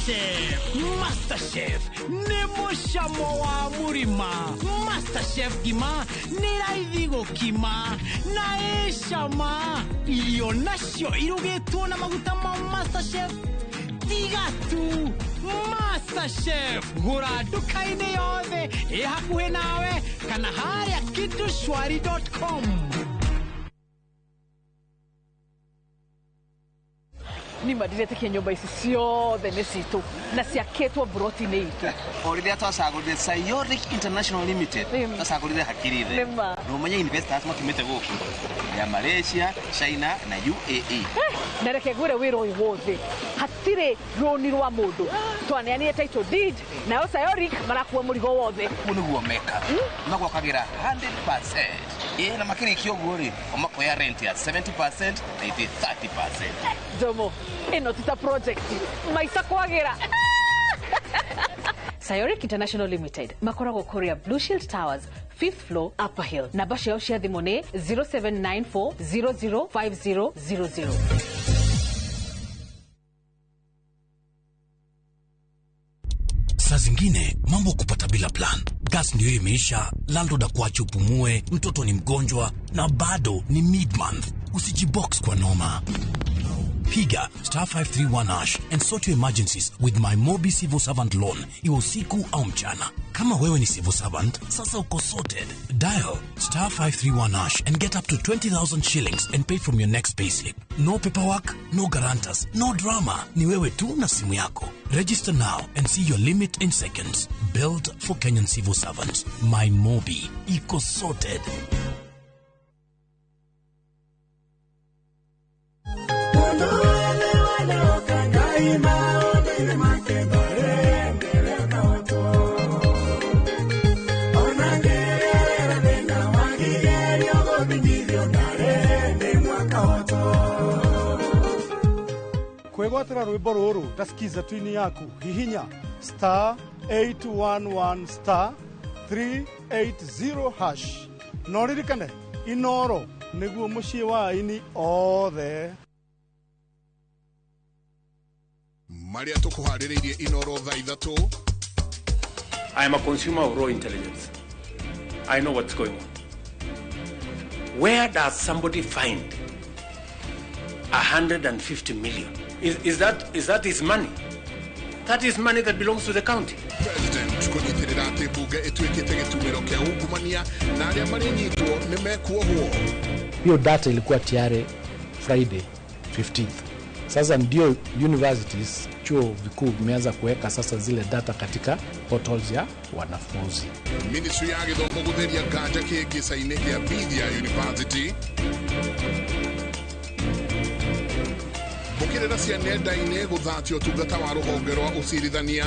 [SPEAKER 3] Masterchef. Masterchef nĩ mũcamo wa mũrima. Masterchef ngima nĩ raithi gũkima na ĩ cama. Irio nacio irugĩtwo na maguta ma Masterchef. Tiga tu Masterchef, gũra nduka-inĩ yothe ĩ hakuhĩ nawe kana harĩa kitushwari.com.
[SPEAKER 4] Nima ndiretĩkia nyũmba ici ciothe nĩ citũ na ciakĩtwo mburoti-inĩ itũ.
[SPEAKER 5] O rĩrĩa twacagũrire Sayoric International Limited, twacagũrire hakiri the.
[SPEAKER 4] Nĩma.
[SPEAKER 5] Na ũmenye investors makiumĩte gũkũ ya Malaysia, China na UAE.
[SPEAKER 4] Na reke ngwĩre wĩra ũyũ wothe hatirĩ rũni rwa mũndũ, twaneanire title deed nayo Sayoric marakua mũrigo wothe.
[SPEAKER 5] Ũguo nĩguo mekaga, magwakagĩra 100%. Ĩ na makĩrĩkia ũguo rĩ, o makoya rent ya 70% na ithuĩ 30%.
[SPEAKER 4] Jomo, ĩno ti ta project maica kwagĩra. Sayoric International Limited makoragwo kũrĩa Blue Shield Towers, 5th floor, Upper Hill. Namba ciao cia thimũ nĩ 0794005000.
[SPEAKER 1] Saa zingine mambo kupata bila plan. Gas ndio imeisha, landlord akuache upumue, mtoto ni mgonjwa na bado ni mid-month. Usijibox kwa noma. Piga star 531 hash and sort your emergencies with my Mobi Civil Servant Loan, iwe usiku au mchana. Kama wewe ni civil servant, sasa uko sorted. Dial star 531 hash and get up to 20,000 shillings and pay from your next payslip. No paperwork, no guarantors, no drama. Ni wewe tu na simu yako. Register now and see your limit in seconds. Built for Kenyan civil servants. My Mobi. Iko sorted.
[SPEAKER 8] Kwĩgwatĩra rwĩmbo rũrũ ta skiza twini yaku, hihinya star 811 star 380 hash. Na ũririkane Inoro nĩguo mũciĩ wa aini othe.
[SPEAKER 9] Marĩa tũkũharĩrĩirie Inoro thaa 3.
[SPEAKER 11] I am a consumer of raw intelligence. I know what's going on. Where does somebody find 150 million? Is that his money? That is money that belongs to the county.
[SPEAKER 9] President kũnyitĩrĩra atĩ mbunge ĩtuĩkĩte gĩtumĩro kĩa ungumania na arĩa marĩnyitwo nĩ mekuohwo.
[SPEAKER 12] Hiyo data ilikuwa tayari Friday 15th. Sasa ndio universities, chuo vikuu vimeanza kuweka sasa zile data katika portals ya wanafunzi.
[SPEAKER 9] Ministry ya gĩthomo gũtheria nganja kĩngĩca-inĩ kĩa Bithia University. Mbũkĩrĩra cia nenda-inĩ gũthatio ũtungata wa rũhonge rwa ũcirithania.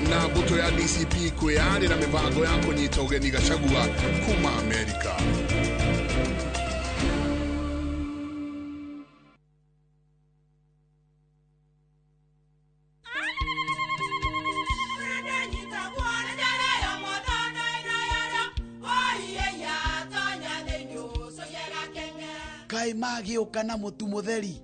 [SPEAKER 9] Na mbũtũ ya DCP kwĩyarĩra mĩbango ya kũnyita ũgeni Gachagua kuma Amerika.
[SPEAKER 13] Kaĩ magĩũka na mũtu mũtheri.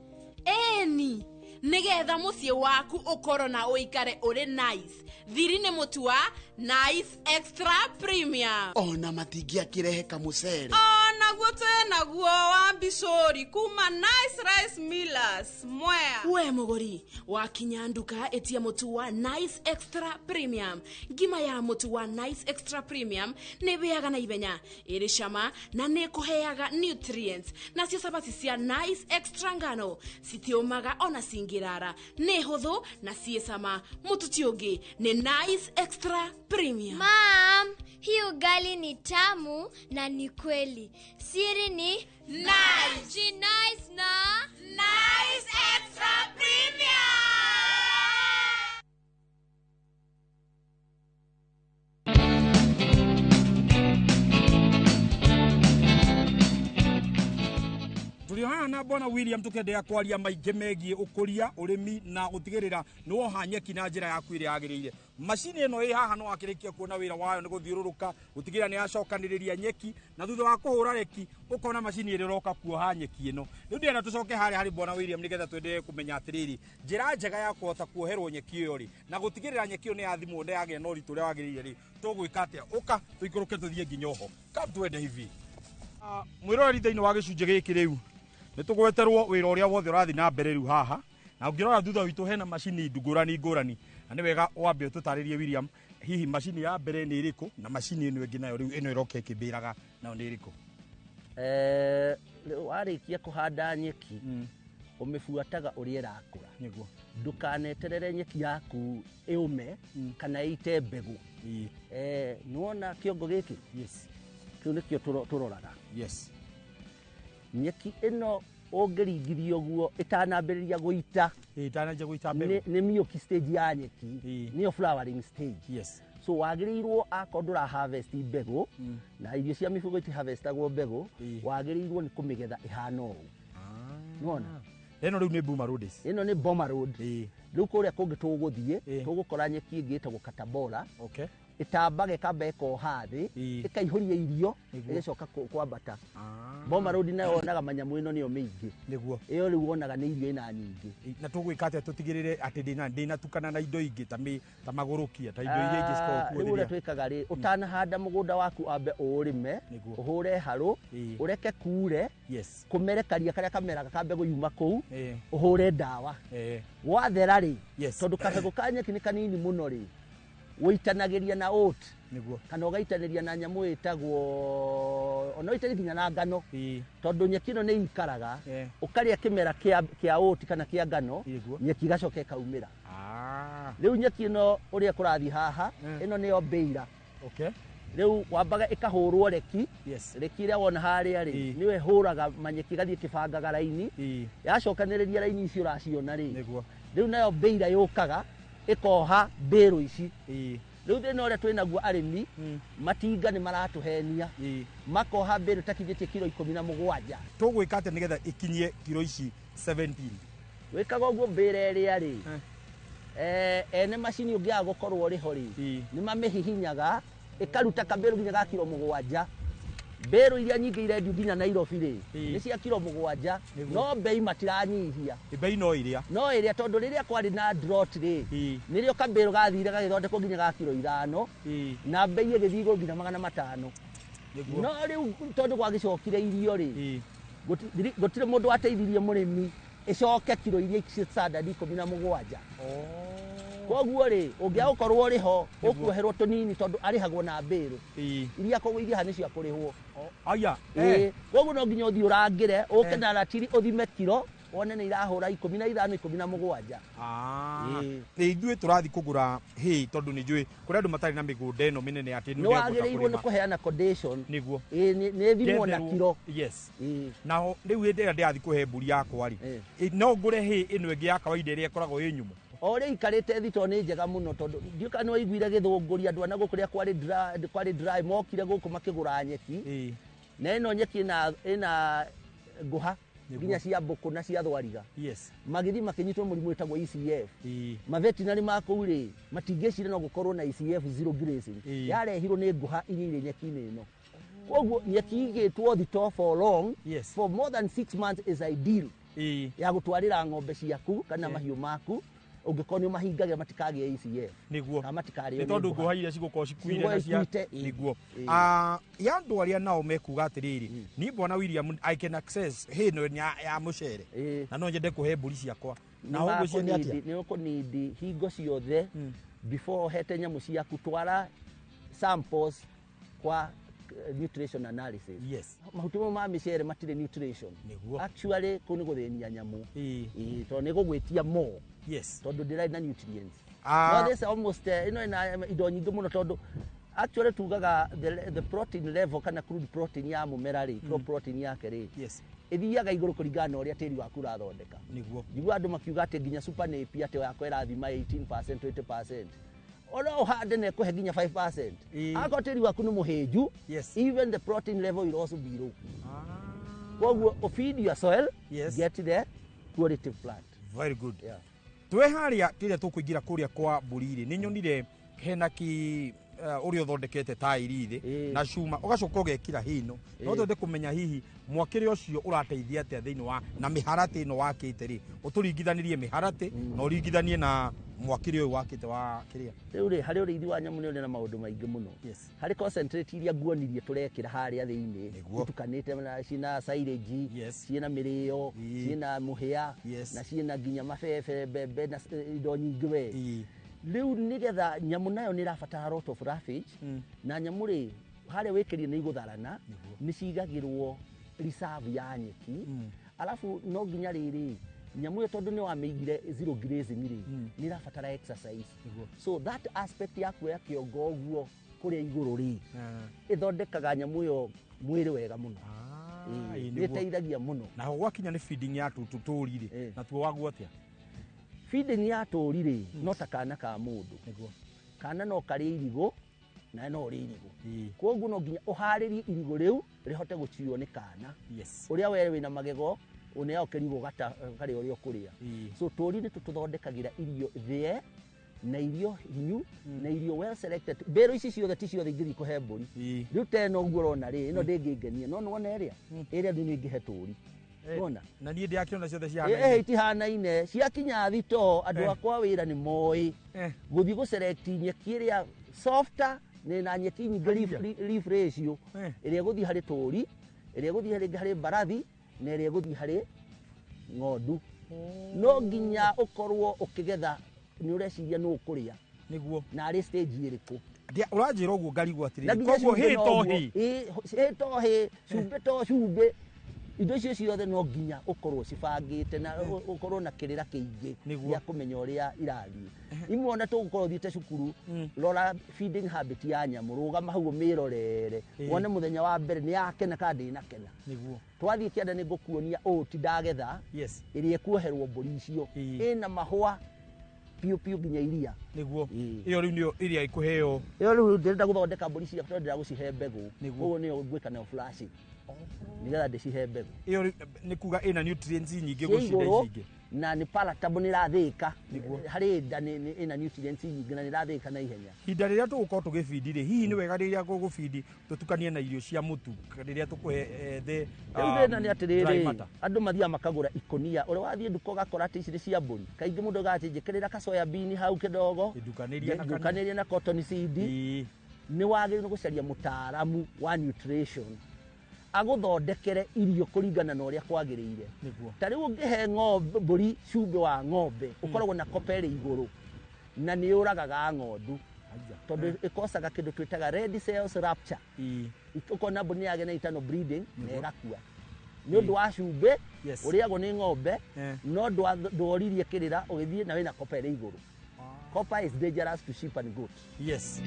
[SPEAKER 15] Ĩni, nĩgetha mũciĩ waku ũkorwo na ũikare ũrĩ nice. Thiri nĩ mũtu wa Nice Extra Premium.
[SPEAKER 13] Ona matingĩakĩrehe kamũcere.
[SPEAKER 16] Onaguo twĩnaguo wa mbicũri kuma Nice Rice Millers Mwea.
[SPEAKER 15] We mũgũri, wakinya nduka ĩtia mũtu wa Nice Extra Premium. Ngima ya mũtu wa Nice Extra Premium nĩ ĩhĩaga na ihenya, ĩrĩ cama na nĩ ĩkũheaga nutrients. Nacio cabaci cia Nice Extra ngano citiũmaga ona cingĩrara, nĩ hũthũ na ciĩ cama. Mũtu ti ũngĩ nĩ Nice Extra Premium.
[SPEAKER 25] Mom, hii ugali ni tamu na ni kweli. Siri ni Nice. Nice na
[SPEAKER 16] Nice Extra Premium.
[SPEAKER 7] Tũrĩ haha na Na bwana William tukenderea kwaria maingĩ megiĩ ũkũria, ũrĩmi na gũtigĩrĩra nĩ woha nyeki na njĩra yaku ĩrĩa yagĩrĩire. Macini ĩno ĩ haha no akĩrĩkia kuona wĩra wayo nĩ gũthiũrũrũka gũtigĩrĩra nĩ yacokanĩrĩria nyeki, na thutha wa kũhũra reki ũkona macini ĩrĩa ĩroka kuoha nyeki ĩno. Rĩu ndĩrenda tũcoke harĩa harĩ bwana William nĩgetha twendelee kũmenya atĩrĩrĩ, njĩra njega ya kũhota kuoherwo nyeki ĩyo rĩ, na gũtigĩrĩra nyeki ĩyo nĩ yathimwo na yagĩa na ũritũ ũrĩa wagĩrĩire rĩ, tũgwĩka atĩa? Ũka tũikũrũke tũthiĩ nginya oho. Come twende hivi. Mwĩroreri thĩinĩ wa gĩcunjĩ gĩkĩ rĩu nĩ tũgweterwo wĩra ũrĩa wothe ũrathiĩ na mbere rĩu haha, na ũngĩrora thutha witũ hena macini ngũrani ngũrani, na nĩ wega wambe ũtũtarĩrie William, hihi macini ya mbere nĩ ĩrĩkũ na macini ĩno ĩngĩ nayo rĩu ĩno ĩroka ĩkĩmbĩraga nayo nĩ ĩrĩkũ?
[SPEAKER 18] Warĩkia kũhanda nyeki ũmĩbuataga ũrĩa ĩrakũra.
[SPEAKER 7] Nĩguo.
[SPEAKER 18] Ndũkaneterere nyeki yaku ĩũme kana ĩite mbegũ. Nĩwona kĩongo gĩkĩ?
[SPEAKER 7] Yes.
[SPEAKER 18] Kĩu nĩkĩo tũroraga.
[SPEAKER 7] Yes.
[SPEAKER 18] Nyeki ĩno ũngĩringithia ũguo ĩtanambĩrĩria gũita,
[SPEAKER 7] ĩtananjia gũita mbegũ,
[SPEAKER 18] nĩ mĩũki stage ya nyeki, nĩyo flowering stage.
[SPEAKER 7] Yes.
[SPEAKER 18] So wagĩrĩirwo akorwo ndũra harvest mbegũ, na irio cia mĩbugo itiharvestagwo mbegũ, wagĩrĩirwo nĩ kũmĩgetha ĩhana ũũ. Nĩwona?
[SPEAKER 7] Ĩno rĩu nĩ Boma Road.
[SPEAKER 18] Ĩno nĩ Boma Road. Rĩu kũrĩa kũngĩ tũgũthiĩ tũgũkora nyeki ĩngĩ ĩtagwo Katabora.
[SPEAKER 7] Okay.
[SPEAKER 18] Ĩtambaga ĩkamba ĩkoha thĩ, ĩkaihũria irio, ĩgĩcoka kwambata. Boma Road nayo wonaga manyamũ ĩno nĩyo mĩingĩ.
[SPEAKER 7] Nĩguo.
[SPEAKER 18] Ĩyo rĩu wonaga nĩ irio ĩna nyingĩ.
[SPEAKER 7] Na tũgwĩka atĩa tũtigĩrĩre atĩ ndĩnatukana na indo ingĩ ta magũrũkia, ta indo iria ingĩ cikoragwo kuo
[SPEAKER 18] Rĩu ũrĩa
[SPEAKER 7] rĩrĩa-
[SPEAKER 18] twĩkaga rĩ, ũtanahanda mũgũnda waku ambe ũũrĩme, ũhũre harũ, ũreke kure,
[SPEAKER 7] Yes.
[SPEAKER 18] kũmere karia karĩa kameraga kambe gũyuma kũu,
[SPEAKER 7] Ĩĩ.
[SPEAKER 18] ũhũre ndawa. Gwathera rĩ,
[SPEAKER 7] Yes.
[SPEAKER 18] tondũ kabegũ ka nyeki nĩ kanini mũno rĩ, ũitanagĩria na oat.
[SPEAKER 7] Nĩguo.
[SPEAKER 18] Kana ũgaitanĩria na nyamũ ĩtagwo, ona ũitanie nginya na ngano. Tondũ nyeki ĩno nĩ ikaraga, ũkarĩa kĩmera kĩa oat kana kĩa ngano, nyeki ĩgacoka ĩkaumĩra. Rĩu nyeki ĩno ũrĩa kũrathiĩ haha, ĩno nĩyo mbĩira.
[SPEAKER 7] Okay.
[SPEAKER 18] Rĩu wambaga ĩkahũrwo reki.
[SPEAKER 7] Yes.
[SPEAKER 18] Reki ĩrĩa wona harĩa rĩ, nĩyo ĩhũraga manyeki ĩgathiĩ ĩkĩbangaga raini. Yacokanĩrĩria raini icio ũraciona rĩ,
[SPEAKER 7] Nĩguo.
[SPEAKER 18] rĩu nayo mbĩira yũkaga ĩkoha mbĩrũ ici. Rĩu thĩna ũrĩa twĩnaguo arĩmi, matinga nĩ maratũhenia, makoha mbĩrũ takinyĩtie kiro 17.
[SPEAKER 7] Tũgwĩka atĩa nĩgetha ĩkinyie kiro ici 17?
[SPEAKER 18] Wĩkaga ũguo mbĩra ĩrĩa rĩ, ene macini ũngĩaga gũkorwo ũrĩ ho rĩ, nĩ mamĩhihinyaga ĩkaruta kambĩrũ nginya ga kiro 7. Mbĩrũ iria nyingĩ irendio nginya Nairobi rĩ, nĩ cia kiro 7, no bei matiranyihia.
[SPEAKER 7] Bei no ĩrĩa.
[SPEAKER 18] No ĩrĩa, tondũ rĩrĩa kwarĩ na drought rĩ, nĩrĩo kambĩrũ gathire gagĩthondekwo nginya ga kiro 5, na bei ĩgĩthiĩ igũrũ nginya 500.
[SPEAKER 7] Nĩguo.
[SPEAKER 18] No rĩu tondũ gwagĩcokire irio rĩ, gũtirĩ mũndũ wateithirie mũrĩmi ĩcoke kiro iria standard 17. Koguo rĩ, ũngĩaga gũkorwo ũrĩ ho, ũkuoherwo tũnini tondũ arĩhagwo na mbĩrũ. Iria koguo iria haha nĩ cia kũrĩhwo.
[SPEAKER 7] Aya.
[SPEAKER 18] Koguo no nginya ũthiĩ ũrangĩre, ũke na ratiri ũthime kiro, wone nĩ irahũra 15, 17.
[SPEAKER 7] Ĩ ithuĩ tũrathiĩ kũgũra hay tondũ nĩ njũĩ kũrĩ andũ matarĩ na mĩgũnda ĩno mĩnene atĩ
[SPEAKER 18] Nĩ
[SPEAKER 7] nĩ ndekũhota
[SPEAKER 18] wagĩrĩirwo nĩ
[SPEAKER 7] kũrĩma.
[SPEAKER 18] kũheana condition.
[SPEAKER 7] Nĩguo.
[SPEAKER 18] Nĩ ĩthimwo na
[SPEAKER 7] Ngetherwo-
[SPEAKER 18] kiro.
[SPEAKER 7] Yes. Naho rĩu hĩndĩ ĩrĩa ndĩrathiĩ kũhe mbũri yakwa rĩ, no ngũre hay ĩno ĩngĩ ya kawaida ĩrĩa ĩkoragwo ĩ nyũmũ.
[SPEAKER 18] O ũrĩa ikarĩte thito nĩ njega mũno tondũ ndiũĩ kana nĩ waiguire gĩthũngũri andũ a na gũkũ kũrĩa kwarĩ dry mokire gũkũ makĩgũra nyeki. Na ĩno nyeki ĩna ngũha nginya cia mbũkũ na cia thwariga.
[SPEAKER 7] Yes.
[SPEAKER 18] Magĩthiĩ makĩnyitwo mũrimũ wĩtagwo ECF. Mavetinary ma kũu rĩ, matingĩcira no gũkorwo na ECF zero grazing. Yarehirwo nĩ ngũha iria irĩ nyeki-inĩ ĩno. Koguo nyeki igĩtwo thito for long,
[SPEAKER 7] Yes.
[SPEAKER 18] for more than 6 months is ideal. Ya gũtwarĩra ng'ombe ciaku kana mahiũ maku, ũngĩkorwo nĩ ũmahingagia matikagĩe ECF.
[SPEAKER 7] Nĩguo.
[SPEAKER 18] Kana matikarĩo
[SPEAKER 7] Nĩ tondũ
[SPEAKER 18] nĩ
[SPEAKER 7] ngũha iria cigũkorwo cikuire na cia
[SPEAKER 18] Cigũkorwo ikuĩte,
[SPEAKER 7] nĩguo. Ya andũ arĩa nao mekuga atĩrĩrĩ, niĩ bwana William I can access hay ĩno ya mũcere na no nyende kũhe mbũri ciakwa. Na ũguo nĩ atĩa?
[SPEAKER 18] Nĩ ũkũnindi hingo ciothe before ũhete nyamũ ciaku twara samples kwa nutrition analysis.
[SPEAKER 7] Yes.
[SPEAKER 18] Mahuti mamwe ma mĩcere matirĩ nutrition.
[SPEAKER 7] Nĩguo.
[SPEAKER 18] Actually kũu nĩ gũthĩnia nyamũ. Tondũ nĩ gũgwĩtia more.
[SPEAKER 7] Yes.
[SPEAKER 18] Tondũ ndĩrarĩ na nutrients. No this almost ĩno ĩna indo nyingĩ mũno tondũ actually tugaga the protein level kana crude protein ya mũmera rĩ, crop protein yake rĩ,
[SPEAKER 7] Yes.
[SPEAKER 18] ĩthiaga igũrũ kũringana na ũrĩa tĩri waku ũrathondeka.
[SPEAKER 7] Nĩguo.
[SPEAKER 18] Njiguaga andũ makiuga atĩ nginya super napier atĩ yakwa ĩrathima 18%, 20%. Ona ũhande na ĩkũhe nginya 5%. Akorwo tĩri waku nĩ mũhĩnju,
[SPEAKER 7] Yes.
[SPEAKER 18] even the protein level will also be low. Koguo feed your soil, get the quality plant.
[SPEAKER 7] Very good. Twĩ harĩa kĩrĩa tũkũingĩra kũrĩa kwa mbũri rĩ, nĩ nyonire hena ki ũrĩa ũthondekete tairi thĩ na cuma ũgacoka ũgekĩra hino. No twende kũmenya hihi mwakĩre ũcio ũrateithia atĩa thĩinĩ wa na mĩharatĩ ĩno wakĩte rĩ, ũtũringithanirie mĩharatĩ na ũringithanie na mwakĩre ũyũ wakĩte wa kĩrĩa.
[SPEAKER 18] Rĩu rĩ, harĩ ũrĩithi wa nyamũ nĩ ũrĩ na maũndũ maingĩ mũno. Harĩ concentrate iria nguonirie tũrekĩra harĩa thĩinĩ, itukanĩte na ciĩna silage, ciĩna mĩrĩo, ciĩna mũhĩa, na ciĩna nginya mabebe, mbembe na indo nyingĩ we. Rĩu nĩgetha nyamũ nayo nĩ ĩrabatara lot of roughage, na nyamũ rĩ harĩa wĩkĩrie nĩ igũtharana, nĩ cigagĩrwo reserve ya nyeki. Alafu no nginya rĩrĩ nyamũ ĩyo tondũ nĩ wamĩigire zero grazing rĩ, nĩ ĩrabatara exercise. So that aspect ya kuoya kĩongo ũguo kũrĩa igũrũ rĩ, ĩthondekaga nyamũ ĩyo mwĩrĩ wega mũno. Nĩ ĩteithagia mũno.
[SPEAKER 7] Na gwakinya nĩ feeding ya tũtũri rĩ, natuo waguo atĩa?
[SPEAKER 18] Feeding ya tũri rĩ, no ta kana ka mũndũ. Kana no karĩe irigũ na no ũrĩe irigũ. Koguo no nginya ũharĩrie irigũ rĩu rĩhote gũciũo nĩ kana. Ũrĩa we wĩna magego ũneao kĩrigũ karĩa ũrĩa ũkũrĩa. So tũri nĩ tũtũthondekagĩra irio thĩe na irio hinyu na irio well selected. Mbĩrũ ici ciothe ti ciothe ingĩthiĩ kũhe mbũri. Rĩu ta ĩno ũguo ũrona rĩ, ĩno ndĩngĩngenia, no nĩwona ĩrĩa ĩrĩa rĩu nĩ ingĩhe tũri. Wona?
[SPEAKER 7] Na niĩ ndĩakĩona ciothe cihanaine.
[SPEAKER 18] Itihanaine. Ciakinya thitoo andũ akwa wĩra nĩ moĩ gũthiĩ gũ select nyeki ĩrĩa softer na nyeki nyingĩ leaf ratio ĩrĩa ĩgũthiĩ harĩ tũri, ĩrĩa ĩgũthiĩ harĩ mbarathi na ĩrĩa ĩgũthiĩ harĩ ng'ondu. No nginya ũkorwo ũkĩgetha nĩ ũreciria nũ ũkũrĩa.
[SPEAKER 7] Nĩguo.
[SPEAKER 18] Na arĩ stage ĩrĩkũ.
[SPEAKER 7] Ũranjĩra ũguo ngarigwo atĩrĩrĩ, koguo hĩ to hĩ.
[SPEAKER 18] Hĩ to hĩ, cumbĩ to cumbĩ. Indo icio ciothe no nginya ũkorwo cibangĩte na ũkorwo na kĩrĩra kĩingĩ gĩa kũmenya ũrĩa irathiĩ. Imwe ona tũgũkorwo ũthiĩte cukuru, rora feeding habit ya nyamũ, rũgama hau ũmĩrorere, wone mũthenya wa mbere nĩ yakena kana ndĩnakena.
[SPEAKER 7] Nĩguo.
[SPEAKER 18] Twathiĩ kĩanda nĩ ngũkuonia ũũ ti ndagetha, ĩrĩa ĩkuoherwo mbũri icio, ĩna mahũa piũ piũ nginya iria.
[SPEAKER 7] Nĩguo. Ĩyo rĩu nĩyo ĩrĩa ĩkũheo.
[SPEAKER 18] Ĩyo rĩu ndĩrenda gũthondeka mbũri ciakwa tondũ ndĩrenda gũcihe mbegũ. Koguo nĩyo ngwĩka nayo flashing. Nĩgetha ndĩcihe mbegũ.
[SPEAKER 7] Ĩyo nĩ kuga ĩna nutrients nyingĩ gũcinda ici ingĩ.
[SPEAKER 18] Na nĩ palatable, nĩ ĩrathĩĩka. Harĩ nda ĩna nutrients nyingĩ na nĩ ĩrathĩĩka na ihenya.
[SPEAKER 7] Ihinda rĩrĩa tũgũkorwo tũgĩbindi rĩ, hihi nĩ wega rĩrĩa gũgũbindi tũtukanie na irio cia mũtu rĩrĩa tũkũhe the
[SPEAKER 18] Rĩu thĩna nĩ atĩrĩrĩ, andũ mathiaga makagũra ikũnia, ũrĩa wathiĩ nduka ũgakora atĩ ici nĩ cia mbũri. Kaingĩ mũndũ augaga atĩ njĩkĩrĩra kasoya bean hau kidogo, ndukanĩrie na cotton seed. Nĩ wagĩrĩirwo gũcaria mũtaaramu wa nutrition agũthondekere irio kũringana na ũrĩa kwagĩrĩire. Ta rĩu ũngĩhe ng'ombe mbũri cumbĩ wa ng'ombe ũkoragwo na copper ĩrĩ igũrũ na nĩ yũragaga ng'ondu tondũ ĩkosaga kĩndũ twĩtaga red cells rupture. Ũkona mbũri nĩ yagĩa na internal bleeding na ĩgakua nĩ ũndũ wa cumbĩ ũrĩagwo nĩ ng'ombe, no ndworirie kĩrĩra ũgĩthiĩ na wĩna copper ĩrĩ igũrũ. Copper is dangerous to sheep and goat.
[SPEAKER 7] Yes.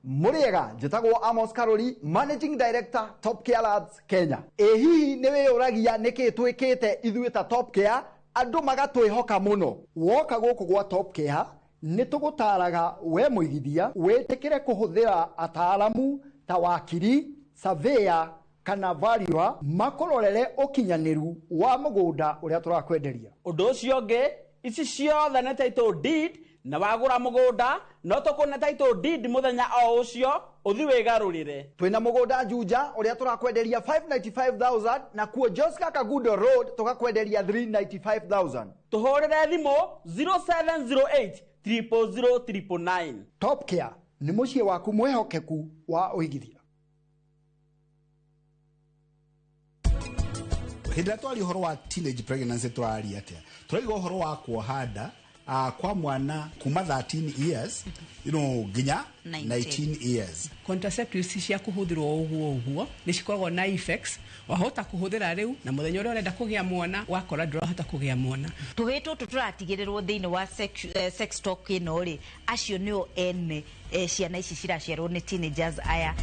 [SPEAKER 6] Mũrĩega, njĩtagwo Amos Karori, Managing Director Top Care Labs Kenya. Ĩ hihi nĩ wĩyũragia nĩkĩ twĩkĩte ithuĩ ta Top Care andũ magatwĩhoka mũno? Woka gũkũ gwa Top Care nĩ tũgũtaraga we mũigithia wĩtĩkĩre kũhũthĩra ataaramu ta wakiri, surveyor kana valuer makũrorere ũkinyanĩru wa mũgũnda ũrĩa tũrakwenderia.
[SPEAKER 10] Ũndũ ũcio ũngĩ, ici ciothe nĩ title deed, na wagũra mũgũnda no tũkũne title deed mũthenya o ũcio ũthi wĩgarũrĩre.
[SPEAKER 6] Twĩna mũgũnda Juja ũrĩa tũrakwenderia 595,000 na kuo Joska Kagundo Road tũgakwenderia 395,000.
[SPEAKER 10] Tũhũrĩre thimũ 0708 000 999.
[SPEAKER 6] Top Care nĩ mũciĩ waku mwĩhokeku wa ũigithia.
[SPEAKER 17] Hĩndĩ ĩrĩa twaria ũhoro wa teenage pregnancy tũraria atĩa? Tũraiga ũhoro wa kuoha nda kwa mwana kuma 13 years nginya 19 years.
[SPEAKER 19] Contraceptives cia kũhũthĩrwo ũguo ũguo nĩ cikoragwo na effects, wahota kũhũthĩra rĩu na mũthenya ũrĩa ũrenda kũgĩa mwana wakora ndũrahota kũgĩa mwana.
[SPEAKER 20] Tũhĩ tũtũ tũratigĩrĩrwo thĩinĩ wa sex talk ĩno rĩ, acio nĩo ene ciana ici ciraciarwo nĩ teenagers aya.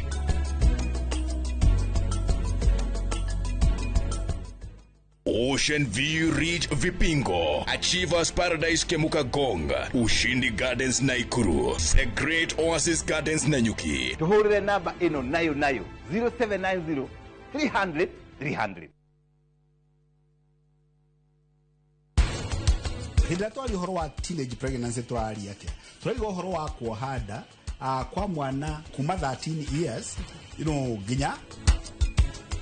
[SPEAKER 14] Ocean View Ridge Vipingo, Achievers Paradise Kemuka Gong, Ushindi Gardens Naikuru, The Great Oasis Gardens Nanyuki.
[SPEAKER 2] Tuhurire namba ĩno nayo nayo 0790 300 300.
[SPEAKER 17] Hĩndĩ ĩrĩa twaria ũhoro wa teenage pregnancy tũraria atĩa? Tũraiga ũhoro wa kuoha nda kwa mwana kuma 13 years nginya.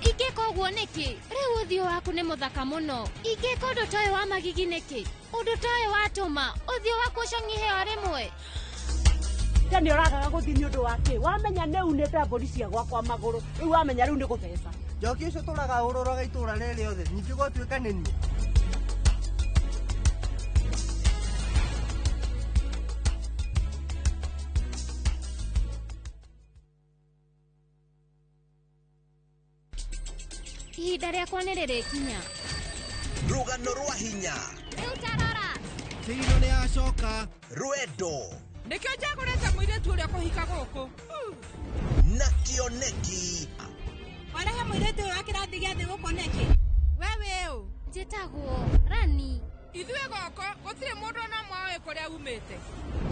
[SPEAKER 25] Ingĩka ũguo nĩkĩ? Rĩu ũthiũ waku nĩ mũthaka mũno. Ingĩka ũndũ ta ũyũ wa magigi nĩkĩ? Ũndũ ta ũyũ watũma ũthiũ waku ũcong'ihe o rĩmwe.
[SPEAKER 21] Te nĩ ũragaga gũthiĩ nĩ ũndũ wa kĩ? Wamenya nĩ unĩte mbũri cia gwakwa magũrũ, rĩu wamenya rĩu nĩ gũtheca.
[SPEAKER 22] Njoki ũcio tũraga ũrũraga itũũra rĩrĩ rĩothe, ningĩ gwatuĩka nĩ niĩ.
[SPEAKER 25] Ihinda rĩakwa nĩ rĩrĩkinya.
[SPEAKER 23] Rũgano rwa hinya.
[SPEAKER 25] Rĩu tarora.
[SPEAKER 23] Kĩino nĩ acoka. Rwendo.
[SPEAKER 16] Nĩkĩo njagũrĩte mũirĩtu ũrĩa kũhika gũkũ.
[SPEAKER 23] Na kĩoneki.
[SPEAKER 16] Warehe mũirĩtu ũyũ wa kĩrathi gĩa thĩ gũkũ nĩkĩ? We wĩ ũ?
[SPEAKER 25] Njĩtagwo Rani.
[SPEAKER 16] Ithuĩ gũkũ gũtirĩ mũndũ ona ũmwe ũĩ kũrĩa umĩte.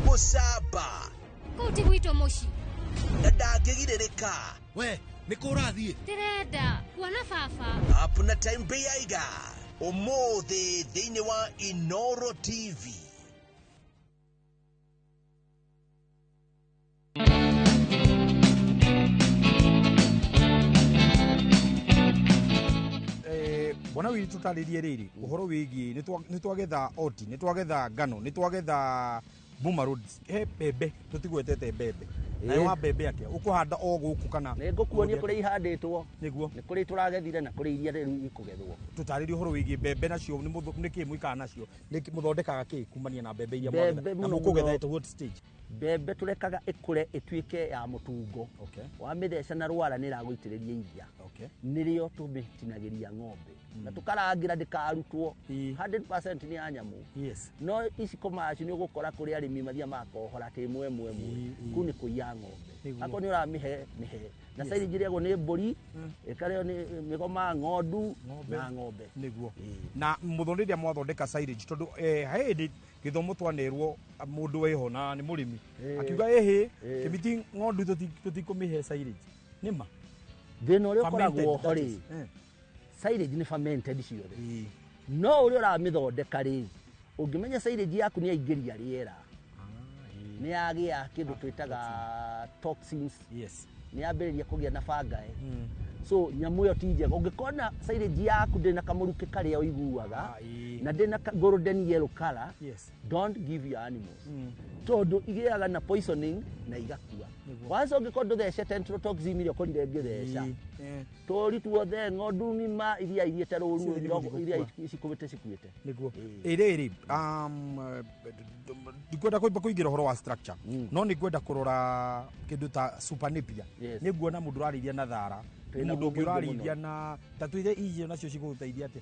[SPEAKER 23] Mũcamba.
[SPEAKER 25] Kũu ti gwitũ mũciĩ.
[SPEAKER 23] Na ndangĩgirĩrĩka.
[SPEAKER 13] We nĩ kũ ũrathiĩ?
[SPEAKER 25] Ndĩrenda kuona baba.
[SPEAKER 23] Up na time Beiga. Ũmũthĩ thĩinĩ wa Inoro TV.
[SPEAKER 7] Bwana witũ tũtarĩrie rĩrĩ ũhoro wĩgiĩ nĩ twagetha oti, nĩ twagetha ngano, nĩ twagetha Buma Roads, he mbembe tũtigwetete mbembe. Nayo wa mbembe atĩa? Ũkũhanda o gũkũ kana?
[SPEAKER 18] Nĩ ngũkuonia kũrĩa ihandĩtwo.
[SPEAKER 7] Nĩguo.
[SPEAKER 18] Nĩ kũrĩa tũragethire na kũrĩa iria rĩu ikũgethwo.
[SPEAKER 7] Tũtarĩrie ũhoro wĩgiĩ mbembe nacio nĩ kĩĩ mwĩkaga nacio? Mũthondekaga kĩĩ kumania na mbembe iria mwagetha? Na mũkũgetha at what stage?
[SPEAKER 18] Mbembe tũrekaga ĩkũre ĩtuĩke ya mũtungo. Wamĩtheca na rwara nĩ ĩragũitĩrĩria iria. Nĩrĩo tũmĩtinagĩria ng'ombe. Na tũkarangĩra ndĩkarutwo. 100% nĩ ya nyamũ. No ici commercial nĩ ũgũkora kũrĩ arĩmi mathiaga makohora atĩ ĩmwe ĩmwe ĩmwe. Kũu nĩ kũiya ng'ombe. Akorwo nĩ ũramĩhe mĩhe. Na silage ĩrĩagwo nĩ mbũri, ĩkarĩo nĩ mĩgoma, ng'ondu na ng'ombe.
[SPEAKER 7] Nĩguo. Na mũthoni rĩrĩa mwathondeka silage tondũ he hĩndĩ gĩthomo twanerwo mũndũ wĩho na nĩ mũrĩmi akiuga ĩhĩ kĩmiti ng'ondu tũtikũmĩhe silage. Nĩ ma?
[SPEAKER 18] Thĩna ũrĩa ũkoragwo ho rĩ, silage nĩ fermented ciothe. No ũrĩa ũramĩthondeka rĩ, ũngĩmenya silage yaku nĩ yaingĩria rĩera, nĩ yagĩa kĩndũ twĩtaga toxins. Nĩ yambĩrĩria kũgĩa na fungi. So nyamũ ĩyo ti njega. Ũngĩkona silage yaku ndĩrĩ na kamũrukĩ karĩa ũiguaga na ndĩrĩ na golden yellow color, don't give your animals. Tondũ igĩaga na poisoning na igakua. Kwanza ũngĩkorwo ndũthecete enterotoxin iria ũkorire ngĩtheca, tũri tuothe ng'ondu ng'ima iria ithiĩte rũru iria cikũĩte cikuĩte.
[SPEAKER 7] Nĩguo. Ĩrĩrĩ ndikwenda kũingĩra ũhoro wa structure, no nĩ ngwenda kũrora kĩndũ ta super napier. Nĩ nguona mũndũ ũrarĩithia na thara, mũndũ ũngĩ ũrarĩithia na ta twĩre icio nacio cigũgũteithia atĩa?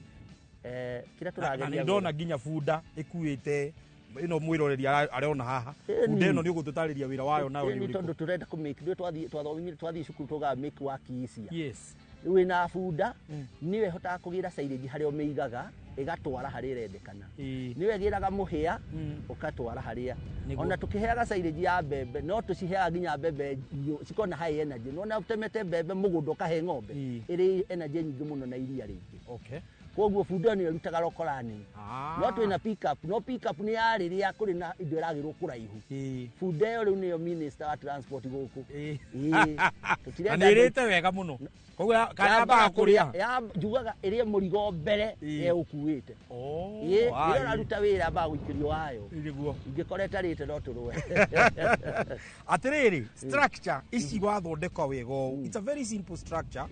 [SPEAKER 18] Kĩrĩa tũrageria
[SPEAKER 7] na ndona nginya bunda ĩkuĩte ĩno mwĩroreri arona haha. Bunda ĩno nĩ ũgũtũtarĩria wĩra wayo nayo nĩ ũrĩkũ?
[SPEAKER 18] Tondũ tũrenda kũ make ndũĩ twathiĩ cukuru tũgaga make work easier. Rĩu wĩna bunda nĩyo ĩhotaga kũgĩra silage harĩa ũmĩigaga ĩgatwara harĩa ĩrendekana. Nĩyo ĩgĩraga mũhĩa ũkatwara harĩa. Ona tũkĩheaga silage ya mbembe no tũciheaga nginya mbembe cikorwo na high energy. Nĩwona ũtemete mbembe mũgũnda ũkahe ng'ombe ĩrĩ energy nyingĩ mũno na iria rĩingĩ. Koguo bunda nĩyo ĩrutaga rokorani. No twĩna pick up, no pick up nĩ ya rĩrĩa kũrĩ na indo ĩragĩrwo kũraihu. Bunda ĩyo rĩu nĩyo minister wa transport gũkũ.
[SPEAKER 7] Na nĩ ĩrĩte wega mũno. Koguo yambaga kũrĩa.
[SPEAKER 18] Njugaga ĩrĩe mũrigo mbere ĩũkuĩte. Ĩrĩa ũraruta wĩra yambaga gũikĩrio wayo. Ingĩkorwo ĩtarĩte no tũrũe.
[SPEAKER 7] Atĩrĩrĩ, structure ici wathondeka wega ũũ. It's a very simple structure.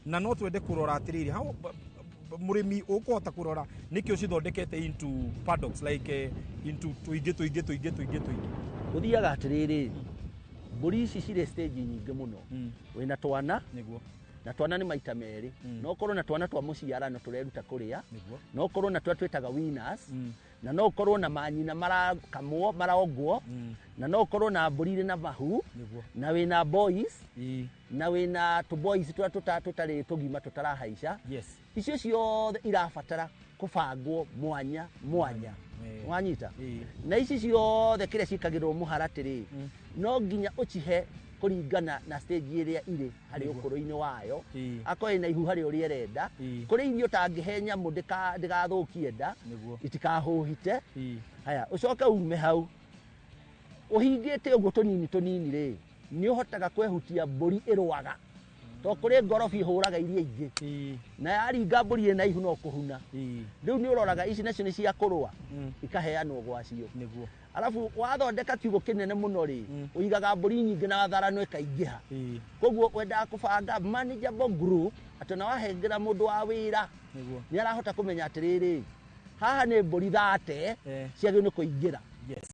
[SPEAKER 7] Na no twende kũrora atĩrĩrĩ, how mũrĩmi ũkũhota kũrora nĩkĩ ũcithondekete into paddocks like into tũingĩ tũingĩ tũingĩ tũingĩ tũingĩ.
[SPEAKER 18] Ũthiaga atĩrĩrĩ, mbũri ici cirĩ stage nyingĩ mũno. Wĩna twana, na twana nĩ maita merĩ. No ũkorwo na twana twa mũciarano tũreruta kũrĩa, no ũkorwo na tũrĩa twĩtaga winners, Na no ũkorwo na manyina marakamwo marongwo, na no ũkorwo na mbũri irĩ na mahu, na wĩna boys, na wĩna tũ boys tũrĩa tũtarĩ tũgima tũtarahaica. Icio ciothe irabatara kũbangwo mwanya mwanya. Wanyita? Na ici ciothe kĩrĩa ciĩkagĩrwo mũharatĩ rĩ, no nginya ũcihe kũringana na stage ĩrĩa irĩ harĩ ũkũrũ-inĩ wayo. Akorwo ĩna ihu harĩ ũrĩa ĩrenda, kũrĩ irio ũtangĩhe nyamũ ndĩgathũkie nda, itikahũhite. Haya, ũcoke ume hau ũhingĩte ũguo tũnini tũnini rĩ, nĩ ũhotaga kwehutia mbũri ĩrũaga, to kũrĩ ngorobi ĩhũraga iria ingĩ, na yaringa mbũri ĩna ihu no kũhuna. Rĩu nĩ ũroraga ici nacio nĩ cia kũrũa, ikaheanwo gwacio. Arabu wathondeka kiugũ kĩnene mũno rĩ, ũigaga mbũri nyingĩ na tharano ĩkaingĩha. Koguo wendaga kũbanga manageable group, atĩ ona wahengera mũndũ wa wĩra nĩ arahota kũmenya atĩrĩrĩ, haha nĩ mbũri 30 ciagĩrĩirwo nĩ kũingĩra.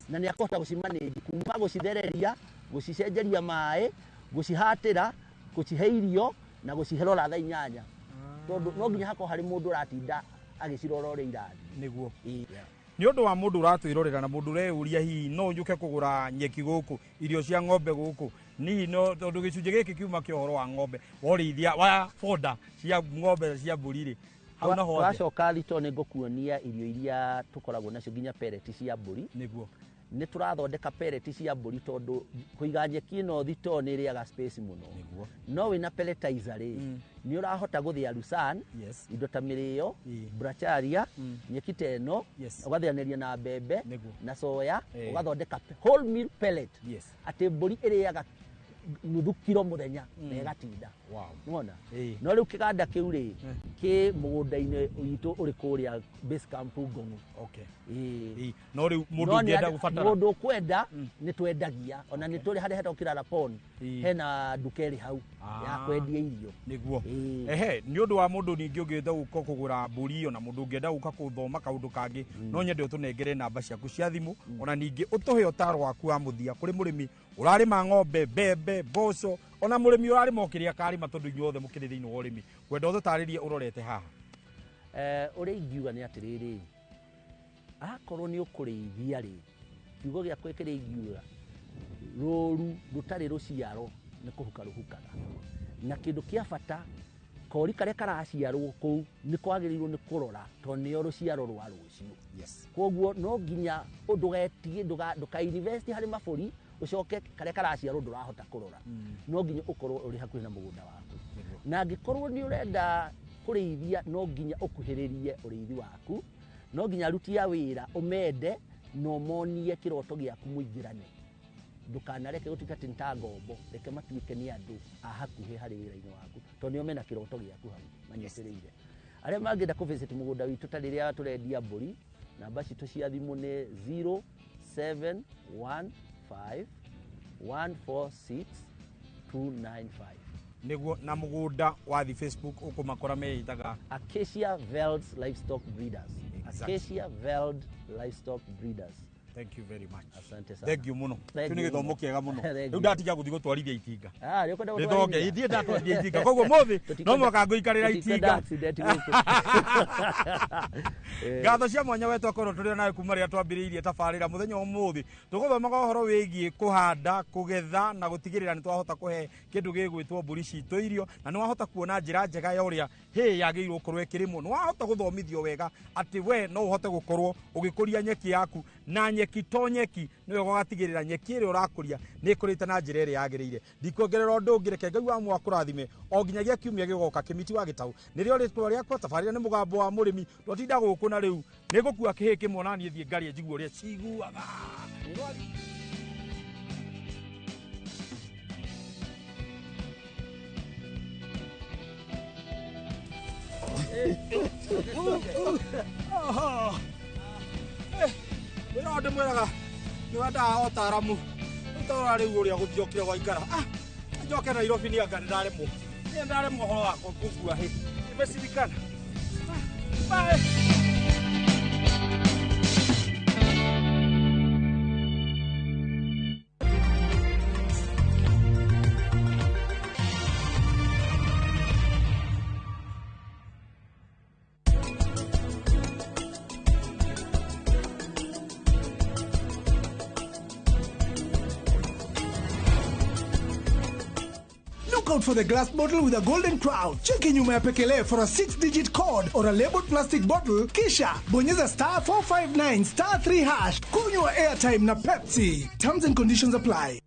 [SPEAKER 18] Na nĩ akũhota gũcimanage kuma gũcithereria, gũcicenjeria maĩ, gũcihatĩra, gũcihe irio na gũcihe rora thaa 8, tondũ no nginya hakorwo harĩ mũndũ ũratinda agĩcirora ũrĩa irathiĩ.
[SPEAKER 7] Nĩguo. Nĩ ũndũ wa mũndũ ũratwĩrorera na mũndũ ũreyũria hihi no njũke kũgũra nyeki gũkũ, irio cia ng'ombe gũkũ, nihi no tondũ gĩcunjĩ gĩkĩ kiuma kĩa ũhoro wa ng'ombe, wa ũrĩithia wa boda cia ng'ombe cia mbũri rĩ, hau naho atĩa?
[SPEAKER 18] Twacoka thito nĩ ngũkuonia irio iria tũkoragwo nacio nginya pellet cia mbũri. Nĩ tũrathondeka pellet cia mbũri tondũ kũiga nyeki ĩno thito nĩ ĩrĩaga space mũno. No wĩna pelletizer rĩ, nĩ ũrahota gũthĩa lucerne, indo ta mĩrĩo, bracharia, nyeki ta ĩno, ũgathĩanĩria na mbembe na soya, ũgathondeka whole meal pellet, atĩ mbũri ĩrĩaga nuthu kiro mũthenya na ĩgatinda. Nĩwona? No rĩu kĩganda kĩu rĩ, kĩ mũgũnda-inĩ witũ ũrĩ kũrĩa base camp Ngong'o.
[SPEAKER 7] No rĩu mũndũ ũngĩenda gũbatara,
[SPEAKER 18] mũndũ ũkwenda nĩ twendagia, ona nĩ tũrĩ harĩa hetagwo Kirara Pond, hena nduka ĩrĩ hau ya kwendia irio.
[SPEAKER 7] Nĩguo. Ehe, nĩ ũndũ wa mũndũ ningĩ ũngĩenda gũka kũgũra mbũri, ona mũndũ ũngĩenda gũka gũthoma kaũndũ kangĩ, no nyende ũtũnengere namba ciaku cia thimũ, ona ningĩ ũtũhe ũtaro waku wa mũthia kũrĩ mũrĩmi ũrarĩma ng'ombe, mbembe, mboco, ona mũrĩmi ũrarĩma o kĩrĩa akarĩma, tondũ inyuothe mũkĩrĩ thĩinĩ wa ũrĩmi. Ngwenda ũtũtarĩrie ũrorete haha.
[SPEAKER 18] Ũrĩa ingiuga nĩ atĩrĩrĩ, akorwo nĩ ũkũrĩithia rĩ, kiugo gĩakwa kĩrĩa ingiuga, rũru rũtarĩ rũciaro nĩ kũhuka rũhukaga. Na kĩndũ kĩa bata, kori karĩa karaciarwo kũu nĩ kwagĩrĩirwo nĩ kũrora, tondũ nĩo rũciaro rwa rũciũ. Koguo no nginya ndũgetige, ndũka invest harĩ mabũri, ũcoke karĩa karaciarwo ndũrahota kũrora. No nginya ũkorwo ũrĩ hakuhĩ na mũgũnda waku. Na angĩkorwo nĩ ũrenda kũrĩithia, no nginya ũkuhĩrĩrie ũrĩithi waku, no nginya aruti a wĩra ũmende na ũmonie kĩroto gĩaku mũingĩrane. Ndũkanareke gũtuĩke atĩ nĩ ta ngombo, reke matuĩke nĩ andũ a hakuhĩ harĩ wĩra-inĩ waku, tondũ nĩo mena kĩroto gĩaku hau manyitĩrĩire. Arĩa mangĩenda kũ visit mũgũnda witũ ta rĩrĩa tũrendia mbũri, namba citũ cia thimũ nĩ 0715 146 295.
[SPEAKER 7] Nĩguo. Na mũgũnda wathi Facebook ũkũmakora meĩtaga
[SPEAKER 18] Acacia Veld Livestock Breeders. Acacia Veld Livestock Breeders.
[SPEAKER 7] Thank you very much.
[SPEAKER 18] Asante sana.
[SPEAKER 7] Thank you mũno.
[SPEAKER 18] Thank
[SPEAKER 7] Kĩu nĩ
[SPEAKER 18] you
[SPEAKER 7] gĩthomo
[SPEAKER 18] mũno.
[SPEAKER 7] kĩega mũno.
[SPEAKER 18] Thank
[SPEAKER 7] Rĩu
[SPEAKER 18] you.
[SPEAKER 7] ndatiga gũthiĩ gũtwarithia itinga.
[SPEAKER 18] Ah, nĩ ũkwenda
[SPEAKER 7] Nĩthonge,
[SPEAKER 18] gũtwarithia?
[SPEAKER 7] ithiĩ ndatwarithia itinga. Koguo mũthĩ no mũhaka ngũikarĩra
[SPEAKER 18] Tũtikwenda
[SPEAKER 7] itinga.
[SPEAKER 18] accident gũkũ.
[SPEAKER 7] Ngatho cia mwanya we twakorwo tũrĩ nawe kuma rĩrĩa twambĩrĩirie tabarĩra mũthenya wa ũmũthĩ, tũgũthomaga ũhoro wĩgiĩ kũhanda, kũgetha na gũtigĩrĩra nĩ twahota kũhe kĩndũ gĩgwĩtwo mbũri citũ irio, na nĩ wahota kuona njĩra njega ya ũrĩa hĩ yagĩrĩirwo gũkorwo ĩkĩrĩmwo. Nĩ wahota gũthomithio wega atĩ we no ũhote gũkorwo ũgĩkũria nyeki yaku, na nyeki to nyeki, nĩwe ũgatigĩrĩra nyeki ĩrĩa ũrakũria nĩ ĩkũrĩte na njĩra ĩrĩa yagĩrĩire. Ndikuongerera ũndũ ũngĩ, reke Ngai wa mwa kũrathime o nginyagia kiumia gĩgoka. Kĩmiti wa Gĩtaũ nĩrĩo rĩtwa rĩakwa, tabarĩra nĩ Mũgambo wa Mũrĩmi. Twatinda gũkũ na rĩu nĩ ngũkua kĩhĩ kĩmwe na niĩ thiĩ ngarie njigue ũrĩa ciguaga. Wĩra ũyũ ndĩmwĩraga nĩ wendaga ũtaaramu, ũtaara rĩu ũrĩa gũthiokire gwaikara. Njoke Nairobi nĩ anga nĩ ndaremwo ũhoro wa gũkua hĩ imecirikana. Bye.
[SPEAKER 1] out for the glass bottle with a golden crown. Cheki nyuma ya pekele for a 6-digit code or a labeled plastic bottle, kisha bonyeza star 459 star 3 hash. Kunywa airtime na Pepsi. Terms and conditions apply.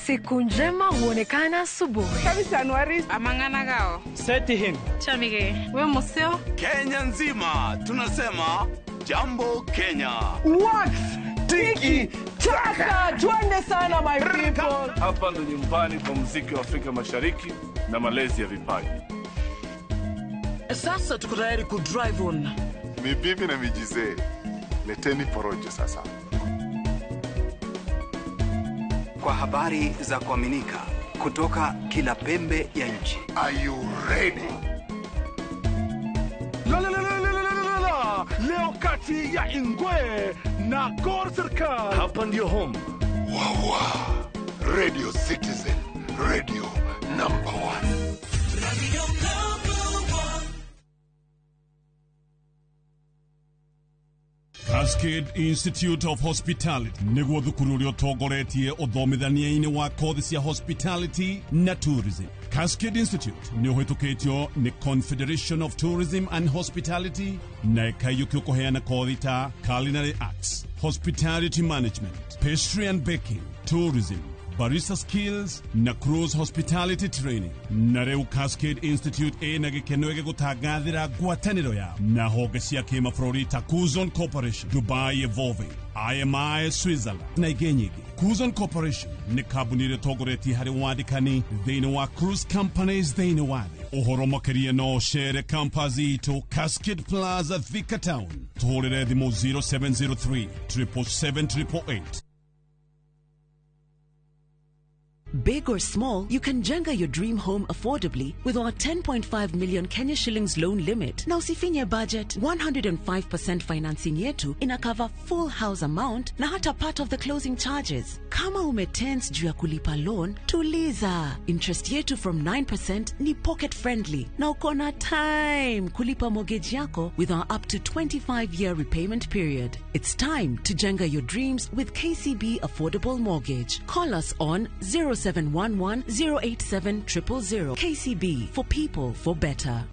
[SPEAKER 3] Siku njema huonekana asubuhi.
[SPEAKER 4] Kabisa Anuari amangana gao.
[SPEAKER 5] Seti him.
[SPEAKER 4] Chamige. We museo.
[SPEAKER 5] Kenya nzima tunasema jambo Kenya.
[SPEAKER 6] Wax tiki taka, twende sana my people.
[SPEAKER 24] Hapa ndo nyumbani kwa muziki wa Afrika Mashariki na malezi ya vipaji.
[SPEAKER 13] Sasa tuko tayari ku drive on.
[SPEAKER 9] Mibibi na mijizee, leteni porojo sasa.
[SPEAKER 26] Kwa habari za kuaminika kutoka kila pembe ya nchi.
[SPEAKER 9] Are you ready?
[SPEAKER 7] La la la la la la la. Leo kati ya Ingwe na Gor Serikal.
[SPEAKER 24] Hapa ndio home.
[SPEAKER 9] Wawa. Radio Citizen, radio number 1.
[SPEAKER 27] Radio number 1.
[SPEAKER 28] Cascade Institute of Hospitality niguo thukuru uria utongoretie uthomithania-ini wa kothi cia hospitality na tourism. Cascade Institute ni uhitukitio ni Confederation of Tourism and Hospitality na ikaiyukio kuheana kothi ta culinary arts, hospitality management, pastry and baking, tourism, barista skills na cruise hospitality training. Na rĩu Cascade Institute ĩna gĩkeno gĩgũtangathĩra ngwatanĩro yao na honge cia kĩmabũrũri ta Kuzon Corporation, Dubai Evolving, IMI Switzerland na ingĩ nyingĩ. Kuzon Corporation nĩ kambuni ĩrĩa ĩtongoretie harĩ wandĩkani thĩinĩ wa cruise companies thĩinĩ wa thĩ. Ũhoro makĩria no ũcere campus itũ Cascade Plaza, Thika Town. Tũhũrĩre thimũ 0703 777 888.
[SPEAKER 29] Big or small, you can jenga your dream home affordably with our 10.5 million Kenya shillings loan limit. Na usifinye budget, 105% financing yetu ina cover full house amount na hata part of the closing charges. Kama umetense juu ya kulipa loan, tuliza. Interest yetu from 9% ni pocket friendly na uko na time kulipa mortgage yako with our up to 25-year repayment period. It's time to jenga your dreams with KCB Affordable Mortgage. Call us on 0711 087 000. KCB, for people, for better.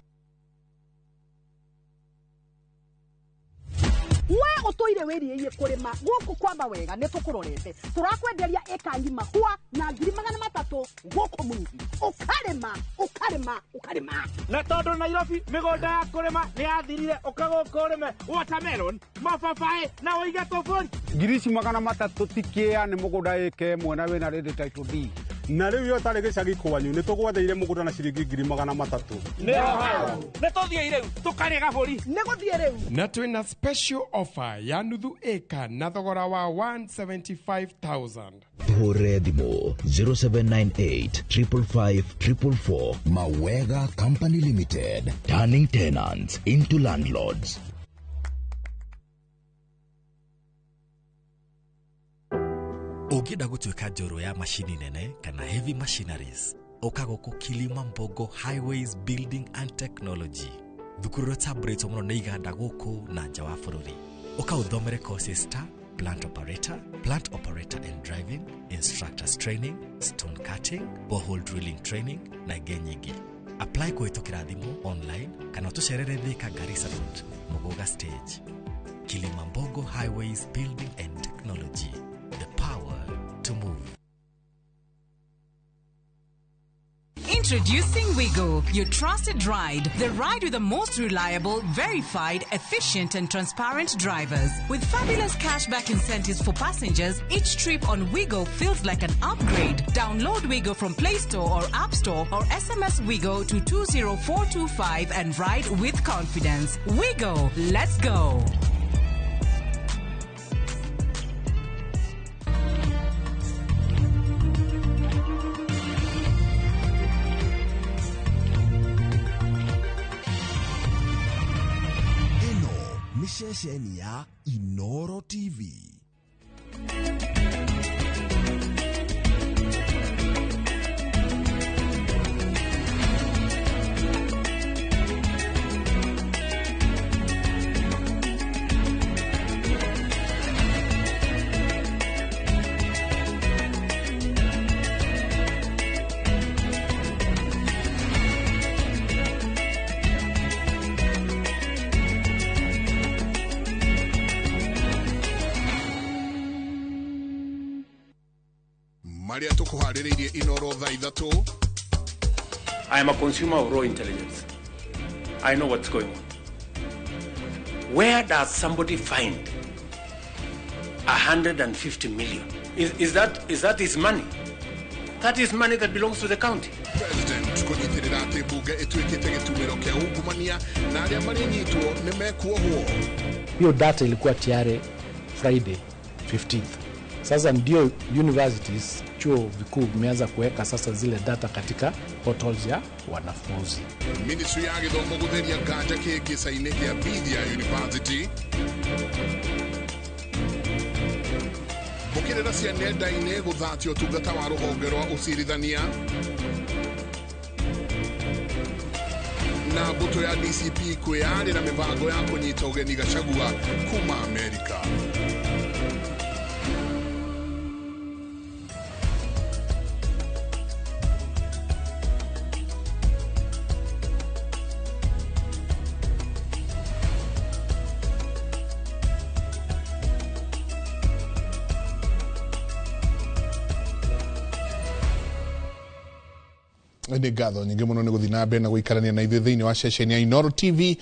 [SPEAKER 21] We utoire wiriie kurima guku kwamba wega ni tukurorete turakwenderia eka ngima kwa na 300,000 guku mwingi ukarima ukarima ukarima
[SPEAKER 5] na tondu Nairobi migunda ya kurima ni yathirire uka guku urime watermelon mababaĩ na ũige tũbũri
[SPEAKER 8] ngiri ici 300 ti kĩa nĩ mũgũnda ĩka ĩmwe na wĩna rĩndĩ title deed na rĩu yo tarĩ gĩcagi kwanyu nĩ tũgwetheire mũgũnda na ciringi 300,000.
[SPEAKER 5] Nĩ tũthiĩ rĩu tũkarĩe gabũri
[SPEAKER 21] nĩ gũthiĩ rĩu
[SPEAKER 30] na twĩna special offer ya nuthu ĩka na thogora wa 175,000.
[SPEAKER 23] Tuhũrĩre thimũ 0798 555 444. Mawega Company Limited, turning tenants into landlords.
[SPEAKER 31] Ũngĩenda gũtuĩka njorua ya macini nene kana heavy machineries, ũka gũkũ Kilimambogo Highways Building and Technology. Thukuru ũrĩa ũtambũrĩtwo mũno nĩ iganda gũkũ na nja wa bũrũri. Ũka ũthomere courses ta plant operator, plant operator and driving, instructors training, stone cutting, borehole drilling training na ingĩ nyingĩ. Apply kũhĩtũkĩra thimũ online kana ũtũcerere Thika Garissa Road, Muguga Stage. Kilimambogo Highways Building and Technology, the power to move.
[SPEAKER 32] Introducing Wigo, your trusted ride. The ride with the most reliable, verified, efficient and transparent drivers. With fabulous cashback incentives for passengers, each trip on Wigo feels like an upgrade. Download Wigo from Play Store or App Store or SMS Wigo to 20425 and ride with confidence. Wigo, let's go.
[SPEAKER 23] Ceceni ya Inoro TV.
[SPEAKER 9] Marĩa tũkũharĩrĩirie Inoro thaa 3.
[SPEAKER 24] I am a consumer of raw intelligence. I know what's going on. Where does somebody find 150 million? Is that his money? That is money that belongs to the county.
[SPEAKER 9] President kũnyitĩrĩra atĩ mbunge ĩtuĩkĩte gĩtumĩro kĩa ungumania na arĩa marĩnyitwo nĩ mekuohwo.
[SPEAKER 2] Hiyo data ilikuwa tayari Friday 15th. Sasa ndio universities, chuo vikuu vimeanza kuweka sasa zile data katika portals ya wanafunzi.
[SPEAKER 9] Ministry ya gĩthomo gũtheria nganja kĩhĩngĩca-inĩ kĩa Bithia University. Mbũkĩrĩra cia nenda-inĩ gũthatio ũtungata wa rũhonge rwa ũcirithania. Na mbũtũ ya DCP kwĩyarĩra mĩbango ya kũnyita ũgeni Gachagua kuma Amerika. Nĩ ngatho nyingĩ mũno nĩ gũthiĩ na mbere na gũikarania na ithuĩ thĩinĩ wa ceceni ya Inoro TV.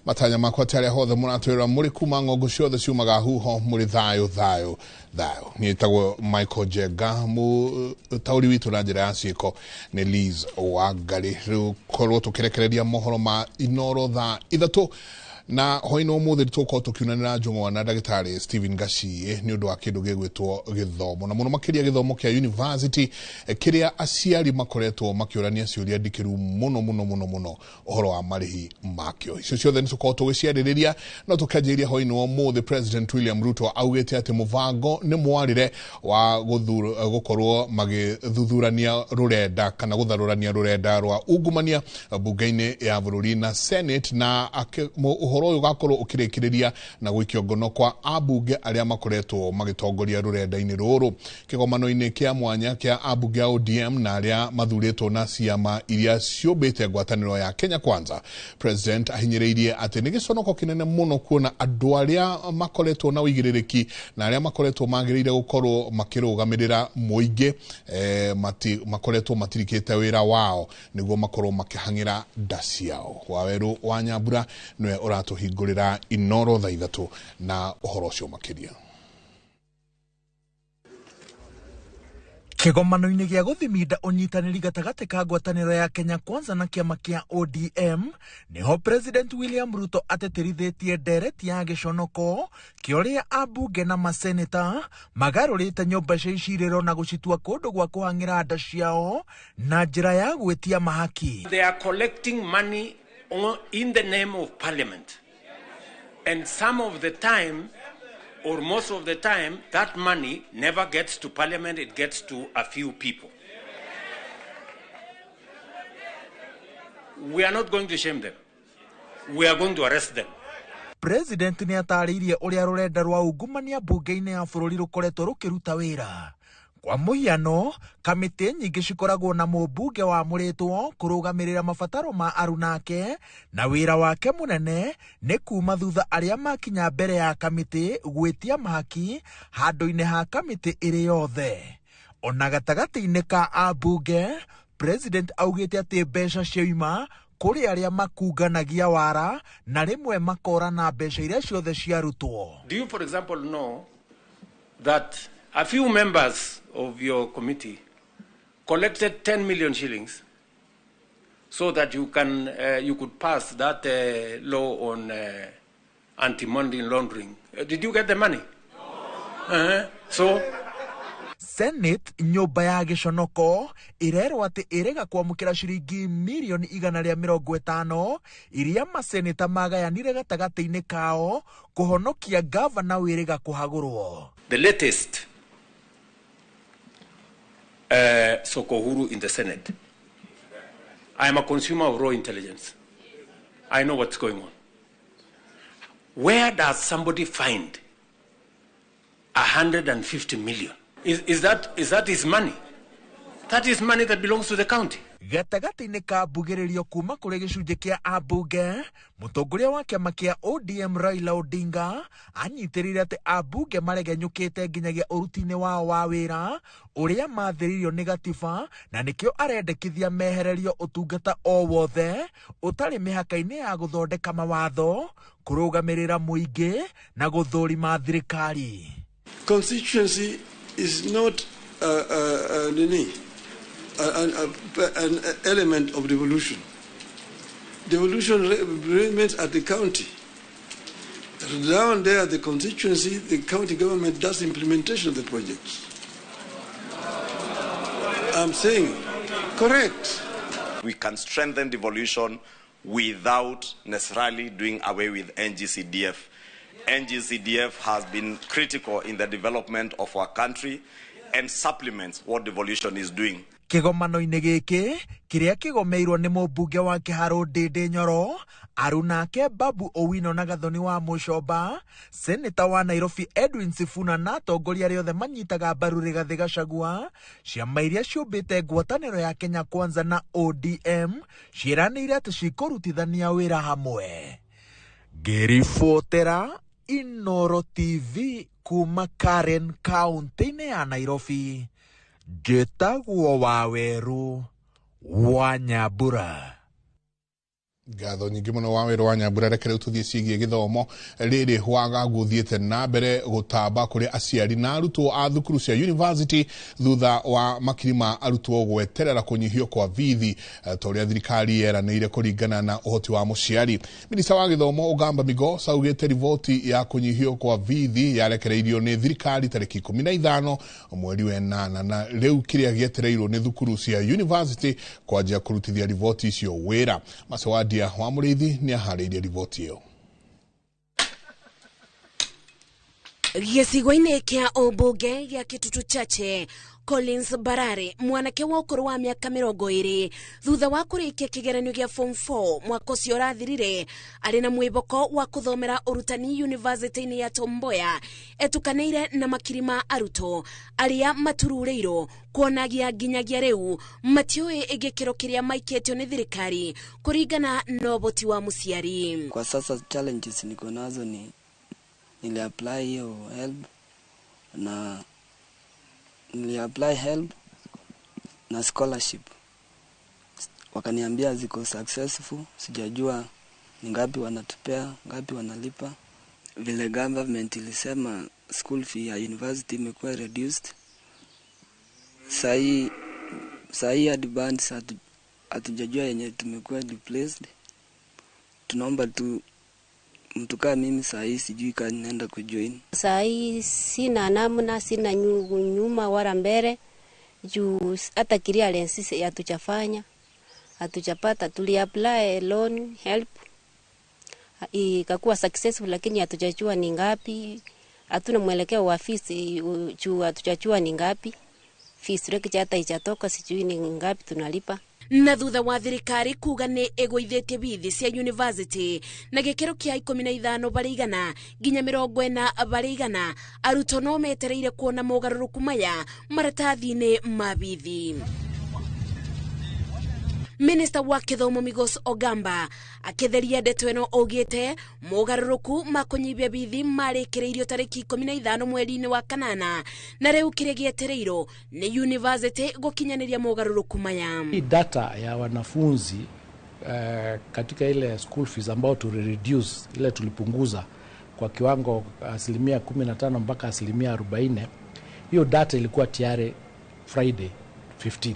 [SPEAKER 9] Matanya makwa atĩ arĩa hothe mũratwĩrora mũrĩ kuma ng'ongo ciothe ciumaga huho mũrĩ thayũ thayũ thayũ. Niĩ njĩtagwo Michael Njenga, mũtaũri witũ na njĩra ya ciĩko nĩ Liz Wangari. Rĩu korwo tũkĩrekereria mohoro ma Inoro thaa 3 na hwaĩ-inĩ wa ũmũthĩ tũgũkorwo tũkiunanĩra njũng'wa na ndagĩtarĩ Stephen Gaciĩ nĩ ũndũ wa kĩndũ gĩgwĩtwo gĩthomo, na mũno makĩria gĩthomo kĩa university kĩrĩa aciari makoretwo makĩũrania ciũria ndikĩru mũno mũno mũno mũno ũhoro wa marĩhi makĩo. Icio ciothe nĩ tũkorwo tũgĩciarĩrĩria, no tũkĩanjĩrĩria hwaĩ-inĩ wa ũmũthĩ President William Ruto augĩte atĩ mũbango nĩ mwarĩre wa gũkorwo magĩthuthurania rũrenda kana gũtharũrania rũrenda rwa ungumania mbunge-inĩ ya bũrũri na Senate, na ũhoro ũyũ ũgakorwo ũkĩrĩkĩrĩria na gũikio ngono kwa ambunge arĩa makoretwo magĩtongoria rũrenda-inĩ rũrũ. Kĩgomano-inĩ kĩa mwanya kĩa ambunge a ODM na arĩa mathurĩtwo na ciama iria ciũmbĩte ngwatanĩro ya Kenya Kwanza, President ahinyĩrĩirie atĩ nĩ gĩconoko kĩnene mũno kuona andũ arĩa makoretwo na ũigĩrĩrĩki na arĩa makoretwo magĩrĩire gũkorwo makĩrũgamĩrĩra mũingĩ makoretwo matirikĩte wĩra wao nĩguo makorwo makĩhang'ĩra nda ciao. Wawerũ wa Nyambura nĩwe ũratũhingũrĩra Inoro thaa 3 na ũhoro ũcio makĩria.
[SPEAKER 10] Kĩgomano-inĩ gĩa gũthiminda ũnyitanĩri gatagatĩ ka ngwatanĩro ya Kenya Kwanza na kĩama kĩa ODM nĩho President William Ruto atĩtĩrithĩtie ndereti ya gĩconoko kĩa ũrĩa ambunge na maseneta magarũrĩte nyũmba cia icirĩro na gũcitua kũndũ gwa kũhang'ĩra nda ciao na njĩra ya gwĩtia mahaki.
[SPEAKER 24] They are collecting money in the name of parliament, and some of the time, or most of the time, that money never gets to parliament, it gets to a few people. We are not going to shame them. We are going to arrest them.
[SPEAKER 10] President nĩ atarĩirie ũrĩa rũrenda rwa ungumania mbunge-inĩ ya bũrũri rũkoretwo rũkĩruta wĩra. Kwa mũhiano, kamĩtĩ nyingĩ cikoragwo na mũmbunge wamũrĩtwo kũrũgamĩrĩra mabataro ma arunake, na wĩra wake mũnene nĩ kuma thutha arĩa makinya mbere ya kamĩtĩ gwĩtia mahaki handũ-inĩ ha kamĩtĩ ĩrĩ yothe. Ona gatagatĩ-inĩ ka ambunge, President augĩte atĩ mbeca cioima kũrĩ arĩa makunganagia wara na rĩmwe makora na mbeca iria ciothe ciarutwo.
[SPEAKER 24] Do you, for example, know that a few members of your committee collected 10 million shillings so that you can you could pass that law on anti-money laundering? Did you get the money? No. So
[SPEAKER 10] Senate nyũmba ya gĩconoko ĩrerwo atĩ ĩrega kwamũkĩra ciringi mirioni 150 iria maseneta magayanire gatagatĩ-inĩ kao kũhonokia gavana wĩrĩga kũhagũrwo.
[SPEAKER 24] The latest Sokohuru in the Senate. I am a consumer of raw intelligence. I know what's going on. Where does somebody find 150 million? Is that his money? That is money that belongs to the county.
[SPEAKER 10] Gatagatĩ-inĩ ka mbugĩrĩrio kuma kũrĩ gĩcunjĩ kĩa ambunge, mũtongoria wa kĩama kĩa ODM Raila Odinga anyitĩrĩire atĩ ambunge maregenyũkĩte nginyagia ũruti-inĩ wao wa wĩra ũrĩa mathĩrĩirio nĩ gatiba, na nĩkĩo arendekithia mehererio ũtungata o wothe ũtarĩ mĩhaka-inĩ ya gũthondeka mawatho, kũrũgamĩrĩra mũingĩ na gũthũrima thirikari.
[SPEAKER 1] Constituency is not an element of devolution. Devolution remains at the county. Down there at the constituency, the county government does implementation of the projects. I'm saying, correct.
[SPEAKER 11] We can strengthen devolution without necessarily doing away with NGCDF. NGCDF has been critical in the development of our country and supplements what devolution is doing.
[SPEAKER 10] Kĩgomano-inĩ gĩkĩ kĩrĩa kĩgomeirwo nĩ mũmbunge wa Kĩharũ Ndĩndĩ Nyoro, Arunake Babu Owino na Gathoni wa Mũcomba, Seneta wa Nairobi Edwin Sifuna na atongoria arĩa othe manyitaga mbaru Rigathĩ Gachagua, ciama iria ciũmbĩte ngwatanĩro ya Kenya Kwanza na ODM ciĩranĩire atĩ cikũrutithania wĩra hamwe. Ngĩribotera Inoro TV kuma Karen kaunti-inĩ ya Nairobi, njĩtagwo Waweru wa Nyambura.
[SPEAKER 9] Ngatho nyingĩ mũno Waweru wa Nyambura. Reke rĩu tũthiĩ ciĩgiĩ gĩthomo. Rĩrĩ wagagu ũthiĩte na mbere gũtamba kũrĩ aciari na arutwo a thukuru cia university thutha wa makiri ma arutwo gweterera kũnyihio kwa bithi ta ũrĩa thirikari yeranĩire kũringana na ũhoti wa mũciari. Minista wa gĩthomo Ogamba Migos augĩte riboti ya kũnyihio kwa bithi yarekereirio nĩ thirikari tarĩki 15 mweri wa 8, na rĩu kĩrĩa gĩetereirwo nĩ thukuru cia university kwanjia kũrutithia riboti icio wĩra. Macewadia wa Mũrĩithi nĩ aharĩirie riboti ĩyo.
[SPEAKER 12] Gĩcigo-inĩ kĩa ũmbunge gĩa Kitutu Chache, Collins Barare, mwanake wa ũkũrũ wa mĩaka 20, thutha wa kũrĩkia kĩgeranio gĩa form 4 mwaka ũcio ũrathirire, arĩ na mwĩboko wa kũthomera ũrutani yunivasĩtĩ-inĩ ya Tom Mboya, etukanĩire na makiri ma arutwo arĩa matururĩirwo kuonagia nginyagia rĩu matiũĩ gĩkĩro kĩrĩa maikĩtio nĩ thirikari kũringana na ũhoti wa mũciari.
[SPEAKER 14] Kwa sasa challenges niko nazo ni niliapply hiyo help na niliapply help na scholarship, wakaniambia ziko successful. Sijajua ni ngapi wanatupea, ngapi wanalipa. Vile government ilisema school fee ya university imekuwa reduced, sahi advance hatujajua yenye tumekuwa replaced. Tunaomba tu mtu kama mimi sahi sijui kama naenda kujoin.
[SPEAKER 15] Sahi sina namna, sina nyuma wala mbele, juu hata clearance hatujafanya, hatujapata. Tuli apply loan help ikakuwa successful, lakini hatujajua ni ngapi. Hatuna mwelekeo wa fees juu hatujajua ni ngapi. Fees reke hata ijatoka, sijui ni ngapi tunalipa.
[SPEAKER 12] Na thutha wa thirikari kuga nĩ ĩgũithĩtie bithi cia university na gĩkĩro kĩa 15 barĩ igana nginya 40 barĩ igana, arutwo no metereire kuona mogarũrũku maya maratathi-inĩ ma bithi. Minista wa gĩthomo Migos Ogamba akĩtheria ndeto ĩno augĩte mogarũrũku ma kũnyihia bithi marĩkĩrĩirio tarĩki 15 mweri-inĩ wa 8, na rĩu kĩrĩa gĩetereirwo nĩ university gũkinyanĩria mogarũrũku maya.
[SPEAKER 2] Hii data ya wanafunzi katika ile school fees ambao tulireduce, ile tulipunguza kwa kiwango 15% mpaka 40%, hiyo data ilikuwa tayari Friday 15th.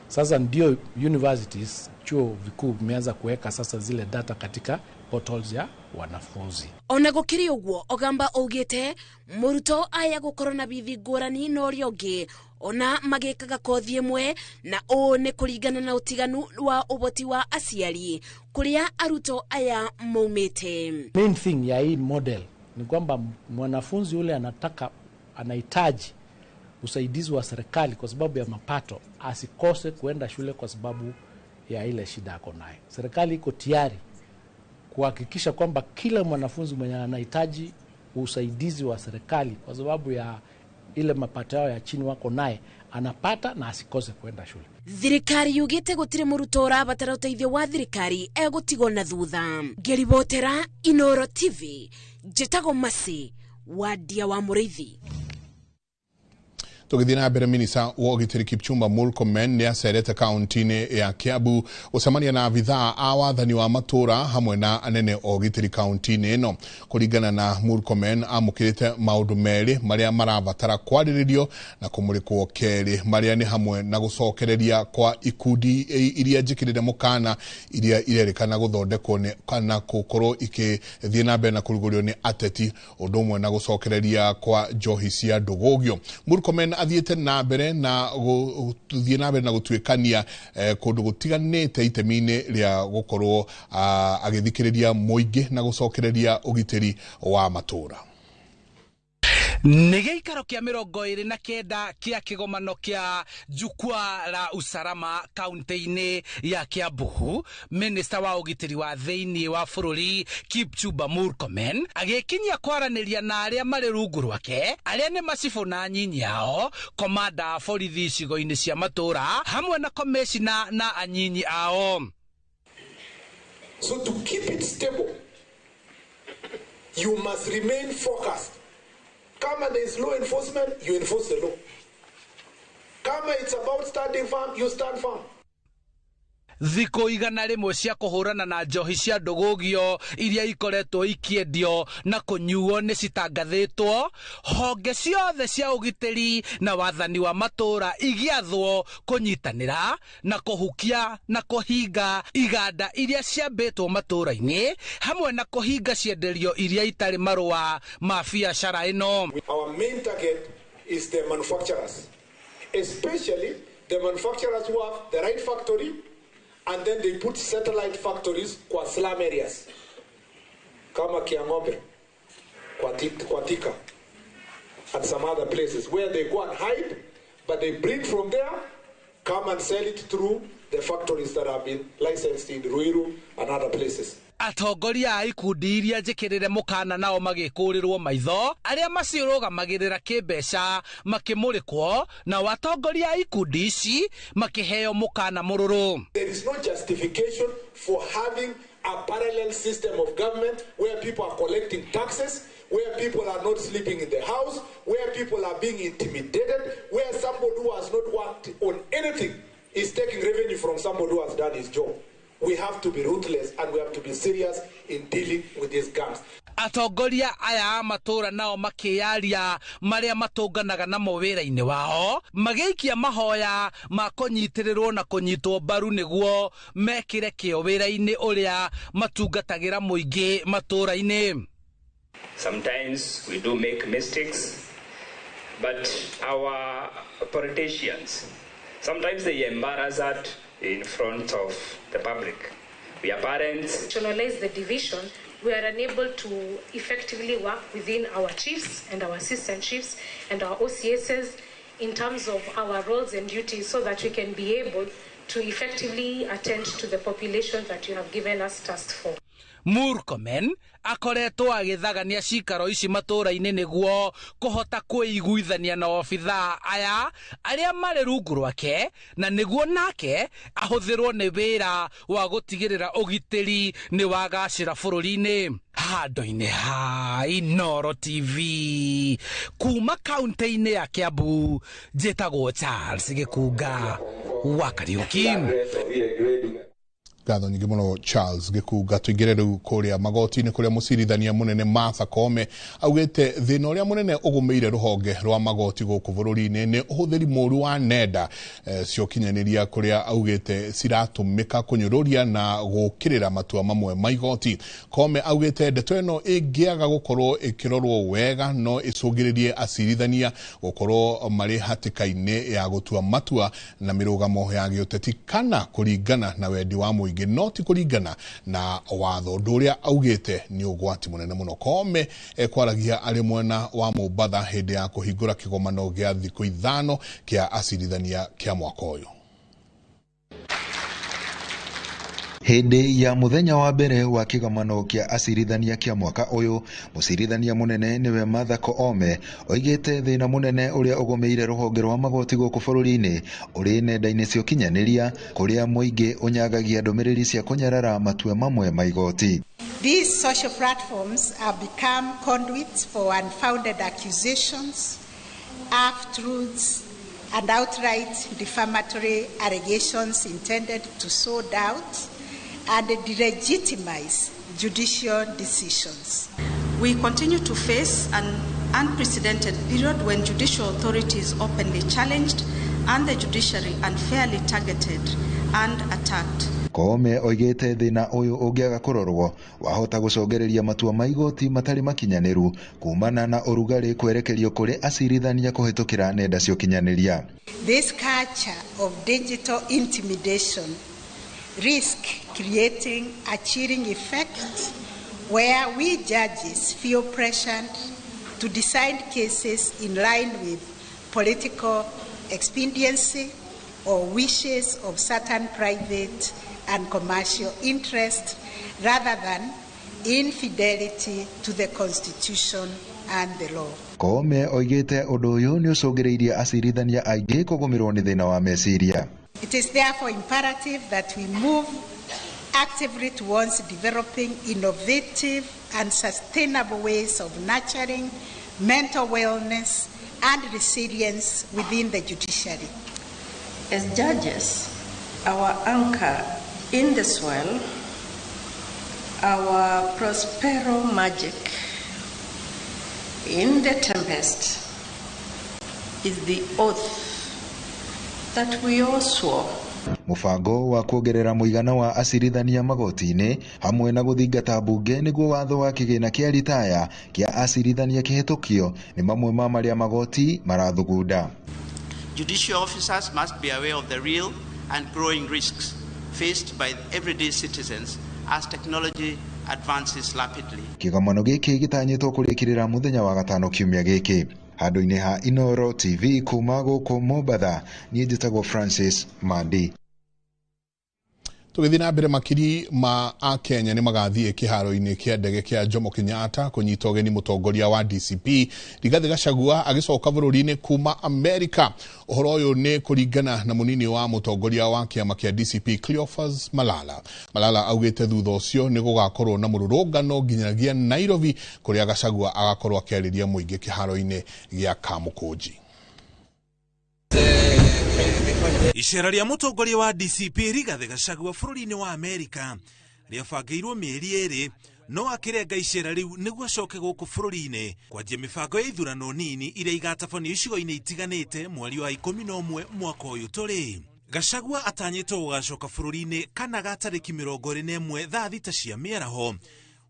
[SPEAKER 2] Sasa ndio universities, chuo vikuu vimeanza kuweka sasa zile data katika portals ya wanafunzi.
[SPEAKER 12] Ona gũkĩrĩ ũguo, Ogamba augĩte mũrutwo aya gũkorwo na bithi ngũrani na ũrĩa ũngĩ ona magĩkaga kothi ĩmwe, na ũũ nĩ kũringana na ũtiganu wa ũhoti wa aciari kũrĩa arutwo aya maumĩte.
[SPEAKER 2] Main thing ya hii model ni kwamba mwanafunzi yule anahitaji usaidizi wa serikali kwa sababu ya mapato asikose kuenda shule kwa sababu ya ile shida ako nayo. Serikali iko tayari kuhakikisha kwamba kila mwanafunzi mwenye anahitaji usaidizi wa serikali kwa sababu ya ile mapato yao ya chini wako naye anapata na asikose kwenda shule.
[SPEAKER 12] Thirikari yugite gutire murutwo urabatara uteithio wa thirikari egutigwo na thutha. Ngĩribotera Inooro TV, njĩtagwo Masi Wadia wa Mũrĩithi.
[SPEAKER 9] Tũgĩthiĩ na mbere, minista wa ũgitĩri Kipchumba Murkomen nĩ acerete kaunti-inĩ ya Kiambu gũcemania na abithaa a wathani wa matũra hamwe na anene a ũgitĩri kaunti-inĩ ĩno. Kũringana na Murkomen, amũkĩrĩte maũndũ merĩ marĩa marabatara kwarĩrĩrio na kũmũrĩkwo kerĩ, marĩa nĩ hamwe na gũcokereria kwa ikundi iria njĩkĩrĩre mũkana iria irerĩkana gũthondekwo nĩ kana gũkorwo ikĩthiĩ na mbere na kũrugũrio nĩ ateti, ũndũ ũmwe na gũcokereria kwa njohi cia ndũgũgio. Murkomen athiĩte na mbere na gũthiĩ na mbere na gũtuĩkania kũndũ gũtiganĩte itemi-inĩ rĩa gũkorwo agĩthikĩrĩria mũingĩ na gũcokereria ũgitĩri wa matũra.
[SPEAKER 3] Nĩ gĩikaro kĩa 29 kĩa kĩgomano kĩa jukwaa la usalama kaunti-inĩ ya Kiambu, minista wa ũgitĩri wa thĩinĩ wa bũrũri Kipchumba Murkomen agĩkinyia kwaranĩria na arĩa marĩ rungu rwake, arĩa nĩ macibũ na anyinyi ao, komanda a borithi icigo-inĩ cia matũra hamwe na komishina na anyinyi ao.
[SPEAKER 4] So to keep it stable, you must remain focused. Kama there is law enforcement, you enforce the law. Kama it's about standing firm, you stand firm.
[SPEAKER 3] Thikũ 100 cia kũhũrana na njohi cia ndũgũgio iria ikoretwo ikĩendio na kũnyuo nĩ citangathĩtwo, honge ciothe cia ũgitĩri na wathani wa matũra igĩathwo kũnyitanĩra na kũhukia na kũhinga iganda iria ciambĩtwo matũra-inĩ hamwe na kũhinga cienderio iria itarĩ marũa ma biacara ĩno.
[SPEAKER 4] Our main target is the manufacturers, especially the manufacturers who have the right factory, and then they put satellite factories kwa slum areas kama Kiang'ombe, kwa Thika, and some other places where they go and hide, but they bring from there, come and sell it through the factories that have been licensed in Ruiru and other places.
[SPEAKER 3] Atongoria a ikundi iria njĩkĩrĩre mũkana nao magĩkũrĩrwo maitho, arĩa maciũrũgamagĩrĩra kĩmbeca makĩmũrĩkwo, nao atongoria a ikundi ici makĩheo mũkana mũrũrũ.
[SPEAKER 4] There is no justification for having a parallel system of government where people are collecting taxes, where people are not sleeping in the house, where people are being intimidated, where somebody who has not worked on anything is taking revenue from somebody who has done his job. We have to be ruthless and we have to be serious in dealing with these gangs.
[SPEAKER 3] Atongoria aya a matũra nao makĩyaria marĩa matũnganaga namo wĩra-inĩ wao, magĩikia mahoya ma kũnyitĩrĩrwo na kũnyitwo mbaru nĩguo mekĩre kĩo wĩra-inĩ ũrĩa matungatagĩra mũingĩ matũra-inĩ.
[SPEAKER 6] Sometimes we do make mistakes, but our politicians, sometimes they embarrass us in front of the public. We are parents.
[SPEAKER 13] Rationalize the division, we are unable to effectively work within our chiefs and our assistant chiefs and our OCSs in terms of our roles and duties so that we can be able to effectively attend to the population that you have given us task for.
[SPEAKER 3] Murkomen akoretwo agĩthagania cikaro ici matũra-inĩ nĩguo kũhota kwĩiguithania na obithaa aya arĩa marĩ rungu rwake, na nĩguo nake ahũthĩrwo nĩ wĩra wa gũtigĩrĩra ũgitĩri nĩ wagacĩra bũrũri-inĩ. Handũ-inĩ ha Inooro TV kuma kaunti-inĩ ya Kiambu, njĩtagwo Charles Gĩkunga wa Kariũki.
[SPEAKER 9] Ngatho nyingĩ mũno Charles Gĩkunga. Tũingĩre rĩu kũrĩa magoti-inĩ kũrĩa mũcirithania mũnene Martha Koome augĩte thĩna ũrĩa mũnene ũgũmĩire rũhonge rwa magoti gũkũ bũrũri-inĩ nĩ ũhũthĩri mũru wa nenda cia ũkinyanĩria kũrĩa augĩte ciratũmĩka kũnyũrũria na gũkĩrĩra matua mamwe ma igoti. Koome augĩte ndeto ĩno ĩngĩaga gũkorwo ĩkĩrorwo wega no ĩcũngĩrĩrie acirithania gũkorwo marĩ hatĩka-inĩ ya gũtua matua na mĩrũgamo ya gĩũteti kana kũringana na wendi wa mũingĩ, no ti kũringana na watho. Ũndũ ũrĩa augĩte nĩ ũgwati mũnene mũno. Koome ekwaragia arĩ mwena wa Mombatha hĩndĩ ya kũhingũra kĩgomano gĩa thikũ 5 kĩa acirithania kĩa mwaka ũyũ.
[SPEAKER 7] Hĩndĩ ya mũthenya wa mbere wa kĩgomano kĩa acirithania kĩa mwaka ũyũ, mũcirithania mũnene nĩwe Martha Koome oigĩte thĩna mũnene ũrĩa ũgũmĩire rũhonge rwa magoti gũkũ bũrũri-inĩ ũrĩ nenda-inĩ cia ũkinyanĩria kũrĩa mũingĩ ũnyagagia ndũmĩrĩri cia kũnyarara matua mamwe ma igoti.
[SPEAKER 16] These social platforms have become conduits for unfounded accusations, half-truths, and outright defamatory allegations intended to sow doubt and delegitimize judicial decisions.
[SPEAKER 17] We continue to face an unprecedented period when judicial authority is openly challenged and the judiciary unfairly targeted and attacked.
[SPEAKER 7] Koome oigĩte thĩna ũyũ ũngĩaga kũrorwo wahota gũcũngĩrĩria matua ma igoti matarĩ makinyanĩru kumana na ũrugarĩ kwerekerio kũrĩ acirithania kũhĩtũkĩra nenda cia ũkinyanĩria.
[SPEAKER 16] This culture of digital intimidation risk creating a chilling effect where we judges feel pressured to decide cases in line with political expediency or wishes of certain private and commercial interests rather than infidelity to the Constitution and the law.
[SPEAKER 7] Koome oigĩte ũndũ ũyũ nĩ ũcũngĩrĩirie acirithania aingĩ kũgũmĩrwo nĩ thĩna wa meciria.
[SPEAKER 16] It is therefore imperative that we move actively towards developing innovative and sustainable ways of nurturing mental wellness and resilience within the judiciary.
[SPEAKER 17] As judges, our anchor in the soil, our Prospero magic in the tempest is the oath that we all swore.
[SPEAKER 7] Mũbango wa kuongerera mũigana wa acirithania magoti-inĩ hamwe na gũthingata mbunge nĩguo watho wa kĩgĩna kĩa ritaya kĩa acirithania kĩhĩtũkio nĩ mamwe ma marĩa magoti marathugunda.
[SPEAKER 18] Judicial officers must be aware of the real and growing risks faced by everyday citizens as technology advances rapidly.
[SPEAKER 7] Kĩgomano gĩkĩ gĩtanyĩtwo kũrĩkĩrĩra mũthenya wa gatano kiumia gĩkĩ. Handũ-inĩ ha Inooro TV kuma gũkũ Mombatha, niĩ njĩtagwo Francis Mandi.
[SPEAKER 9] Tũgĩthiĩ na mbere, makiri ma akenya nĩ magathiĩ kĩharo-inĩ kĩa ndege kĩa Jomo Kenyatta kũnyita ũgeni mũtongoria wa DCP Rigathĩ Gachagua agĩcoka bũrũri-inĩ kuma Amerika. Ũhoro ũyũ nĩ kũringana na mũnini wa mũtongoria wa kĩama kĩa DCP Cleophas Malala. Malala augĩte thutha ũcio nĩ gũgakorwo na mũrũrũngano nginyagia Nairobi kũrĩa Gachagua agakorwo akĩarĩria mũingĩ kĩharo-inĩ gĩa Kamũkũnji.
[SPEAKER 19] Icera rĩa mũtongoria wa DCP Rigathĩ Gachagua bũrũri-inĩ wa Amerika rĩabangĩirwo mĩeri ĩrĩ, no akĩrenga icera rĩu nĩguo acoke gũkũ bũrũri-inĩ kwanjia mĩbango ya ithurano nini iria igatabanio icigo-inĩ itiganĩte mweri wa 11 mwaka ũyũ tũrĩ. Gachagua atanyĩtwo gũgacoka bũrũri-inĩ kana ga tarĩki 21 thaa 6 cia mĩaraho.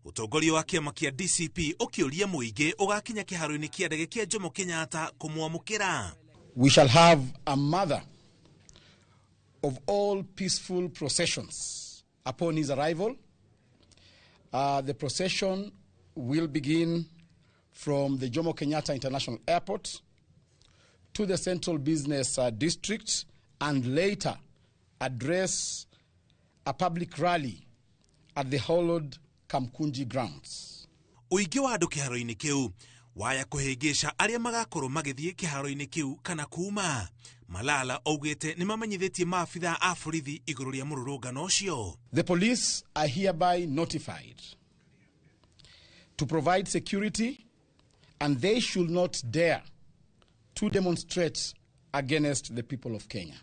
[SPEAKER 19] Ũtongoria wa kĩama kĩa DCP ũkĩũria mũingĩ ũgakinya kĩharo-inĩ kĩa ndege kĩa Jomo Kenyatta kũmwamũkĩra.
[SPEAKER 20] We shall have a mother of all peaceful processions upon his arrival. The procession will begin from the Jomo Kenyatta International Airport to the Central Business District and later address a public rally at the hollowed Kamkunji grounds.
[SPEAKER 19] Ũingĩ wa andũ kĩharo-inĩ kĩu waya kũhĩngĩca arĩa magakorwo magĩthiĩ kĩharo-inĩ kĩu kana kuma. Malala augĩte nĩ mamenyithĩtie maabithaa a borithi igũrũ rĩa mũrũrũngano ũcio.
[SPEAKER 20] The police are hereby notified to provide security and they should not dare to demonstrate against the people of Kenya.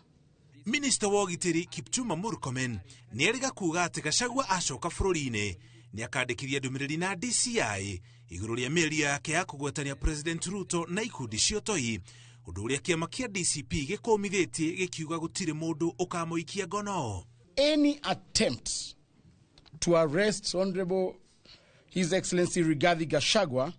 [SPEAKER 19] Minista wa ũgitĩri Kipchumba Murkomen nĩerĩga kuuga atĩ Gachagua acoka bũrũri-inĩ nĩakandĩkithia ndũmĩrĩri na DCI igũrũ rĩa mĩario yake ya kũgwetania President Ruto na ikundi cia ũtoi, ũndũ ũrĩa kĩama kĩa DCP gĩkũmithĩtie gĩkiuga gũtirĩ mũndũ ũkamũikia ngono.
[SPEAKER 20] Any attempt to arrest Honorable His Excellency Rigathi Gachagua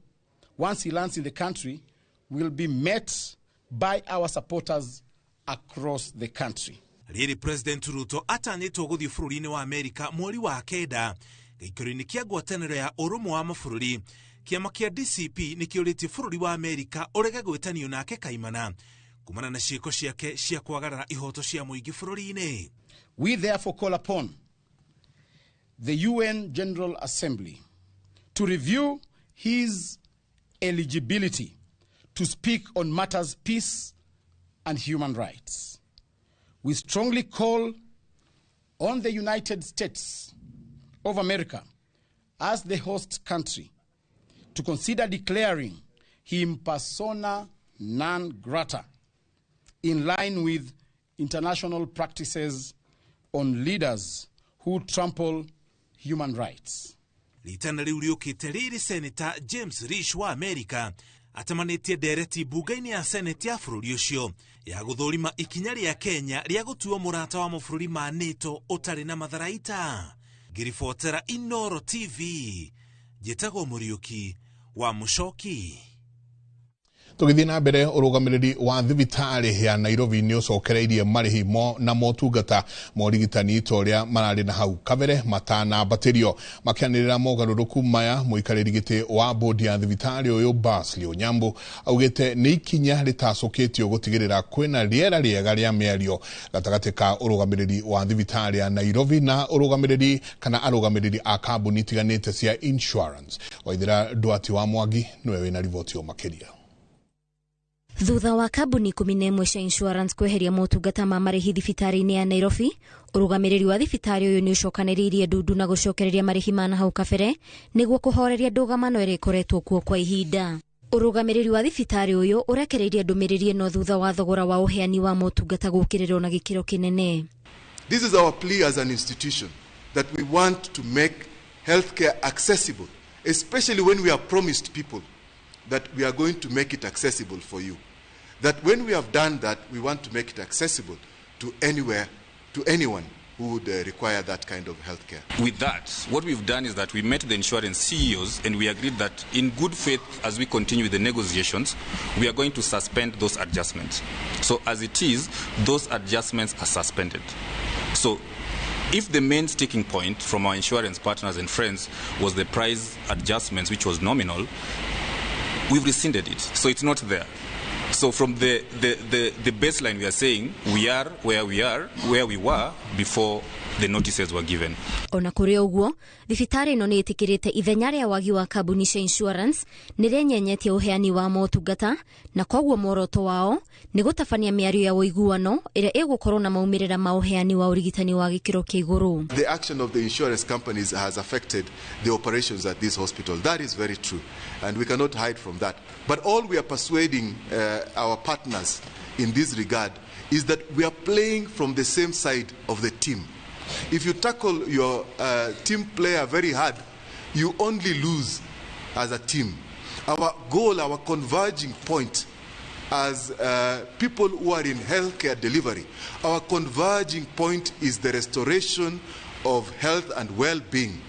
[SPEAKER 20] once he lands in the country will be met by our supporters across the country.
[SPEAKER 19] Rĩrĩ President Ruto atanyĩtwo gũthiĩ bũrũri-inĩ wa Amerika mweri wa 9 gĩikaro-inĩ kĩa ngwatanĩro ya ũrũmwe wa mabũrũri. Kĩama kĩa DCP nĩkĩũrĩtie bũrũri wa Amerika ũrege gwĩtanio nake kaimana kumana na ciĩko ciake cia kwagarara ihoto cia mũingĩ bũrũri-inĩ.
[SPEAKER 20] We therefore call upon the UN General Assembly to review his eligibility to speak on matters peace and human rights. We strongly call on the United States of America as the host country to consider declaring him persona non grata in line with international practices on leaders who trample human rights.
[SPEAKER 19] Ritana riu riukite riri Senator James Risch wa America atamanĩtie ndereti bunge-inĩ ya Senate ya bũrũri ũcio ya gũthũrima ikinya rĩa Kenya rĩa gũtuo mũrata wa mabũrũri ma NATO ũtarĩ na matharaita. Ngĩribotera Inooro TV, njĩtagwo Mũriũki wa Mũcoki.
[SPEAKER 9] Tũgĩthiĩ na mbere, ũrũgamĩrĩri wa thibitarĩ ya Nairobi nĩ ũcokereirie marĩhi mo na motungata ma ũrigitani ta ũrĩa mararĩ na hau kabere matanambatĩrio. Makĩanĩrĩra mogarũrũku maya, mũikarĩri gĩtĩ wa bodi ya thibitarĩ ũyũ Basil Onyambo augĩte nĩ ikinya rĩtacũkĩtio gũtigĩrĩra kwĩna rĩera rĩega rĩa mĩario gatagatĩ ka ũrũgamĩrĩri wa thibitarĩ ya Nairobi na ũrũgamĩrĩri kana arũgamĩrĩri a kambuni itiganĩte cia insurance. Waithĩra Ndwati wa Mwangi nĩwe wĩna riboti ĩyo makĩria.
[SPEAKER 5] Thutha wa kambuni 11 cia insurance kweheria motungata ma marĩhi thibitarĩ-inĩ ya Nairobi, ũrũgamĩrĩri wa thibitarĩ ũyũ nĩ ũcokanĩrĩirie ndundu na gũcokereria marĩhi ma nahau kabere nĩguo kũhoreria ndũgamano ĩrĩa ĩkoretwo kuo kwa ihinda. Ũrũgamĩrĩri wa thibitarĩ ũyũ ũrekereirie ndũmĩrĩri ĩno thutha wa thogora wa ũheani wa motungata gũkĩrĩrwo na gĩkĩro kĩnene.
[SPEAKER 8] This is our plea as an institution that we want to make healthcare accessible, especially when we have promised people that we are going to make it accessible for you. That when we have done that, we want to make it accessible to anywhere, to anyone who would require that kind of healthcare.
[SPEAKER 21] With that, what we've done is that we met the insurance CEOs and we agreed that in good faith, as we continue with the negotiations, we are going to suspend those adjustments. So as it is, those adjustments are suspended. So if the main sticking point from our insurance partners and friends was the price adjustments, which was nominal, we've rescinded it, so it's not there. So from the baseline, we are saying we are where we are, where we were before the notices were given.
[SPEAKER 5] Ona kũrĩ ũguo, thibitarĩ ĩno nĩ ĩtĩkĩrĩte ithenya rĩa wagi wa kambuni cia insurance nĩ rĩenyenyetie ũheani wa motungata na koguo muoroto wao nĩ gũtabania mĩario ya ũiguano ĩrĩa ĩgũkorwo na maumĩrĩra ma ũheani wa ũrigitani wa gĩkĩro kĩa igũrũ.
[SPEAKER 8] The action of the insurance companies has affected the operations at this hospital. That is very true, and we cannot hide from that. But all we are persuading our partners in this regard is that we are playing from the same side of the team. If you tackle your team player very hard, you only lose as a team. Our goal, our converging point as people who are in healthcare delivery, our converging point is the restoration of health and well-being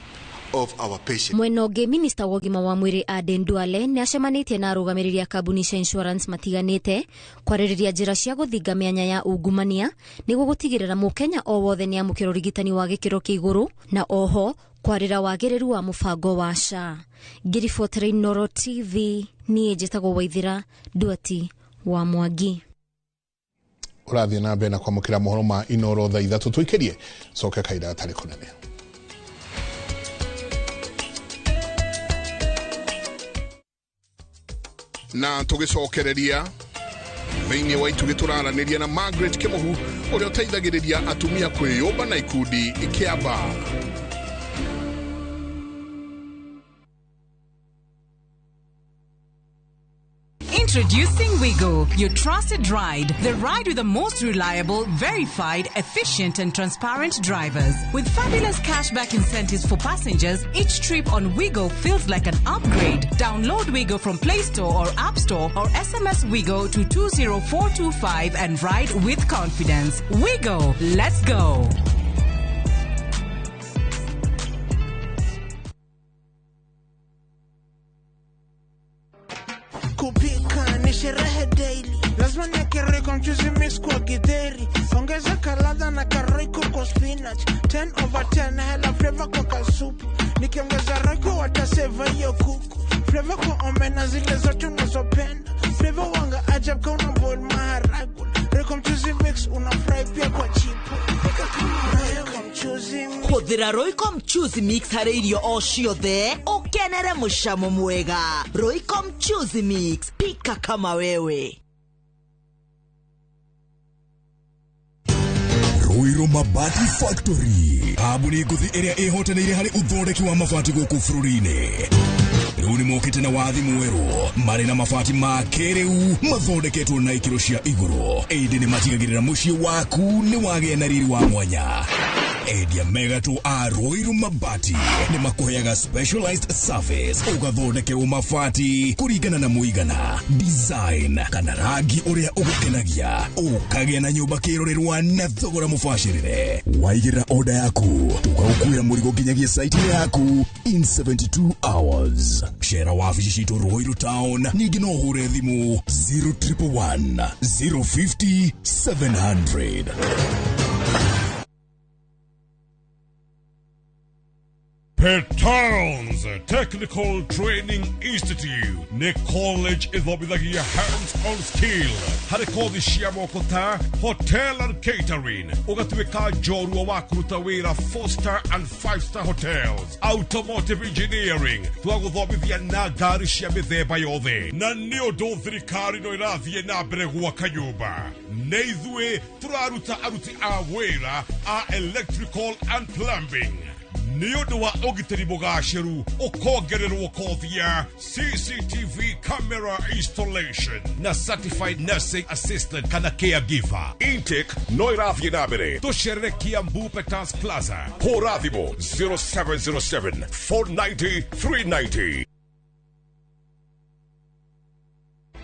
[SPEAKER 8] of our patients.
[SPEAKER 5] Mwena ũngĩ, Minista wa ũgima wa mwĩrĩ Aden Duale nĩ acemanĩtie na arũgamĩrĩri a kambuni cia insurance matiganĩte kwarĩrĩria njĩra cia gũthinga mĩanya ya ungumania nĩguo gũtigĩrĩra mũkenya o wothe nĩ amũkĩra ũrigitani wa gĩkĩro kĩa igũrũ na oho kwarĩra wagĩrĩru wa mũbango wa SHA. Ngĩribotera Inooro TV, niĩ njĩtagwo Waithĩra Nduati wa Mwangi.
[SPEAKER 9] Ũrathiĩ na mbere na kwamũkĩra mohoro ma Inooro thaa 3 tũikĩrie coke kahinda gatarĩ kũnene. Na tũgĩcokereria thĩinĩ wa itugĩ tũraranĩria na Margaret Kĩmũhu ũrĩa ũteithagĩrĩria atumia kwĩyũmba na ikundi Kĩamba.
[SPEAKER 22] Introducing Wigo, your trusted ride. The ride with the most reliable, verified, efficient and transparent drivers. With fabulous cashback incentives for passengers, each trip on Wigo feels like an upgrade. Download Wigo from Play Store or App Store or SMS Wigo to 20425 and ride with confidence. Wigo, let's go.
[SPEAKER 25] Kupika ni sherehe daily, lazima niweke royco mchuzi mix kwa githeri, ongeza kaladha na karoyco kwa spinach, 10/10 hela flavor kwa kasupu, nikiongeza royco wataseva hiyo kuku, flavor kwa omena zile zote unazopenda, flavor wanga ajab kama boil maharagwe, Royco mchuzi mix unafry pia kwa chipo. Pika kama Royco mchuzi mix.
[SPEAKER 1] Hũthĩra Royco mchuzi mix harĩ irio o ciothe ũkenere mũcamo mwega. Royco mchuzi mix, pika kama wewe.
[SPEAKER 10] Ruiru Mabati Factory, kambuni ngũthi ĩrĩa ĩhotanĩire harĩ ũthondeki wa mabati gũkũ bũrũri-inĩ. Rĩu nĩ mokĩte na wathi mwerũ, marĩ na mabati ma kĩrĩu mathondeketwo na ikĩro cia igũrũ, ĩndĩ nĩ matigagĩrĩra mũciĩ waku nĩ wagĩa na riri wa mwanya. Endia megatũ a Ruiru Mabati nĩ makũheaga specialized service, ũgathondekerwo mabati kũringana na mũigana, design kana rangi ũrĩa ũgũkenagia, ũkagĩa na nyũmba kĩrorerwa na thogora mũbacĩrĩre. Waigĩrĩra order yaku, tũgagũkuĩra mũrigo nginyagia site yaku in 72 hours. Cera wabici citũ Ruiru Town, ningĩ no ũhũre thimũ 0111 050 700.
[SPEAKER 11] Petowns Technical Training Institute nĩ college ĩthomithagia hands-on skill harĩ kothi cia moko ta hotel and catering, ũgatuĩka njorua wa kũruta wĩra 4-star and 5-star hotels, automotive engineering twagũthomithia na ngari cia mĩthemba yothe, na nĩ ũndũ thirikari no ĩrathiĩ na mbere gwaka nyũmba. Nĩ ithuĩ tũraruta aruti a wĩra a electrical and plumbing. Nĩ ũndũ wa ũgitĩri mũgacĩru ũkongererwo kothi ya CCTV camera installation na certified nursing assistant kana caregiver. Intake no ĩrathiĩ na mbere. Tũcerere Kiambu Peters Plaza. Hũra thimũ 0707 490 390.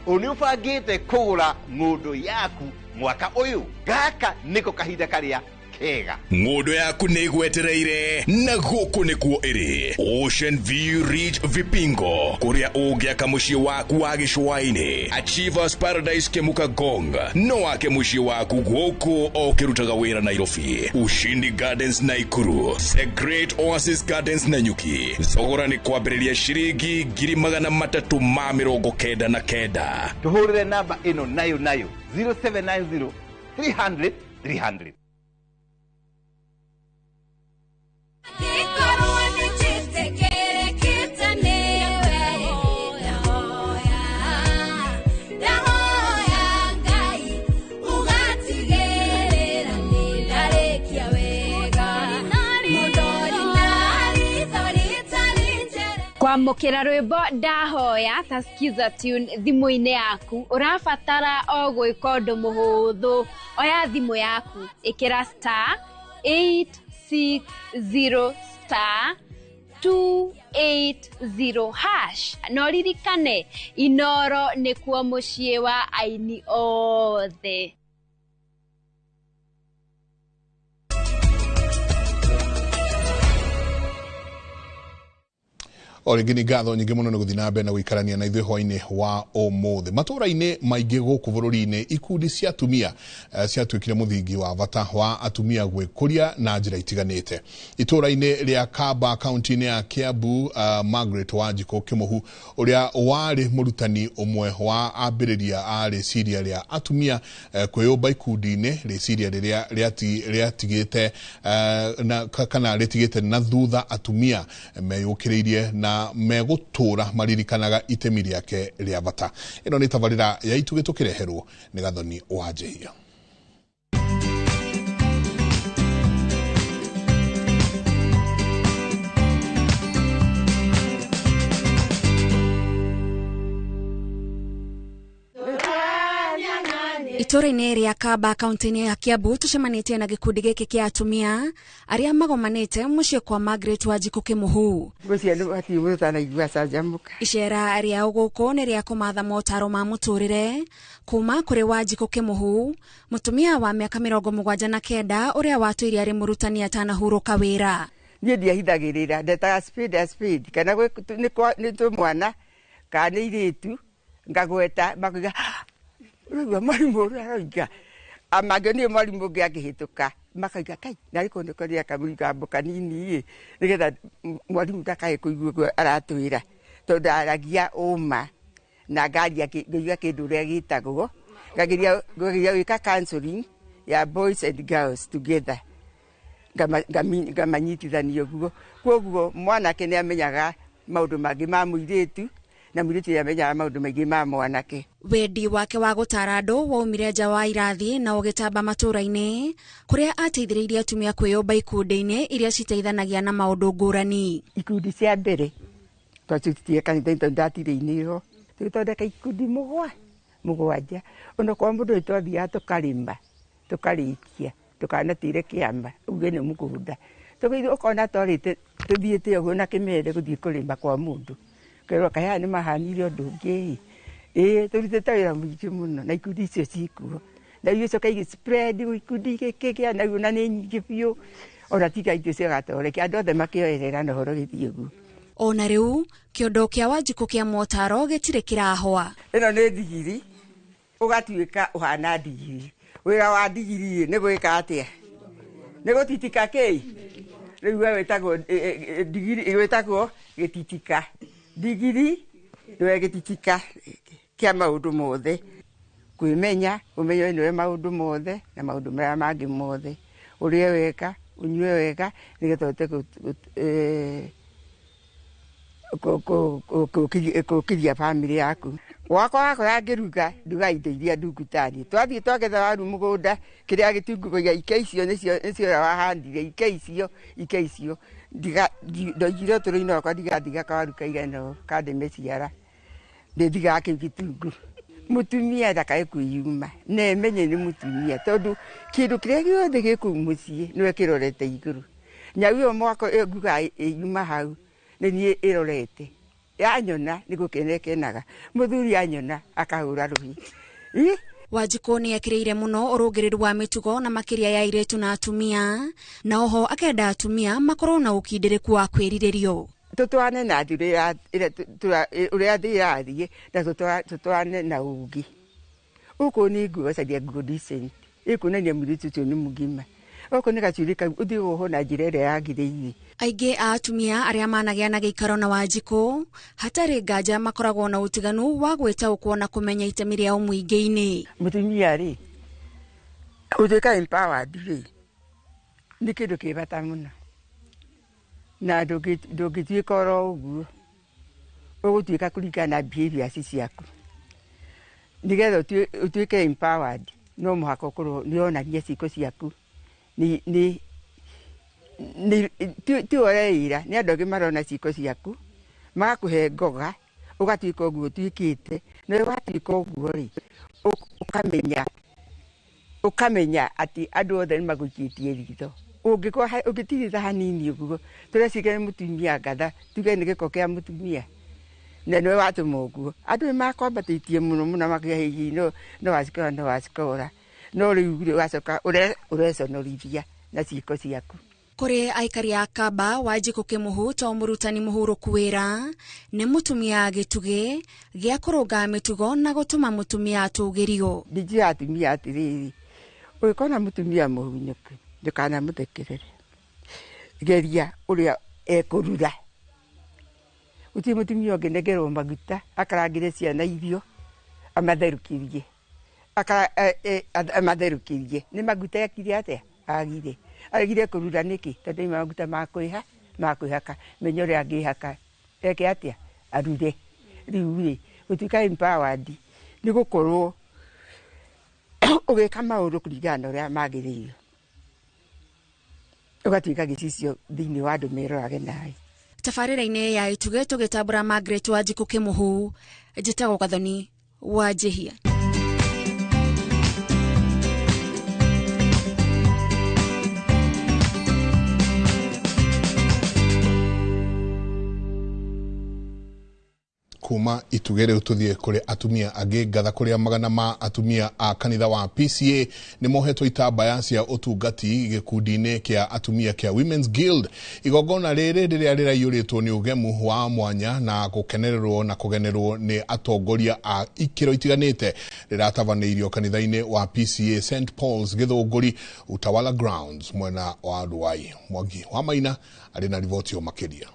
[SPEAKER 23] Nĩ ũbangĩte kũgũra ng'ũndũ yaku mwaka ũyũ? Gaka nĩko kahinda karĩa kega.
[SPEAKER 10] Ng'ũndũ yaku nĩ ĩgwetereire na gũkũ nĩkuo ĩrĩ. Ocean View Ridge Vipingo, kũrĩa ũngĩaka mũciĩ waku wa gĩcũa-inĩ. Achievers Paradise Kemuka Gong, no wake mũciĩ waku gũkũ o ũkĩrutaga wĩra Nairobi. Ushindi Gardens Naikuru, The Great Oasis Gardens Nanyuki. Thogora nĩ kwambĩrĩria ciringi 399,000.
[SPEAKER 23] Tũhũrĩre namba ĩno nayo nayo 0790 300 300.
[SPEAKER 24] Kwamũkĩra rwĩmbo ndahoya ta skiza tune thimũ-inĩ yaku, ũrabatara o gwĩka ũndũ mũhũthũ. Oya thimũ yaku, ĩkĩra star 860 star 280 hash. Na ũririkane Inoro nĩkuo mũciĩ wa aini othe.
[SPEAKER 9] O rĩngĩ nĩ ngatho nyingĩ mũno nĩ gũthiĩ na mbere na gũikarania na ithuĩ hwainĩ wa ũmũthĩ. Matũũra-inĩ maingĩ gũkũ bũrũri-inĩ, ikundi cia atumia ciatuĩkire mũthingi wa bata wa atumia gwĩkũria na njĩra itiganĩte. Itũũra-inĩ rĩa Kamba kaunti-inĩ ya Kiambu, Margaret Wanjikũ Kĩmũhu ũrĩa warĩ mũrutani ũmwe wa ambĩrĩria a rĩciria rĩa atumia kwĩyũmba ikundi-inĩ, rĩciria rĩrĩa rĩatigĩte kana rĩtigĩte na thutha atumia meyũkĩrĩirie na megũtũra maririkanaga itemi rĩake rĩa bata. Ĩno nĩ tabarĩra ya Itugĩ tũkĩreherwo nĩ Gathoni wa Njehia.
[SPEAKER 26] Itũũra-inĩ rĩa Kamba kaunti-inĩ ya Kiambu tũcemanĩtie na gĩkundi gĩkĩ kĩa atumia arĩa magomanĩte mũciĩ kwa Margaret Wanjikũ Kĩmũhu. Icera rĩao gũkũ nĩ rĩa kũmatha motaro ma mũtũrĩre kuma kũrĩ Wanjikũ Kĩmũhu, mũtumia wa mĩaka 79 ũrĩa watũire arĩ mũrutani atanahurũka wĩra.
[SPEAKER 27] Niĩ ndiahithagĩrĩra, ndetaga spade a spade, kana nĩ twĩ mwana kana nĩ irĩtu ngagweta makoiga ũraigua mwarimũ ũrĩa aroiga, mangĩonire mwarimũ ũngĩ akĩhĩtũka makauga kai narĩ korwo nĩkũrĩa kamũgambo kanini ĩ, nĩgetha mwarimũ ndakae kũigua ũguo aratwĩra, tondũ aragia ũma na ngaria ngaiga kĩndũ ũrĩa gĩtagwo Ngageria gwĩka counseling ya boys and girls together, ngamanyitithania ũguo. Kwoguo mwanake nĩ amenyaga maũndũ mangĩ ma mũirĩtu na mũirĩtu nĩ amenyaga maũndũ maingĩ ma mwanake.
[SPEAKER 26] Wendi wake wa gũtara andũ waumire nja wa irathi na ũgĩtamba matũũra-inĩ kũrĩa ateithĩrĩirie atumia kwĩyũmba ikundi-inĩ iria citeithanagia na maũndũ ngũrani.
[SPEAKER 27] Ikundi cia mbere twacitirie kanitha-inĩ tondũ ndatirĩ-inĩ tũgĩthondeka ikundi mũgwanja onokorwo mũndũ ũyũ twathiaga tũkarĩma tũkarĩkia tũkanatĩre kĩama uge nĩ mũgũnda tũgĩthiĩ ũkona twarĩte tũthiĩte ũguo na kĩmere gũthiĩ kũrĩma kwa mũndũ kerwo kaĩ aya nĩ mahanire ũndũ ũngĩ ĩ tũrutĩte wĩra mũingĩ mũno na ikundi icio cikuo na igĩcoka igĩ spread ikundi gĩkĩ na na nĩ nyingĩ biũ ona tiga ithuĩ cia Gatoreki andũ othe makĩoerera na ũhoro gĩthiĩ ũguo.
[SPEAKER 26] Ona rĩu kĩondo kĩa Wanjikũ kĩa motaro gĩtirĩ kĩrahũa.
[SPEAKER 27] Ĩno nĩ ndigiri ũgatuĩka ũhana ndigiri. Wĩra wa ndigiri nĩ gwĩka atĩa? Nĩ gũtitika kĩ? Rĩu we wĩtagwo ndigiri wĩtagwo gĩtitika. Ndigiri nĩwe gĩtitika kĩa maũndũ mothe. Kwĩmenya, ũmenye nĩwe maũndũ mothe na maũndũ marĩa mangĩ mothe. Ũrĩe wega, ũnyue wega nĩgetha ũhote kũkiria bamĩrĩ yaku. Gwakwa wakora ngĩruga nduga indo iria ndungu tani twathiĩ twagetha waru mũgũnda kĩrĩa gĩtungu gĩa ike icio nĩcio ũrĩa wahandire ike icio ndoigire ũtũrũ-inĩ wakwa ndigathiga kawaru kaigana ũũ kandĩme ciara ndĩthigaga kĩu gĩtungu. Mũtumia ndakae kwĩyuma na emenye nĩ mũtumia tondũ kĩndũ kĩrĩa gĩothe gĩ kũu mũciĩ nĩwe kĩrorete igũrũ. Nyau ĩyo mwako nguga ĩyuma hau nĩ niĩ ĩrorete yanyona nĩ gũkena ĩkenaga mũthuri anyona akahũra rũhĩ.
[SPEAKER 26] Wanjikũ nĩ ekĩrĩire mũno ũrũngĩrĩru wa mĩtugo na makĩria ya airĩtu na atumia na oho akenda atumia makorwo na ũkindĩrĩku wa kwĩrirĩrio.
[SPEAKER 27] Tũtwarane na thĩ ũrĩa thĩ ĩrathiĩ na tũtwarane na ũũgĩ. Ũkũ nĩ nguo caria nguo decent ĩkuonania mũirĩtu ũcio nĩ mũgima. Okorwo nĩ gacuĩrĩ kau ũthiĩ wohwo na njĩra ĩrĩa yagĩrĩire.
[SPEAKER 26] Aingĩ a atumia arĩa managĩa na gĩikaro na Wanjikũ hatarĩ nganja makoragwo na ũtiganu wa gwĩtaũkwo na kũmenya itemi rĩao mũingĩ-inĩ.
[SPEAKER 27] Mũtumia rĩ gũtuĩka empowered rĩ nĩ kĩndũ kĩ bata mũno na ndũngĩtuĩka oro ũguo ũgũtuĩka kũringana na behaviors ciaku nĩgetha ũtuĩke empowered no mũhaka ũkorwo nĩ ũronania ciĩko ciaku ni ti ũreira nĩ andũ angĩ marona ciĩko ciaku magakũhe ngoga ũgatuĩka ũguo ũtuĩkĩte na watuĩka ũguo rĩ ũkamenya atĩ andũ othe nĩ magũikĩtie ritho. Ũngĩtigithĩra hanini ũguo tũreciria nĩ mũtumia ngatha tuge nĩ gĩko kĩa mũtumia na nĩwe watũma ũguo andũ nĩ makwambatĩtie mũno mũno makiuga hihi no wacikora no wacikora no rĩu ũgacoka ũreconorithia na ciĩko ciaku.
[SPEAKER 26] Kũrĩ aikari a Kamba Wanjikũ Kĩmũhu to mũrutani mũhurũku wĩra nĩ mũtumia gĩtugĩ gĩa kũrũnga mĩtugo na gũtũma mũtumia atũgĩrio.
[SPEAKER 27] Ndinjĩra atumia atĩrĩrĩ ũngĩkona mũtumia mũhunyũku ndũkanamũthekerere geria ũrĩa ekũrura. Gũtirĩ mũtumia ũngĩnengerwo maguta akarangĩre ciana irio amatherũkĩrie amatherũkĩrie nĩ maguta ekire atĩa agire aregire kũrura nĩkĩ tondũ nĩ maguta ma kwĩhaka menya ũrĩa angĩhaka eke atĩa arure. Rĩu rĩ gũtuĩka empowered nĩ gũkorwo ũgĩka maũndũ kũringana na ũrĩa magĩrĩire ũgatuĩka gĩcicio thĩinĩ wa andũ merorage nawe.
[SPEAKER 26] Tabarĩra-inĩ ya Itugĩ tũgĩtambũra Margaret Wanjikũ Kĩmũhu njĩtagwo Gathoni Wanjihia.
[SPEAKER 9] Kuma Itugĩ rĩu tũthiĩ kũrĩ atumia angĩ ngatha kũrĩa magana ma atumia a kanitha wa PCA nĩ mohetwo itambaya cia ũtungati gĩkundi-inĩ kĩa atumia kĩa Women's Guild. Igongona rĩrĩ rĩrĩa rĩraiyũrĩtwo nĩ ũgemu wa mwanya na gũkenererwo na kũgenerwo nĩ atongoria a ikĩro itiganĩte rĩratabanĩirio kanitha-inĩ wa PCA St Paul's Gĩthũngũri Utawala Grounds mwena wa Ruai. Mwangi wa Maina arĩ na riboti o makĩria.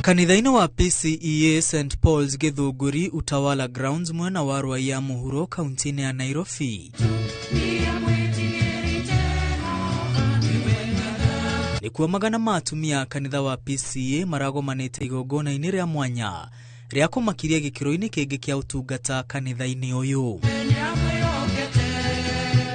[SPEAKER 2] Kanitha-inĩ wa PCEA St Paul's Githunguri Utawala Grounds mwena wa Ruai ya Mũhuro kaunti-inĩ ya Nairobi. Nĩkuo magana ma atumia a kanitha wa PCEA maragomanĩte igongona-inĩ rĩa mwanya rĩa kũmakiria gĩkĩro-inĩ kĩngĩ kĩa ũtungata kanitha-inĩ ũyũ.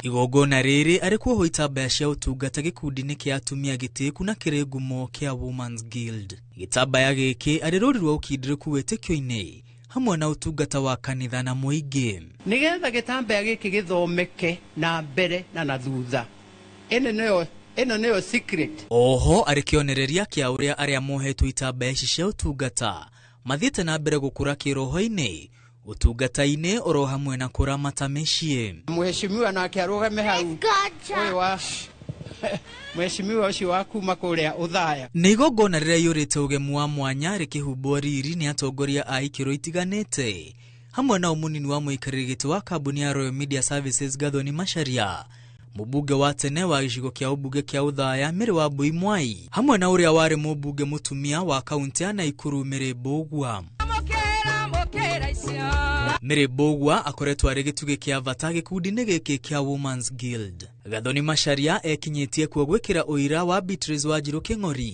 [SPEAKER 2] Igongona rĩrĩ arĩ kuohwo itambaya cia ũtungata gĩkundi-inĩ kĩa atumia gĩtĩku na kĩrĩ ngumo kĩa Women's Guild. Gĩtambaya gĩkĩ arĩ rũri rwa ũkindĩrĩku wĩtĩkio-inĩ hamwe na ũtungata wa kanitha na mũingĩ.
[SPEAKER 4] Nĩgetha gĩtambaya gĩkĩ gĩthomeke na mbere na thutha. Ĩno nĩyo secret.
[SPEAKER 2] Oho arĩ kĩonereria kĩa ũrĩa arĩa mohetwo itambaya ici cia ũtungata mathiĩte na mbere gũkũra kĩroho-inĩ, ũtungata-inĩ oro hamwe na kũramata mĩciĩ.
[SPEAKER 4] Mheshimiwa nake arũgame hau. Ũyũ wa Mheshimiwa ũcio wa kuma kũrĩa Ũthaya.
[SPEAKER 2] Nĩ igongona rĩrĩa iyũrĩte ũgemu wa mwanya rĩkĩhumbwo riri nĩ atongoria a ikĩro itiganĩte hamwe na mũnini wa mũikarĩri gĩtĩ wa kambuni ya Royal Media Services Gathoni Macharia, mũmbunge wa tene wa gĩcigo kĩa ũmbunge kĩa Ũthaya Mary Wambui Mwai, hamwe na ũrĩa warĩ mũmbunge mũtumia wa kaunti ya Naikuru Mary Mbugua. Mary Mbugua akoretwo arĩ gĩtugĩ kĩa bata gĩkundi-inĩ gĩkĩ kĩa Women's Guild. Gathoni Macharia ekinyĩtie kuo gwĩkĩra ũira wa Beatrice Wanjiru Kĩng'ori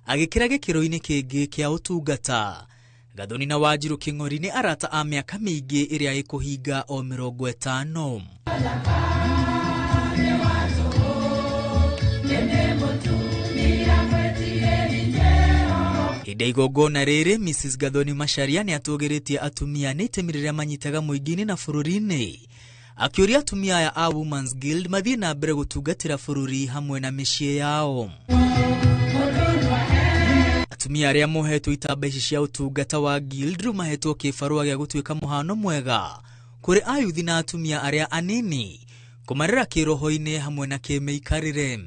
[SPEAKER 2] agĩkĩra gĩkĩro-inĩ kĩngĩ kĩa ũtungata. Gathoni na Wanjiru Kĩng'ori nĩ arata a mĩaka mĩingĩ ĩrĩa ĩkũhinga o 50. Hĩndĩ ya igongona rĩrĩ, Mrs Gathoni Macharia nĩ atũgĩrĩtie atumia nĩ itemi rĩrĩa manyitaga mũingĩ-inĩ na bũrũri-inĩ, akĩũria atumia aya a Women's Guild mathiĩ na mbere gũtungatĩra bũrũri hamwe na mĩciĩ yao. Atumia arĩa mohetwo itamba ici cia ũtungata wa Guild rĩu mahetwo kĩbarũa gĩa gũtuĩka mũhano mwega kũrĩ ayuthi na atumia arĩa anini kũmarera kĩroho-inĩ hamwe na kĩmĩikarĩre.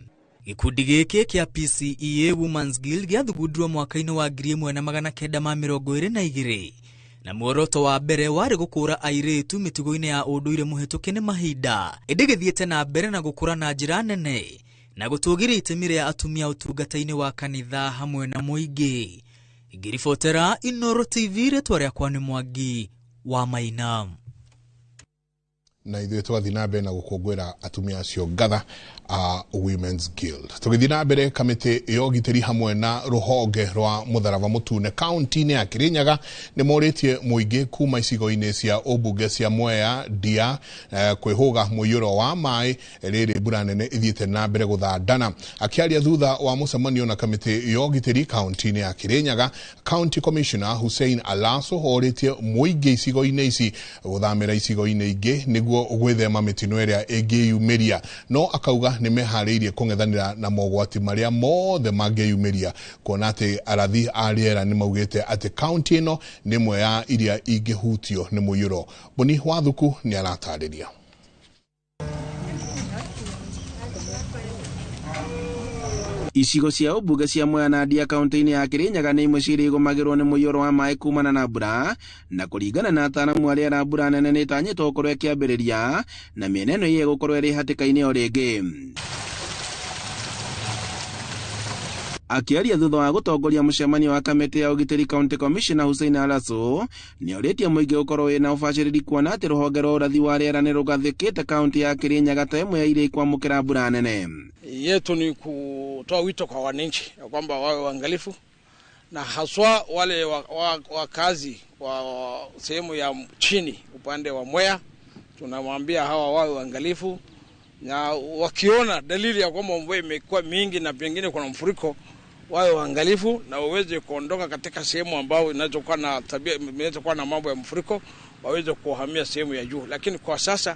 [SPEAKER 2] Gĩkundi gĩkĩ kĩa PCEA Women's Guild gĩathugundirwo mwaka-inĩ wa 1922 na muoroto wa mbere warĩ gũkũra airĩtu mĩtugo-inĩ ya ũndũire mũhetũke nĩ mahinda, ĩndĩ gĩthiĩte na mbere na gũkũra na njĩra nene na gũtũgĩria itemi rĩa atumia ũtungata-inĩ wa kanitha hamwe na mũingĩ. Ngĩribotera Inooro TV, rĩtwa rĩakwa nĩ Mwangi wa Maina.
[SPEAKER 9] Na ithuĩ twathiĩ na mbere na gũkũngũĩra atumia acio ngatha a Women's Guild. Tũgĩthiĩ na mbere, kamĩtĩ ya ũgitĩri hamwe na rũhonge rwa mũtharaba mũtune kaunti-inĩ ya Kirinyaga nĩ morĩtie mũingĩ kuma icigo-inĩ cia ũmbunge cia Mwea, Ndia, kwĩhũga mũiyũro wa maĩ rĩrĩ mbura nene ithiĩte na mbere gũthandana. Akĩaria thutha wa mũcemanio na kamĩtĩ ya ũgitĩri kaunti-inĩ ya Kirinyaga, County Commissioner Hussein Alaso orĩtie mũingĩ icigo-inĩ ici gũthamĩra icigo-inĩ ingĩ nĩguo gwĩthema mĩtino ĩrĩa ĩngĩyumĩria, no akauga nĩ meharĩirie kũng'ethanĩra na mogwati marĩa mothe mangĩyumĩria, kuona atĩ arathi a rĩera nĩ maugĩte atĩ kaunti ĩno nĩ ĩmwe ya iria ingĩhutio nĩ mũiyũro. Boni Wathuku nĩ aratarĩria.
[SPEAKER 6] Icigo cia ũmbunge cia Mwea na Ndia kaunti-inĩ ya Kirinyaga nĩ imwe ciria igũmagĩrwo nĩ mũiyũro wa maĩ kumana na mbura, na kũringana na ataaramu a rĩera mbura nene nĩ ĩtanyĩtwo gũkorwo ĩkĩambĩrĩria na mĩena ĩno ĩgũkorwo ĩrĩ hatĩka-inĩ o rĩngĩ. Akĩaria thutha wa gũtongoria mũcemanio wa kamĩtĩ ya ũgitĩri County Commissioner Hussein Alaso nĩ orĩtie mũingĩ ũkorwo wĩna ũbacĩrĩri kuona atĩ rũhonge rwa ũrathi wa rĩera nĩ rũgathĩkĩte kaunti ya Kirinyaga ta ĩmwe ya iria ikwamũkĩra mbura nene.
[SPEAKER 12] Yetu ni kutoa wito kwa wananchi ya kwamba wawe waangalifu, na haswa wale wakazi wa sehemu ya chini upande wa Mwea, tunamwambia hawa wawe waangalifu, na wakiona dalili ya kwamba mvua imekuwa mingi na pengine kuna mfuriko, wawe waangalifu na waweze kuondoka katika sehemu ambayo inazokuwa na tabia inazokuwa na mambo ya mfuriko, waweze kuhamia sehemu ya juu. Lakini kwa sasa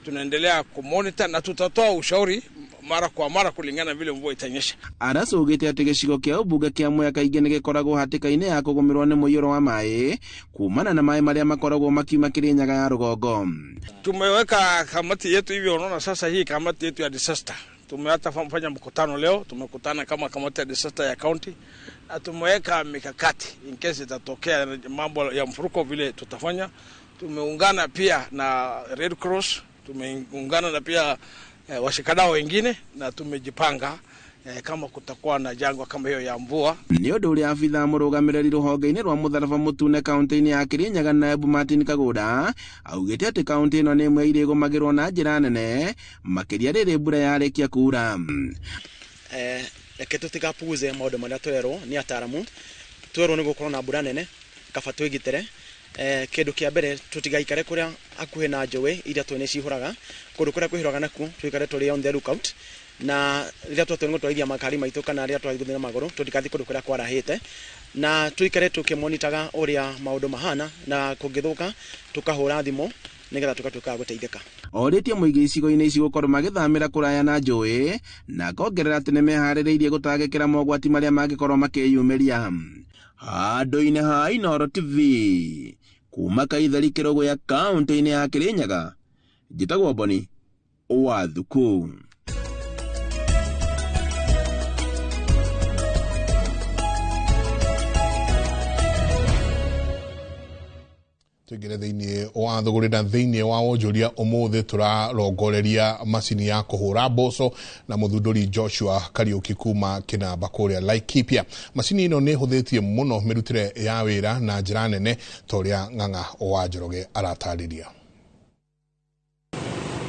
[SPEAKER 12] tunaendelea kumonitor na tutatoa ushauri mara kwa mara kulingana vile mvua itanyesha.
[SPEAKER 6] Araso ugite atĩ gĩcigo kĩa ũmbunge kĩa Mwea kaingĩ nĩ gĩkoragwo hatĩka-inĩ ya kũgũmĩrwo nĩ mũiyũro wa maĩ kumana na maĩ marĩa makoragwo makiuma Kirinyaga ya rũgongo.
[SPEAKER 12] Tumeweka kamati yetu hivi, unaona sasa hii kamati yetu ya disaster. Tumehata fanya mkutano leo, tumekutana kama kamati ya disaster ya county na tumeweka mikakati in case itatokea mambo ya mfuruko vile tutafanya. Tumeungana pia na Red Cross, tumeungana na pia washikadau wengine na tumejipanga kama kutakuwa na jangwa kama hiyo ya mvua.
[SPEAKER 6] Nĩ ũndũ ũrĩa abithaa mũrũgamĩrĩri rũhonge-inĩ rwa mũtharaba mũtune kaunti-inĩ ya Kirinyaga Naibu Martin Kagũnda augĩte atĩ kaunti ĩno nĩ ĩmwe iria ĩgũmagĩrwo na njĩra nene makĩria rĩrĩ mbura yarĩkia kuura.
[SPEAKER 3] Reke tũtigapuuze maũndũ marĩa twerwo nĩ ataaramu, twerwo nĩ gũkorwo na mbura nene kaba twĩgitĩre. Kĩndũ kĩa mbere tũtigaikare kũrĩa hakuhĩ na njũĩ iria tũĩ nĩ cihũraga, kũndũ kũrĩa kwĩhũraga nakuo tũikare tũrĩ on the lookout, na rĩrĩa twatua nĩ gũtwarithia makari maitũ kana rĩrĩa twathiĩ gũthiĩ na magũrũ tũtigathiĩ kũndũ kũrĩa kwarahĩte, na tũikare tũkĩmonitaga ũrĩa maũndũ mahana, na kũngĩthũka tũkahũra thimũ nĩgetha tũgatuĩka a gũteithĩka.
[SPEAKER 6] Orĩtie mũingĩ icigo-inĩ ici gũkorwo magĩthamĩra kũraya na njũĩ na akongerera atĩ nĩmeharĩrĩirie gũtangĩkĩra mogwati marĩa mangĩkorwo makĩyumĩria. Handũ-inĩ ha Inooro TV kuma Kaithari Kĩrũgũya kaunti-inĩ ya Kirinyaga, njĩtagwo Boni wa Thuku.
[SPEAKER 9] Tuingire thiini wa thuguri na thiini wa wonjoria umuthi turarongoreria macini ya kuhura mboco na muthunduri Joshua Kariuki kuma Kinamba kuria Laikipia. Macini ino ni huthitie muno mirutire ya wira na njira nene ta uria Ng'ang'a wa Njoroge aratariria.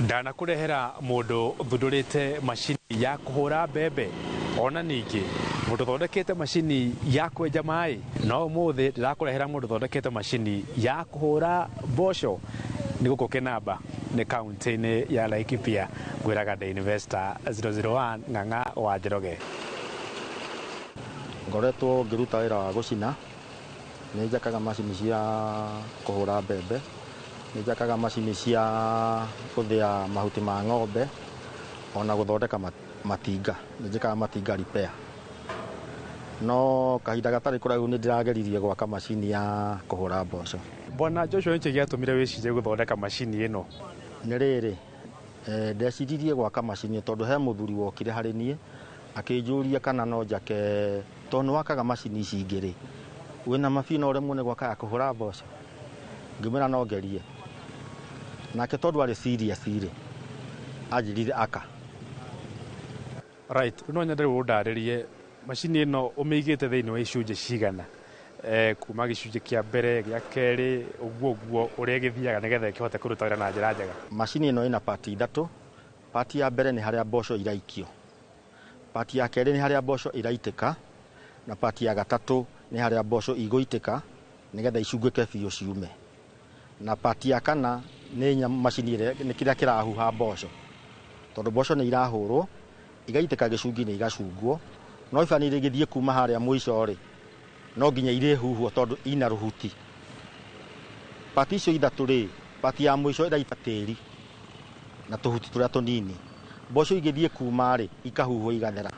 [SPEAKER 13] Ndanakurehera mundu thundurite macini ya kuhura mbembe ona ningi mundu thondekete macini ya kwenja maĩ, no umuthi ndirakurehera mundu thondekete macini ya kuhura mboco ni guku Kinamba ni kaunti-inĩ ya Laikipia. Ngwiraga The Investor 001 Ng'ang'a wa Njoroge.
[SPEAKER 14] Ngoretwo ngiruta wĩra wa gũcina, nĩ njakaga macini cia kũhũra mbembe, nĩ njakaga macini cia gũthĩa mahuti ma ng'ombe ona gũthondeka matinga, nĩ njĩkaga matinga repair. No kahinda gatarĩ kũraihu nĩ ndĩrageririe gwaka macini ya kũhũra mboco.
[SPEAKER 13] Bwana Joshua, nĩkĩ gĩatũmire wĩcirie gũthondeka macini ĩno?
[SPEAKER 14] Nĩ rĩrĩ, ndeciririe gwaka macini tondũ he mũthuri wokire harĩ niĩ akĩnjũria kana no njake, tondũ nĩ wakaga macini ici ingĩ rĩ, wĩna mabi no ũremwo nĩ gwaka ya kũhũra mboco? Ngĩmwĩra no ngerie. Nake tondũ arĩ serious rĩ, anjĩrire aka.
[SPEAKER 13] Right, no nyende rĩu ũndarĩrie macini ĩno ũmĩigĩte thĩinĩ wa icunjĩ cigana, kuma gĩcunjĩ kĩa mbere gĩa kerĩ ũguo ũguo ũrĩa ĩgĩthiaga nĩgetha ĩkĩhote kũruta wĩra na njĩra njega.
[SPEAKER 14] Macini ĩno ĩna pati ithatũ. Pati ya mbere nĩ harĩa mboco iraikio, pati ya kerĩ nĩ harĩa mboco iraitĩka, na pati ya gatatũ nĩ harĩa mboco igũitĩka nĩgetha icungĩke biũ ciume, na pati ya kana nĩ macini ĩrĩa nĩ kĩrĩa kĩrahuha mboco, tondũ mboco nĩ irahũrwo igaitĩka gĩcungi-inĩ igacungwo, no ibanĩire igĩthiĩ kuma harĩa mũico rĩ no nginya irĩhuhwo tondũ ina rũhuti. Pati icio ithatũ rĩ, pati ya mũico ĩraita tĩri na tũhuti tũrĩa tũnini, mboco igĩthiĩ kuma rĩ ikahuhwo igathera.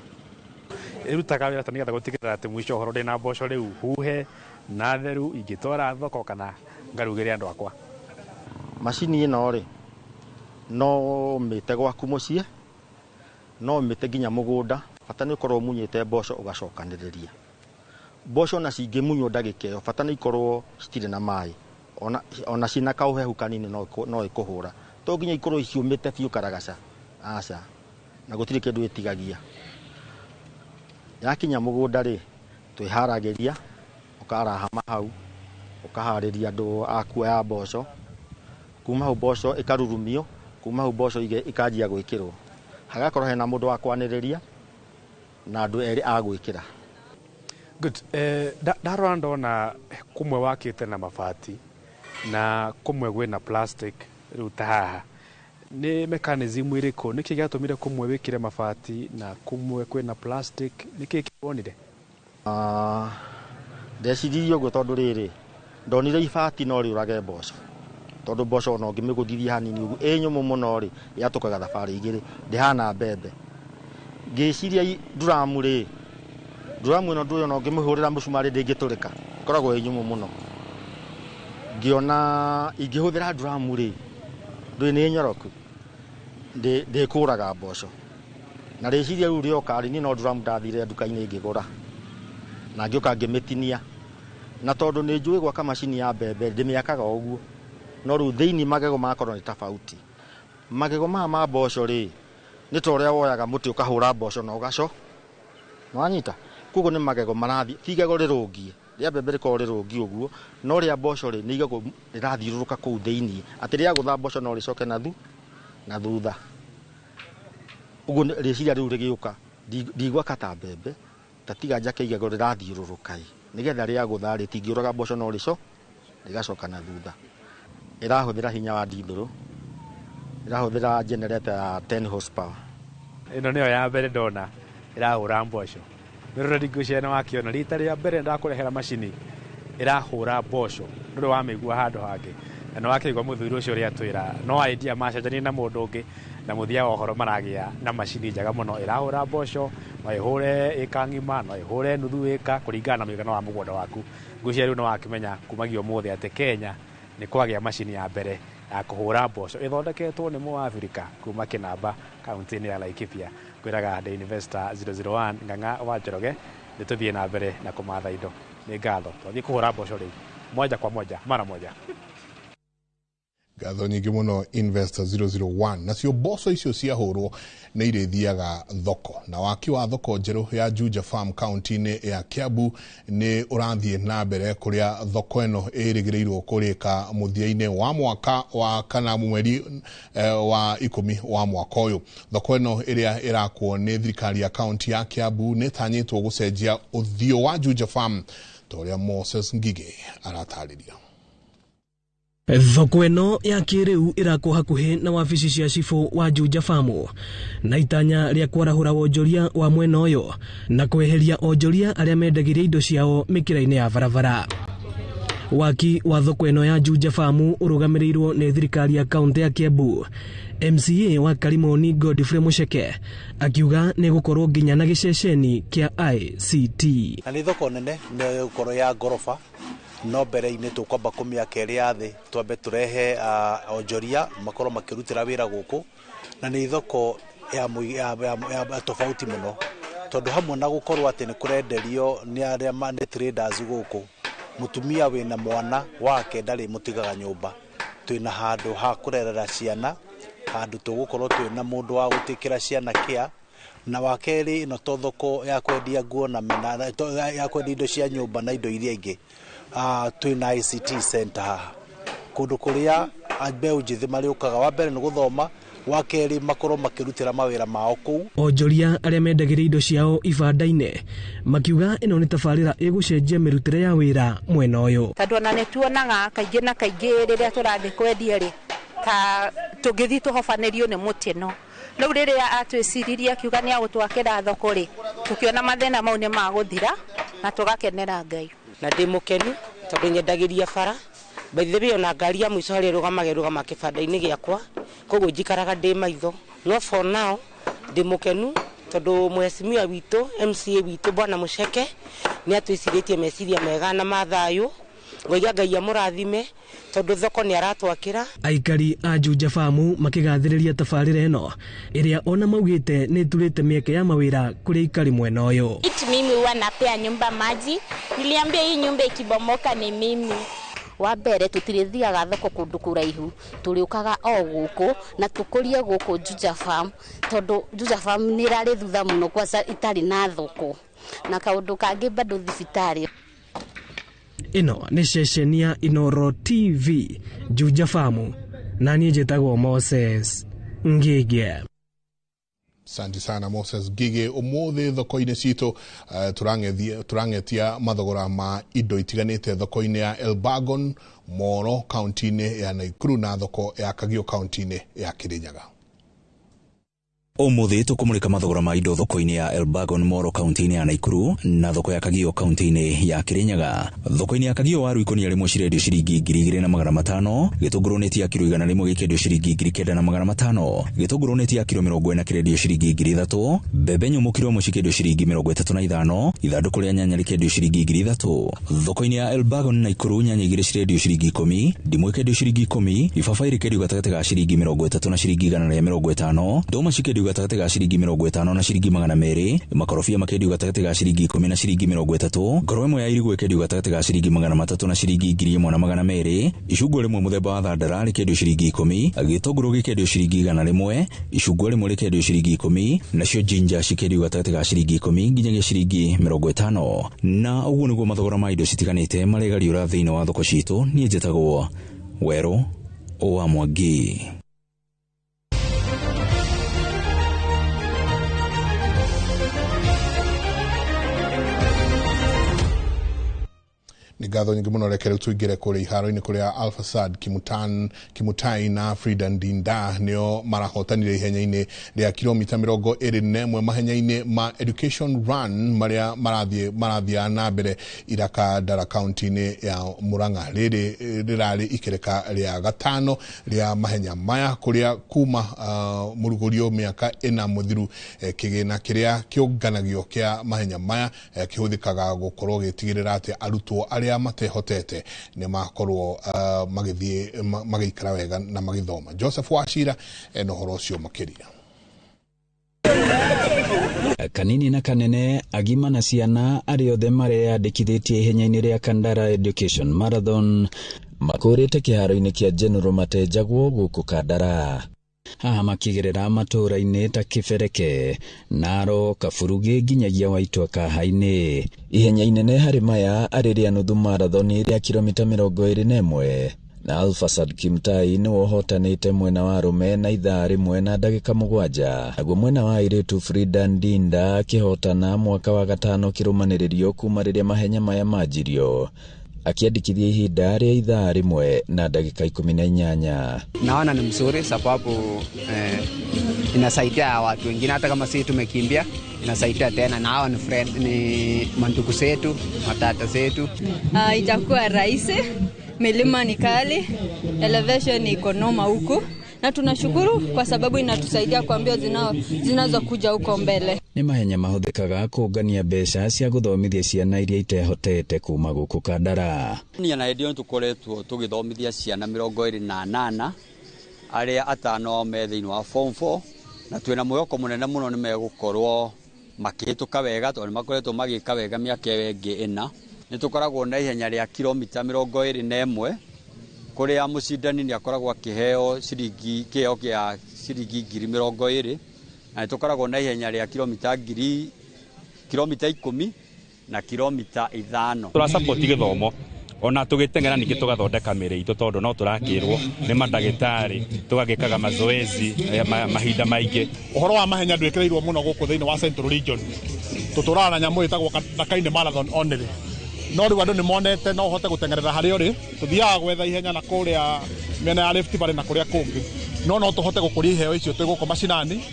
[SPEAKER 13] Ĩrutaga wĩra ta nĩgetha gũtigĩrĩra atĩ mũico ũhoro ndĩna mboco rĩu huhe na theru ingĩtwara thoko kana ngarugĩre andũ akwa.
[SPEAKER 14] Macini ĩno rĩ no mĩte gwaku mũciĩ, no mĩte nginya mũgũnda, bata nĩ ũkorwo ũmunyĩte mboco ũgacokanĩrĩria. Mboco ona cingĩmunywo ndagĩka ĩyo bata nĩ ikorwo citirĩ na maĩ, ona ciĩna kaũhehu kanini no ĩkũhũra, to nginya ikorwo ciũmĩte biũ karagaca, aca, na gũtirĩ kĩndũ ĩtigagia. Yakinya mũgũnda rĩ, twĩharagĩria, ũkaraha mahau, ũkaharĩria andũ a kuoya mboco, kuma hau mboco ĩkarurumio, kuma hau mboco ikanjia gwĩkĩrwo, hagakorwo hena mũndũ wa kwanĩrĩria na andũ erĩ a gwĩkĩra.
[SPEAKER 13] Good. Ndarora ndona kumwe wakĩte na mabati na kumwe gwĩna plastic rĩu ta haha, nĩ mechanism ĩrĩkũ, nĩkĩ gĩatũmire kumwe wĩkĩre mabati na kumwe kwĩna plastic, nĩkĩ kĩwonire?
[SPEAKER 14] Ndeciririe ũguo tondũ rĩrĩ ndonire ibati no rĩũrage mboco, tondũ mboco ona ũngĩmĩgũthithia hanini ũguo ĩ nyũmũ mũno rĩ yatũkaga thabarĩ igĩrĩ, ndĩhana mbembe. Ngĩciria nduramu rĩ, nduramu ĩno ndũĩ ona ũngĩmĩhũrĩra mũcumarĩ ndĩngĩtũrĩka, ĩkoragwo ĩ nyũmũ mũno. Ngĩona ingĩhũthĩra nduramu rĩ, ndũĩ nĩ nyoroku, ndĩkũraga mboco. Na rĩciria rĩu rĩoka rĩ, niĩ no nduramu ndathire nduka-inĩ ngĩgũra, na ngĩũka ngĩmĩtinia, na tondũ nĩ njũĩ gwaka macini ya mbembe ndĩmĩakaga ũguo, no rĩu thĩinĩ magego magakorwo nĩ tofauti. Magego maya ma mboco rĩ, nĩ ta ũrĩa woyaga mũtĩ ũkahũra mboco na Nĩwanyita? Koguo nĩ magego marathiĩ, ti igego rĩrũngie. Rĩa mbembe rĩkoragwo rĩrũngie ũguo, no rĩa mboco rĩ, nĩ igego rĩrathiũrũrũka kũu thĩiniĩ. Atĩ rĩagũtha mboco no rĩcoke na thutha. Ũguo rĩciria rĩu rĩgĩũka, ndigwaka ta mbembe, ta tiga njake igego rĩrathiũrũrũka ĩ. Nĩgetha rĩagũtha rĩtingĩũraga mboco no rĩgacoka na thutha. Ĩrahũthĩra hinya wa ndithũrũ, ĩrahũthĩra generator ya 10 horsepower.
[SPEAKER 13] Ĩno nĩyo ya mbere ndona ĩrahũra mboco. Mĩroreri ngwĩciria nĩ wakĩona rita rĩa mbere ndakũrehera macini ĩrahũra mboco ndũrĩ wamĩigua handũ hangĩ. Na nĩ wakĩigua mũthuri ũcio ũrĩa atwĩra no idea macenjanie na mũndũ ũngĩ na mũthia wa ũhoro maragĩa na macini njega mũno ĩrahũra mboco, no ĩhũre ĩka ng'ima, no ĩhũre nuthu ĩka kũringana na mũigana wa mũgũnda waku. Ngwĩciria rĩu nĩ wakĩmenya kumagia ũmũthĩ atĩ Kenya nĩ kwagĩa macini ya mbere ya kũhũra mboco ĩthondeketwo nĩ Mũabirika kuma Kĩnamba kaunti-inĩ ya Laikipia. Ngwĩraga The Investor 001 Ng'ang'a wa Njoroge nĩ tũthiĩ na mbere na kũmatha indo. Nĩ ngatho. Twathiĩ kũhũra mboco rĩu moja kwa moja mara moja.
[SPEAKER 9] Ngatho nyingĩ mũno Investor 001. Nacio mboco icio ciahũrwo nĩ irĩthiaga thoko, na waki wa thoko njerũ ya Juja Farm kaunti-inĩ ya Kiambu nĩ ũrathiĩ na mbere, kũrĩa thoko ĩno ĩrĩgĩrĩirwo kũrĩka mũthia-inĩ wa mwaka wa kana mweri wa 10 wa mwaka ũyũ. Thoko ĩno ĩrĩa ĩrakwo nĩ thirikari ya kaunti ya Kiambu nĩ ĩtanyĩtwo gũcenjia ũthiũ wa Juja Farm ta ũrĩa Moses Ngige aratarĩria.
[SPEAKER 7] Thoko ĩno ya kĩrĩu ĩrakwo hakuhĩ na wabici cia cibũ wa Juja Farm na itanya rĩa kwarahũra wonjoria wa mwena ũyũ na kweheria onjoria arĩa mendagĩria indo ciao mĩkĩra-inĩ ya barabara. Waki wa thoko ĩno ya Juja Farm ũrũgamĩrĩirwo nĩ thirikari ya kaunti ya Kiambu. MCA wa Karimoni Godfrey Mucheke akiuga nĩ gũkorwo nginya na gĩceceni kĩa ICT.
[SPEAKER 15] Na nĩ thoko nene nĩ gũkorwo ya ngoroba, no mbere-inĩ tũkwamba kũmĩaka ĩrĩ ya thĩ twambe tũrehe onjoria makorwo makĩrutĩra wĩra gũkũ, na nĩ thoko ya tofauti mũno tondũ hamwe na gũkorwo atĩ nĩ kũrenderio nĩ arĩa nĩ traders gũkũ, mũtumia wĩna mwana wake ndarĩ mũtigaga nyũmba. Twĩna handũ ha kũrerera ciana, handũ tũgũkorwo twĩna mũndũ wa gũtĩkĩra ciana kĩa, na wa kerĩ ĩno to thoko ya kwendia nguo na ya kwendia indo cia nyũmba na indo iria ingĩ. Twĩna ICT center haha kũndũ kũrĩa mbeũ njĩthĩ marĩũkaga, wa mbere nĩ gũthoma, wa kerĩ makorwo makĩrutĩra mawĩra mao kũu.
[SPEAKER 7] Onjoria arĩa mendagĩria indo ciao ibanda-inĩ makiuga ĩno nĩ tabarĩra ĩgũcenjia mĩrutĩre ya wĩra mwena ũyũ,
[SPEAKER 16] tondũ ona nĩ tuonaga kaingĩ na kaingĩ rĩrĩa tũrathiĩ kwendia rĩ, ta tũngĩthiĩ tũhobanĩrio nĩ mũtino. Rĩu rĩrĩa atwĩciririe akiuga nĩ agũtwakĩra thoko rĩ, tũkĩona mathĩna mau nĩ magũthira na tũgakenera Ngai.
[SPEAKER 17] Na ndĩ mũkenu tondũ nyendagĩria bara, by the way ona ngari ya mũico harĩa ĩrũgamaga kĩbanda-inĩ gĩakwa, koguo njikaraga ndĩ maitho. No for now ndĩ mũkenu tondũ mheshimiwa witũ MCA witũ Bwana Mucheke nĩ atwĩcirĩtie meciria mega na mathayũ. Ngoiga Ngai amũrathime tondũ thoko nĩ aratwakĩra.
[SPEAKER 7] Aikari a Juja Farm makĩgathĩrĩria tabarĩra ĩno ĩrĩa ona maugĩte nĩ ĩturĩte mĩeke ya mawĩra kũrĩ aikari mwena ũyũ.
[SPEAKER 18] Mimi huwa napea nyumba maji, niliambia hii nyumba ikibomoka ni mimi.
[SPEAKER 19] Wa mbere tũtirĩthiaga thoko kũndũ kũraihu, tũrĩũkaga o gũkũ na tũkũrie gũkũ Juja Farm, tondũ Juja Farm nĩ ĩrarĩ thutha mũno kwanza itarĩ na thoko, na kaũndũ kangĩ bado thibitarĩ.
[SPEAKER 7] Ĩno nĩ ceceni ya Inoro TV Juja Farm, na niĩ njĩtagwo Moses Ngige.
[SPEAKER 9] Asante sana Moses Ngige. Ũmũthĩ thoko-inĩ citũ tũrang'etia mathogora ma indo itiganĩte thoko-inĩ ya Elbagon Moro kaunti-inĩ ya Nakuru na thoko ya Kagio kaunti-inĩ ya Kirinyaga.
[SPEAKER 20] Ũmũthĩ tũkũmũrĩka mathogora ma indo thoko-inĩ ya Elbagon Moro kaunti-inĩ ya Nakuru na thoko ya Kagio kaunti-inĩ ya Kirinyaga. Thoko-inĩ ya Kagio waru ikũnia rĩmwe cirendio ciringi 2,500, gĩtũngũrũ neti ya kiro 100 gĩkĩendio ciringi 9,500, gĩtũngũrũ neti ya kiro 40 kĩrendio ciringi 3,000, mbembe nyũmũ kiro 1 cikĩendio ciringi 35, ithandũkũ rĩa nyanya rĩkĩendio ciringi 3,000. Thoko-inĩ ya Elbagon Nakuru nyanya igĩrĩ cirendio ciringi 10, ndimũ ĩkĩendio ciringi 10, ibabaĩ rĩkĩendio gatagatĩ ga ciringi 30 na ciringi 150, ndũma cikĩendio gatagatĩ ga ciringi 50 na ciringi 200, makorobia makendio gatagatĩ ga ciringi 10 na ciringi 30, ngoro ĩmwe ya irigũ ĩkendio gatagatĩ ga ciringi 300 na ciringi 1200, icungwa rĩmwe mũthemba wa thandara rĩkendio ciringi 10, gĩtũngũrũ gĩkendio ciringi 100, icungwa rĩmwe rĩkendio ciringi 10, nacio ginger cikendio gatagatĩ ga ciringi 10 nginyagia ciringi 50. Na ũguo nĩguo mathogora ma indo citiganĩte maregariũra thĩinĩ wa thoko citũ. Niĩ njĩtagwo Werũ wa Mwangi.
[SPEAKER 9] Nĩ ngatho nyingĩ mũno. Reke rĩu tũingĩre kũrĩa iharo-inĩ kũrĩa Alfasad Kimutai na Frida Ndinda nĩo marahotanire ihenya-inĩ rĩa kilomita 21 mahenya-inĩ ma Education Run marĩa marathiaga na mbere Iraka Ndara kaunti-inĩ ya Murang'a. Rĩrĩ rĩrarĩ ikereka rĩa gatano rĩa mahenya maya kũrĩa kuma mũrugũrio mĩaka 4 mũthiru, kĩgĩna kĩrĩa kĩũnganagio kĩa mahenya maya kĩhũthĩkaga gũkorwo gĩtigĩrĩra atĩ arutwo arĩa matehotete nĩ makorwo magĩthiĩ magĩikara wega na magĩthoma. Joseph Wachira ena ũhoro ũcio makĩria.
[SPEAKER 1] Kanini na kanene, agima na ciana, arĩa othe mareyandĩkithĩtie ihenya-inĩ rĩa Kandara Education Marathon makũrĩte kĩharo-inĩ kĩa General Matenjagwo gũkũ Kandara. Haha makĩgerera matũũra-inĩ ta Kĩbereke, Naro, Kaburugi nginyagia Waitwa Kaha-inĩ. Ihenya inene harĩ maya arĩ rĩa nuthu marathoni rĩa kilomita 21 na Alfasad Kimtai nĩwe ũhotanĩte mwena wa arũme na ithaa 1 na ndagĩka 7, naguo mwena wa airĩtu Frida Ndinda akĩhotana mwaka wa gatano kĩrũmanĩrĩrio kuma rĩrĩa mahenya maya manjirio, akiandikithia ihinda rĩa ithaa 1 na ndagĩka 18.
[SPEAKER 5] Naona ni mzuri sababu inasaidia watu wengine, hata kama sisi tumekimbia inasaidia tena, na hao ni friend, ni mandugu zetu, matata zetu.
[SPEAKER 8] Itakuwa rahisi, milima ni kali, elevation iko noma huku, na tunashukuru kwa sababu inatusaidia kwa mbio zinazokuja huko mbele.
[SPEAKER 1] Nĩ mahenya mahũthĩkaga kũngania mbeca cia gũthomithia ciana iria itehotete kuma gũkũ Kandara.
[SPEAKER 11] Niĩ na hĩndĩ ĩyo tũkoretwo tũgĩthomithia ciana 28 arĩa atano me thĩinĩ wa form 4, na twĩna mwĩhoko mũnene mũno nĩ megũkorwo makĩhĩtũka wega tondũ nĩ makoretwo magĩka wega mĩaka ĩyo ĩngĩ 4. Nĩ tũkoragwo na ihenya rĩa kilomita 21 kũrĩa mũcindani nĩ akoragwo akĩheo ciringi kĩheo kĩa ciringi 20,000, na nĩ tũkoragwo na ihenya rĩa kilomita 10 na kilomita 5.
[SPEAKER 21] Tũrasupport gĩthomo ona tũgĩteng'era ningĩ tũgathondeka mĩĩrĩ itũ tondũ no tũrakĩrwo nĩ mandagĩtarĩ tũgagĩkaga mazoezi mahinda maingĩ.
[SPEAKER 22] Ũhoro wa mahenya ndwĩkĩrĩirwo mũno gũkũ thĩinĩ wa Central Region, tũtũraga na nyamũ ĩtagwo Ndakaine Marathon only, no rĩu andũ nĩ monete no ũhote gũteng'erera harĩa ũrĩ. Tũthiaga gwetha ihenya na kũrĩa mĩena ya Rift Valley na kũrĩa kũngĩ, no tũhote gũkũria iheo icio twĩ gũkũ macinani.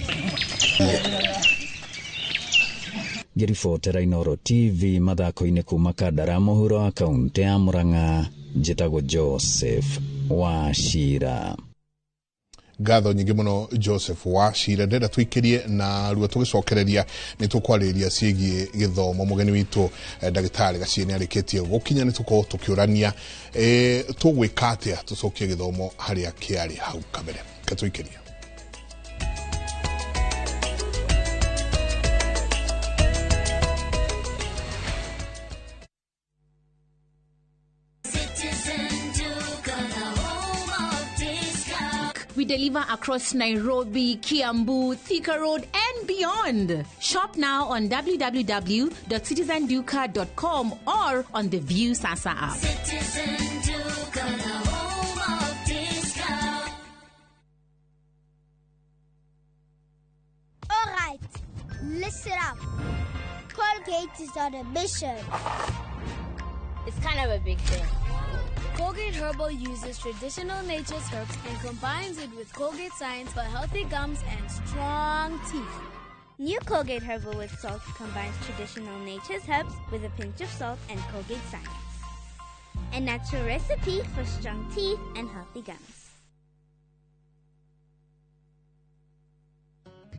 [SPEAKER 1] Ngĩribotera Inooro TV mathako-inĩ kuma Kandara mũhuro wa kaũntĩ ya Murang'a, njĩtagwo Joseph Wachira.
[SPEAKER 9] Ngatho nyingĩ mũno Joseph Wachira. Ndĩrenda tũikĩrie na ruo tũgĩcokereria nĩ tũkwarĩrĩria ciĩgiĩ gĩthomo. Mũgeni witũ ndagĩtarĩ Gaciĩ nĩ arĩkĩtie gũkinya, nĩ tũkorwo tũkĩũrania tũgwĩka atĩa tũcokie gĩthomo harĩa kĩarĩ hau kabere. Reke tũikĩrie.
[SPEAKER 25] We deliver across Nairobi, Kiambu, Thika Road, and beyond. Shop now on www.citizenduka.com or on the View Sasa app.
[SPEAKER 28] Citizen Duka, the home of discount.
[SPEAKER 29] All right, listen up. Colgate is on a mission.
[SPEAKER 18] It's kind of a big thing.
[SPEAKER 30] Colgate Herbal uses traditional nature's herbs and combines it with Colgate science for healthy gums and strong teeth.
[SPEAKER 29] New Colgate Herbal with Salt combines traditional nature's herbs with a pinch of salt and Colgate science. A natural recipe for strong teeth and healthy gums.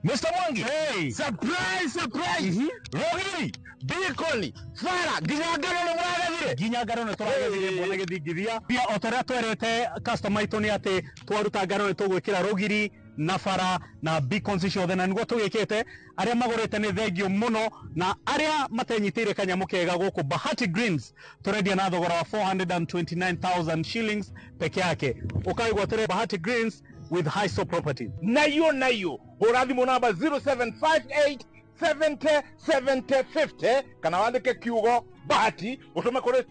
[SPEAKER 23] Mr. Mwangi, hey. Surprise, surprise. Rogiri, Bikoli, Fara, nginya ngano nĩ mũragethire.
[SPEAKER 13] Nginya ngano nĩ tũragethire mbona gĩthingithia. Pia o ta ũrĩa twerĩte customer aitũ nĩ atĩ twaruta ngano nĩ tũgwĩkĩra rũgiri
[SPEAKER 2] na bara na beacons ciothe, na niguo tugikite aria magurite ni thengio muno, na aria matenyitire kanyamu kega guku Bahati Greens turendia na thogora wa 429,000 shillings peke yake. Ukaigwatire Bahati Greens with Hiso Property.
[SPEAKER 23] Nayo nayo hũra thimũ namba 0758 70 70 50 kana wandĩke kiugo Bahati ũtũme kũrĩ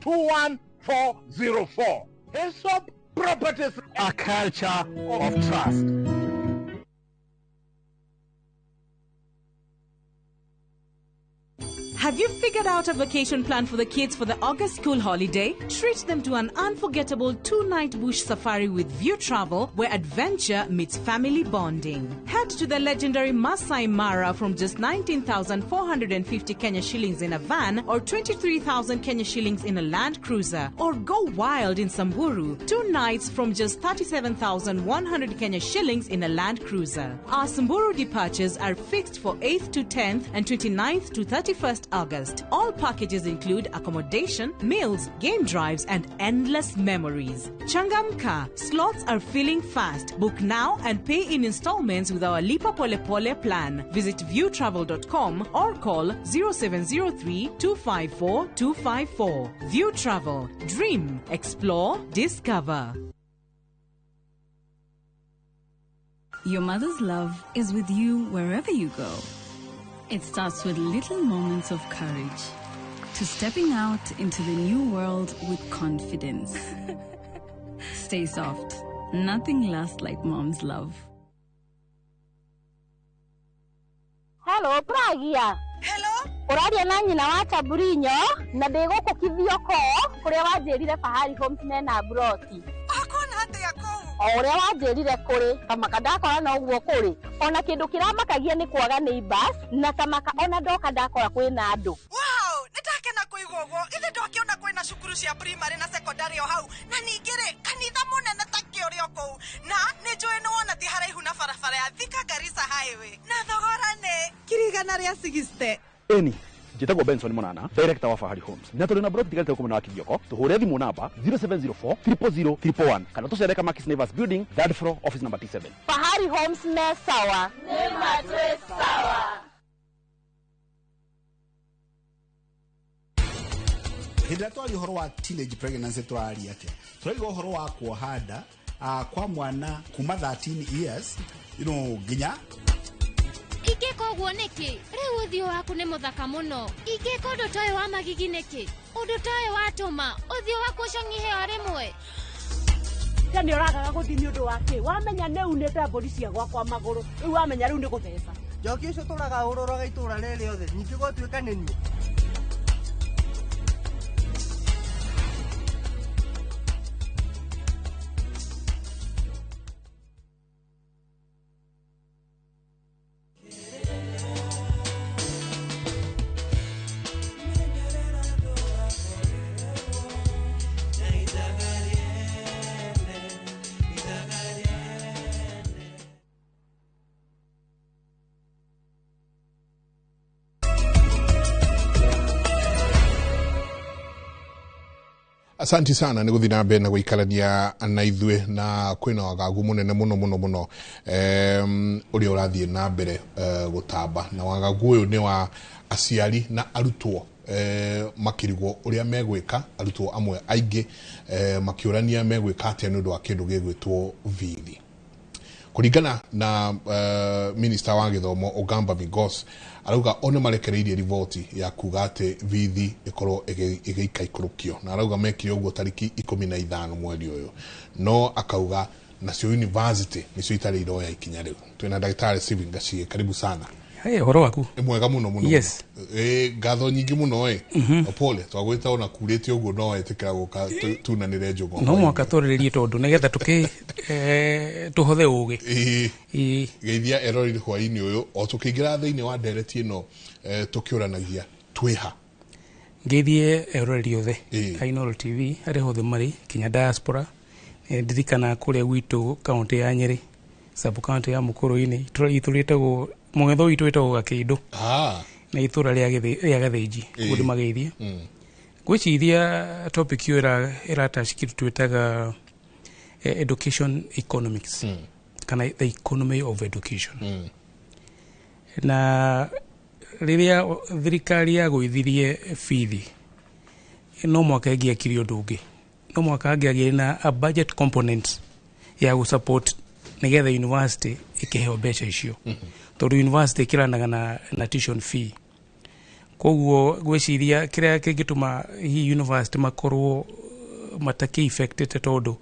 [SPEAKER 23] 21404. Hyssop Properties,
[SPEAKER 2] a culture of trust.
[SPEAKER 3] Have you figured out a vacation plan for the kids for the August school holiday? Treat them to an unforgettable 2-night bush safari with View Travel, where adventure meets family bonding. Head to the legendary Masai Mara from just 19,450 Kenya shillings in a van or 23,000 Kenya shillings in a Land Cruiser. Or go wild in Samburu, 2 nights from just 37,100 Kenya shillings in a Land Cruiser. Our Samburu departures are fixed for 8th to 10th and 29th to 31st August. All packages include accommodation, meals, game drives, and endless memories. Changamka, slots are filling fast. Book now and pay in installments with our Lipa Pole Pole plan. Visit viewtravel.com or call 0703 254 254. View Travel. Dream, explore, discover.
[SPEAKER 4] Your mother's love is with you wherever you go. It starts with little moments of courage, to stepping out into the new world with confidence. Stay soft. Nothing lasts like mom's love.
[SPEAKER 18] Hello, Pragia. Hello. Ũraria na nyina wa Chaburinyo na ndĩ gũkũ Kithioko kũrĩa wanjĩrire Fahari Homes mena broti.
[SPEAKER 6] Ũkuona atĩa kũu?
[SPEAKER 18] O ũrĩa wanjĩrire kũrĩ kamaka ndakora no ũguo kũrĩ, ona kĩndũ kĩramakagia nĩ kwaga neighbors, na tamaka ona ndoka ndakora kwĩna andũ.
[SPEAKER 6] Wow, nĩndakena kũigua ũguo. Ithe ndwakĩona kwĩna cukuru cia primary na secondary o hau, na ningĩ rĩ kanitha mũnene ta kĩũrĩ o kũu, na nĩnjũĩ nĩwona ti haraihu na barabara ya Thika Garissa Highway, na thogora nĩ 160,000.
[SPEAKER 10] Eni njĩtagwo Benson Monana, director wa Fahari Homes, na tũrĩ na broti tigarĩte gũkũ mwena wa Kithioko. Tũhũre thimũ namba 0704 000 111 kana tũcere Kamakis Neighbors Building, third floor, office number T7.
[SPEAKER 18] Fahari Homes me sawa.
[SPEAKER 6] Nĩ matwĩ sawa.
[SPEAKER 12] Hĩndĩ ĩrĩa twaria ũhoro wa teenage pregnancy tũraria atĩa? Tũraiga ũhoro wa kuoha nda kwa mwana kuma 13 years nginya.
[SPEAKER 14] Ingĩka ũguo nĩkĩ? Rĩu ũthiũ waku nĩ mũthaka mũno. Ingĩka ũndũ ta ũyũ wa magigi nĩkĩ? Ũndũ ta ũyũ watũma ũthiũ waku ũcong'ihe o rĩmwe.
[SPEAKER 24] Te nĩ ũragaga gũthiĩ nĩ ũndũ wa kĩ? Wamenya nĩ unĩte mbũri cia gwakwa magũrũ, rĩu wamenya rĩu nĩ gũtheca.
[SPEAKER 26] Njoki ũcio tũraga ũrũraga itũra rĩrĩ rĩothe, ningĩ gwatuĩka nĩ niĩ.
[SPEAKER 9] Asanti sana nĩ gũthiĩ na mbere na gũikarania na ithuĩ, na kwĩna wagagu mũnene mũno mũno mũno ũrĩa ũrathiĩ na mbere gũtamba, na wagagu ũyũ nĩ wa aciari na arutwo makĩrigwo ũrĩa megwĩka. Arutwo amwe aingĩ makĩũrania megwĩka atĩa nĩ ũndũ wa kĩndũ gĩgwĩtwo bithi. Kũringana na minister wa gĩthomo Ogamba Migos, arauga one marekereirie riboti ya kuga atĩ bithi ĩkorwo ĩgĩikaikũrũkio, na arauga mekire ũguo tariki 15 mweri ũyũ, no akauga nacio university nĩcio itarĩ iroya ikinya rĩu. Twĩna ndagĩtarĩ Stephen Gachie, karibu sana.
[SPEAKER 27] Hey, ũhoro waku?
[SPEAKER 9] Nĩ mwega mũno mũno.
[SPEAKER 27] Yes.
[SPEAKER 9] Ngatho nyingĩ mũno Pole, twagwĩta ona kurĩte ũguo no wetĩkĩra gũka tunanĩre njũng'wa.
[SPEAKER 27] No mũhaka twarĩrĩrie tondũ nĩgetha tũkĩ tũhothe ũgĩ.
[SPEAKER 9] Geithia eroreri hwaĩ-inĩ ũyũ o tũkĩingĩra thĩinĩ wa ndereti ĩno tũkĩũranagia twĩha.
[SPEAKER 27] Ngeithie eroreri othe a Inooro TV arĩa othe marĩ kinya diaspora. Ndirikana kũrĩa gwitũ kaũntĩ ya Nyĩrĩ, sub kaũntĩ ya Mũkũrũ-inĩ, itũra ritũ rĩtagwo mũng'etho witũ wĩtagwo Gakĩndũ na itũra rĩa Gathĩnji, koguo ndĩmageithie. Ngwĩciria topic ĩyo ĩratouch kĩndũ twĩtaga education economics. Kana the economy of education. Na rĩrĩa thirikari yagũithirie bithi, no mwaka ĩngĩakire ũndũ ũngĩ, no mwaka angĩagĩire na a budget component ya gũ support nĩgetha university ĩkĩheo mbeca icio, tondũ university ĩkĩranaga na tuition fee. Koguo gwĩciria kĩrĩa kĩngĩtũma hihi university makorwo matakĩ affected, tondũ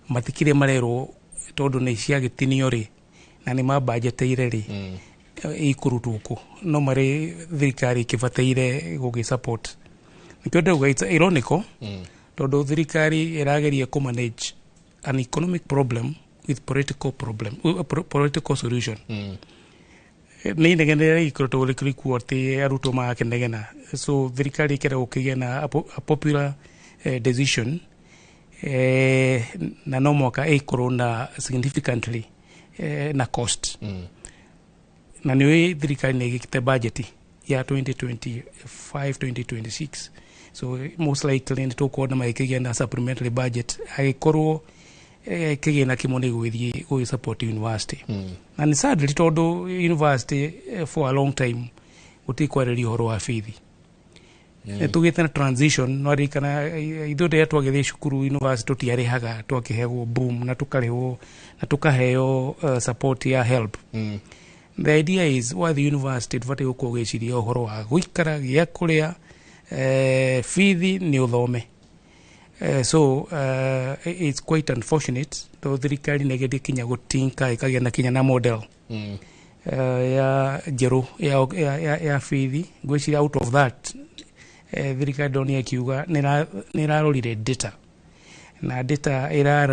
[SPEAKER 27] matikĩrĩ marerwo, tondũ nĩ ciagĩtinio rĩ na nĩ mambanjeteire rĩ, ikũrutwo kũ, no marĩ thirikari ĩkĩbataire gũgĩ support. Nĩkĩo ndĩrauga it's ironical, tondũ thirikari ĩrageria kũ manage an economic problem with political problem, political solution. Nĩ inegene rĩrĩa ikoretwo rĩkĩrikuo atĩ arutwo magakĩnegena, so thirikari ĩkĩenda gũkĩgĩa na a popular decision, na no mwaka ĩkorwo na significantly na cost. Na nĩ thirikari nĩ ĩgĩkĩte budget ya 2025 2026, so most likely nĩ tũkuona magĩkĩgĩa na supplementary budget agĩkorwo kĩgĩna kĩmwe nĩ gũgĩthiĩ gũgĩ support university. Na nĩ sadly, tondũ university for a long time gũtirĩ kwarĩrio ũhoro wa bithi. Nĩ tũgĩte na transition, no ririkana ithuĩ rĩrĩa twagĩthiĩ cukuru university tũtiarĩhaga, twakĩheagwo boom na tũkarĩhwo na tũkaheo support ya help. The idea is wathiĩ university ndũbatiĩ gũkorwo ũgĩciria ũhoro wa gũikara, gĩa kũrĩa, bithi nĩ ũthome. So it's quite unfortunate tondũ thirikari nĩ ĩgerie kinya gũtinka ĩkagĩa na kinya na model ya njerũ ya bithi. Ngwĩciria out of that, thirikari ndonire ĩkiuga nĩ ĩrarorire data, na data ĩra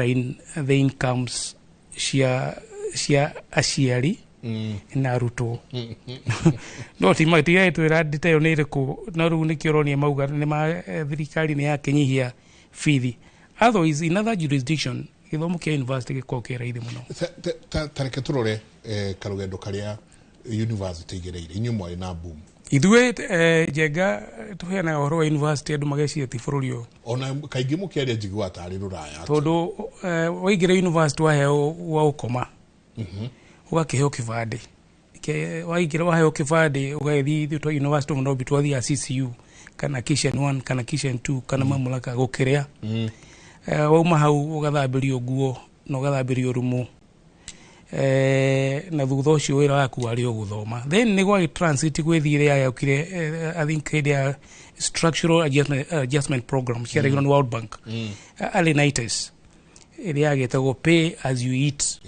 [SPEAKER 27] the incomes cia aciari na arutwo, no ti matigaĩtwĩra data ĩyo nĩ ĩrĩkũ. No rĩu nĩkĩo ũronia mauga nĩ ma thirikari nĩ yakĩnyihia bithi. Otherwise, in other jurisdiction gĩthomo kĩa university gĩkoragwo kĩ raithi mũno.
[SPEAKER 9] Ta reke tũrore karũgendo karĩa university igereire. Inyuĩ mwarĩ na boom.
[SPEAKER 27] Ithuĩ, Njenga, tũheanaga ũhoro wa university andũ mageciria ti bũrũri ũyũ.
[SPEAKER 9] Ona kaingĩ mũkĩaria njiguaga tarĩ rũraya.
[SPEAKER 27] Tondũ waingĩra university waheo gwa gũkoma, ũgakĩheo kĩbandĩ. Waingĩra waheo kĩbandĩ ũgagĩthiĩ. Ithuĩ twa University of Nairobi twathiaga CCU kana Kitchen 1 kana Kitchen 2 kana Mamlaka gũkĩrĩa. Wauma hau ũgathambĩrio nguo na ũgathambĩrio rumu, na thutha ũcio wĩra waku warĩ o gũthoma. Then nĩ gwagĩ transit gwĩthiĩ yayokire, I think hĩndĩ ya structural adjustment program ciarehirwo nĩ World Bank, early 90s, ĩrĩa yagĩtagwo pay as you eat.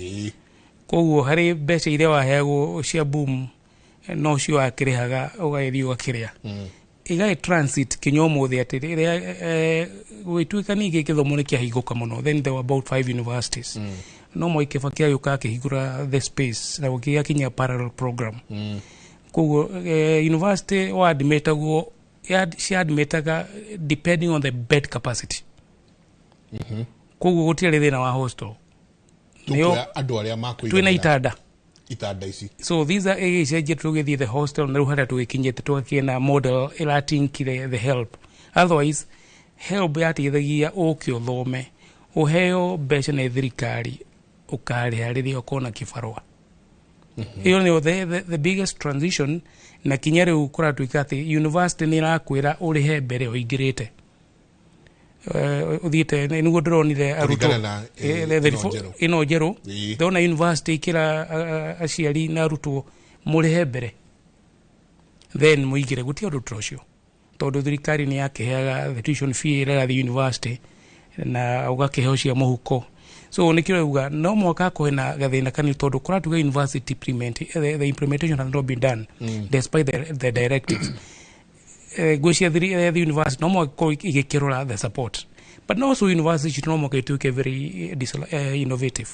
[SPEAKER 27] Koguo harĩ mbeca iria waheagwo cia boom, no cio wakĩrĩhaga ũgagĩthiĩ ũgakĩrĩa. Ĩgagĩ transit kinya ũmũthĩ atĩ rĩrĩa gũgĩtuĩka ningĩ gĩthomo nĩ kĩahingũka mũno. Then there were about five universities. No Mwai Kibaki agĩũka akĩhingũra the space na gũkĩgĩa kinya parallel program. Koguo university waadmitagwo, ciadmitaga depending on the bed capacity. Koguo gũtiarĩ thĩna wa hostel.
[SPEAKER 9] Tũkuoya andũ arĩa makũiganĩra.
[SPEAKER 27] Twĩna itanda.
[SPEAKER 9] Itanda ici.
[SPEAKER 27] So these are ĩgĩcenjia tũgĩthiĩ the hostel, na rĩu harĩa tũgĩkinyĩte tũgakĩe na model ĩratinkire the help. Otherwise help yateithagia ũke ũthome, ũheo mbeca nĩ thirikari, ũkarĩha rĩrĩa ũkona kĩbarũa. Ĩyo nĩyo the biggest transition. Na kinya rĩu kũratuĩka atĩ university nĩ ĩrakwĩra ũrĩhe mbere ũingĩrĩte. Ũthiĩte nĩguo ndĩronire arutwo.
[SPEAKER 9] Kũringana na, ĩno njerũ.
[SPEAKER 27] Ĩno njerũ. Ndona university ikĩra aciari na arutwo mũrĩhe mbere then mũingĩre. Gũtirĩ ũndũ ta ũcio, tondũ thirikari nĩ yakĩheaga the tuition fee ĩrĩa ĩrathiĩ university na ũgakĩheo cia mũhuko. So nĩkĩo rauga no mwaka hakuhĩ na gathĩna kanini, tondũ kũratuga university the implementation has not been done despite the directives. Ngwĩciria the university no mwaka ĩkorwo igĩkĩrora the support, but also university no mwaka ĩtuĩke very innovative.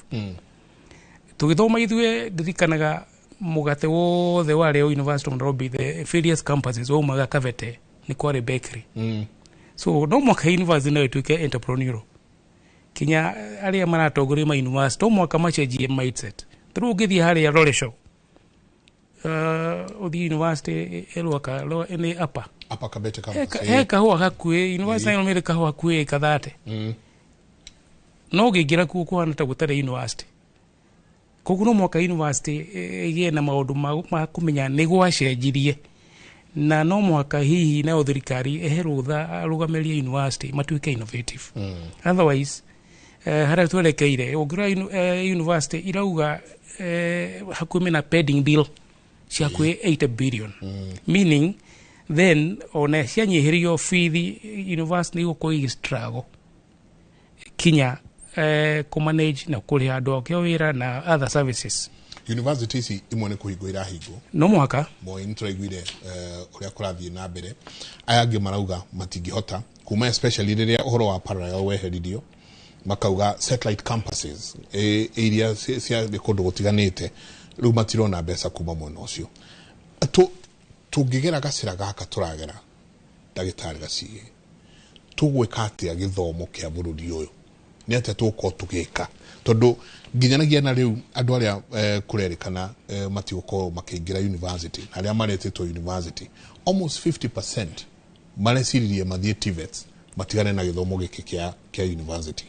[SPEAKER 27] Tũgĩthoma ithuĩ ndirikanaga mũgate wothe warĩ o University of Nairobi, the various campuses, waumaga Kabete, nĩ kwarĩ bakery. So no mwaka university no ĩtuĩke entrepreneurial. Kinya arĩa maratongoria ma university no mwaka macenjie mindset. Tarĩu ũngĩthiĩ harĩa Loresho, ũthiĩ university ĩrwaka nĩ upper
[SPEAKER 9] Upper Kabete campus.
[SPEAKER 27] He kahũa hakuhĩ university, mm. Kahũa hakuhĩ kathate. No ũngĩingĩra kuo kũhana ta gũtarĩ university. Koguo no mwaka university ĩgĩe na maũndũ ma kũmenya nĩ gwacenjirie, na no mwaka hihi nayo thirikari ĩhe rũtha arũgamĩrĩri a university matuĩke innovative. Otherwise, harĩa twerekeire, ũngĩrora university irauga hakuhĩ mena pending bill cia hakuhĩ 80 billion, meaning then ona cianyihĩrio bithi, university nĩ igũkorwo igi struggle kinya kũmanage na kũrĩha andũ akĩo wĩra na other services.
[SPEAKER 9] University ici imwe nĩ kũhingwo irahingwo.
[SPEAKER 27] No mũhaka.
[SPEAKER 9] Moi nĩ tũraiguire ũrĩa kũrathiĩ na mbere. Aya angĩ marauga matingĩhota kuma, especially rĩrĩa ũhoro wa parallel weheririo, makauga satellite campuses iria cia kũndũ gũtiganĩte, rĩu matirona mbeca kuma mwena ũcio. Tũngĩgera gacĩra gaka tũragera, ndagĩtarĩ Gacige, tũgwĩka atĩa gĩthomo kĩa bũrũri ũyũ? Nĩ atĩa tũgũkorwo tũgĩka, tondũ nginyanagia na rĩu andũ arĩa kũrerĩkana matigũkorwo makĩingĩra university na arĩa maretĩtwo university, almost 50% mareciririe mathiĩ TVETs, matigane na gĩthomo gĩkĩ kĩa university.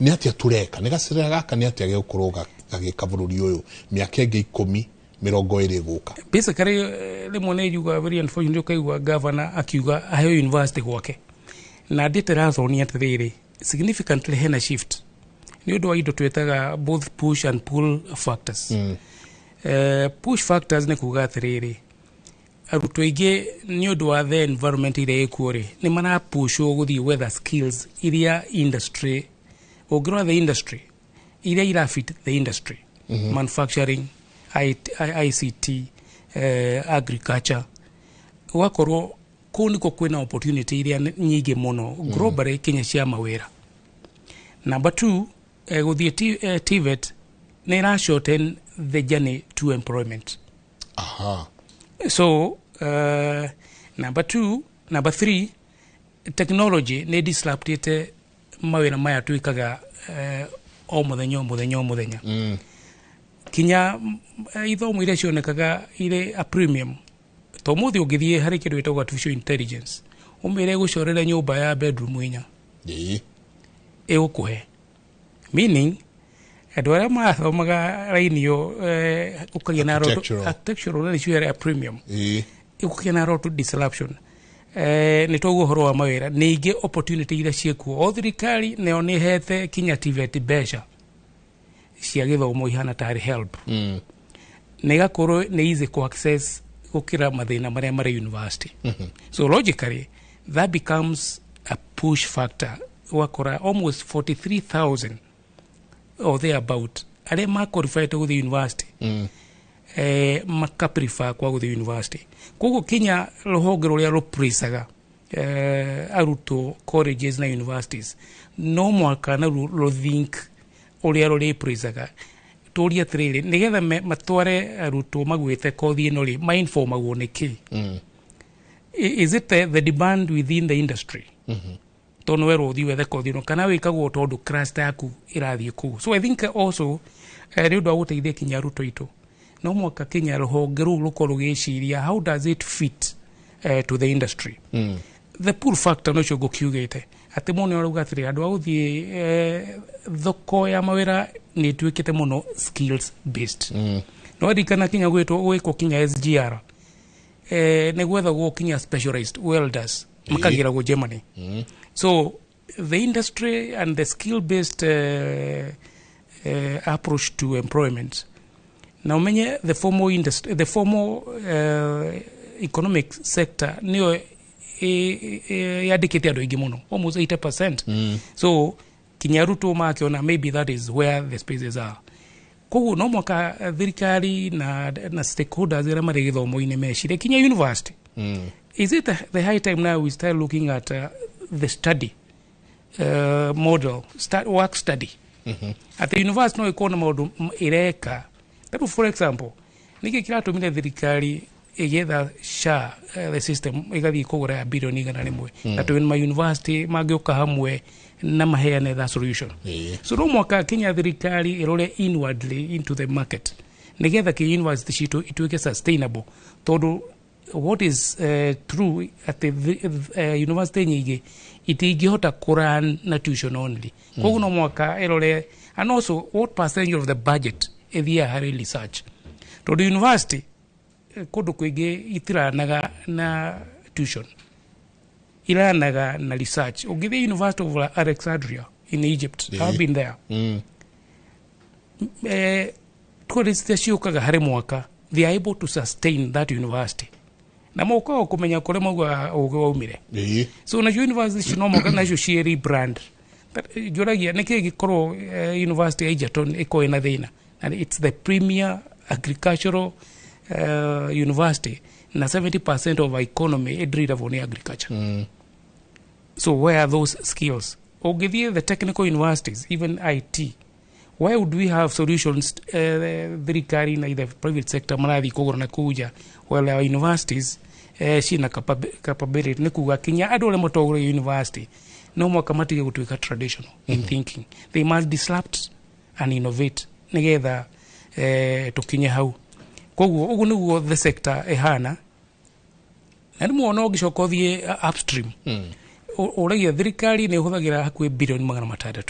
[SPEAKER 9] Nĩ atĩa tũreka? Nĩ gacĩra gaka nĩ atĩa gĩgũkorwo gagĩka bũrũri ũyũ mĩaka ĩngĩ 10, 20 gũka?
[SPEAKER 27] Basically, rĩmwe nĩ njugaga very unfortunately, ũkaigua governor akiuga aheo university gwake, na ndĩtĩrathonia atĩrĩrĩ, significantly hena shift nĩ ũndũ wa indo twĩtaga both push and pull factors. Push factors nĩ kuga atĩrĩrĩ, arutwo aingĩ nĩ ũndũ wa the environment ĩrĩa ĩkuo rĩ, nĩ marapushwo gũthiĩ gwetha skills iria industry, ũngĩrora the industry iria irafit the industry, manufacturing, ICT, agriculture, ũgakorwo kũu nĩkuo kwĩna opportunity iria nyingĩ mũno globally kinya cia mawĩra. Number two, gũthiĩ TVET nĩ ĩra shorten the journey to employment. So number two, number three, technology nĩ disruptĩte mawĩra maya twĩkaga o mũthenya, o mũthenya, o mũthenya. Kinya ithomo iria cionekaga irĩ a premium, to mũthĩ ũngĩthiĩ harĩ kĩndũ gĩtagwo artificial intelligence, ũmĩre gũcorere nyũmba ya bedroom 4, ĩgũkũhe. Meaning andũ arĩa marathomaga raini ĩyo, ũkagĩa na roto
[SPEAKER 9] Architectural.
[SPEAKER 27] Architectural na nĩcio ya premium, ũkagĩa na roto disruption. Nĩ twaguo ũhoro wa mawĩra, ningĩ opportunity iria ciĩkuo, o thirikari nayo nĩ ĩhete kinya TVET mbeca cia gĩthomo ihana tarĩ help, na igakorwo nĩ easy ku access gũkĩra mathĩna marĩa marĩ university. So logically that becomes a push factor. Ũgakora almost 43,000 or thereabout arĩa maqualified gũthiĩ university, maka prefer kwa gũthiĩ university. Koguo kinya rũhonge rũrĩa rũpresaga arutwo colleges na universities no mwaka na rũthink ũrĩa rũrĩpresaga. Tũrie atĩrĩrĩ, nĩgetha matware arutwo magwĩte kothi ĩno rĩ, mainformagwo nĩ kĩ? Is it the demand within the industry? Tondũ werwo ũthiĩ wethe kothi ĩno, kana wĩkagwo tondũ cluster yaku ĩrathiĩ kũu? So I think also, nĩ ũndũ wa gũteithia kinya arutwo aitũ, no mwaka kinya rũhonge rũu rũkorwo rũgĩciria how does it fit to the industry. The pull factor nocio ngũkiugĩte atĩ mũndũ arauga atĩrĩ, andũ a gũthiĩ thoko ya mawĩra nĩ ĩtuĩkĩte mũno skills based. No ririkana kinya gwĩtwo gwĩkwo kinya SGR, nĩ gwethagwo kinya specialized welders, makagĩragwo Germany. So the industry and the skill based approach to employment, na umenye the formal industry, the formal economic sector niyo yandĩkĩte andũ aingĩ mũno, almost 80%. So kinya arutwo makiona maybe that is where the spaces are. Koguo no mwaka thirikari na stakeholders arĩa marĩ gĩthomo-inĩ mecirie kinya university. Is it the high time now we start looking at the study model, start work study at the university? No ĩkorwo na maũndũ ĩreka. Tarĩu for example, nĩkĩ kĩratũmire thirikari ĩgĩetha SHA, the system, ĩgathiĩ kũgũra ya bilioni 100? Na twĩ ma university mangĩũka hamwe na maheane that solution. So no mwaka kinya thirikari ĩrore inwardly into the market nĩgetha kĩ university citũ ituĩke sustainable, tondũ what is true atĩ university nyingĩ itingĩhota kũrun na tuition only. Koguo no mwaka ĩrore, and also what percentage of the budget Ĩthiaga harĩ research, tondũ university kũndũ kũingĩ itiranaga na tuition, iranaga na research. Ũngĩthiĩ University of Alexandria in Egypt, I've been there, tourists ciũkaga harĩ mwaka, they are able to sustain that university na mokaga kũmenya kũrĩa mauga ũgĩ waumire. So nacio university icio no mũhaka nacio ciĩ rebrand. But, njũragia nĩkĩ gĩkorwo university ya Egerton ĩkorwo ĩna thĩna, and it's the premier agricultural university, na 70% of our economy ĩdriven nĩ agriculture. So where are those skills? Ũngĩthiĩ the technical universities, even IT, why would we have solutions thirikari na the private sector marathiĩ kũgũra na kũu nja, while our universities ciĩna capability? Nĩ kuga kinya andũ arĩa matongoragia university no mwaka matige gũtuĩka traditional in thinking. They must disrupt and innovate nĩgetha tũkinye hau. Koguo ũguo nĩguo the sector ĩhana, na rĩmwe ona ũngĩcoka ũthiĩ upstream, ũragia thirikari nĩ ĩhũthagĩra hakuhĩ bilioni 600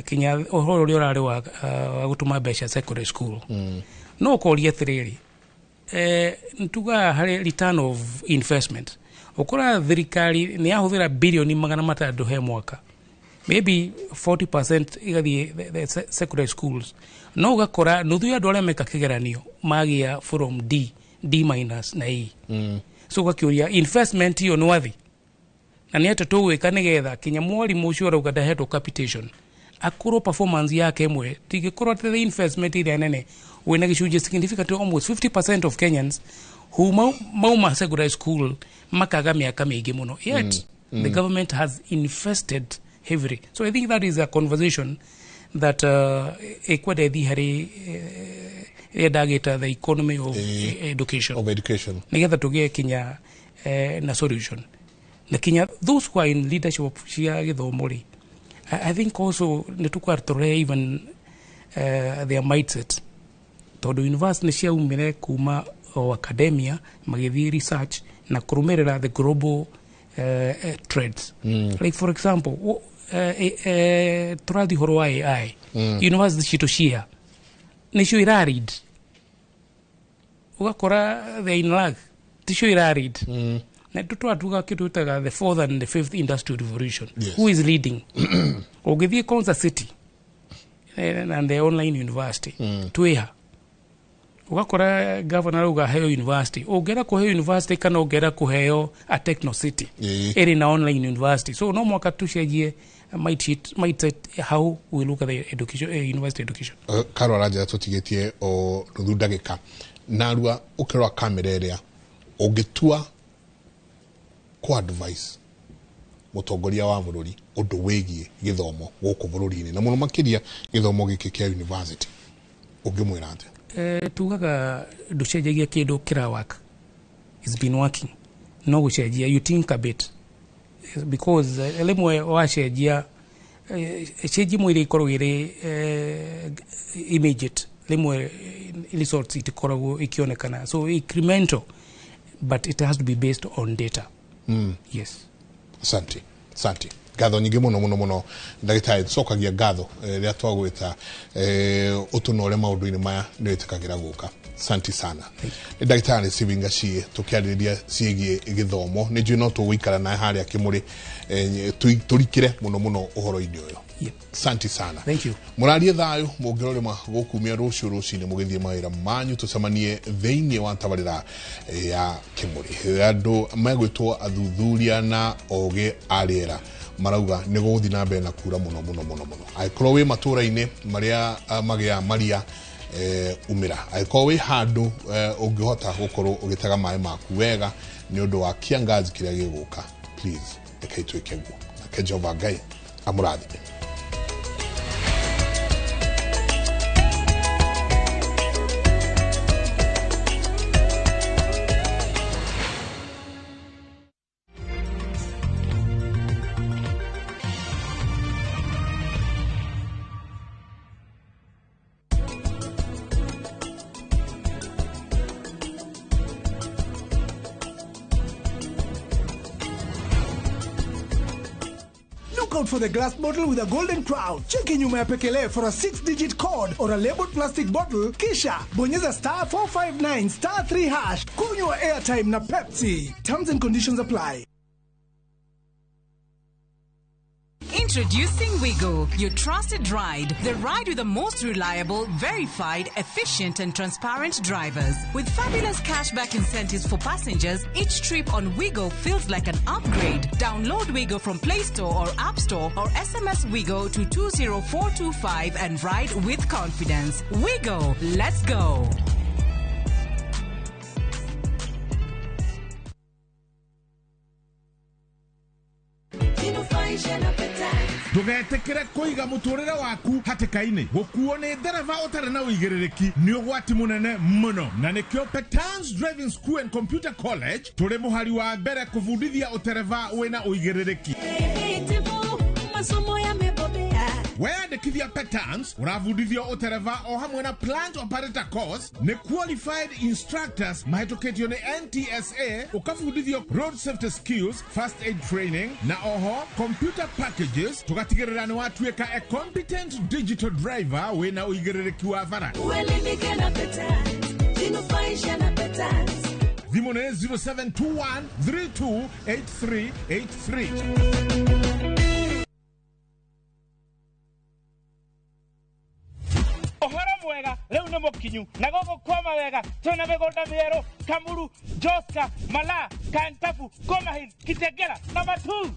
[SPEAKER 27] kinya ũhoro ũrĩa ũrarĩ wa gũtũma mbeca secondary school. No ũkoria atĩrĩrĩ, nitugaga harĩ return of investment, ũkora thirikari nĩ yahũthĩra bilioni 600 he mwaka, maybe 40% igathiĩ the secondary schools, no ũgakora nuthu ya andũ arĩa meka kĩgeranio magĩa from D, D minus na E. So ũgakĩũria investment iyo nĩ wathi na nĩ atĩ tũgwĩka nĩgetha kinya mwarimũ ũcio ũrauga ndahetwo capitation akorwo performance yake ĩmwe tingĩkorwo atĩ the investment ĩrĩa nene wĩna gĩcunjĩ significant, almost 50% of Kenyans who mauma secondary school makaga mĩaka mĩingĩ mũno, yet the government has invested heavily. So I think that is a conversation that ĩkwenda ĩthiĩ harĩ ĩrĩa ndagĩta the economy of education,
[SPEAKER 9] of education,
[SPEAKER 27] nigetha tũgĩe kinya na solution, na kinya those who are in leadership cia gĩthomo rĩ, I think also nĩ tũkwartũre even their mindset, tondũ university nĩ ciaumire kuma o academia magĩthiĩ research na kũrũmĩrĩra the global trends. Like for example, tũrathiĩ ũhoro wa AI. University citũ cia nĩcio iraread, ũgakora they in lag, ticio iraread. Na tũtwatuga kĩndũ twĩtaga the fourth and the fifth industrial revolution. Who is leading? Ũngĩthiĩ Konza City and the online university, twĩha ũgakora governor arauga heo university, ũngĩenda kũheo university kana ũngĩenda kũheo a techno city ĩrĩ na online university. So no mwaka tũcenjie mindset how we look at the education, university education.
[SPEAKER 9] Karo aranjĩra tũtigĩtie o nuthu ndagĩka narua. Ũkĩrora kamera ĩrĩa, ũngĩtua kũ advice mũtongoria wa bũrũri ũndũ wĩgiĩ gĩthomo gũkũ bũrũri-inĩ, na mũno makĩria gĩthomo gĩkĩ kĩa university, ũngĩmwĩra atĩa?
[SPEAKER 27] Tugaga ndũcenjagia kĩndũ kĩra work. It's been working, no gũcenjia you think a bit, because rĩmwe wacenjia, change imwe iria ikoragwo ĩrĩ immediate, rĩmwe results itikoragwo ikionekana. So incremental, but it has to be based on data. Yes.
[SPEAKER 9] Asante, asante, ngatho nyingĩ mũno mũno mũno ndagĩtarĩ. Tũcokagia ngatho rĩrĩa twagwĩta ũtũnore maũndũ-inĩ maya, nĩ wĩtĩkagĩra gũka. Asante sana. Nĩ ndagĩtarĩ Stephen Gachie tũkĩarĩrĩria ciĩgiĩ gĩthomo. Nĩ njũĩ no tũgũikara nawe harĩa kĩmũrĩ tũrikĩre mũno mũno ũhoro-inĩ ũyũ. Asante sana.
[SPEAKER 27] Thank you.
[SPEAKER 9] Mũrarie thayũ mũngĩrorĩma gũkumia rũciũ rũcinĩ mũgĩthiĩ mawĩra manyu, tũcemanie thĩinĩ wa tabarĩra ya kĩmũrĩ. Andũ megwĩtwo athuthuria na ogĩ a rĩera marauga nĩ gũgũthiĩ na mbere na kura mũno mũno mũno mũno. Angĩkorwo wĩ matũra-inĩ marĩa magĩa maria, umĩra. Angĩkorwo wĩ handũ ũngĩhota gũkorwo ũgĩtega maĩ maku wega nĩ ũndũ wa kiangazi kĩrĩa gĩgũka, please rekei twĩke guo. Nake Jehova Ngai amũrathime.
[SPEAKER 5] Look out for the glass bottle with a golden crown. Cheki nyuma ya pekele for a 6-digit code or a labeled plastic bottle, kisha bonyeza star 459 star 3 hash. Kunywa airtime na Pepsi. Terms and conditions apply.
[SPEAKER 3] Introducing Wigo, your trusted ride. The ride with the most reliable, verified, efficient and transparent drivers. With fabulous cashback incentives for passengers, each trip on Wigo feels like an upgrade. Download Wigo from Play Store or App Store or SMS Wigo to 20425 and ride with confidence. Wigo, let's go.
[SPEAKER 23] Ndugetikire kuiga muturire waku hatikaini gukuo ni ndereba utari na uigiririki ni ugwati munene muno na nikio Petans Driving School and Computer College turi muhari wa mbere kubundithia utereba wina uigiririki. Weyandĩkithia Petans ũrabundithio ũtereba o hamwe na plant operator course nĩ qualified instructors mahĩtũkĩtio nĩ NTSA, ũkabundithio road safety skills, first aid training na oho computer packages, tũgatigĩrĩra nĩ watuĩka a competent digital driver wĩna ũigĩrĩrĩki wa bara.
[SPEAKER 7] Uelimike na Petans, jinufaishe na Petans.
[SPEAKER 23] Thimũ nĩ 0721 328383.
[SPEAKER 8] Mwega leo nĩ mũkinyu na gũkũ kwa mawega twĩna mĩgũnda mĩerũ Kamuru, Joska, Malaa, Kantafu, Komahin, Kitengela na Matuu.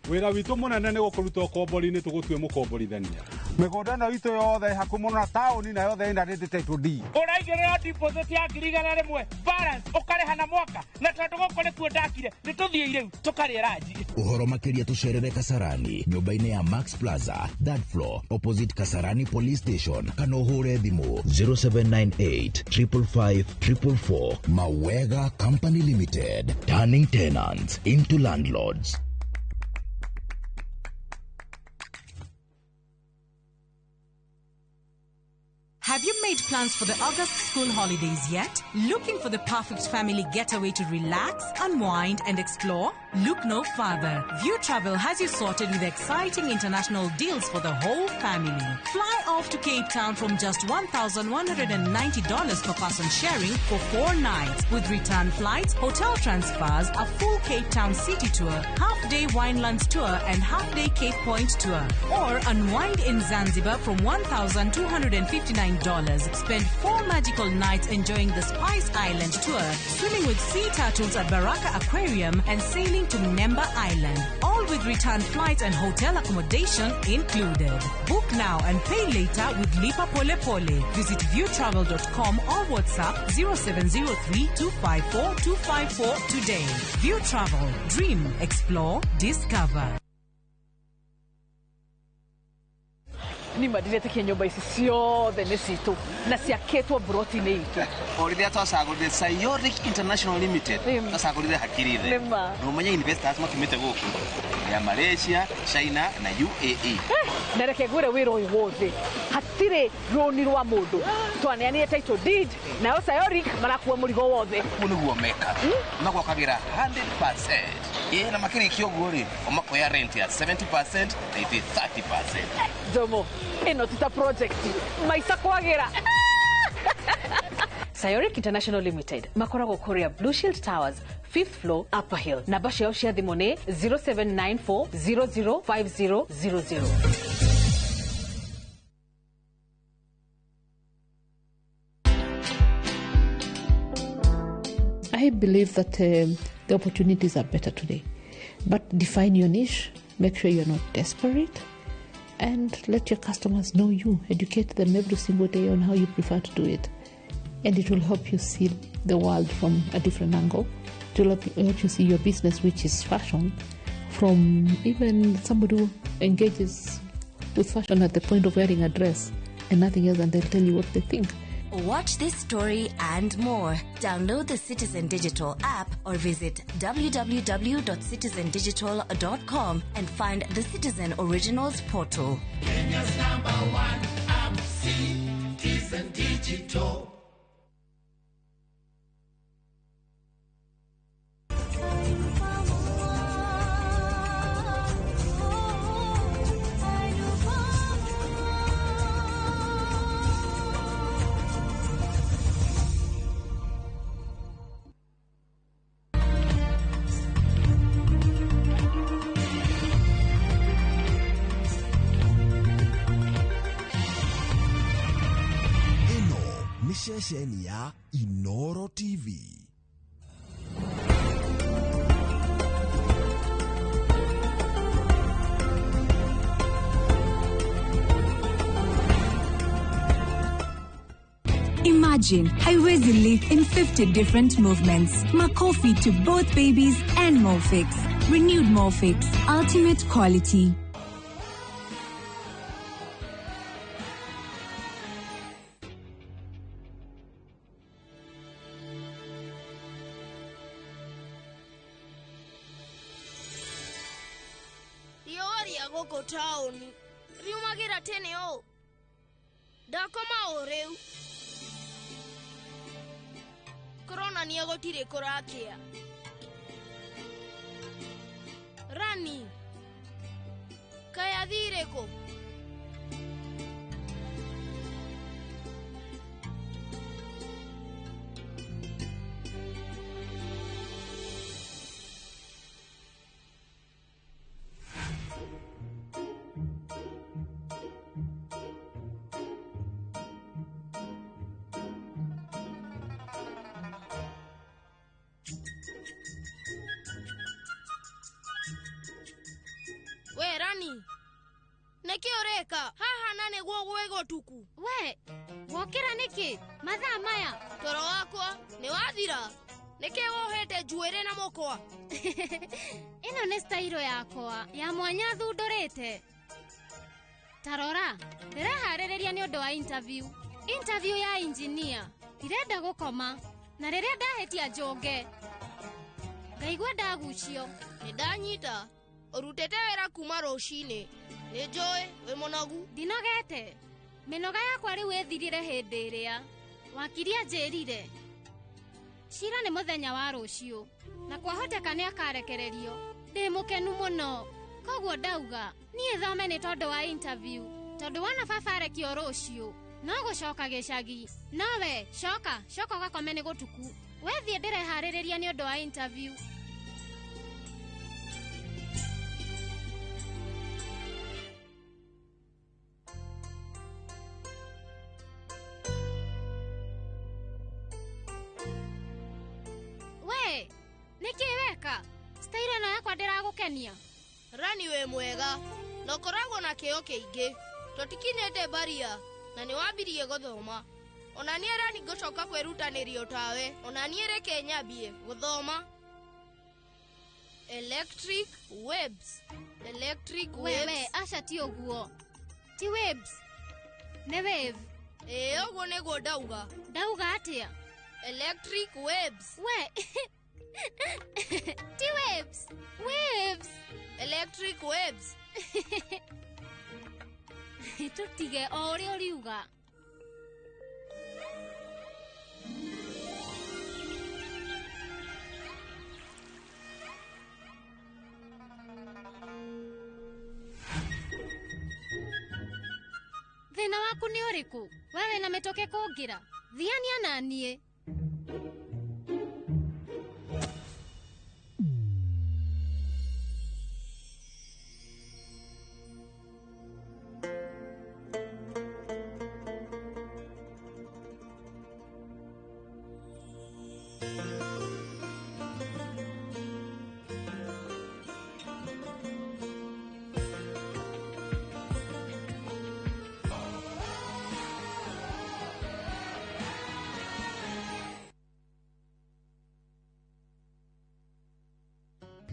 [SPEAKER 11] Wĩra witũ mũnene nĩ gũkũruta ũkombori-inĩ tũgũtue mũkomborithania.
[SPEAKER 15] Mĩgũnda ĩno itũ yothe ĩhakuhĩ mũno na taũni na yothe ĩna rĩndĩ title deed.
[SPEAKER 8] Ũraigĩrĩra deposit ya 100,000 balance ũkarĩha na mwaka, na tondũ gũkũ nĩkuo ndakire nĩtũthiĩ rĩu tũkarĩe ranji.
[SPEAKER 16] Ũhoro makĩria tũcerere Kasarani nyũmba-inĩ ya Max Plaza third floor opposite Kasarani Police Station kana ũhũre thimũ 0798 555 444. Mawega Company Limited, turning tenants into landlords.
[SPEAKER 3] Have you made plans for the August school holidays yet? Looking for the perfect family getaway to relax, unwind and explore? Look no further. View Travel has you sorted with exciting international deals for the whole family. Fly off to Cape Town from just $1,190 per person sharing for 4 nights with return flights, hotel transfers, a full Cape Town city tour, half-day Winelands tour and half-day Cape Point tour. Or unwind in Zanzibar from $1,259. Spend 4 magical nights enjoying the Spice Island tour, swimming with sea turtles at Baraka Aquarium and sailing to Nemba Island. All with return flights and hotel accommodation included. Book now and pay later with Lipa Pole Pole. Visit viewtravel.com or WhatsApp 0703 254 254 today. View Travel. Dream, explore, discover.
[SPEAKER 17] Ni madiretĩkia nyũmba ici ciothe nĩ citũ na ciakĩtwo mburoti-inĩ itũ.
[SPEAKER 19] O rĩrĩa twacagũrire Sayoric International Limited, twacagũrire hakiri thĩ. Na ũmenye investors makiumĩte gũkũ ya Malaysia, China na UAE.
[SPEAKER 17] Na reke ngwĩre wĩra ũyũ wothe hatirĩ rũni rwa mũndũ, twaneanire title deed nayo Sayoric marakua mũrigo wothe.
[SPEAKER 19] Ũguo nĩguo mekaga, magwakagĩra 100%. Ĩ na makĩrĩkia ũguo rĩ, o makoya rent ya 70% na ithuĩ 30%.
[SPEAKER 17] Jomo, ĩno ti ta project maica kwagĩra. Sayoric International Limited makoragwo kũrĩa Blue Shield Towers 5th floor Upper Hill. Namba ciao cia thimũ nĩ 0794 005000.
[SPEAKER 20] I believe that the opportunities are better today. But define your niche, make sure you're not desperate, and let your customers know you. Educate them every single day on how you prefer to do it. And it will help you see the world from a different angle. It will help you see your business, which is fashion, from even somebody who engages with fashion at the point of wearing a dress and nothing else, and they'll tell you what they think.
[SPEAKER 21] Watch this story and more. Download the Citizen Digital app or visit www.citizendigital.com and find the Citizen Originals portal.
[SPEAKER 31] Kenya's number one app, Citizen Digital.
[SPEAKER 16] ceceni ya Inoro TV.
[SPEAKER 1] Imagine haiwezi live in 50 different movements. Makofi to both babies and Molfix. Renewed Molfix. Ultimate quality.
[SPEAKER 2] Riũa rĩa gũkũ taũni riumagĩra tene ũũ. Ndakoma o rĩu. Kũronania gũtirĩ kũrakĩa. Rani, kaĩ athire kũ? We Rani, nĩkĩ ũreka haha na nĩguo gwĩ gũtuku?
[SPEAKER 14] We wokĩra nĩkĩ mathaa maya?
[SPEAKER 2] Toro wakwa nĩ wathira. Nĩkĩ wohete njuĩrĩ na mũkwa?
[SPEAKER 14] Ĩno nĩ stairo yakwa ya mwanya thundũrĩte. Tarora, ndĩreharĩrĩria nĩ ũndũ wa interview. Interview ya engineer. Ndirenda gũkoma na rĩrĩa ndahĩtia njũnge ngaigua ndagucio.
[SPEAKER 2] Nĩ ndanyita. Ũrutĩte wĩra kuma rũcinĩ. Nĩ njũĩ wĩ mũnogu.
[SPEAKER 14] Ndinogete. Mĩnoga yakwa rĩu ĩthirire hĩndĩ ĩrĩa wakiri anjĩrire cira nĩ mũthenya wa rũciũ na kwahoteka nĩ akarekererio. Ndĩ mũkenu mũno. Koguo ndauga niĩ thome nĩ tondũ wa interview, tondũ wona baba arekio rũciũ no gũcoka gĩcagi. Nowe coka coka ũgakome nĩ gũtuku. Wethiĩ ndĩreharĩrĩria nĩ ũndũ wa interview. We, nĩkĩ weka? Stairo ĩno yakwa ndĩragũkenia.
[SPEAKER 2] Rani wĩ mwega na ũkoragwo na kĩyo kĩingĩ. Tũtikinyĩte baria na nĩ wambirie gũthoma. Ona niĩ Rani ngũcoka kwĩrutanĩria tawe. Ona niĩ reke nyambie gũthoma. Electric waves. Electric waves.
[SPEAKER 14] Wewe aca ti ũguo. Ti waves. Nĩ wave.
[SPEAKER 2] Ĩĩ ũguo nĩguo ndauga.
[SPEAKER 14] Ndauga atĩa?
[SPEAKER 2] Electric waves.
[SPEAKER 14] We ti waves. Waves.
[SPEAKER 2] Electric waves.
[SPEAKER 14] Tũtige o ũrĩa ũriuga. Thĩna waku nĩ ũrĩkũ? We wĩna mĩtũkĩ kũngĩra. Thiania na niĩ.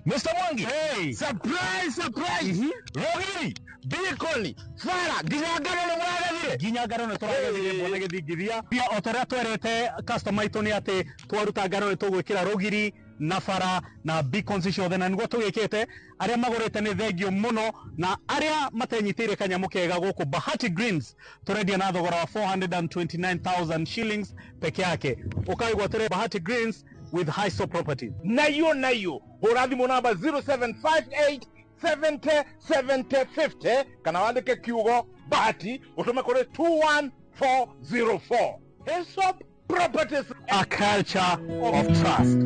[SPEAKER 19] Mr. Mwangi. Hey. Surprise, surprise. Rogiri, Bikoli, Fara, nginya ngano nĩ mũragethire.
[SPEAKER 11] Nginya ngano nĩ tũragethire mbona gĩthingithia. Pia o ta ũrĩa twerete customer aitũ nĩ atĩ twaruta ngano nĩ tũgwĩkĩra rũgiri na bara na beacons ciothe, na nĩguo tũgĩkĩte. Arĩa magũrĩte nĩ thengio mũno, na arĩa matenyitĩire kanyamũ kega gũkũ Bahati Greens tũrendia na thogora wa 429,000 shillings peke yake. Ũkaigua atĩrĩ, Bahati Greens with Hiso Property.
[SPEAKER 23] Nayo nayo hũra thimũ namba 0758 70 70 50 kana wandĩke kiugo Bahati ũtũme kũrĩ 21404. Hiso Properties,
[SPEAKER 11] a culture of trust.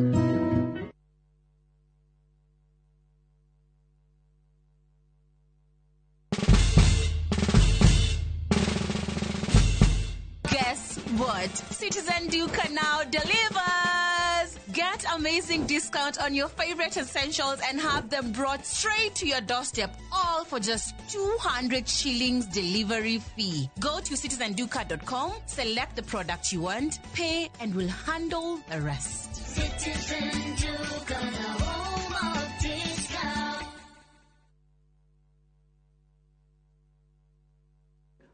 [SPEAKER 3] Guess
[SPEAKER 4] what? Citizen Duka now delivers! Get amazing discount on your favorite essentials and have them brought straight to your doorstep, all for just 200 shillings delivery fee. Go to citizenduka.com, select the product you want, pay, and we'll handle the rest.
[SPEAKER 7] Citizen Duka, the home of discount.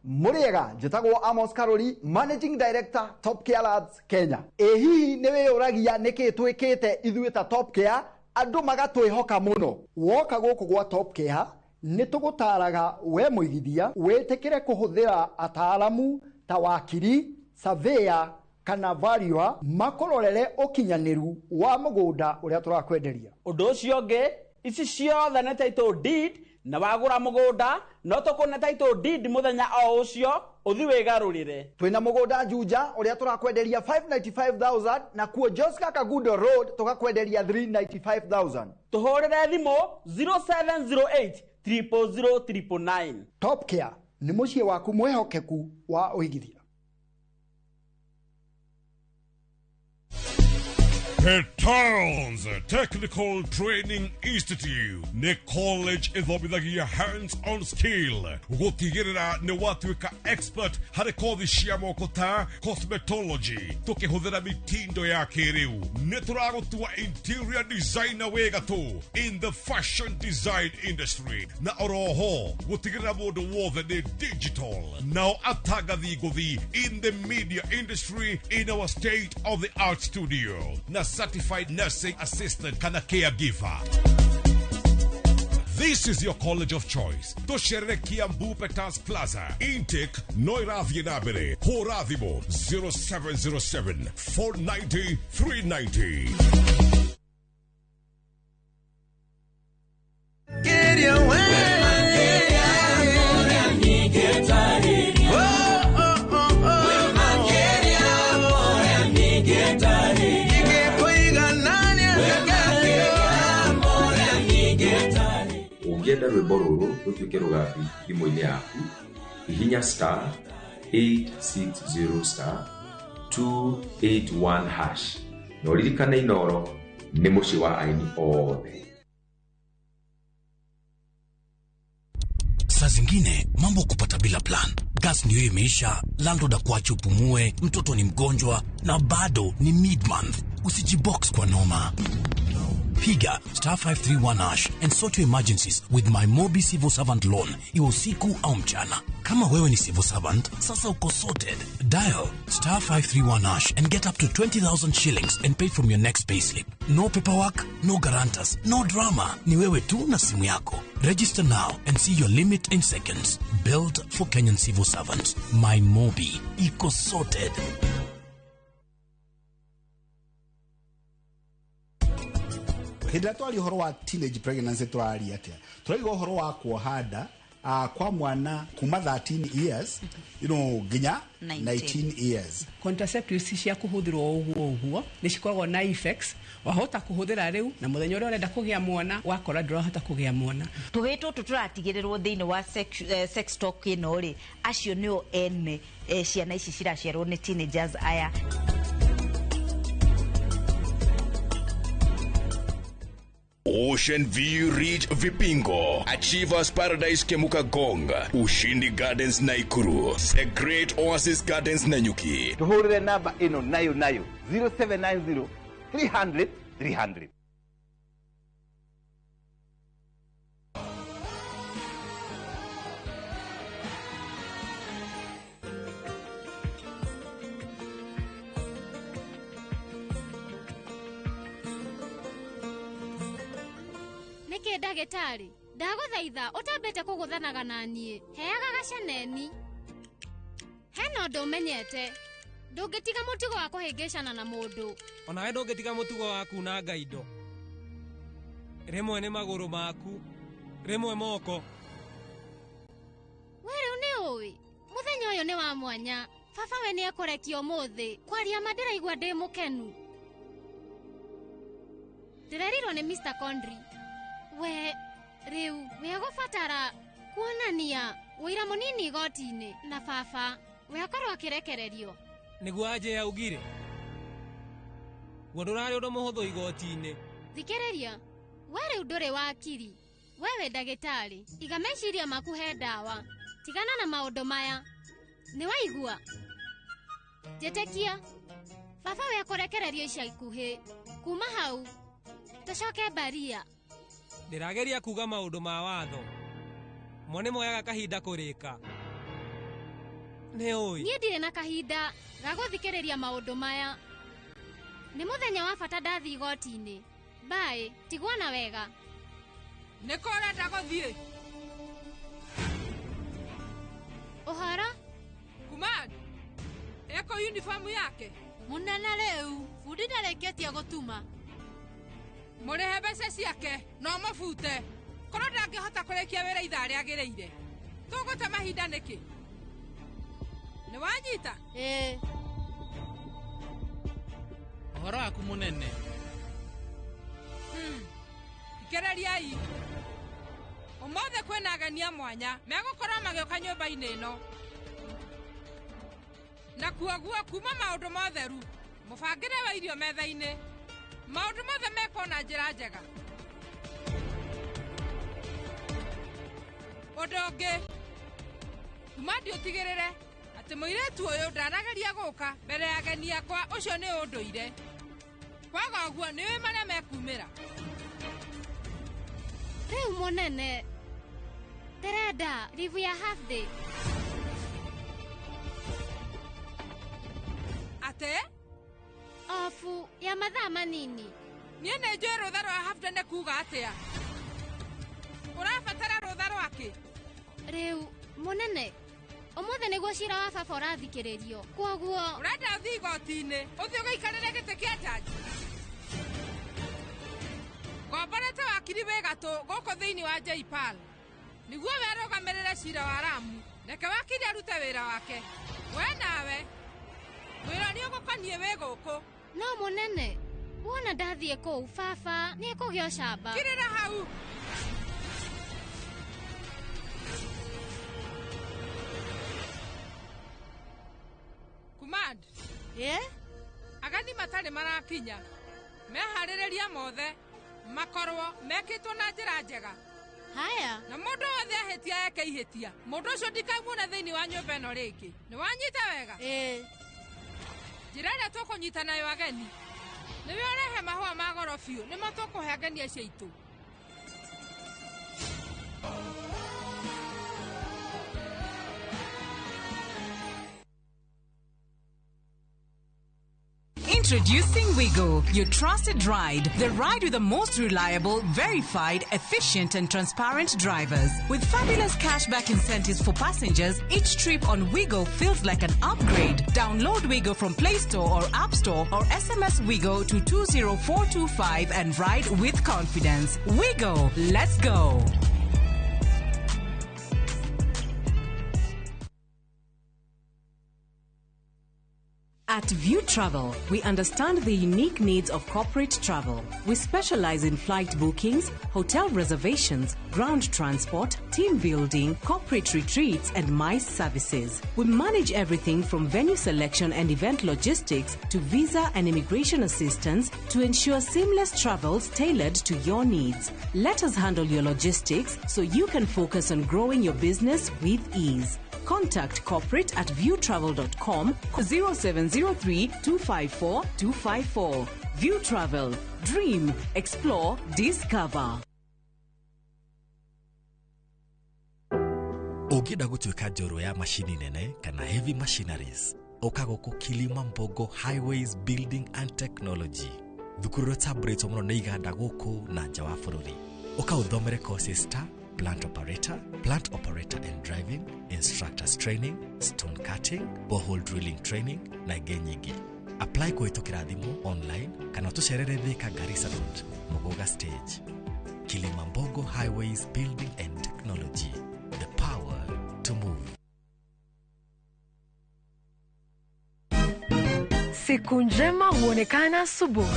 [SPEAKER 6] Mũrĩega, njĩtagwo Amos Karori, Managing Director, Top Care Labs Kenya. Ĩ hihi nĩ wĩyũragia nĩkĩ twĩkĩte ithuĩ ta Top Care andũ magatwĩhoka mũno? Woka gũkũ gwa Top Care nĩ tũgũtaraga we mũigithia wĩtĩkĩre kũhũthĩra ataaramu ta wakiri, surveyor kana valuer makũrorere ũkinyanĩru wa mũgũnda ũrĩa tũrakwenderia.
[SPEAKER 10] Ũndũ ũcio ũngĩ, ici ciothe nĩ title deed, na wagũra mũgũnda no tũkũne title deed mũthenya o ũcio ũthi wĩgarũrĩre.
[SPEAKER 6] Twĩna mũgũnda Juja ũrĩa tũrakwenderia 595,000, na kuo Joska Kagudo Road tũgakwenderia 395,000.
[SPEAKER 10] Tũhũrĩre thimũ 0708 000 999.
[SPEAKER 6] Top Care nĩ mũciĩ waku mwĩhokeku wa ũigithia.
[SPEAKER 12] Petals Technical Training Institute nĩ college ĩthomithagia hands-on skill gũtigĩrĩra nĩ watuĩka expert harĩ kothi cia moko ta cosmetology tũkĩhũthĩra mitindo ya kĩrĩu. Nĩ tũragũtua interior designer wĩ gatũ in the fashion design industry, na oroho gũtigĩrĩra mũndũ wothe nĩ digital, nao atangathi ngũthi in the media industry in our state of the art studio na certified nursing assistant kana caregiver. This is your college of choice. Tũcerere Kiambu Petals Plaza. Intake no ĩrathiĩ na mbere. Hũra thimũ 0707 490 390.
[SPEAKER 13] Ũngĩenda rwĩmbo rũrũ rũtuĩke rũgambi thimũ-inĩ yaku, hihinya star 860 star 281 hash, na ũririkane Inooro nĩ mũciĩ wa aini othe.
[SPEAKER 18] Saa zingine mambo kupata bila plan. Gas ndio imeisha, landlord akuache upumue, mtoto ni mgonjwa na bado ni mid-month. Usijibox kwa noma. Piga star 531 hash and sort your emergencies with my Mobi Civil Servant Loan, iwe usiku au mchana. Kama wewe ni civil servant, sasa uko sorted. Dial star 531 hash and get up to 20,000 shillings and pay from your next payslip. No paperwork, no guarantors, no drama. Ni wewe tu na simu yako. Register now and see your limit in seconds. Built for Kenyan civil servants. My Mobi. Iko sorted.
[SPEAKER 22] Hĩndĩ ĩrĩa twaria ũhoro wa teenage pregnancy, tũraria atĩa? Tũraiga ũhoro wa kuoha nda kwa mwana kuma 13 years nginya 19 years.
[SPEAKER 25] Contraceptives cia kũhũthĩrwo ũguo ũguo nĩ cikoragwo na effects. Wahota kũhũthĩra rĩu na mũthenya ũrĩa ũrenda kũgĩa mwana wakora ndũrahota kũgĩa mwana.
[SPEAKER 28] Tũhĩ tũtũ tũratigĩrĩrwo thĩinĩ wa sex talk ĩno rĩ, acio nĩo ene ciana ici ciraciarwo nĩ teenagers aya.
[SPEAKER 29] Ocean View Ridge Vipingo, Achievers Paradise Kemuka Gong, Ushindi Gardens Naikuru, The Great Oasis Gardens Nanyuki.
[SPEAKER 19] Tuhurire namba ĩno nayo nayo 0790 300 300.
[SPEAKER 14] Nĩkĩ ndagĩtarĩ? Ndagũthaitha ũtambĩte kũgũthanaga na niĩ. Heaga gaceneni. Hena ũndũ ũmenyete. Ndũngĩtiga mũtugo wa kũhĩngĩcana na mũndũ.
[SPEAKER 30] Onawe ndũngĩtiga mũtugo wa kunanga indo. Rĩmwe nĩ magũrũ maku, rĩmwe moko.
[SPEAKER 14] We rĩu nĩ ũĩ, mũthenya ũyũ nĩ wa mwanya. Baba we nĩ ekũrekio ũmũthĩ. Kwaria ma ndĩraigua ndĩ mũkenu. Ndĩrerirwo nĩ Mr. Condry. We rĩu wegũbatara kuonania ũira mũnini igoti-inĩ na baba we akorwo akĩrekererio.
[SPEAKER 30] Nĩguo Ajay augire. Guo ndũrarĩ ũndũ mũhũthũ igoti-inĩ.
[SPEAKER 14] Thikĩrĩria, we rĩu ndũrĩ wakiri. We wĩ ndagĩtarĩ. Iga meciria maku he ndawa. Tigana na maũndũ maya. Nĩ waigua? Njĩtĩkia. Baba we akũrekererio ica ikuhĩ. Kuma hau, tũcoke Baria.
[SPEAKER 30] Ndĩrageria kuga maũndũ ma watho. Mo nĩ moyaga kahinda kũrĩka. Nĩ ũĩ.
[SPEAKER 14] Niĩ ndirĩ na kahinda ga gũthikĩrĩria maũndũ maya. Nĩ mũthenya wa bata ndathiĩ igoti-inĩ. Bye, tigwo na wega.
[SPEAKER 5] Nĩ kũ ũrenda gũthiĩ?
[SPEAKER 14] Ũhoro?
[SPEAKER 5] Kumar, eko uniform yake?
[SPEAKER 8] Mũnene rĩu, bundi ndarĩkĩtie gũtuma.
[SPEAKER 5] Mũrĩhe mbeca ciake, no mũbute. Korwo ndangĩhota kũrĩkia wĩra ithaa rĩagĩrĩire. Tũgũte mahinda nĩkĩ? Nĩ wanyita?
[SPEAKER 8] Ĩĩ.
[SPEAKER 9] Ũhoro waku mũnene.
[SPEAKER 5] Thikĩrĩriai. Ũmũthĩ kwĩna ageni a mwanya megũkorwo magĩũka nyũmba-inĩ ĩno. Na kuoguo kuma maũndũ motheru, mũbangĩre wa irio metha-inĩ. Maũndũ mothe mekwo na njĩra njega. Ũndũ ũngĩ, kuma ndiũtigĩrĩre atĩ mũirĩtu ũyũ ndanageria gũka mbere ya ageni akwa, ũcio nĩ ũndũire. Kwaga ũguo nĩ ũĩ marĩa mekumĩra.
[SPEAKER 14] Rĩu mũnene, ndĩrenda livu ya half day.
[SPEAKER 5] Ate?
[SPEAKER 14] Ofu ya mathaa manini.
[SPEAKER 5] Niĩ nĩ njũĩ rũtha rwa half day nĩ kuga atĩa. Ũrabatara rũtha rwakĩ?
[SPEAKER 14] Rĩu mũnene, ũmũthĩ nĩguo cira wa baba ũrathikĩrĩrio. Kwoguo
[SPEAKER 5] ũrenda ũthiĩ igoti-inĩ, ũthiĩ ũgaikarĩre gĩtĩ kĩa jaji. Ngomborete wakiri wĩ gatũ gũkũ thĩinĩ wa Jaipal. Nĩguo we arũgamĩrĩre cira wa Ramu. Reke wakiri arute wĩra wake. We nawe, wĩra nĩ ũgũkoniĩ wĩ gũkũ.
[SPEAKER 14] No mũnene, wona ndathiĩ kũu baba nĩ ekũgĩa ũcamba.
[SPEAKER 5] Kirĩra hau. Kumad.
[SPEAKER 8] Ĩ?
[SPEAKER 5] Ageni matarĩ marakinya. Meharĩrĩria mothe makorwo mekĩtwo na njĩra njega.
[SPEAKER 8] Haya.
[SPEAKER 5] Na mũndũ wothe ahĩtia eke ihĩtia. Mũndũ ũcio ndikamuona thĩinĩ wa nyũmba ĩno rĩngĩ. Nĩ wanyita wega?
[SPEAKER 8] Ĩ.
[SPEAKER 5] Njĩra ĩrĩa tũkũnyita nayo ageni nĩwe ũrehe mahũa ma goro biũ, nĩmo tũkũhe ageni acio aitũ.
[SPEAKER 3] Introducing Wigo, your trusted ride. The ride with the most reliable, verified, efficient and transparent drivers. With fabulous cashback incentives for passengers, each trip on Wigo feels like an upgrade. Download Wigo from Play Store or App Store or SMS Wigo to 20425 and ride with confidence. Wigo, let's go. At View Travel, we understand the unique needs of corporate travel. We specialize in flight bookings, hotel reservations, ground transport, team building, corporate retreats, and MICE services. We manage everything from venue selection and event logistics to visa and immigration assistance to ensure seamless travels tailored to your needs. Let us handle your logistics so you can focus on growing your business with ease. Contact corporate at viewtravel.com 0703 254 254. View Travel. Dream, explore, discover.
[SPEAKER 15] Ũngĩenda gũtuĩka njorua ya macini nene kana heavy machineries, ũka gũkũ Kilimambogo Highways Building and Technology. Thukuru ũrĩa ũtambũrĩtwo mũno nĩ iganda gũkũ na nja wa bũrũri. Ũka ũthomere courses ta plant operator and driving, instructors training, stone cutting, borehole drilling training na ingĩ nyingĩ. Apply kũhĩtũkĩra thimũ online kana ũtũcerere Thika Garissa Road, Muguga Stage. Kilimambogo Highways Building and Technology, the power to move.
[SPEAKER 17] Siku njema huonekana asubuhi.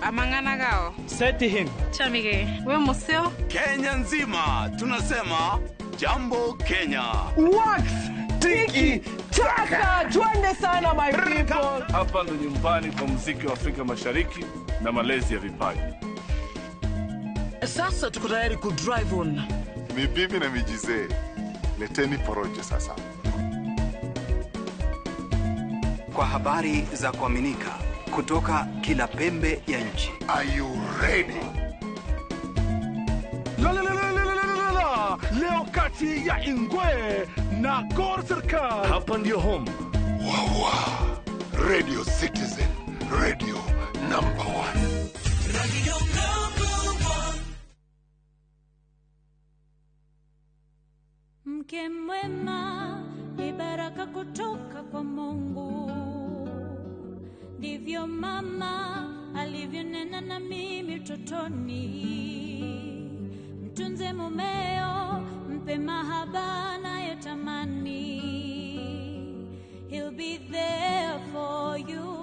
[SPEAKER 20] Amang'ana gao.
[SPEAKER 10] Seti him.
[SPEAKER 20] Chamige. We museo.
[SPEAKER 21] Kenya nzima tunasema Jambo Kenya.
[SPEAKER 6] Wax
[SPEAKER 1] Tiki
[SPEAKER 2] Taka, twende sana my people.
[SPEAKER 4] Hapa ndo nyumbani kwa muziki wa Afrika Mashariki na malezi ya vipaji.
[SPEAKER 1] Sasa tuko tayari ku drive on.
[SPEAKER 11] Mibibi na mijizee, leteni porojo sasa.
[SPEAKER 16] Kwa habari za kuaminika kutoka kila pembe ya nchi.
[SPEAKER 11] Are you ready?
[SPEAKER 1] La la la la la la la la. Leo kati ya Ingwe na Gor Serikal.
[SPEAKER 4] Hapa ndio home.
[SPEAKER 11] Wawa. Radio Citizen, radio number one.
[SPEAKER 7] Radio number one.
[SPEAKER 21] Mke mwema ni baraka kutoka kwa Mungu, ndivyo mama alivyonena na mimi utotoni. Mtunze mumeo, mpe mahaba anayotamani. He'll be there for you.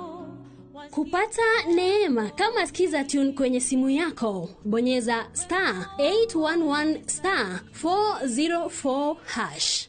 [SPEAKER 14] Kupata neema kama Skiza Tune kwenye simu yako, bonyeza star 811 star 404 hash.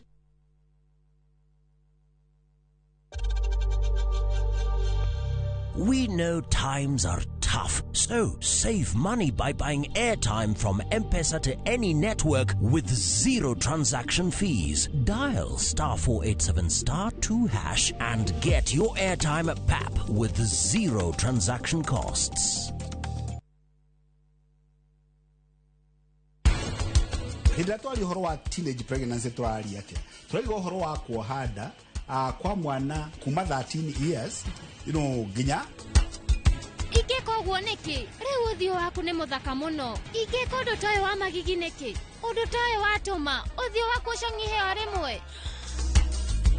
[SPEAKER 18] We know times are tough, so save money by buying airtime from M-Pesa to any network with zero transaction fees. Dial star 487 star 2 hash and get your airtime at PAP with zero transaction costs.
[SPEAKER 22] Hĩndĩ ĩrĩa twaria ũhoro wa teenage pregnancy tũraria atĩa? Tũraiga ũhoro wa kuoha nda kwa mwana kuma 13 years nginya.
[SPEAKER 14] Ingĩka ũguo nĩkĩ? Rĩu ũthiũ waku nĩ mũthaka mũno. Ingĩka ũndũ ta ũyũ wa magigi nĩkĩ? Ũndũ ta ũyũ watũma ũthiũ waku ũcong'ihe o rĩmwe.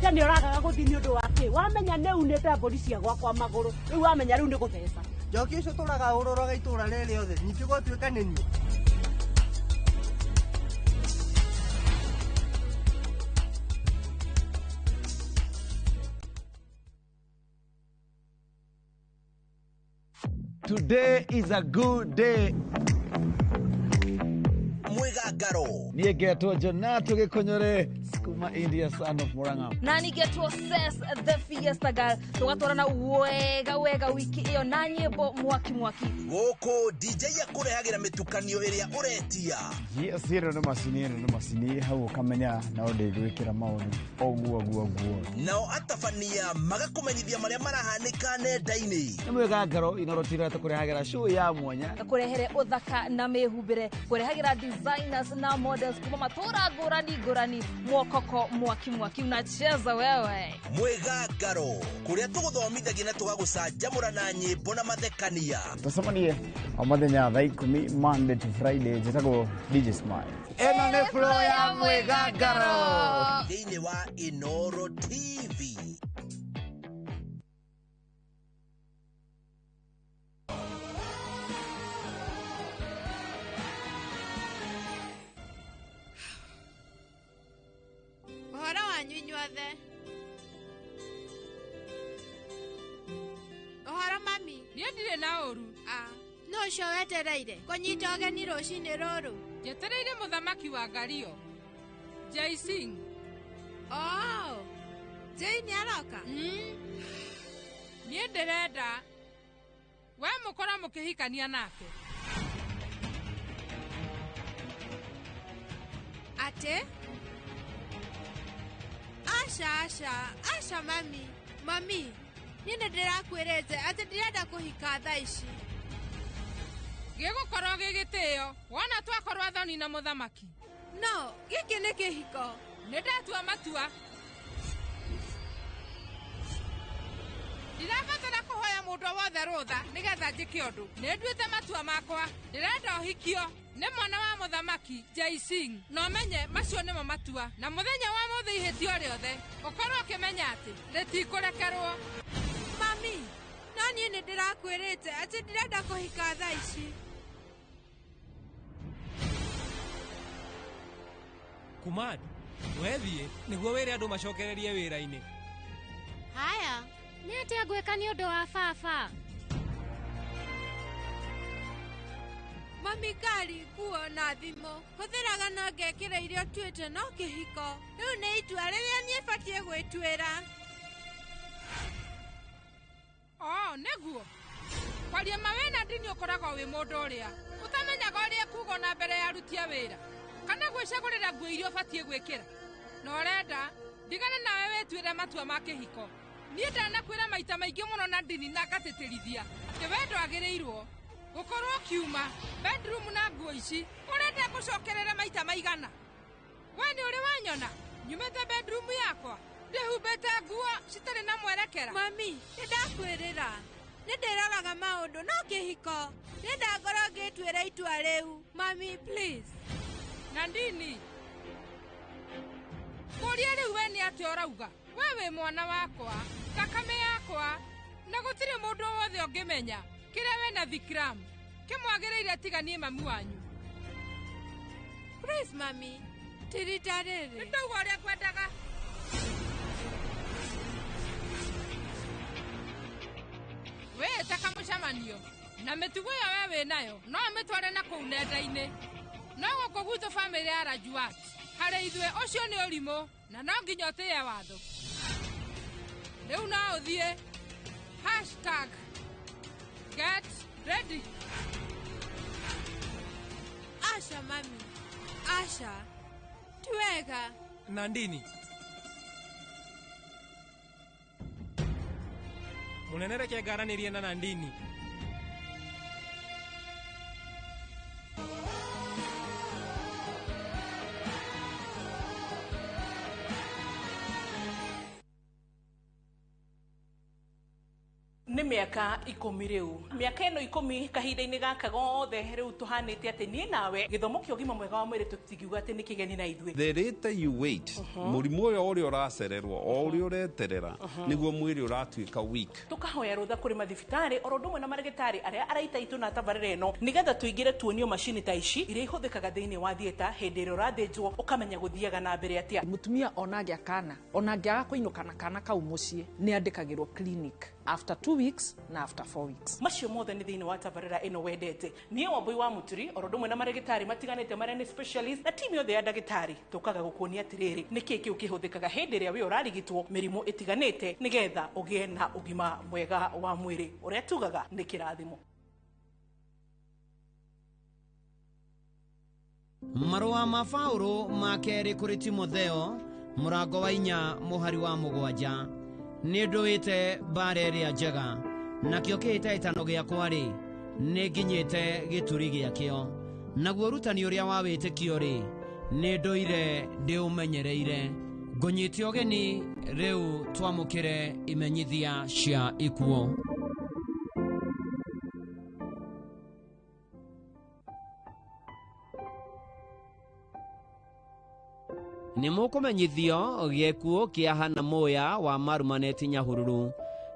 [SPEAKER 23] Ja nĩ ũragaga gũthiĩ nĩ ũndũ wa kĩ? Wamenya nĩ unĩte mbũri cia gwakwa magũrũ. Rĩu wamenya rĩu nĩ gũtheca.
[SPEAKER 24] Njoki ũcio tũraga ũrũraga itũũra rĩrĩ rĩothe, ningĩ gwatuĩka nĩ niĩ.
[SPEAKER 26] Today is a good day.
[SPEAKER 19] Mwigangaro.
[SPEAKER 26] Niĩ ngetwo Jonato Gĩkũnyũre, Sukuma India, son of Murang'a.
[SPEAKER 27] Na nĩngetwo Ses the Fiesta Girl. Tũgatwarana wega wega wiki ĩyo na nyĩmbo mwaki mwaki.
[SPEAKER 19] Gũkũ DJ akũrehagĩra mĩtukanio ĩrĩa ũretia.
[SPEAKER 26] Yes, ĩno nĩ macini, ĩno nĩ macini, hau ũkamenya no ndĩgwĩkĩra maũndũ ũguo ũguo ũguo.
[SPEAKER 19] Nao atabania magakũmenyithia marĩa marahanĩka nenda-inĩ.
[SPEAKER 26] Nĩ mwĩgangaro inorotira tũkũrehagĩra show ya mwanya.
[SPEAKER 27] Kũrehere ũthaka na mĩhumbĩre, kũrehagĩra designers na models kuma matũra ngũrani ngũrani, mwokoko mwaki mwaki unacheza wewe.
[SPEAKER 19] Mwĩgangaro kũrĩa tũgũthomithagia na tũgagũcanjamũra na nyĩmbo na mathekania.
[SPEAKER 26] Tũcemanie o mũthenya thaa 10 Monday to Friday. Njĩtagwo DJ Smile. Ĩno nĩ flow ya mwĩgangaro
[SPEAKER 19] thĩinĩ wa Inoro TV.
[SPEAKER 8] Ũhoro wanyu inyuothe. Ũhoro mami.
[SPEAKER 5] Niĩ ndirĩ na ũru.
[SPEAKER 8] No ũcio wetereire kũnyita ũgeni rũcinĩ rũrũ.
[SPEAKER 5] Njetereire mũthamaki wa Ngario, Jai Singh.
[SPEAKER 8] Oh, Jai nĩ aroka?
[SPEAKER 5] Niĩ ndĩrenda we mũkorwo mũkĩhikania nake.
[SPEAKER 8] Atĩ? Aca, aca, aca mami. Mami, niĩ nĩ ndĩrakwĩrĩte atĩ ndirenda kũhika thaa ici.
[SPEAKER 5] Gĩgũkorwo gĩ gĩtĩo wona twakorwo athoni na mũthamaki.
[SPEAKER 8] No, gĩkĩ nĩ kĩhiko.
[SPEAKER 5] Nĩ ndatua matua. Ndirabatara kũhoya mũndũ wothe rũtha nĩgetha njĩke ũndũ. Nĩ nduĩte matua makwa. Ndĩrenda ũhikio nĩ mwana wa mũthamaki Jai Singh. Na ũmenye macio nĩmo matua. Na mũthenya wa mũthĩ ihĩtio rĩothe ũkorwo ũkĩmenya atĩ rĩtikũrekerwo.
[SPEAKER 8] Mami, no niĩ nĩ ndĩrakwĩrĩte atĩ ndirenda kũhika thaa ici.
[SPEAKER 30] Kumad, wethiĩ nĩguo wĩre andũ macokererie wĩra-inĩ.
[SPEAKER 14] Haya, nĩ atĩa ngwĩka nĩ ũndũ wa baba?
[SPEAKER 8] Mami ngari, nguo na thimũ hũthĩraga na ngekĩra iria ũtuĩte no kĩhiko rĩu nĩ itua rĩrĩa niĩ batiĩ gwĩtuĩra.
[SPEAKER 5] O nĩguo kwaria ma wĩna ndini ũkoragwo wĩ mũndũ ũrĩa ũtamenyaga ũrĩa kuga na mbere ya aruti a wĩra kana gwĩcagũrĩra nguo iria ũbatiĩ gwĩkĩra na ũrenda ndigane nawe wĩtuĩre matua ma kĩhiko. Niĩ ndanakwĩra maita maingĩ mũno na ndini na ngatĩtĩrithia atĩ we ndwagĩrĩirwo gũkorwo ũkiuma bedroom na nguo ici. Ũrenda ngũcokerere maita maigana? We nĩ ũrĩ wanyona nyumĩte bedroom yakwa ndĩhumbĩte nguo citarĩ na mwerekera?
[SPEAKER 8] Mami, nĩ ndakwĩrĩra nĩ ndĩroraga maũndũ no kĩhiko ndĩrenda ngorwo ngĩtuĩra itua rĩu. Mami please.
[SPEAKER 5] Na ndini kũria rĩu we nĩ atĩa ũrauga? We wĩ mwana wakwa, thakame yakwa, na gũtirĩ mũndũ wothe ũngĩmenya kĩrĩa we na Vikram kĩmwagĩrĩire tiga niĩ mami wanyu.
[SPEAKER 8] Please mami, ti rita rĩrĩ.
[SPEAKER 5] Nĩ ndauga ũrĩa ngwendaga. Wĩĩte kamũcemanio na mĩtugo ĩyo we wĩ nayo no ũmĩtware na kũu nenda-inĩ. No gũkũ gwitũ bamĩrĩ ya Rajuat harĩ ithuĩ ũcio nĩ ũrimũ na no nginya ũtĩye watho. Rĩu no ũthiĩ hashtag get ready.
[SPEAKER 8] Asha mami, Asha ti wega.
[SPEAKER 30] Nandini munene reke ngaranĩrie na Nandini.
[SPEAKER 3] Nĩ mĩaka 10 rĩu, mĩaka ĩno 10 kahinda-inĩ gaka gothe rĩu tũhanĩte atĩ niĩ nawe gĩthomo kĩa ũgima mwega wa mwĩrĩ tũtingiuga atĩ nĩ kĩgeni na ithuĩ.
[SPEAKER 9] The later you wait, mũrimũ ũyũ ũrĩa ũracererwo o ũrĩa ũreterera nĩguo mwĩrĩ ũratuĩka weak.
[SPEAKER 3] Tũkahoya rũtha kũrĩ mathibitarĩ oro ũndũ ũmwe na marĩgĩtarĩ arĩa araita itũ na tabarĩra ĩno nĩgetha tũingĩre tuonio macini ta ici iria ihũthĩkaga thĩinĩ wa theatre hĩndĩ ĩrĩa ũrathĩnjwo ũkamenya gũthiaga na mbere atĩa.
[SPEAKER 10] Mũtumia ona angĩa kana ona angĩaga kũinũka na kana kau mũciĩ nĩ andĩkagĩrwo clinic after 2 weeks na after 4 weeks.
[SPEAKER 3] Macio mothe nĩ thĩinĩ wa tabarĩra ĩno wendete. Niĩ Wambui wa Mũturi oro ũndũ ũmwe na marĩgĩtarĩ matiganĩte marĩa nĩ specialist na timu yothe ya ndagĩtarĩ tũkaga gũkuonia atĩrĩrĩ nĩkĩĩ kĩu kĩhũthĩkaga hĩndĩ ĩrĩa wĩ ũrarigitwo mĩrimũ ĩtiganĩte nĩgetha ũgĩe na ũgima mwega wa mwĩrĩ ũrĩa tugaga nĩ kĩrathimo.
[SPEAKER 12] Marũa ma Paũlũ ma kerĩ kũrĩ Timotheo mũrango wa 4 mũhari wa 7. Nĩ ndũĩte mbara ĩrĩa njega nakĩo kĩhĩtahĩtano gĩakwa-rĩ nĩ nginyĩte gĩturi gĩakĩo naguo ũrutani ũrĩa wa wĩtĩkio-rĩ nĩ ndũire ndĩũmenyereire. Ngũnyite ũgeni rĩu twamũkĩre imenyithia cia ikuũ. Nĩ mũkũmenyithio gĩkuũ kĩa Hannah Moya wa Marumaneti Nyahururu.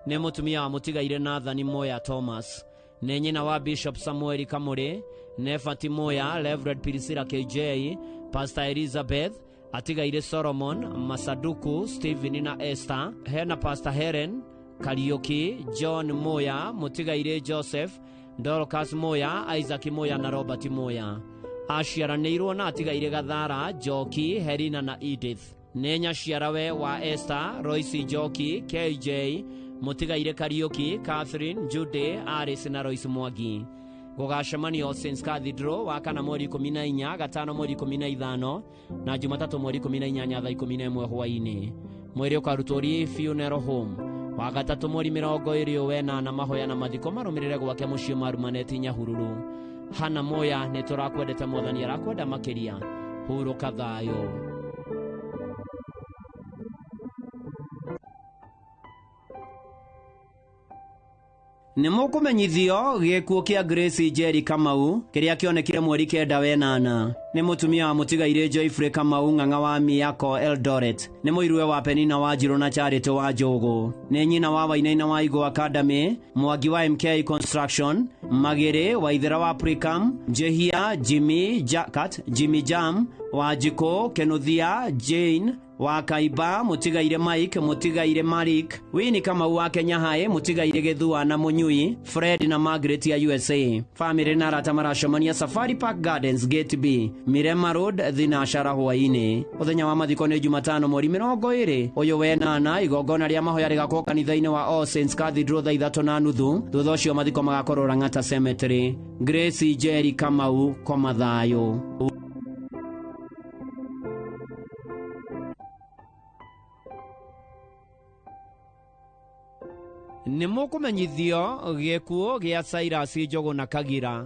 [SPEAKER 12] Nĩ mũtumia wa mũtigaire Nathani Moya Thomas. Nĩ nyina wa Bishop Samuel Kamuri, Nefati Moya, Reverend Priscilla KJ, Pastor Elizabeth, atigaire Solomon, Masaduku, Stephen na Esther, hena Pastor Helen, Kariuki, John Moya, mũtigaire Joseph, Dorcas Moya, Isaac Moya na Robert Moya. Aciaranĩirwo na atigaire Gathara, Njoki, Helena na Edith. Nĩ nyaciarawe wa Esther, Royce Njoki, KJ, mũtigaire Kariuki, Catherine, Jude, Alice na Royce Mwangi. Gũgacemanio Saints Cathedral wa kana mweri 14, gatano mweri 15 na Jumatatũ mweri 18 thaa 11 hwaĩ-inĩ. Mwĩrĩ ũkarutwo Lee Funeral Home wa gatatũ mweri 28 na mahoya na mathiko marũmĩrĩre gwake mũciĩ Marumaneti Nyahururu. Hannah Moya nĩ tũrakwendete mwathani arakwenda makĩria. Hurũka thayũ. Nĩ mũkũmenyithio gĩkuũ kĩa Grace Njeri Kamau kĩrĩa kĩonekire mweri 9 wenana. Nĩ mũtumia wa mũtigairĩ Joyfrey Kamau Ng'ang'a wa Miako Eldoret. Nĩ mũiruwe wa Penina wa Njirũ na Charity wa Njũgũ. Nĩ nyina wa Wainaina wa Igo Academy, Mwangi wa MK Construction, Magĩrĩ wa Ithera wa Precam, Njehia Jimmy Jacket, Jimmy Jam wa Njikũ, Kenuthia Jane wa Kaiba, mũtigaire Mike, mũtigaire Malik, Winnie Kamau wa Kenya High, mũtigaire Gĩthua na Mũnyui, Fred na Margaret ya USA. Famĩlĩ na arata maracemania Safari Park Gardens Gate B, Mirema Road, Thinashara hwaĩ-inĩ. Mũthenya wa mathiko nĩ Jumatano mweri 20 ũyũ wenana. Igongona rĩa mahoya rĩgakorwo kanitha-inĩ wa All Saints Cathedral thaa 3:30. Thutha ũcio mathiko magakorwo Lang'ata Cemetery. Grace Jerry Kamau, koma thayũ. Nĩ mũkũmenyithio gĩkuũ gĩa Cyrus Njũgũna Kagira.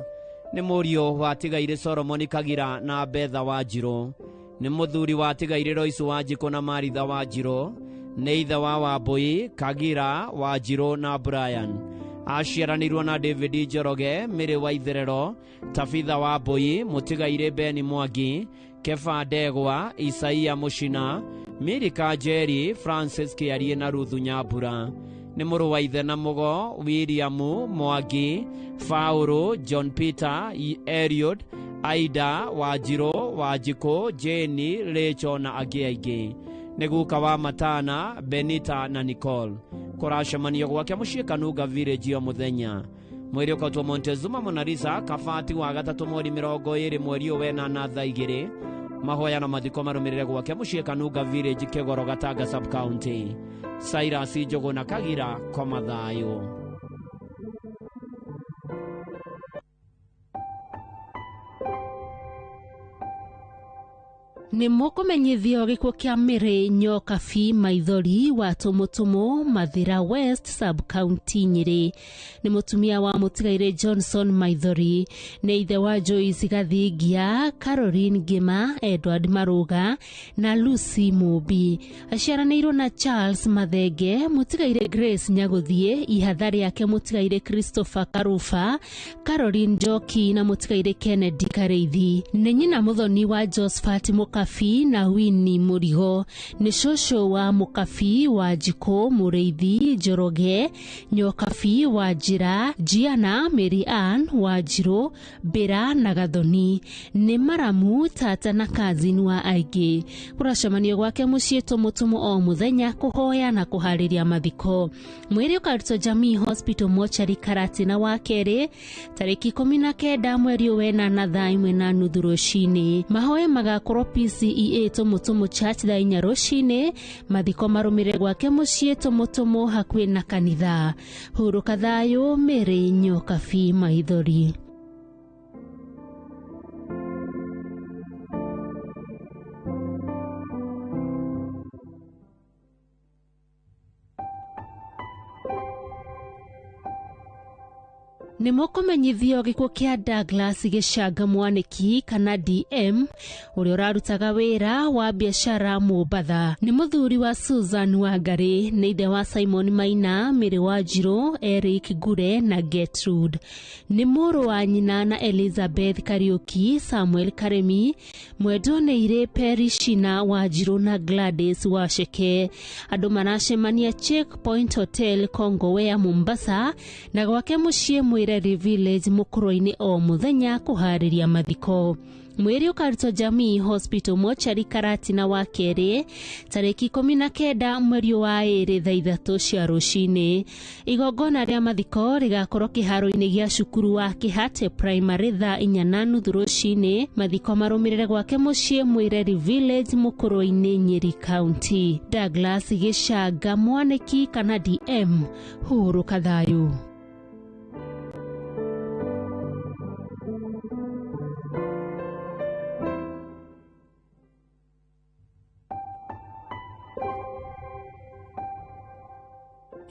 [SPEAKER 12] Nĩ mũriũ wa tigairĩ Solomon Kagira na Betha wa Njirũ. Nĩ mũthuri wa tigairĩ Royce wa Njikũ na Maritha wa Njirũ. Nĩ ithe wa Wambui Kagira wa Njirũ na Brian. Aciaranĩirwo na David Njoroge, Mĩrĩ wa Itherero, Tabitha wa Mbui, mũtigairĩ Ben Mwangi, Kefa Ndegwa, Isaia Mũcina, Milika Njeri, Francis Kĩarie na Ruthu Nyambura. Nĩ mũrũ wa ithe na mũgo William Mwangi, Faũrũ, John Peter, Eliud, Aida wa Njirũ, wa Njikũ, Jane, Rachel na angĩ aingĩ. Nĩ guka wa Matana, Benita na Nicole. Kũracemanio gwake mũciĩ Kanunga Village o mũthenya. Mwĩrĩ ũkautwo Montezuma Monalisa kabati wa gatatũ mweri 20 mweri ũyũ wenana thaa 2. Mahoya na mathiko marũmĩrĩre gwake mũciĩ Kanunga Village Kĩgoro Gatanga Sub County. Cyrus Njũgũna Kagira, koma thayũ.
[SPEAKER 2] Nĩ mũkũmenyithio gĩkuũ kĩa Mary Nyokabi Maithori wa Tũmũtũmũ Mathĩra West Sub County Nyĩrĩ. Nĩ mũtumia wa mũtigairĩ Johnson Maithori. Nĩ ithe wa Joyce Gathingia, Caroline Ngima, Edward Maruga na Lucy Mũmbi. Aciaranĩirwo na Charles Mathenge, mũtigairĩ Grace Nyagũthiĩ, ihatha rĩake mũtigairĩ Christopher Karuba, Caroline Njoki na mũtigairĩ Kennedy Karĩithi. Nĩ nyina mũthoni wa Josephat Mũkabi na Winnie Mũrigo. Nĩ cũcũ wa Mũkabi wa Njikũ, Mũrĩithi Njoroge, Nyokabi wa Njĩra, Gianna Mary Ann wa Njirũ, Mbĩra na Gathoni. Nĩ maramu, tata na cousin wa aingĩ. Kũracemanio gwake mũciĩ Tũmũtũmũ o mũthenya kũhoya na kũharĩria mathiko. Mwĩrĩ ũkarutwo Jamii Hospital Mortuary Karatina wa kerĩ tarĩki 19 mweri ũyũ wenana thaa 1:30 rũcinĩ. Mahoya magakorwo PCEA Tũmũtũmũ Church thaa 4 rũcinĩ. Mathiko marũmĩrĩre gwake mũciĩ Tũmũtũmũ hakuhĩ na kanitha. Hurũka thayũ Mary Nyokabi Maithori. Nĩ mũkũmenyithio gĩkuũ kĩa Douglas Gĩcanga Mwanĩki kana DM ũrĩa ũrarutaga wĩra wa biacara Mombatha. Nĩ mũthuri wa Susan Wangari, nĩ ithe wa Simon Maina, Mary wa Njirũ, Eric Ngure na Gertrude. Nĩ mũrũ wa nyina na Elizabeth Kariuki, Samuel Karemi, mwendwo nĩ irĩ Perishina wa Njirũ na Gladys Wacheke. Andũ maracemania Checkpoint Hotel Kongowea Mombasa na gwake mũciĩ Mwireri Village Mũkũrwe-inĩ o mũthenya kũharĩria mathiko. Mwĩrĩ ũkarutwo Jamii Hospital Mortuary Karatina wa kerĩ tarĩki 19 mweri wa 2 thaa 3 cia rũcinĩ. Igongona rĩa mathiko rĩgakorwo kĩharo-inĩ gĩa cukuru wa Kĩhate Primary thaa 4:30 rũcinĩ. Mathiko marũmĩrĩre gwake mũciĩ Mwireri Village Mũkũrwe-inĩ Nyĩrĩ County. Douglas Gĩcanga Mwanĩki kana DM, hurũka thayũ.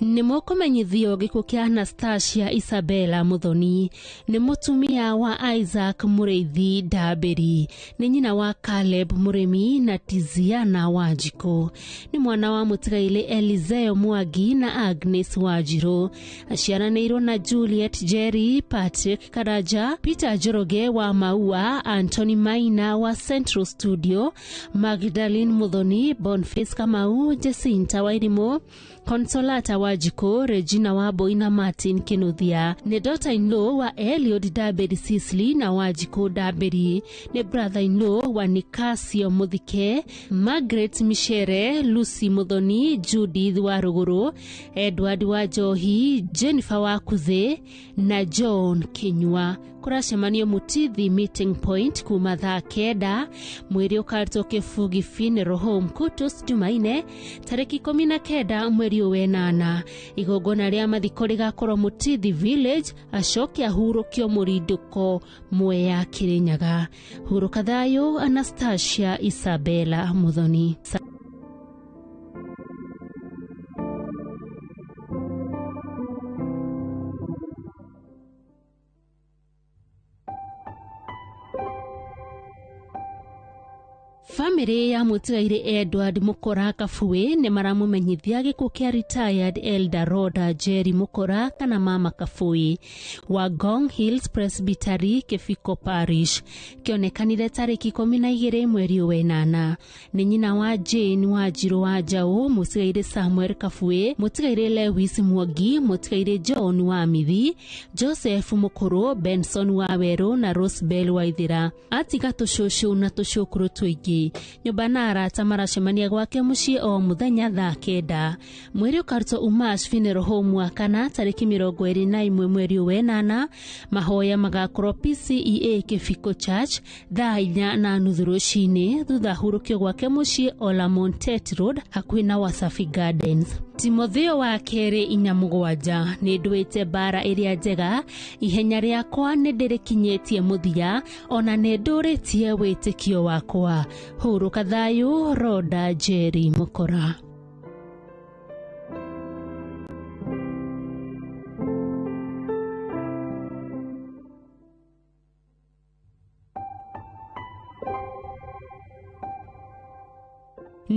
[SPEAKER 2] Nĩ mũkũmenyithio gĩkuũ kĩa Anastasia Isabella Muthoni. Nĩ mũtumia wa Isaac Mũrĩithi Ndambĩri. Nĩ nyina wa Caleb Mũrĩmi na Tiziana Wanjikũ. Nĩ mwana wa mũtigairĩ Eliseo Mwangi na Agnes Wanjirũ. Aciaranĩirwo na Juliet Jerry, Patrick Karanja, Peter Njoroge wa Maua, Anthony Maina wa Central Studio, Magdalene Muthoni, Boniface Kamau, Jacinta Wairimu, Consolata Wanjikũ, Regina Wambui na Martin Kinuthia. Nĩ daughter-in-law wa Eliud Ndambĩri Sicily na Wanjikũ Ndambĩri. Nĩ brother-in-law wa Nicasio Muthike, Margaret Michere, Lucy Muthoni, Judith wa Rũgũrũ, Edward wa Njohi, Jennifer wa Kuthĩ na John Kinyua. Kũracemanio Mutithi Meeting Point kuma thaa 9. Mwĩrĩ ũkarutwo Kĩbugi Funeral Home Kutus Jumaine tarĩki 19 mweri ũyũ wenana. Igongona rĩa mathiko rĩgakorwo Mutithi Village, acoke ahurũkio mũrindũko Mwea Kĩrĩnyaga. Hurũka thayũ Anastasia Isabella Muthoni. Famĩlĩ ya mũtigairĩ Edward Mukora Kabui nĩ maramũmenyithia gĩkuũ kĩa retired Elder Rhoda Jerry Mukora kana Mama Kabui wa Ngong Hills Presbytery Kĩbiko Parish. Kĩonekanire tarĩki 12 mweri ũyũ wenana. Nĩ nyina wa Jane Wanjirũ wa Njaũ, mũtigairĩ Samuel Kabui, mũtigairĩ Lewis Mwangi, mũtigairĩ John wa Mithi, Joseph Mũkũrũ, Benson wa Werũ na Rosebell Waithĩra. Atiga tũcũcũ na tũcũkũrũ tũingĩ. Nyũmba na arata maracemania gwake mũciĩ o mũthenya thaa 9. Mwĩrĩ ũkarutwo Umash Funeral Home wa kana tarĩki 21 mweri ũyũ wenana. Mahoya magakorwo PCEA Kĩbiko Church thaa 4:30 rũcinĩ, thutha hurũkio gwake mũciĩ Olamontet Road hakuhĩ na Wasafi Gardens. Timotheo wa kerĩ 4:7. Nĩ ndũĩte mbara ĩrĩa njega, ihenya rĩakwa nĩ ndĩrĩkinyĩtie mũthia, ona nĩ ndũrĩtie wĩtĩkio wakwa. Hurũka thayũ Rhoda Jerry Mukora.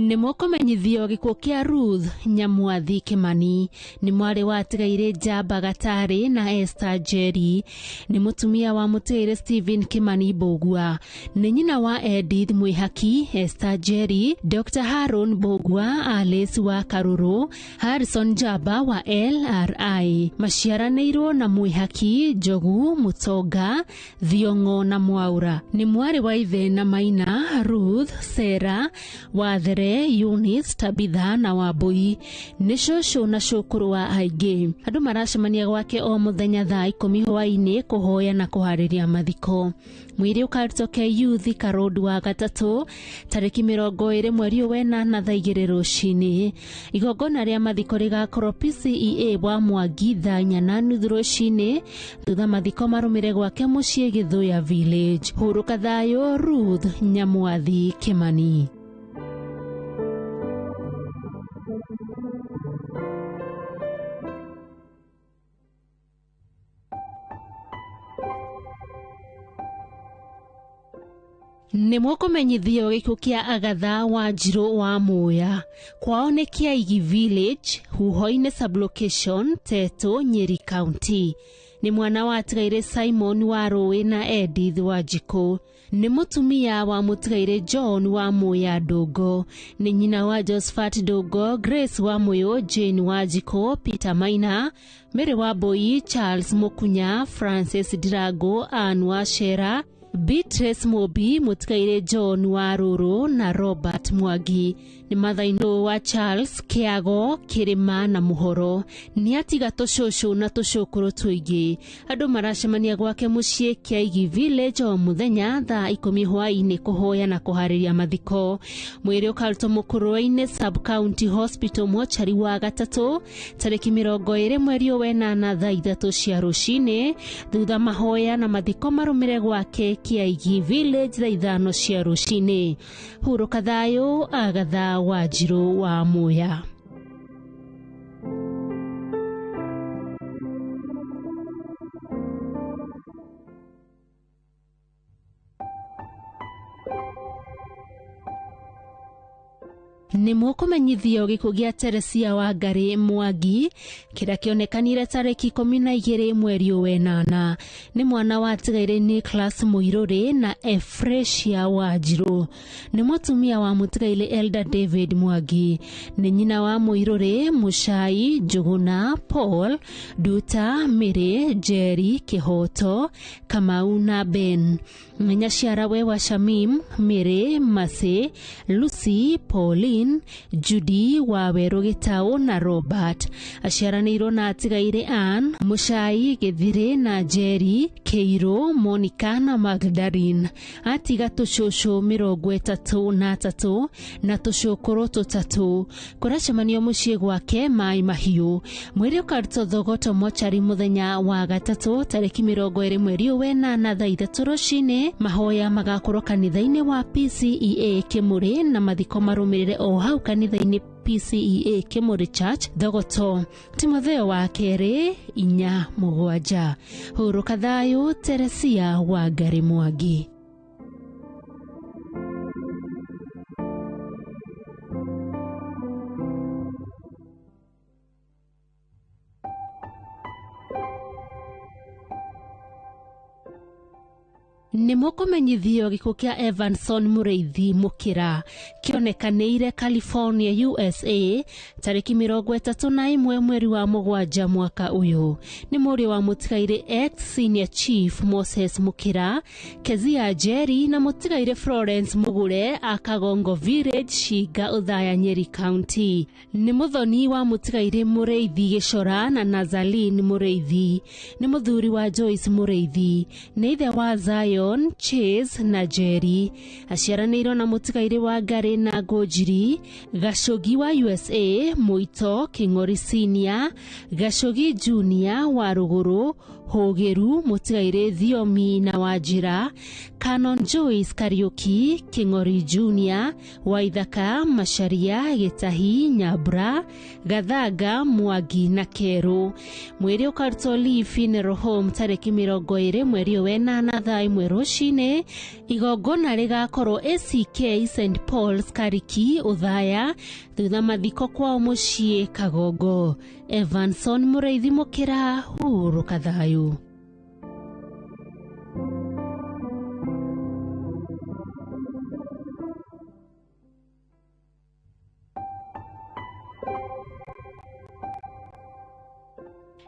[SPEAKER 2] Nĩ mũkũmenyithio gĩkuũ kĩa Ruth Nyamwathi Kĩmani. Nĩ mwarĩ wa atigairĩ Njamba Gatarĩ na Esther Njeri. Nĩ mũtumia wa mũtigairĩ Stephen Kĩmani Mbũgua. Nĩ nyina wa Edith Mwĩhaki, Esther Njeri, Dr. Haron Mbũgua, Alice wa Karũrũ, Harrison Njamba wa LRI. Maciaranĩirwo na Mwĩhaki, Njogu, Mũtonga, Thiong'o na Mwaura. Nĩ mwarĩ wa ithe na maina Ruth, Sarah, Wathere, Eunice, Tabitha na Wambui. Nĩ cũcũ na cũkũrũ wa aingĩ. Andũ maracemania gwake o mũthenya thaa 10 hwaĩ-inĩ kũhoya na kũharĩria mathiko. Mwĩrĩ ũkarutwo KU Thika Road wa gatatũ tarĩki 20 mweri ũyũ wenana thaa 2 rũcinĩ. Igongona rĩa mathiko rĩgakorwo PCEA wa Mwangi thaa 4:30 rũcinĩ, thutha mathiko marũmĩre gwake mũciĩ Gĩthũya Village. Hurũka thayũ Ruth Nyamwathi Kĩmani. Nĩ mũkũmenyithio gĩkuũ kĩa Agatha Wanjirũ wa Muya. Kwao nĩ Kĩaigi Village, Huho-inĩ Sublocation, Teto, Nyeri County. Nĩ mwana wa atigairĩ Simon wa Rũĩ na Edith Wanjikũ. Nĩ mũtumia wa mũtigairĩ John wa Muya Ndũngũ. Nĩ nyina wa Josephat Ndũngũ, Grace wa Mũyũ, Jane Wanjikũ, Peter Maina, Mary Wambui, Charles Mũkunya, Francis Ndirango, Ann Wachera, Beatrice Mobi, mũtigairĩ John wa Rũrũ na Robert Mwangi. Nĩ mathainũ wa Charles Kĩago, Kĩrĩma na Mũhoro. Nĩ atiga tũcũcũ na tũcũkũrũ tũingĩ. Andũ maracemania gwake mũciĩ Kĩaigi Village o mũthenya thaa 10 hwaĩ-inĩ kũhoya na kũharĩria mathiko. Mwĩrĩ ũkarutwo Mũkũrwe-inĩ Sub County Hospital mochari wa gatatũ tarĩki 20 mweri ũyũ wenana thaa 3 cia rũcinĩ, thutha mahoya na mathiko marũmĩre gwake Kĩaigi Village thaa 5 cia rũcinĩ. Hurũka thayũ Agatha Wanjirũ wa Muya. Nĩ mũkũmenyithio gĩkuũ gĩa Teresia Wangari Mwangi kĩrĩa kĩonekanire tarĩki 12 mweri wa 8. Nĩ mwana wa tigairĩ Nicholas Mũirũrĩ na Efresia Wanjirũ. Nĩ mũtumia wa mũtigairĩ Elder David Mwangi. Nĩ nyina wa Mũirũrĩ, Mũcai, Njũgũna, Paul, Nduta, Mĩrĩ, Njeri, Kĩhoto, Kamau na Ben. Nĩ nyaciarawe wa Shamim, Mĩrĩ, Masĩ, Lucy, Pauline, Judy, Wawerũ Gĩtaũ na Robert. Aciaranĩirwo na atigairĩ Ann, Mũcai, Gĩthirĩ na Njeri, Kĩirũ, Monica na Magdalene. Atiga tũcũcũ 33 na tũcũkũrũ 3. Kũracemanio mũciĩ gwake Mai Mahiũ. Mwĩrĩ ũkarutwo Thogoto mochari mũthenya wa gatatũ tarĩki 20 mweri wa 8 thaa 3 rũcinĩ. Mahoya magakorwo kanitha-inĩ wa PCEA Kĩmũrĩ na mathiko marũmĩrĩre o hau kanitha-inĩ PCEA Kĩmũrĩ Church Thogoto. Timotheo wa kerĩ 4 7. Hurũka thayũ Teresia Wangari Mwangi. Nĩ mũkũmenyithio gĩkuũ kĩa Evanson Mũrĩithi Mũkĩra kĩonekanĩire California, USA tarĩki 31 mweri wa 7 mwaka ũyũ. Nĩ mũriũ wa mũtigairĩ ex senior chief Moses Mũkĩra, Kezia Njeri na mũtigairĩ Florence Mũgure a Kagongo Village, Shinga, Othaya, Nyeri County. Nĩ mũthoni wa mũtigairĩ Mũrĩithi Gĩcora na Nazalin Mũrĩithi. Nĩ mũthuri wa Joyce Mũrĩithi. Nĩ ithe wa Zion, Chase na Jerry. Aciaranĩirwo na mũtigairĩ wa Ngarĩ na Ngũnjiri, Gacogi wa USA, Mũito, Kĩng'ori Senior, Gacogi Junior wa Rũgũrũ, Hũgĩru, mũtigairĩ Thiomi na Wanjĩra, Canon Joyce Kariũki, Kĩng'ori Junior, Waithaka, Macharia, Gĩtahi, Nyambura, Gathanga, Mwangi na Kerũ. Mwĩrĩ ũkarutwo Lee Funeral Home tarĩki 20 mweri wa 8 thaa 1 rũcinĩ. Igongona rĩgakorwo ACK St Paul's Kariki, Othaya, thutha mathiko kwao mũciĩ Kagongo. Evanson Mũrĩithi Mũkĩra, hurũka thayũ.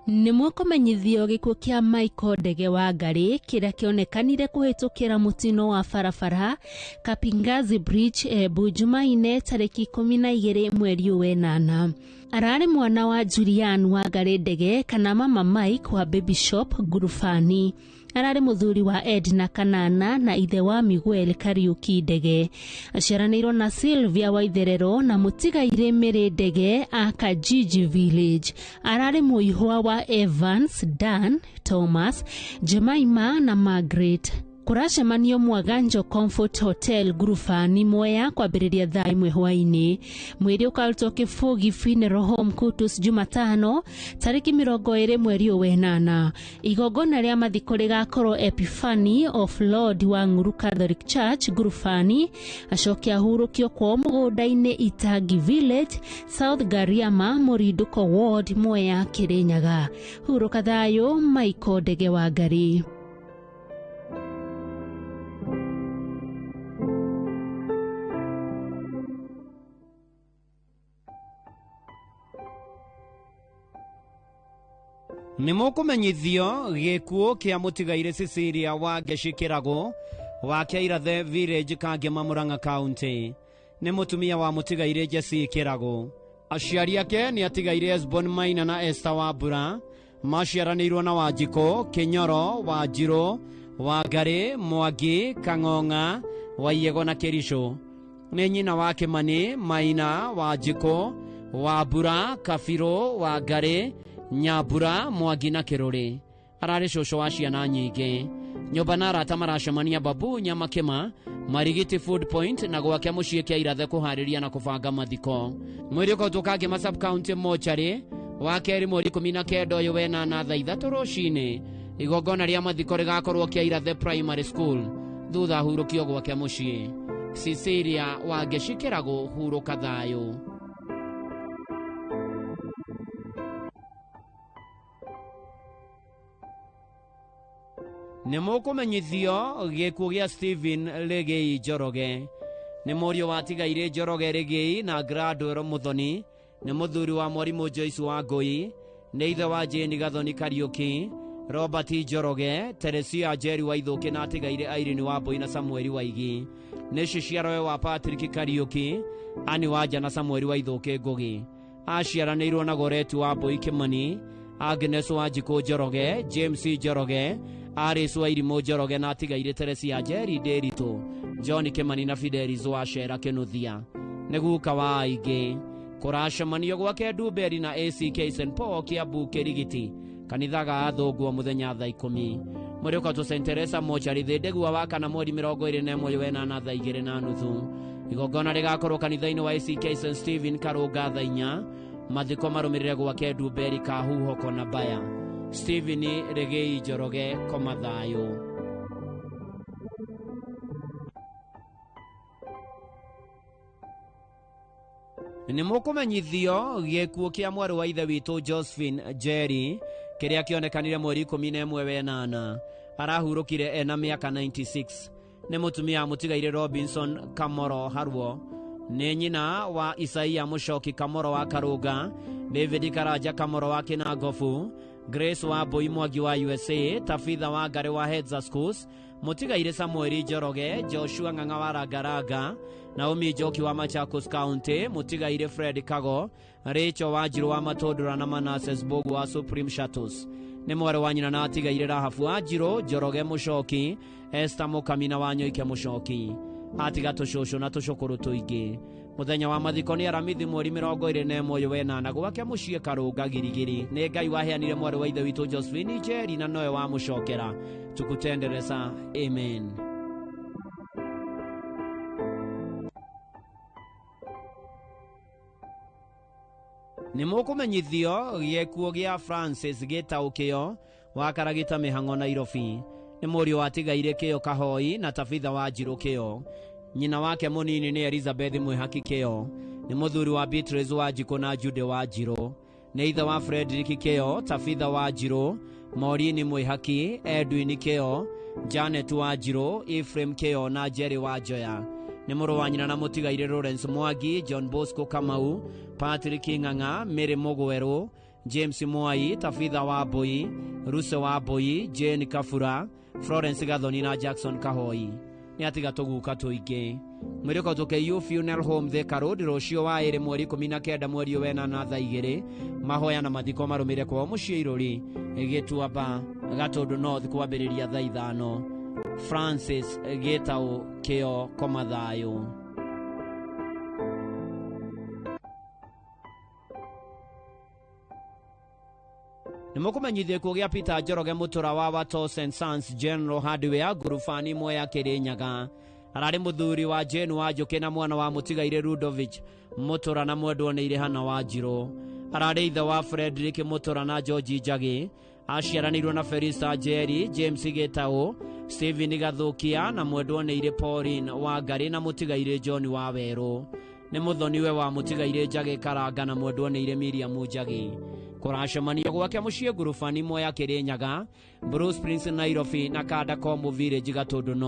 [SPEAKER 2] Nĩ mũkũmenyithio gĩkuũ kĩa Michael Ndege wa Ngarĩ kĩrĩa kĩonekanire kũhĩtũkĩra mũtino wa barabara Kapingazi Bridge, Embu, Jumaine tarĩki 12 mweri wa 8. Ararĩ mwana wa Julian Wangarĩ Ndege kana Mama Mike wa Baby Shop Ngurubani. Ararĩ mũthuri wa Edna Kanana na ithe wa Miguel Kariuki Ndege. Aciaranĩirwo na Sylvia Waitherero na mũtigairĩ Mĩrĩ Ndege a Kajiji Village. Ararĩ mũihwa wa Evans, Dan, Thomas, Jemima na Margaret. Kũracemanio Mwaganjo Comfort Hotel Ngurubani, Mwea kwambĩrĩria thaa 1 hwaĩ-inĩ. Mwĩrĩ ũkarutwo Kĩbũgi Funeral Home Kutus Jumatano tarĩki 20 mweri wa 8. Igongona rĩa mathiko rĩgakorwo Epiphany of Lord wa Ng'uru Catholic Church Ngurubani, acoke ahurũkio kwao mũgũnda-inĩ Itangi Village, South Gariama, Mũrindũko Ward, Mwea, Kĩrĩnyaga. Hurũka thayũ Michael Ndege wa Ngarĩ.
[SPEAKER 12] Nĩ mũkũmenyithio gĩkuũ kĩa mũtigairĩ Cecilia wa Ngeci Kĩrago wa Kĩairathe Village, Kangema, Murang'a County. Nĩ mũtumia wa mũtigairĩ Jesse Kĩrago. Aciari ake nĩ atigairĩ Esbon Maina na Esther Wambura. Maciaranĩirwo na Wanjikũ, Kĩnyoro, Wanjirũ, Wangarĩ, Mwangi, Kang'ong'a, Waiyego na Kĩricũ. Nĩ nyina wa Kĩmani, Maina, Wanjikũ, Wambura, Kabirũ, Wangarĩ, Nyambura, Mwangi na Kĩrũrĩ. Ararĩ cũcũ wa ciana nyingĩ. Nyũmba na arata maracemania Babu Nyamakĩma, Marigiti Food Point na gwake mũciĩ kĩa Irathe kũharĩria na kũbanga mathiko. Mwĩrĩ ũkautwo Kangema Sub County mochari wa kerĩ mweri 19 ũyũ 8 thaa 3 rũcinĩ. Igongona rĩa mathiko rĩgakorwo kĩa Irathe Primary School thutha ahurũkio gwake mũciĩ. Cecilia Wangeci Kĩragũ hurũka thayũ. Nĩ mũkũmenyithio gĩkuũ gĩa Stephen Rĩgĩi Njoroge. Nĩ mũriũ wa Tigairĩ Njoroge Rĩgĩi na Gladwell Muthoni. Nĩ mũthuri wa mwarimũ Joyce Wangũi. Nĩ ithe wa Jane Gathoni Kariũki, Robert Njoroge, Teresia Njeri Waithũkĩ na atigaire Irene Wambui na Samueli Waigi. Nĩ ciciarowe wa Patrick Kariũki, Anne Wanja na Samueli Waithũkĩ Ngũgĩ. Aciaranĩirwo na Goretti Wambui Kĩmani, Agnes Wanjikũ Njoroge, James Njoroge, Aris Wairimũ Njoroge na atigaire Teresia Njeri Ndĩritũ, John Kĩmani na Fidelis Wacera Kĩnuthia. Nĩ guka wa aingĩ. Kũracemanio gwake Ndumberi na ACK St Paul Kiambu Kĩrigiti, kanitha ga athũngũ o mũthenya thaa 10. Mũrĩũka tũ St Teresa mochari Thĩndĩgua wa kana mweri 21 wenana thaa 2:30. Igongona rĩgakorwo kanitha-inĩ wa ACK St Stephen Karũnga thaa 4. Mathiko marũmĩrĩre gwake Ndumberi Kahuhoko na Baya. Stephen Rĩgĩi Njoroge koma thayũ. Nĩ mũkũmenyithio gĩkuũ kĩa mwarĩ wa ithe witũ Josephine Njeri kĩrĩa kĩonekanire mweri 11 wenana. Arahurũkire ena mĩaka 96. Nĩ mũtumia mũtigaire Robinson Kamoro Harwo. Nĩ nyina wa Isaia Mũcoki Kamoro wa Karũnga, David Karanja Kamoro wa Kĩnangobu, Grace wa Mbui Mwangi wa USA, Tabitha wa Ngarĩ wa Heads Schools, mũtigaire Samueli Njoroge, Joshua Ng'ang'a wa Rangaranga, Naomi Njoki wa Machakos County, mũtigaire Fred Kago, Rachel Wanjirũ wa Matũndũra na Manasseh Mbogo wa Supreme Shuttles. Nĩ mwarĩ wa nyina na atigaire Rahabu Wanjirũ, Njoroge Mũcoki, Esther Mũkami na Wanyoike Mũcoki. Atiga tũcũcũ na tũcũkũrũ tũingĩ. Mũthenya wa mathiko nĩ Aramithi mweri 21 wenana gwake mũciĩ Karũnga Girigiri. Nĩ Ngai waheanire mwarĩ wa ithe witũ Josephine Njeri na nowe wamũcokera. Tukutendereza, amen. Nĩ mũkũmenyithio gĩkuũ gĩa Francis Gĩtaũkĩo wa Karagita Mĩhang'o Nairobi. Nĩ mũriũ wa Tigaire Kĩo Kahoi na Tabitha Wanjirũ Kĩo. Nyina wake mũnini nĩ Elizabeth Mwĩhaki Kĩo. Nĩ mũthuri wa Beatrice Wanjikũ na Jude Wanjirũ. Nĩ ithe wa Frederick Kĩo, Tabitha Wanjirũ, Maureen Mwĩhaki, Edwin Kĩo, Janet Wanjirũ, Ephraim Kĩo na Jerry Wanjoya. Nĩ mũrũ wa nyina na mũtigaire Lawrence Mwangi, John Bosco Kamau, Patrick Ng'ang'a, Mary Mũgwerũ, James Mwai, Tabitha Wambui, Ruse Wambui, Jane Kabura, Florence Gathoni na Jackson Kahoi. Nĩ atiga tũguka tũingĩ. Mwĩrĩko tũkĩiyũ Funeral Home Thika Road rũciũ wa ĩrĩ mweri 19 mweri wenana thaa 2. Mahoya na mathiko marũmĩrĩre kwao mũciĩ Irũri Gĩtuamba Gatũndũ North kwambĩrĩria thaa 5. Francis Gĩtaũ Kĩo koma thayũ. Nĩ mũkũmenyithio gĩkuũ gĩa Peter Njoroge Mũtũra wa Watos and Sons General Hardware ngurubani ĩmwe ya Kĩrĩnyaga. Ararĩ mũthuri wa Jane Wanjũkĩ na mwana wa mũtigaire Rudovich Mũtũra na mwendwo nĩ Irĩhana Wanjirũ. Ararĩ ithe wa Frederick Mũtũra na George Njagĩ. Aciaranĩirwo na Felista Njeri, James Gĩtaũ, Stephen Gathũkia na mwendwo nĩ Irĩ Pauline wa Ngarĩ na mũtigaire John wa Werũ. Nĩ mũthoniwe wa mũtigaire Njagĩ Karanga na mwendwo nĩ Irĩ Miriam Njagĩ. Kũracemanio gwake mũciĩ ngurubani ĩmwe ya Kĩrĩnyaga, Bruce Prince Nairobi na Kanda Komu Village Gatũndũ North.